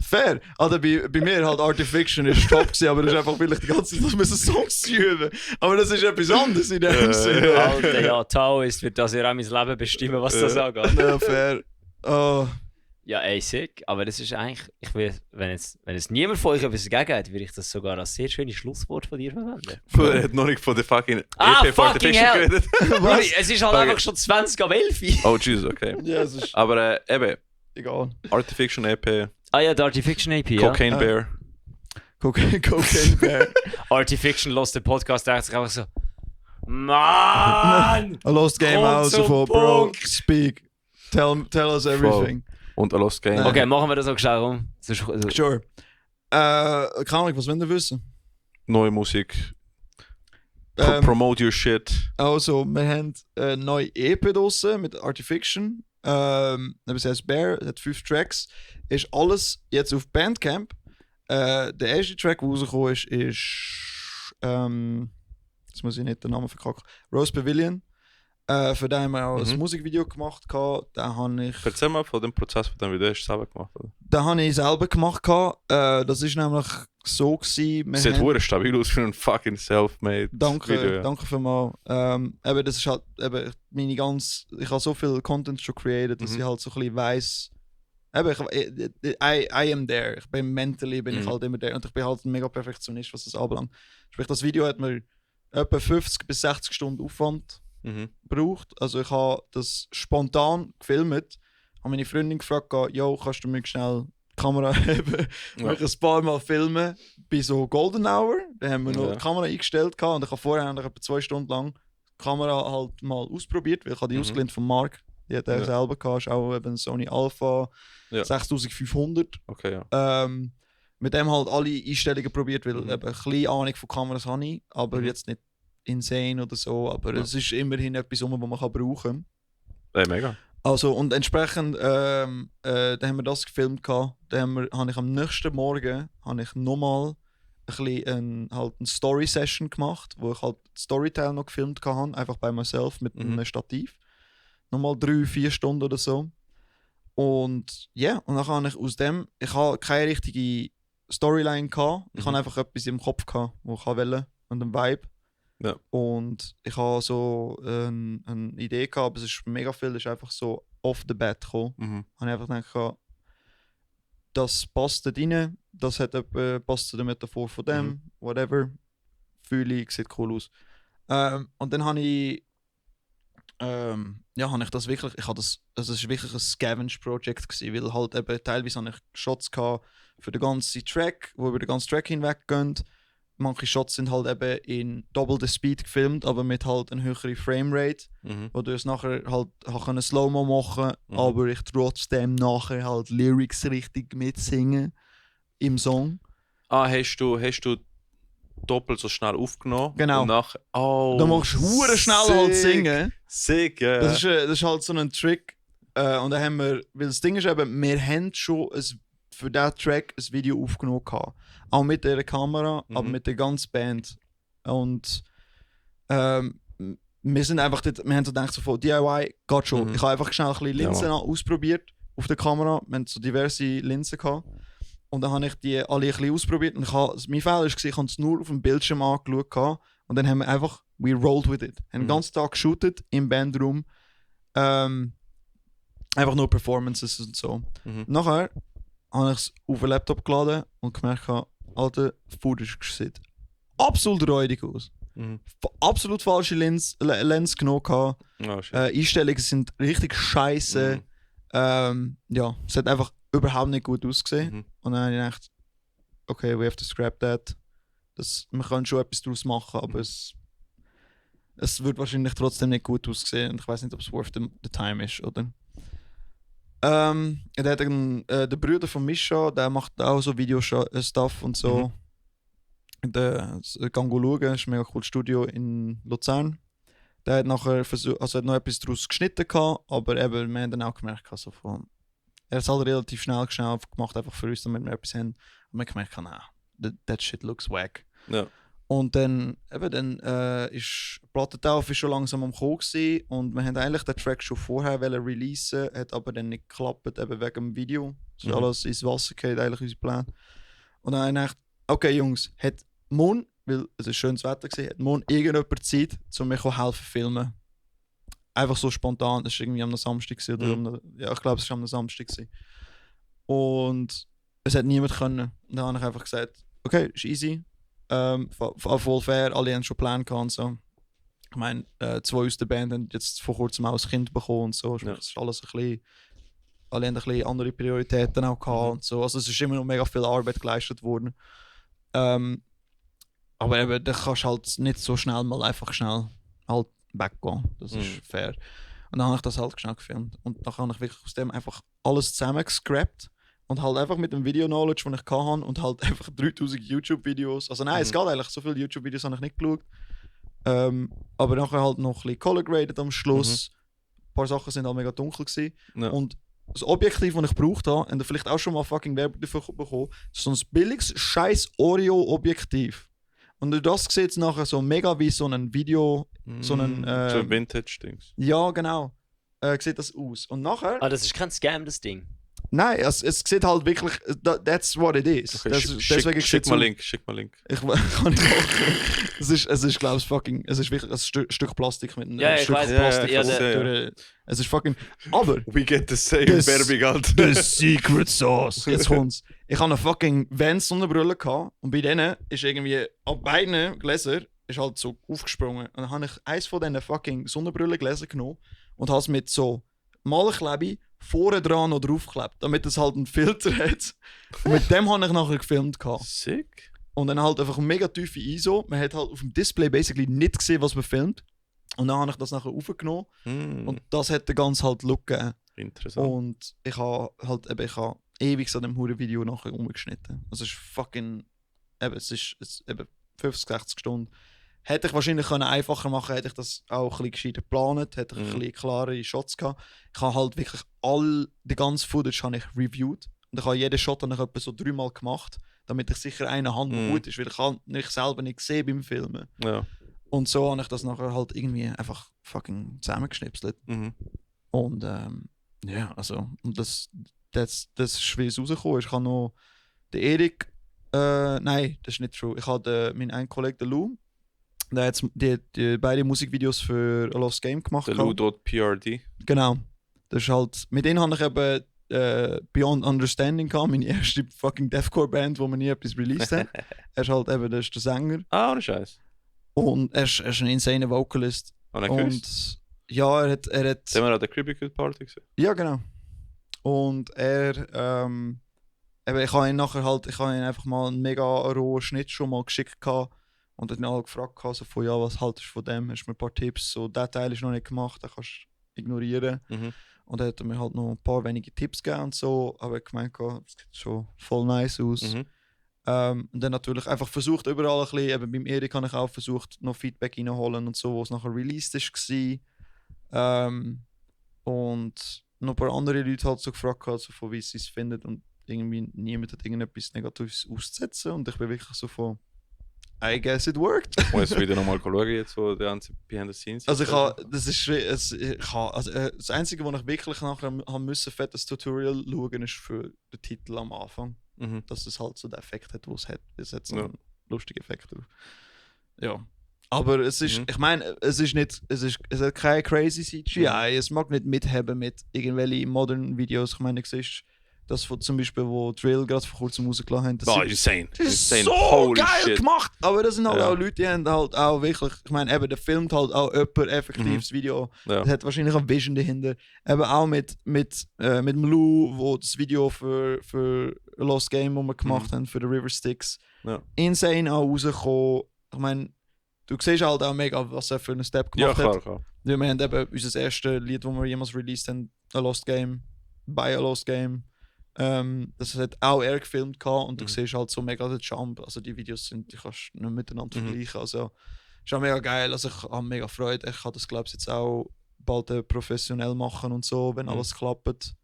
Fair. Also bei mir halt Artifiction ist top gewesen, aber das ist einfach, weil ich die ganze Zeit müssen Songs üben. Aber das ist etwas anderes in dem Sinne. Alter, ja, Taoist wird das ja auch mein Leben bestimmen, was das angeht. Ja, fair. Oh. Ja, ey, sick. Aber das ist eigentlich, wenn es niemand von euch etwas dagegen hat, würde ich das sogar als sehr schönes Schlusswort von dir verwenden. Er hat noch nicht von der fucking EP Ah, for fucking Artifiction hell. geredet. Brudi, es ist halt Okay. einfach schon 20 ab 11. Oh, Jesus, okay. Ja, es ist Aber eben, egal. Artifiction EP, Ah ja, der Artifiction AP, ja. Cocaine Bear. Cocaine Bear. Artifiction lost den Podcast, der hat sich einfach so Mann! I lost game Komm out, so zum for, bro, Punkt. speak. Tell us everything. Und A Lost Game. Okay, machen wir das auch schnell rum. Sure. Keine Ahnung, was wollen wir wissen? Neue Musik. Promote your shit. Also, wir haben eine neue EP draussen mit Artifiction. Das heißt Bear, hat 5 Tracks. Ist alles jetzt auf Bandcamp. Der erste Track, der rausgekommen ist, jetzt muss ich nicht den Namen verkacken, Rose Pavilion. Für den haben wir auch ein Musikvideo gemacht. Den habe ich, Erzähl mal von dem Prozess, von dem Video hast du selber gemacht. Oder? den habe ich selber gemacht. Das ist nämlich so gewesen. Sieht hure stabil aus für ein fucking self-made Danke, Video. Ja. danke vielmals. Eben, das ist halt eben ich habe so viel Content schon created, dass ich halt so ein bisschen weiss, I am there. Ich bin mentally bin ich halt immer there. Und ich bin halt ein mega Perfektionist, was das anbelangt. Sprich, das Video hat mir etwa 50 bis 60 Stunden Aufwand gebraucht. Also ich habe das spontan gefilmt. Habe meine Freundin gefragt, yo, kannst du mir schnell die Kamera haben? Ja. Ich ein paar Mal filmen bei so Golden Hour. Da haben wir noch die Kamera eingestellt und ich habe vorher noch etwa 2 Stunden lang die Kamera halt mal ausprobiert, weil ich habe die ausgelehnt von Mark. Die hat er selber gehabt, ist auch eben Sony Alpha 6500. Okay, ja. Mit dem halt alle Einstellungen probiert, weil eben ein bisschen Ahnung von Kameras habe ich, aber jetzt nicht insane oder so, aber es ist immerhin etwas, was man kann brauchen kann. Mega. Also und entsprechend, da haben wir das gefilmt gehabt, habe ich am nächsten Morgen nochmal eine Story-Session gemacht, wo ich halt Storyteil noch gefilmt habe, einfach bei myself mit einem Stativ. Nochmal 3-4 Stunden oder so. Und ja, und dann habe ich aus dem, ich habe keine richtige Storyline gehabt, ich habe einfach etwas im Kopf gehabt, wo ich wollte und einen Vibe. Ja. Und ich habe so eine Idee gehabt, aber es ist mega viel, ist einfach so off the bat gekommen. Habe ich einfach gedacht, das passt da rein, das passt zu der Metaphor von dem, whatever. Fühle ich, sieht cool aus. Und dann habe ich habe ich das wirklich, das ist wirklich ein Scavenge-Project gewesen, weil halt eben teilweise habe ich Shots gehabt für den ganzen Track, wo über den ganzen Track hinweg gehen. Manche Shots sind halt eben in Double the Speed gefilmt, aber mit halt einer höheren Framerate, wo du es nachher halt Slow-Mo machen, aber ich trotzdem nachher halt Lyrics richtig mitsingen im Song. Hast du doppelt so schnell aufgenommen? Genau. Und nachher, da machst du hure schnell halt singen. Sick, ja. Das ist halt so ein Trick. Und dann haben wir, weil das Ding ist eben, wir haben schon für diesen Track ein Video aufgenommen gehabt. Auch mit dieser Kamera, aber mit der ganzen Band. Und wir sind einfach dort, wir haben so gedacht, so von DIY geht schon. Ich habe einfach schnell ein bisschen Linsen ausprobiert auf der Kamera. Wir haben so diverse Linsen gehabt. Und dann habe ich die alle ein bisschen ausprobiert. Und mein Fehler war, ich habe es nur auf dem Bildschirm angeschaut gehabt. Und dann haben wir einfach, we rolled with it. Haben den ganzen Tag geshootet im Bandroom. Einfach nur Performances und so. Nachher habe ich es auf den Laptop geladen und gemerkt, Alter, Footage sieht absolut räudig aus. Absolut falsche Lens genommen. Einstellungen sind richtig scheiße. Es hat einfach überhaupt nicht gut ausgesehen. Und dann habe ich gedacht, okay, we have to scrap that. Wir können schon etwas daraus machen, aber es wird wahrscheinlich trotzdem nicht gut aussehen. Und ich weiß nicht, ob es worth the time ist, oder? Der Bruder von Mischa, der macht auch so Video-Stuff und so. Der kann schauen, das ist ein mega cooles Studio in Luzern. Der hat nachher hat noch etwas daraus geschnitten gehabt, aber eben, wir haben dann auch gemerkt, er hat es halt relativ schnell gemacht, einfach für uns, damit wir etwas haben. Und wir haben gemerkt, that shit looks wack. Ja. Und dann ist Plattentauf schon langsam am Kommen gewesen, und wir haben eigentlich den Track schon vorher releasen, hat aber dann nicht geklappt, eben wegen dem Video. Es ist alles ins Wasser gefallen, eigentlich unser Plan. Und dann habe ich gedacht, okay Jungs, hat morgen, weil es ein schönes Wetter war, hat morgen irgendjemand Zeit, um mir helfen filmen. Einfach so spontan, das war irgendwie am Samstag oder ich glaube es war am Samstag. Und es hat niemand können. Und dann habe ich einfach gesagt, okay, ist easy. Voll fair, alle haben schon Pläne gehabt und so. Ich meine, 2 aus der Band haben jetzt vor kurzem auch ein Kind bekommen und so. Ja. Das ist alles ein bisschen, alle haben ein bisschen andere Prioritäten auch gehabt und so. Also es ist immer noch mega viel Arbeit geleistet worden. Aber eben, da kannst du halt nicht so schnell mal einfach schnell halt weggehen. Das ist fair. Und dann habe ich das halt schnell gefilmt. Und dann habe ich wirklich aus dem einfach alles zusammengescrapt. Und halt einfach mit dem Video-Knowledge, das ich hatte, und halt einfach 3000 YouTube-Videos. Also nein, es geht eigentlich, so viele YouTube-Videos habe ich nicht geschaut. Aber nachher halt noch ein bisschen color graded am Schluss. Ein paar Sachen sind halt mega dunkel gewesen. Ja. Und das Objektiv, das ich gebraucht habe, und vielleicht auch schon mal fucking Werbung dafür bekommen, ist so ein billiges scheiß Oreo-Objektiv. Und das sieht jetzt nachher so mega wie so ein Video, so ein so Vintage-Dings. Ja, genau. Sieht das aus. Und nachher... das ist kein Scam, das Ding. Nein, es sieht halt wirklich, that's what it is. Okay, Deswegen schick mal Link. Ich kann nicht machen. es ist glaube ich, fucking, es ist wirklich ein Stück Plastik mit einem Ja, ich Stück weiss, Plastik. ja, Es ist fucking, aber We get the same Das- Werbung, Alter. the secret sauce. Jetzt kommt's. Ich hatte eine fucking Vans Sonnenbrille gehabt und bei denen ist irgendwie an beiden Gläsern ist halt so aufgesprungen. Und dann habe ich eins von diesen fucking Sonnenbrillengläsern genommen und habe es mit so Malklebe vorne dran noch draufgeklebt, damit es halt einen Filter hat. Und mit dem habe ich nachher gefilmt gehabt. Sick. Und dann halt einfach eine mega tiefe ISO. Man hat halt auf dem Display basically nicht gesehen, was man filmt. Und dann habe ich das nachher aufgenommen und das hat den ganzen halt Look gegeben. Interessant. Und ich habe halt ich habe ewig an dem Video nachher umgeschnitten. Also es ist fucking, es ist 50, 60 Stunden. Hätte ich wahrscheinlich einfacher machen können, hätte ich das auch ein bisschen gescheiter geplant, hätte ich ein bisschen klarere Shots gehabt. Ich habe halt wirklich die ganze Footage habe ich reviewed. Und ich habe jeden Shot dann etwa so 3-mal gemacht, damit ich sicher eine Hand noch gut ist, weil ich kann nicht selber nicht sehen beim Filmen. Ja. Und so habe ich das nachher halt irgendwie einfach fucking zusammengeschnipselt. Mhm. Und ja, also, und das ist, wie es rausgekommen ist. Ich habe noch den Erik, nein, das ist nicht true. Ich habe meinen einen Kollegen, den Lou, der hat die beide Musikvideos für A Lost Game gemacht. Der Lou.prd. Genau. Das ist halt, mit denen habe ich eben Beyond Understanding gehabt, meine erste fucking Deathcore-Band, wo wir nie etwas released haben. Er ist halt eben, das ist der Sänger. Ah, ohne Scheiß. Und er ist ein insane Vocalist. Und er küsst. Und ja, er hat Sind wir an der Creepy Kid Party gesehen? ja, genau. Und er, eben, ich habe ihn einfach mal einen mega rohen Schnitt schon mal geschickt gehabt und dann halt gefragt gehabt, so von, ja, was haltest du von dem? Hast du mir ein paar Tipps? So, der Teil ist noch nicht gemacht, den kannst du ignorieren. Mhm. Und er hat mir halt noch ein paar wenige Tipps gegeben und so, aber ich gemeint, es sieht schon voll nice aus. Mhm. Und dann natürlich einfach versucht überall ein bisschen, eben beim Erik habe ich auch versucht, noch Feedback reinholen und so, wo es nachher released war. Und noch ein paar andere Leute halt so gefragt, so von wie sie es finden und irgendwie niemand hat irgendetwas Negatives auszusetzen und ich bin wirklich so von I guess it worked. Ich muss wieder nochmal schauen, jetzt, wo der ganze Behind the Scenes Also das Einzige, was ich wirklich nachher haben müssen, fettes Tutorial schauen, ist für den Titel am Anfang. Mhm. Dass es halt so den Effekt hat, den es hat. Es hat so Ja. einen lustigen Effekt drauf. Ja. Aber es ist, ich meine, es hat keine crazy CGI. Es mag nicht mithaben mit irgendwelchen modernen Videos. Ich meine, du siehst das von zum Beispiel, wo Drill gerade vor kurzem rausgelassen haben. Das Oh, ist- insane. das ist Insane. so Holy geil shit. gemacht! Aber das sind halt Ja. auch Leute, die haben halt auch wirklich, ich meine, eben, der filmt halt auch jemand effektiv das Video. Ja. Das hat wahrscheinlich eine Vision dahinter. Eben auch mit dem Lou, wo das Video für Lost Game, wo wir gemacht haben, für die River Styx. Ja. Insane auch rausgekommen. Ich meine, du siehst halt auch mega, was er für einen Step Ja, gemacht hat. klar. Wir haben eben unser erstes Lied, das wir jemals released haben, A Lost Game, bei A Lost Game. Das hat auch er gefilmt gehabt und du siehst halt so mega den Jump. Also die Videos die kannst du nicht miteinander vergleichen. Also ist auch mega geil. Also ich habe mega Freude. Ich kann das glaube ich jetzt auch bald professionell machen und so, wenn alles klappt.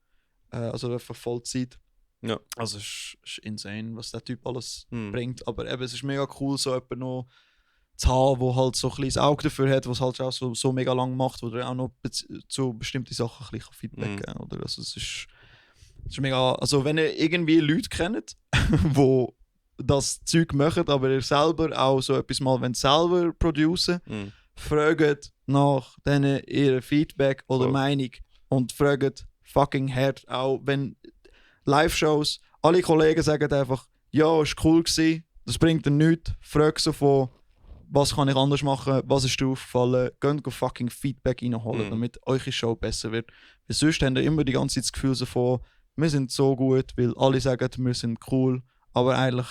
Also einfach Vollzeit. Ja. Also es ist insane, was der Typ alles Mhm. bringt. Aber eben, es ist mega cool, so jemanden noch zu haben, der halt so ein kleines Auge dafür hat, was halt auch so mega lang macht, wo er auch noch zu bestimmten Sachen ein bisschen Feedback geben kann. Oder? Also es ist mega, also wenn ihr irgendwie Leute kennt, wo das Zeug machen, aber ihr selber auch so etwas mal selber producen, Mhm. fragt nach denen ihr Feedback oder Voll. Meinung und fragt fucking hart auch, wenn Live-Shows, alle Kollegen sagen einfach, ja, ist cool gewesen, das bringt dir nichts, frag so von, was kann ich anders machen, was ist dir aufgefallen, geht fucking Feedback reinholen, damit eure Show besser wird. Weil sonst habt ihr immer die ganze Zeit das Gefühl so von, wir sind so gut, weil alle sagen, wir sind cool, aber eigentlich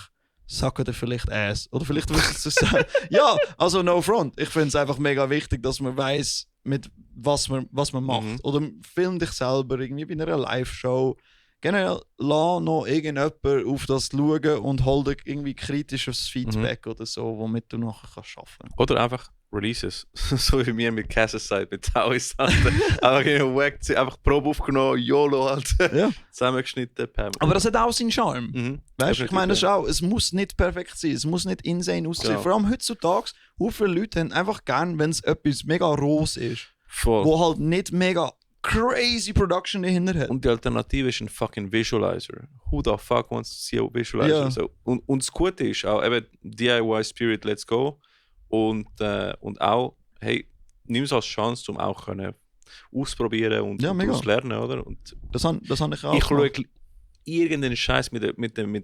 sacken ihr vielleicht Ass. Oder vielleicht müssen sie es sagen. Ja, also no front. Ich finde es einfach mega wichtig, dass man weiss, mit was man macht. Oder film dich selber irgendwie bei einer Live-Show. Generell lass noch irgendjemand auf das schauen und hol dir irgendwie kritisches Feedback oder so, womit du nachher kannst arbeiten. Oder einfach Releases. So wie mir mit Cassaside, mit Taoist. Einfach in den Wack, einfach Probe aufgenommen, YOLO halt. Ja. Zusammengeschnitten, Pam. Aber das hat auch seinen Charme. Mhm. Weißt du, ich meine, das ist ja. auch, es muss nicht perfekt sein, es muss nicht insane aussehen. Genau. Vor allem heutzutage, viele Leute haben einfach gern, wenn es etwas mega rohes ist. Voll. Wo halt nicht mega crazy Production dahinter hat. Und die Alternative ist ein fucking Visualizer. Who the fuck wants to see a Visualizer? Ja. So. Und das Gute ist auch eben DIY Spirit, let's go. Und auch, hey, nimm es als Chance, um auch können ausprobieren und Ja, mega. daraus lernen, oder? Und Das habe ich auch ich schaue gemacht. irgendeinen Scheiß mit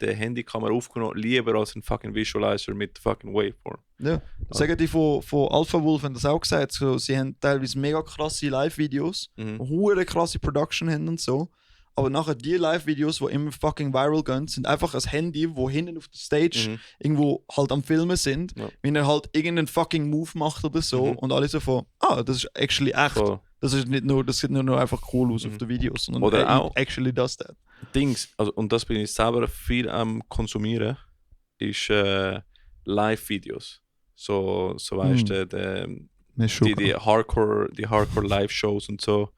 der Handykamera aufgenommen, lieber als ein fucking Visualizer mit fucking Waveform. Ja. Sagen die von Alpha Wolf haben das auch gesagt. So, sie haben teilweise mega krasse Live-Videos, hure krasse Production haben und so. Aber nachher die Live-Videos, die immer fucking viral gehen, sind einfach ein Handy, wo hinten auf der Stage irgendwo halt am Filmen sind, Ja. wenn er halt irgendeinen fucking Move macht oder so und alle so von, das ist actually echt. So. Das sieht nicht nur einfach cool aus auf den Videos, sondern Oder er auch- actually does that. Dings, also, und das bin ich selber viel am Konsumieren, ist Live-Videos. So weißt du, die Hardcore Live-Shows und so,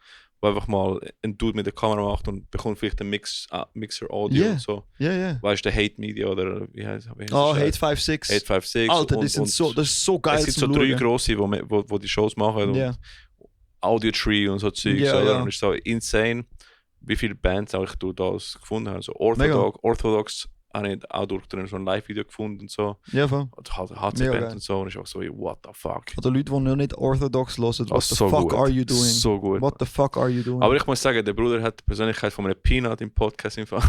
wo einfach mal ein Dude mit der Kamera macht und bekommt vielleicht ein Mixer-Audio Yeah. und so. Ja, ja. Weißt du, Hate Media oder wie heißt Oh, das? Hate 56. 856. Alter, die und, sind und so, das ist so geil es gibt so zum 3 Schauen. grosse, wo die Shows machen. Ja. Und Audio Tree und so Zeugs. Ja, oder? ja. Und es ist so insane, wie viele Bands auch ich durch das gefunden habe. So Orthodox habe ich auch durch so ein Live-Video gefunden und so. Ja, voll. Und HC Mega Band geil. und so. Und ich auch so, what the fuck. Oder Leute, die noch nicht orthodox hören, what the so fuck gut. are you doing? So gut. What the fuck are you doing? Aber ich muss sagen, der Bruder hat die Persönlichkeit von einem Peanut im Podcast im Fall.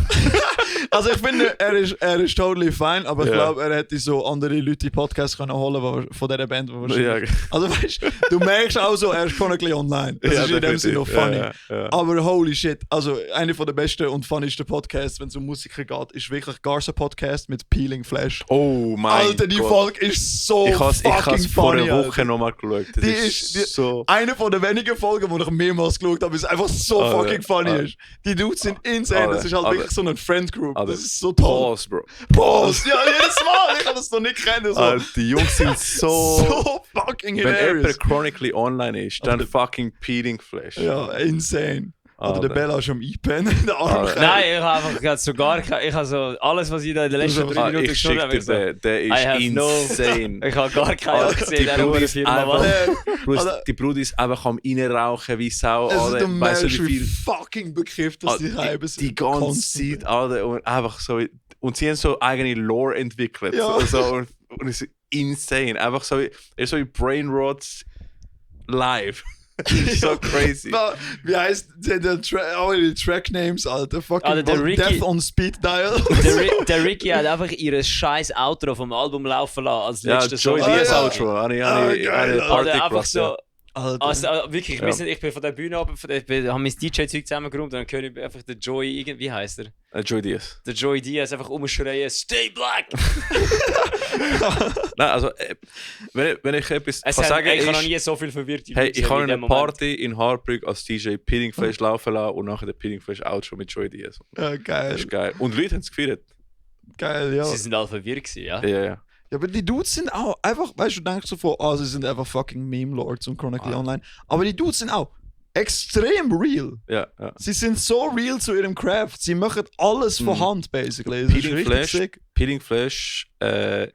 Also ich finde, er ist totally fine, aber ich Ja. glaube, er hätte so andere Leute in Podcasts können holen von dieser Band. Wahrscheinlich. Ja. Also weißt du, merkst auch so, er ist chronically online. Das ist in dem Sinne noch funny. Ja. Aber holy shit, also einer der besten und funnysten Podcasts, wenn es um Musiker geht, ist wirklich Garza Podcast mit Peeling Flash. Oh mein Alter, die Gott. Folge ist so Ich fucking habe es vor funny. einer Woche Alter. nochmal geschaut. Das Die ist ist- so... Eine von den wenigen Folgen, die ich mehrmals geschaut habe, ist einfach so Alter, fucking funny Alter. ist. Die Dudes sind insane, das ist halt Alter. wirklich so eine Friend Group. Alter. Das ist so toll. Pause, Bro. Pause! Ja, jedes Mal! Ich kann das noch nicht kennen. So, Alter, die Jungs sind so... so fucking Wenn hilarious. jemand chronically online ist, dann Alter. fucking Peeling Flash. Ja, insane. Oder Alter. der Bella ist am einpennen, der arme Alter. Kerl. Nein, ich habe einfach gerade sogar ich habe so alles, was ich da in den letzten 3 Minuten Ich geschaut schicke habe, dir ich so, den, der I have ist no- insane. ich habe gar keine Alter, gesehen, die der Brudi Uhr ist Firma. einfach- Mann. Plus, Alter. die Brudi ist einfach am reinrauchen wie Sau. Es ist Alter. der Weißt du, Mensch, wie wie viel... fucking bekifft, dass die Heiben sind. Die ganze Constant. Zeit, Alter. Und einfach so... Und sie haben so eigene Lore entwickelt. Ja. Und es ist insane. Einfach so... Er ist so wie Brainrots live. Das ist so crazy. Wie heißt der die Tracknames, Alter? Fucking Alter, der Ricky- Death on Speed Dial. Der Ricky hat einfach ihr scheiß Outro vom Album laufen lassen als Ja, letztes Joy Song. Diaz ja. Outro. Habe geil, eine Alter, Party Alter, einfach gebracht, so... ja. Alter. Also, wirklich, Ja. ich bin von der Bühne oben, habe mein DJ-Zeug zusammengeräumt und dann höre ich einfach den Joy, wie heißt er? Joy Diaz. Der Joy Diaz einfach umschreien, Stay Black! Nein, also, wenn ich etwas kann sagen, ich habe noch ist, nie so viel verwirrt. hey, ich habe eine Party in Hartbrück als DJ Peeling Flash laufen lassen und nachher den Peeling Flash Outro mit Joy Diaz. Ja, Das geil. ist geil. Und die Leute haben es gefeiert. Geil, ja. Sie sind alle verwirrt gewesen, ja? Ja. Ja, aber die Dudes sind auch einfach, weißt du, du denkst so von, sie sind einfach fucking Meme-Lords und Chronically Online. Aber die Dudes sind auch extrem real. Ja. Sie sind so real zu ihrem Craft. Sie machen alles von Hand, basically. Das ist Peeling richtig Flash, sick. Peeling Flash, der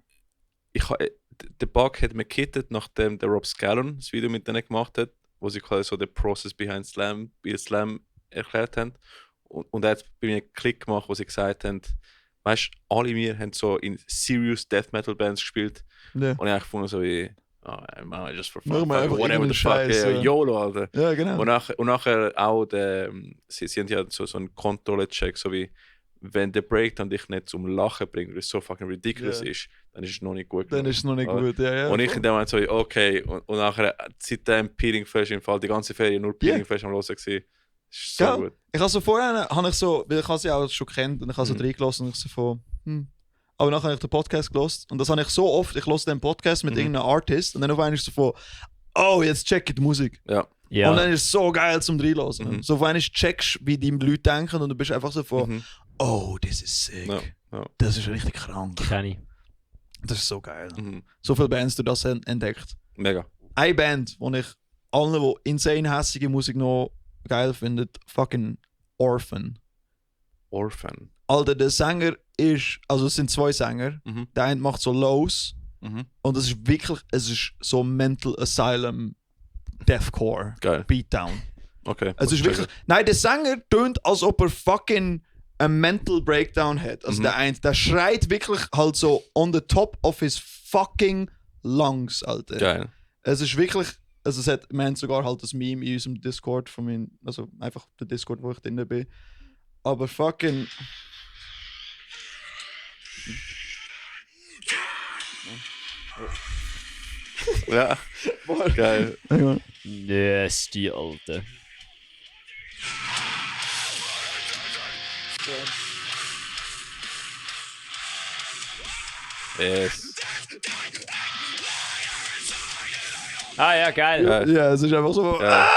Bug hat mir gekittet, nachdem der Rob Scallon das Video mit denen gemacht hat, wo sie quasi so den Process behind Slam, wie Slam erklärt haben. Und er hat bei mir einen Klick gemacht, wo sie gesagt haben, weißt du, alle wir haben so in serious Death Metal Bands gespielt. Ja. Und ich habe gefunden so wie, man, just for Machen fun, wir einfach whatever the irgendeinen fuck, Scheiß, ja. YOLO, Alter. Ja, genau. Und nachher auch, sie haben ja so einen Kontrolle-Check, so wie, wenn der Breakdown dich nicht zum Lachen bringt, weil es so fucking ridiculous Ja. ist, dann ist es noch nicht gut Dann genug. ist es noch nicht Oder? gut, ja. Und ich in dem Moment so, okay, und nachher, seitdem Peeling Flash im Fall, die ganze Ferien nur Peeling Flash am Hören gewesen. Ist so Ja. gut. Ich habe so vorher, weil ich habe sie auch schon kennt und ich habe so reingelassen und ich so von, Aber nachher habe ich den Podcast gelost und das habe ich so oft, ich höre den Podcast mit irgendeinem Artist und dann auf einmal ist so von, oh, jetzt check ich die Musik. Ja. Ja. Und dann ist es so geil zum Reinlassen. So auf einmal checkst wie die Leute denken und du bist einfach so von, oh, das ist sick. Ja. Das ist richtig krank. Kenn ich. Das ist so geil. Mhm. So viele Bands, die das entdeckt. Mega. Eine Band, die ich allen, die insane hässige Musik noch geil finden, fucking Orphan. Orphan. Alter, der Sänger ist, also es sind 2 Sänger. Mhm. Der eine macht so Lows Mhm. und es ist wirklich, es ist so Mental Asylum Deathcore Geil. Beatdown. Okay. Es ist wirklich. Nein, der Sänger tönt, als ob er fucking einen Mental Breakdown hat. Also der schreit wirklich halt so on the top of his fucking lungs, Alter. Geil. Es ist wirklich. Also wir haben sogar halt das Meme in unserem Discord von meinem, also einfach der Discord, wo ich drin bin. Aber fucking. Ja. Geil. Nasty, Alter. Yes. Ah ja, geil. Ja, es ist einfach so. Ja.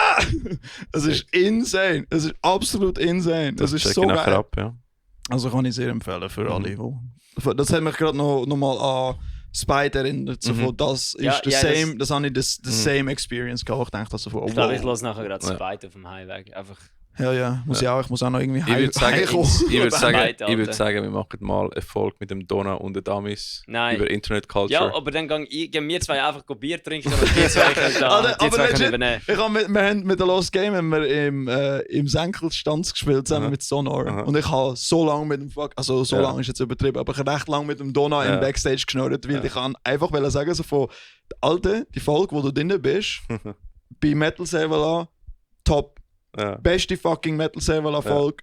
Es ist insane. Es ist absolut insane. Das ist check so ich nachher geil. ab, ja. Also kann ich sehr empfehlen für alle. Das hat mich gerade noch mal an Spite erinnert. So von, das ist same, das habe ich das same Experience gehabt. Ich dachte also von, oh, Ich glaube, wow. ich lasse nachher gerade Spite auf dem Highway. Einfach. Ja, muss ich auch. Ich muss auch noch irgendwie Ich würde sagen, heimkommen. Alter. wir machen mal eine Folge mit dem Donna und den Damis Nein. über Internet Culture. Ja, aber dann gehen wir zwei einfach Bier trinken und die zwei können da, die zwei können übernehmen. Wir haben mit der Lost Game haben wir im Senkelstanz gespielt, zusammen mit Sonar. Und ich habe so lange mit dem lange ist jetzt übertrieben, aber ich habe recht lange mit dem Donna im Backstage geschnurrt, weil ich kann einfach sagen, so von, Alter, die Folge, wo du drin bist, bei Metal Sevala, top. Ja. Beste fucking Metal Sevala Folge.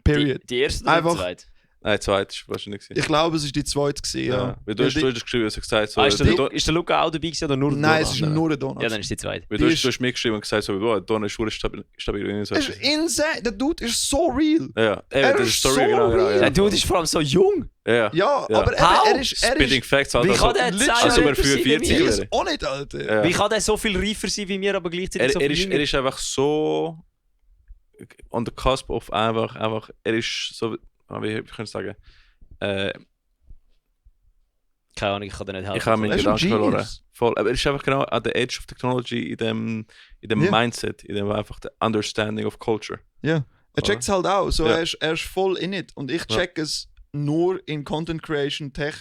Period. Die erste oder Einfach- die zweite? Nein, zweit ist wahrscheinlich gewesen. Ich glaube, es war die zweite gewesen, ja. Weil du hast geschrieben, du hast gesagt, so, Ist der Luca auch dabei gewesen oder nur der Nein, Donna? es ist nur der Donna. Ja, dann ist die zweite. weil du hast mir geschrieben und gesagt, so, oh, Donna ist stabil. So. Es ist insane. Der Dude ist so real. Ja, Er das ist ist Story, so genau. real. Der Dude ist vor allem so jung. Ja. Ja, Ja. aber er ist Spitting Facts, Wie Alter. kann der literally- sein, also über reifer sein wie 45 wir? ist wäre. auch nicht, Alter. Ja. Wie kann der so viel reifer sein wie wir, aber gleichzeitig so viel Er jünger? ist einfach so on the cusp of einfach er ist so, wie kann ich sagen, Keine Ahnung, ich kann dir nicht helfen. ich habe Er meinen ist ein Gedanken verloren. Genius. Voll, aber er ist einfach genau an der Edge of Technology in dem Ja. Mindset, in dem einfach der Understanding of Culture. Ja. Er checkt es halt auch. So, Ja. er ist voll in it. Und ich check es nur in Content Creation Tech.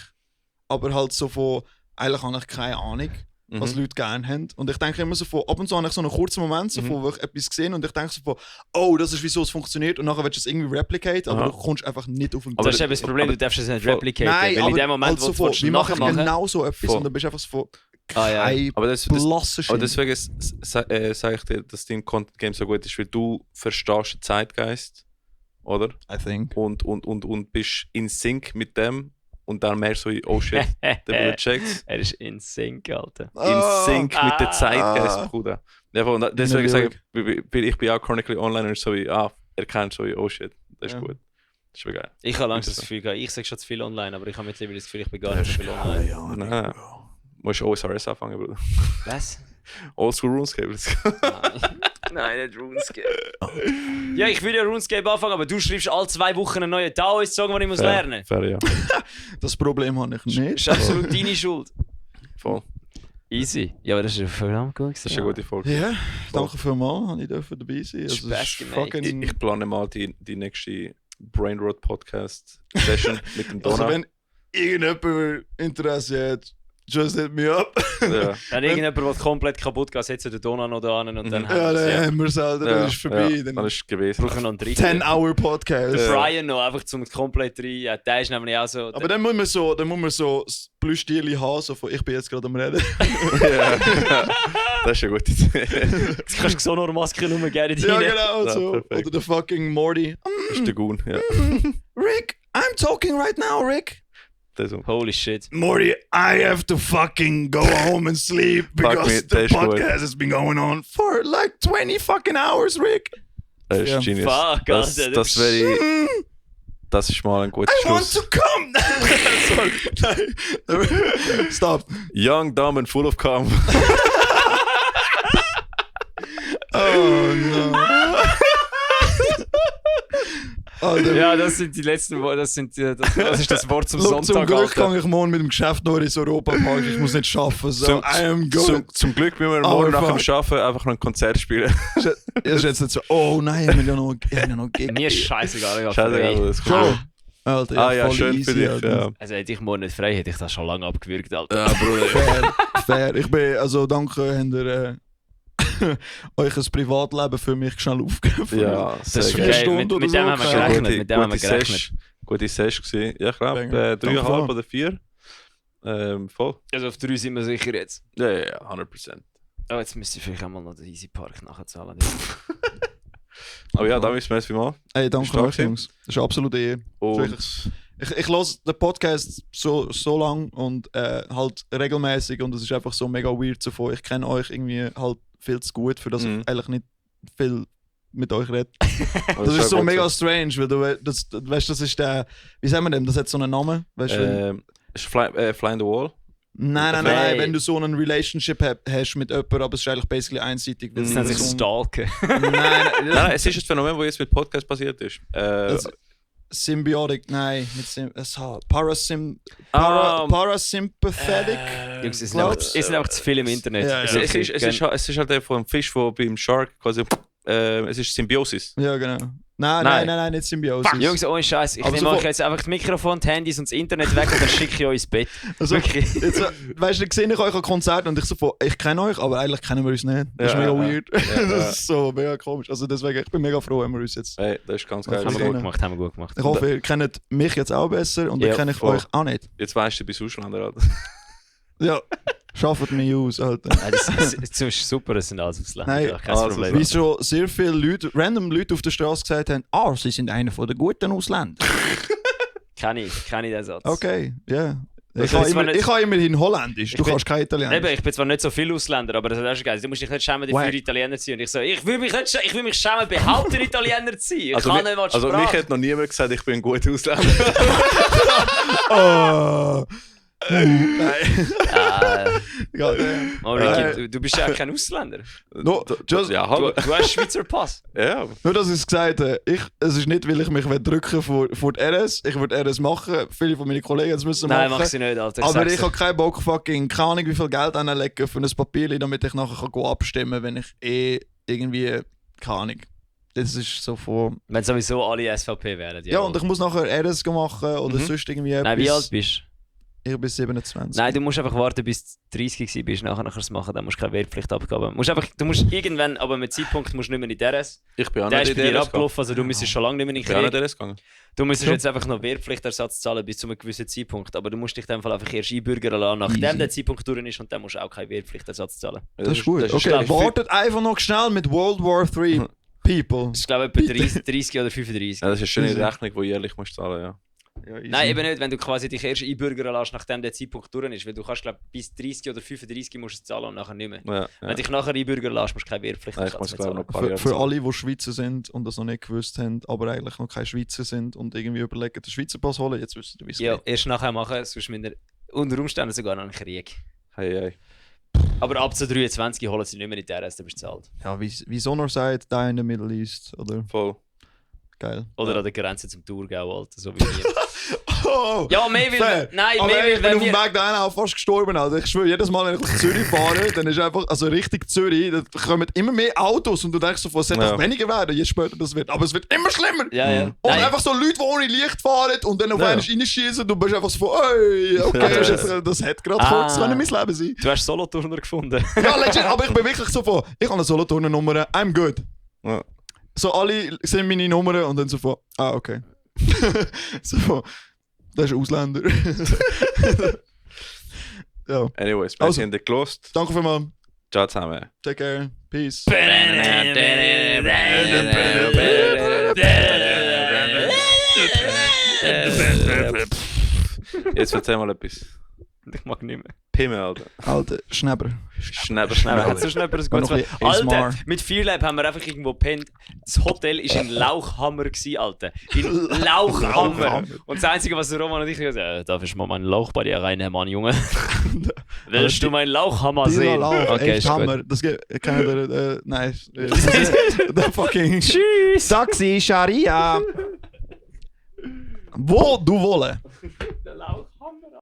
Aber halt so von, eigentlich habe ich keine Ahnung, was Leute gerne haben. Und ich denke immer so von, ab und zu habe ich so einen kurzen Moment, so von, wo ich etwas gesehen und ich denke so von, oh, das ist wieso es funktioniert. Und nachher willst du es irgendwie replicate, aber Aha. du kommst einfach nicht auf den Das ist eben das Problem, aber- du darfst es nicht voll- replicaten. Nein, weil aber in dem Moment, halt wo so du von, es wie mache ich nachmachen genau so etwas? Voll. Und dann bist du einfach so von, Ah, ja. kein Aber das- blasser Aber Shit. deswegen sage ich dir, dass dein Content Game so gut ist, weil du verstehst den Zeitgeist, oder? I think. Und bist in Sync mit dem und dann mehr so, oh shit, der wieder checkt. Er ist in Sync, Alter. In Sync mit dem Ah. Zeitgeist, Bruder. Ja, voll, und deswegen sage Lyric. ich, weil ich bin auch chronically online und so wie, er kennt so wie, oh shit, das ist Ja. gut. Das ist wie geil. Ich habe langsam das Gefühl gehabt, ich sage schon zu viel online, aber ich habe mittlerweile das Gefühl, ich bin gar nicht so viel online. Nein, musst du OSRS anfangen, Bruder. Was? Oldschool RuneScape, let's go. Nein, nicht RuneScape. Ja, ich will ja RuneScape anfangen, aber du schreibst alle 2 Wochen einen neuen Taoist-Song, den ich muss lernen. Fair, ja. Das Problem habe ich Das nicht. ist absolut deine Schuld. Voll. Easy. Ja, aber das ist verdammt gut. Das ist eine gute Folge. Ja, danke vielmals, ich durfte dabei sein. Also, Spaß es ist gemacht. fucking- Ich plane mal die nächste Brainrot Podcast Session mit dem Also Donner. wenn irgendjemand Interesse hat, just hit me up. Ja. Wenn irgendjemand will komplett kaputt geht, setzt den Donau noch da an und dann Ja, dann ja. haben wir es halt, dann ist es vorbei. Ja, dann Dann ist es gewesen. brauchen wir noch einen dritten. 10-hour Podcast. Der Brian noch, einfach zum komplett rein. Ja, der ist nämlich auch so. Aber dann muss man so das Plüschstierli haben, so von, ich bin jetzt gerade am Reden. Ja. Das ist eine gute Idee. Jetzt kannst du so noch Masken nur gerne rein. Ja, genau, Ja, so. perfekt. Oder der fucking Morty. Das ist der Goon. Ja. Rick, I'm talking right now, Rick. Das so. Holy shit. Morty, I have to fucking go home and sleep because me, the das ist gut. podcast has been going on for like 20 fucking hours, Rick. Das ist Ja. genius. Fuck, das, Alter, das, das ist mal ein guter I want Schluss. to come. Sorry. Nein. Stop. Young, dumb and full of cum. Oh no. Alter, Ja, das sind die letzten Worte. Das ist das Wort zum Look, Sonntag. zum Glück Alter. kann ich morgen mit dem Geschäft noch ins Europapark. Ich muss nicht arbeiten. So, I am going. Zum Glück müssen wir morgen nach dem fuck. Arbeiten einfach noch ein Konzert spielen. Ist jetzt nicht so, oh nein, wir haben ja noch Gig. Mir ist scheißegal. Ich hab Schade, frei. aber das Schon. kommt. Alter, Ah ja, voll schön easy, für dich. Alter. Ja. Also hätte ich morgen nicht frei, hätte ich das schon lange abgewürgt, Alter. Ja, Bruder. Fair, fair. Ich bin, also danke, habt ihr euch ein Privatleben für mich schnell aufgeben. Ja, Das ist sehr geil. Stunden Mit oder dem so, haben wir keine gerechnet. Mit dem haben wir gerechnet. Gute Session gewesen. Ja, ich glaube, Banger. 3,5 Danke. oder 4. Voll. Also auf 3 sind wir sicher jetzt. Ja, 100%. Oh, jetzt müsste ich vielleicht auch mal noch den Easy Park nachzahlen. Aber ja, da müssen wir jetzt mal. Hey, danke Stark euch, Jungs. Das ist absolut Ehre. Und Ich höre den Podcast so lang und halt regelmäßig und es ist einfach so mega weird so von. Ich kenne euch irgendwie halt viel zu gut, für das ich eigentlich nicht viel mit euch rede. Das ist so mega strange, weil du weißt, das ist der, wie sagen wir dem, das hat so einen Namen, weißt du? Ist Fly in the Wall? Nein, Nein. wenn du so einen Relationship hast mit jemandem, aber es ist eigentlich basically einseitig. weil Das die nennt sich Person- Stalken. Nein, Nein, es ist ein Phänomen, das jetzt mit Podcast passiert ist. das- Symbiotic, nein, mit Parasympathetic. Jungs, es Glaub's? sind einfach zu viel im Internet. Ja, ja. Also, Es ist halt von einem Fisch, der beim Shark quasi. Es ist Symbiosis. Ja, genau. Nein, nicht Symbiosis. Jungs, ohne Scheiß, ich Aber nehme so euch jetzt einfach das Mikrofon, die Handys und das Internet weg und dann schicke ich euch ins Bett. Also, Wirklich. jetzt, weißt du, sehe ich euch an Konzerten und ich so von, ich kenne euch, aber eigentlich kennen wir uns nicht. Das ist Ja, mega ja, weird. ja. Das ist so mega komisch. Also deswegen, ich bin mega froh, wenn wir uns jetzt... Hey, das ist ganz Okay. geil. Haben wir Genau. gut gemacht, haben wir gut gemacht. Ich hoffe, ihr kennt mich jetzt auch besser und Ja, dann kenne ich voll. euch auch nicht. Jetzt weißt du, du bist Ausländer, Alter. Ja, schafft mich aus, Alter. Nein, das ist super, das sind alles Ausländer. Nein, Ja, kein also, Problem. Wie schon sehr viele Leute, random Leute auf der Straße gesagt haben, sie sind einer von den guten Ausländern. Kenn ich den Satz. Okay, ja. Das Ich kann ist zwar nicht- immerhin Holländisch, du bin- kannst kein Italienisch. Eben, ich bin zwar nicht so viel Ausländer, aber das ist auch schon geil. Du musst dich nicht schämen, Wack. dafür Italiener zu sein. Und ich so, ich will mich schämen, behaupten Italiener zu sein. Ich kann nicht mal die Also mich Sprache. hat noch niemand gesagt, ich bin ein guter Ausländer. Oh. Nein. Ja, Oh, Ricky, du bist ja kein Ausländer. no, just, Ja, Du, hallo. du hast Schweizer Pass. Ja, Nur, dass ich es gesagt habe, es ist nicht, weil ich mich drücken vor die RS. Ich würde RS machen, viele von meinen Kollegen das müssen Nein, machen. mach sie nicht, Alter. Aber sag's ich dir. habe keinen Bock, fucking, keine Ahnung, wie viel Geld anlegen für ein Papier, damit ich nachher kann abstimmen kann, wenn ich irgendwie, keine Ahnung. Das ist so von... Wenn sowieso alle SVP wären. Ja, und ich muss nachher RS machen oder sonst irgendwie etwas. Nein, wie alt bist du? Ich bin 27. Nein, du musst einfach warten, bis du 30 gewesen bist, nachher kannst du es machen, dann musst du keine Wehrpflichtabgabe. Du musst irgendwann, aber mit Zeitpunkt musst du nicht mehr in der RS. ich bin auch Der nicht ist in bei dir der RS gegangen. abgelaufen, also du müsstest schon lange nicht mehr in Ich bin auch den nicht in Krieg. der RS gegangen. Du müsstest Ja. jetzt einfach noch Wehrpflichtersatz zahlen bis zu einem gewissen Zeitpunkt, aber du musst dich in dem Fall einfach erst einbürgern lassen, nachdem Easy. der Zeitpunkt durch ist und dann musst du auch keinen Wehrpflichtersatz zahlen. Das ist gut. Okay, glaub ich, wartet einfach noch schnell mit World War 3 People. Das ist glaube ich etwa 30 oder 35. Ja, das ist eine schöne Easy. Rechnung, die jährlich musst zahlen, ja. Ja, easy. Nein, eben nicht, wenn du quasi dich erst einbürgern lässt, nachdem der Zeitpunkt durch ist, weil du kannst glaube bis 30 oder 35 musst du es zahlen und nachher nicht mehr. Ja, Wenn ja. dich nachher einbürgern lässt, musst du keine Nein, ich Wehrpflichtersatz muss mehr glaube zahlen. noch ein paar Jahre Für zahlen. alle, die Schweizer sind und das noch nicht gewusst haben, aber eigentlich noch keine Schweizer sind und irgendwie überlegen, den Schweizer Pass holen, jetzt wissen wir, wie es Ja, geht. erst nachher machen, sonst müssen wir unter Umständen sogar noch einen Krieg. Hey, hey. Aber ab zu 23 holen sie nicht mehr in die RS, dann bist du zahlt. Ja, wie Sonor sagt, da in der Middle East, oder? Voll. Geil. Oder an der Grenze zum Thurgau, Alter, so wie wir. Oh, Ja, mehr will... fair. Nein, aber mehr ey, will, ich bin wenn auf dem wir... Weg dahin auch fast gestorben. Also ich schwöre, jedes Mal, wenn ich nach Zürich fahre, dann ist einfach, also Richtung Zürich, da kommen immer mehr Autos und du denkst so, es sollte Ja. doch weniger werden, je später das wird. Aber es wird immer schlimmer. Ja, ja. Und Nein, einfach so Leute, die ohne Licht fahren und dann auf Ja. einmal reinschießen, du bist einfach so von, ey, okay, Ja. ist jetzt, das hätte gerade Ah. kurz können mein Leben sein. du hast Solothurner gefunden. Ja, legit, aber ich bin wirklich so von, ich habe eine Solothurner-Nummer, I'm good. Ja. So alle sehen meine Nummern und dann so von, okay. So von, das ist ein Ausländer. Ja, Anyways, wir Also. sind gelost. danke vielmals. Ciao zusammen. Take care. Peace. Jetzt erzähl mal etwas. Ich mag nicht mehr. Pimmel, Alter. Alter, Schneber. Schneller. Hat so schnell etwas Noch Gutes ein gemacht? bisschen Alter, ASMR. mit Fearlab haben wir einfach irgendwo gepennt. Das Hotel war in Lauchhammer, gewesen, Alter. In Lauchhammer. Und das Einzige, was der Roman und ich gesagt haben, darf ich mal meinen Lauch bei dir reinnehmen, Mann, Junge? Willst du meinen Lauchhammer Dieser sehen? Lauch, Okay, echt ist gut. Hammer. Das geht, kann der, nein. Der fucking Tschüss! Taxi Sharia. Wo du wollen.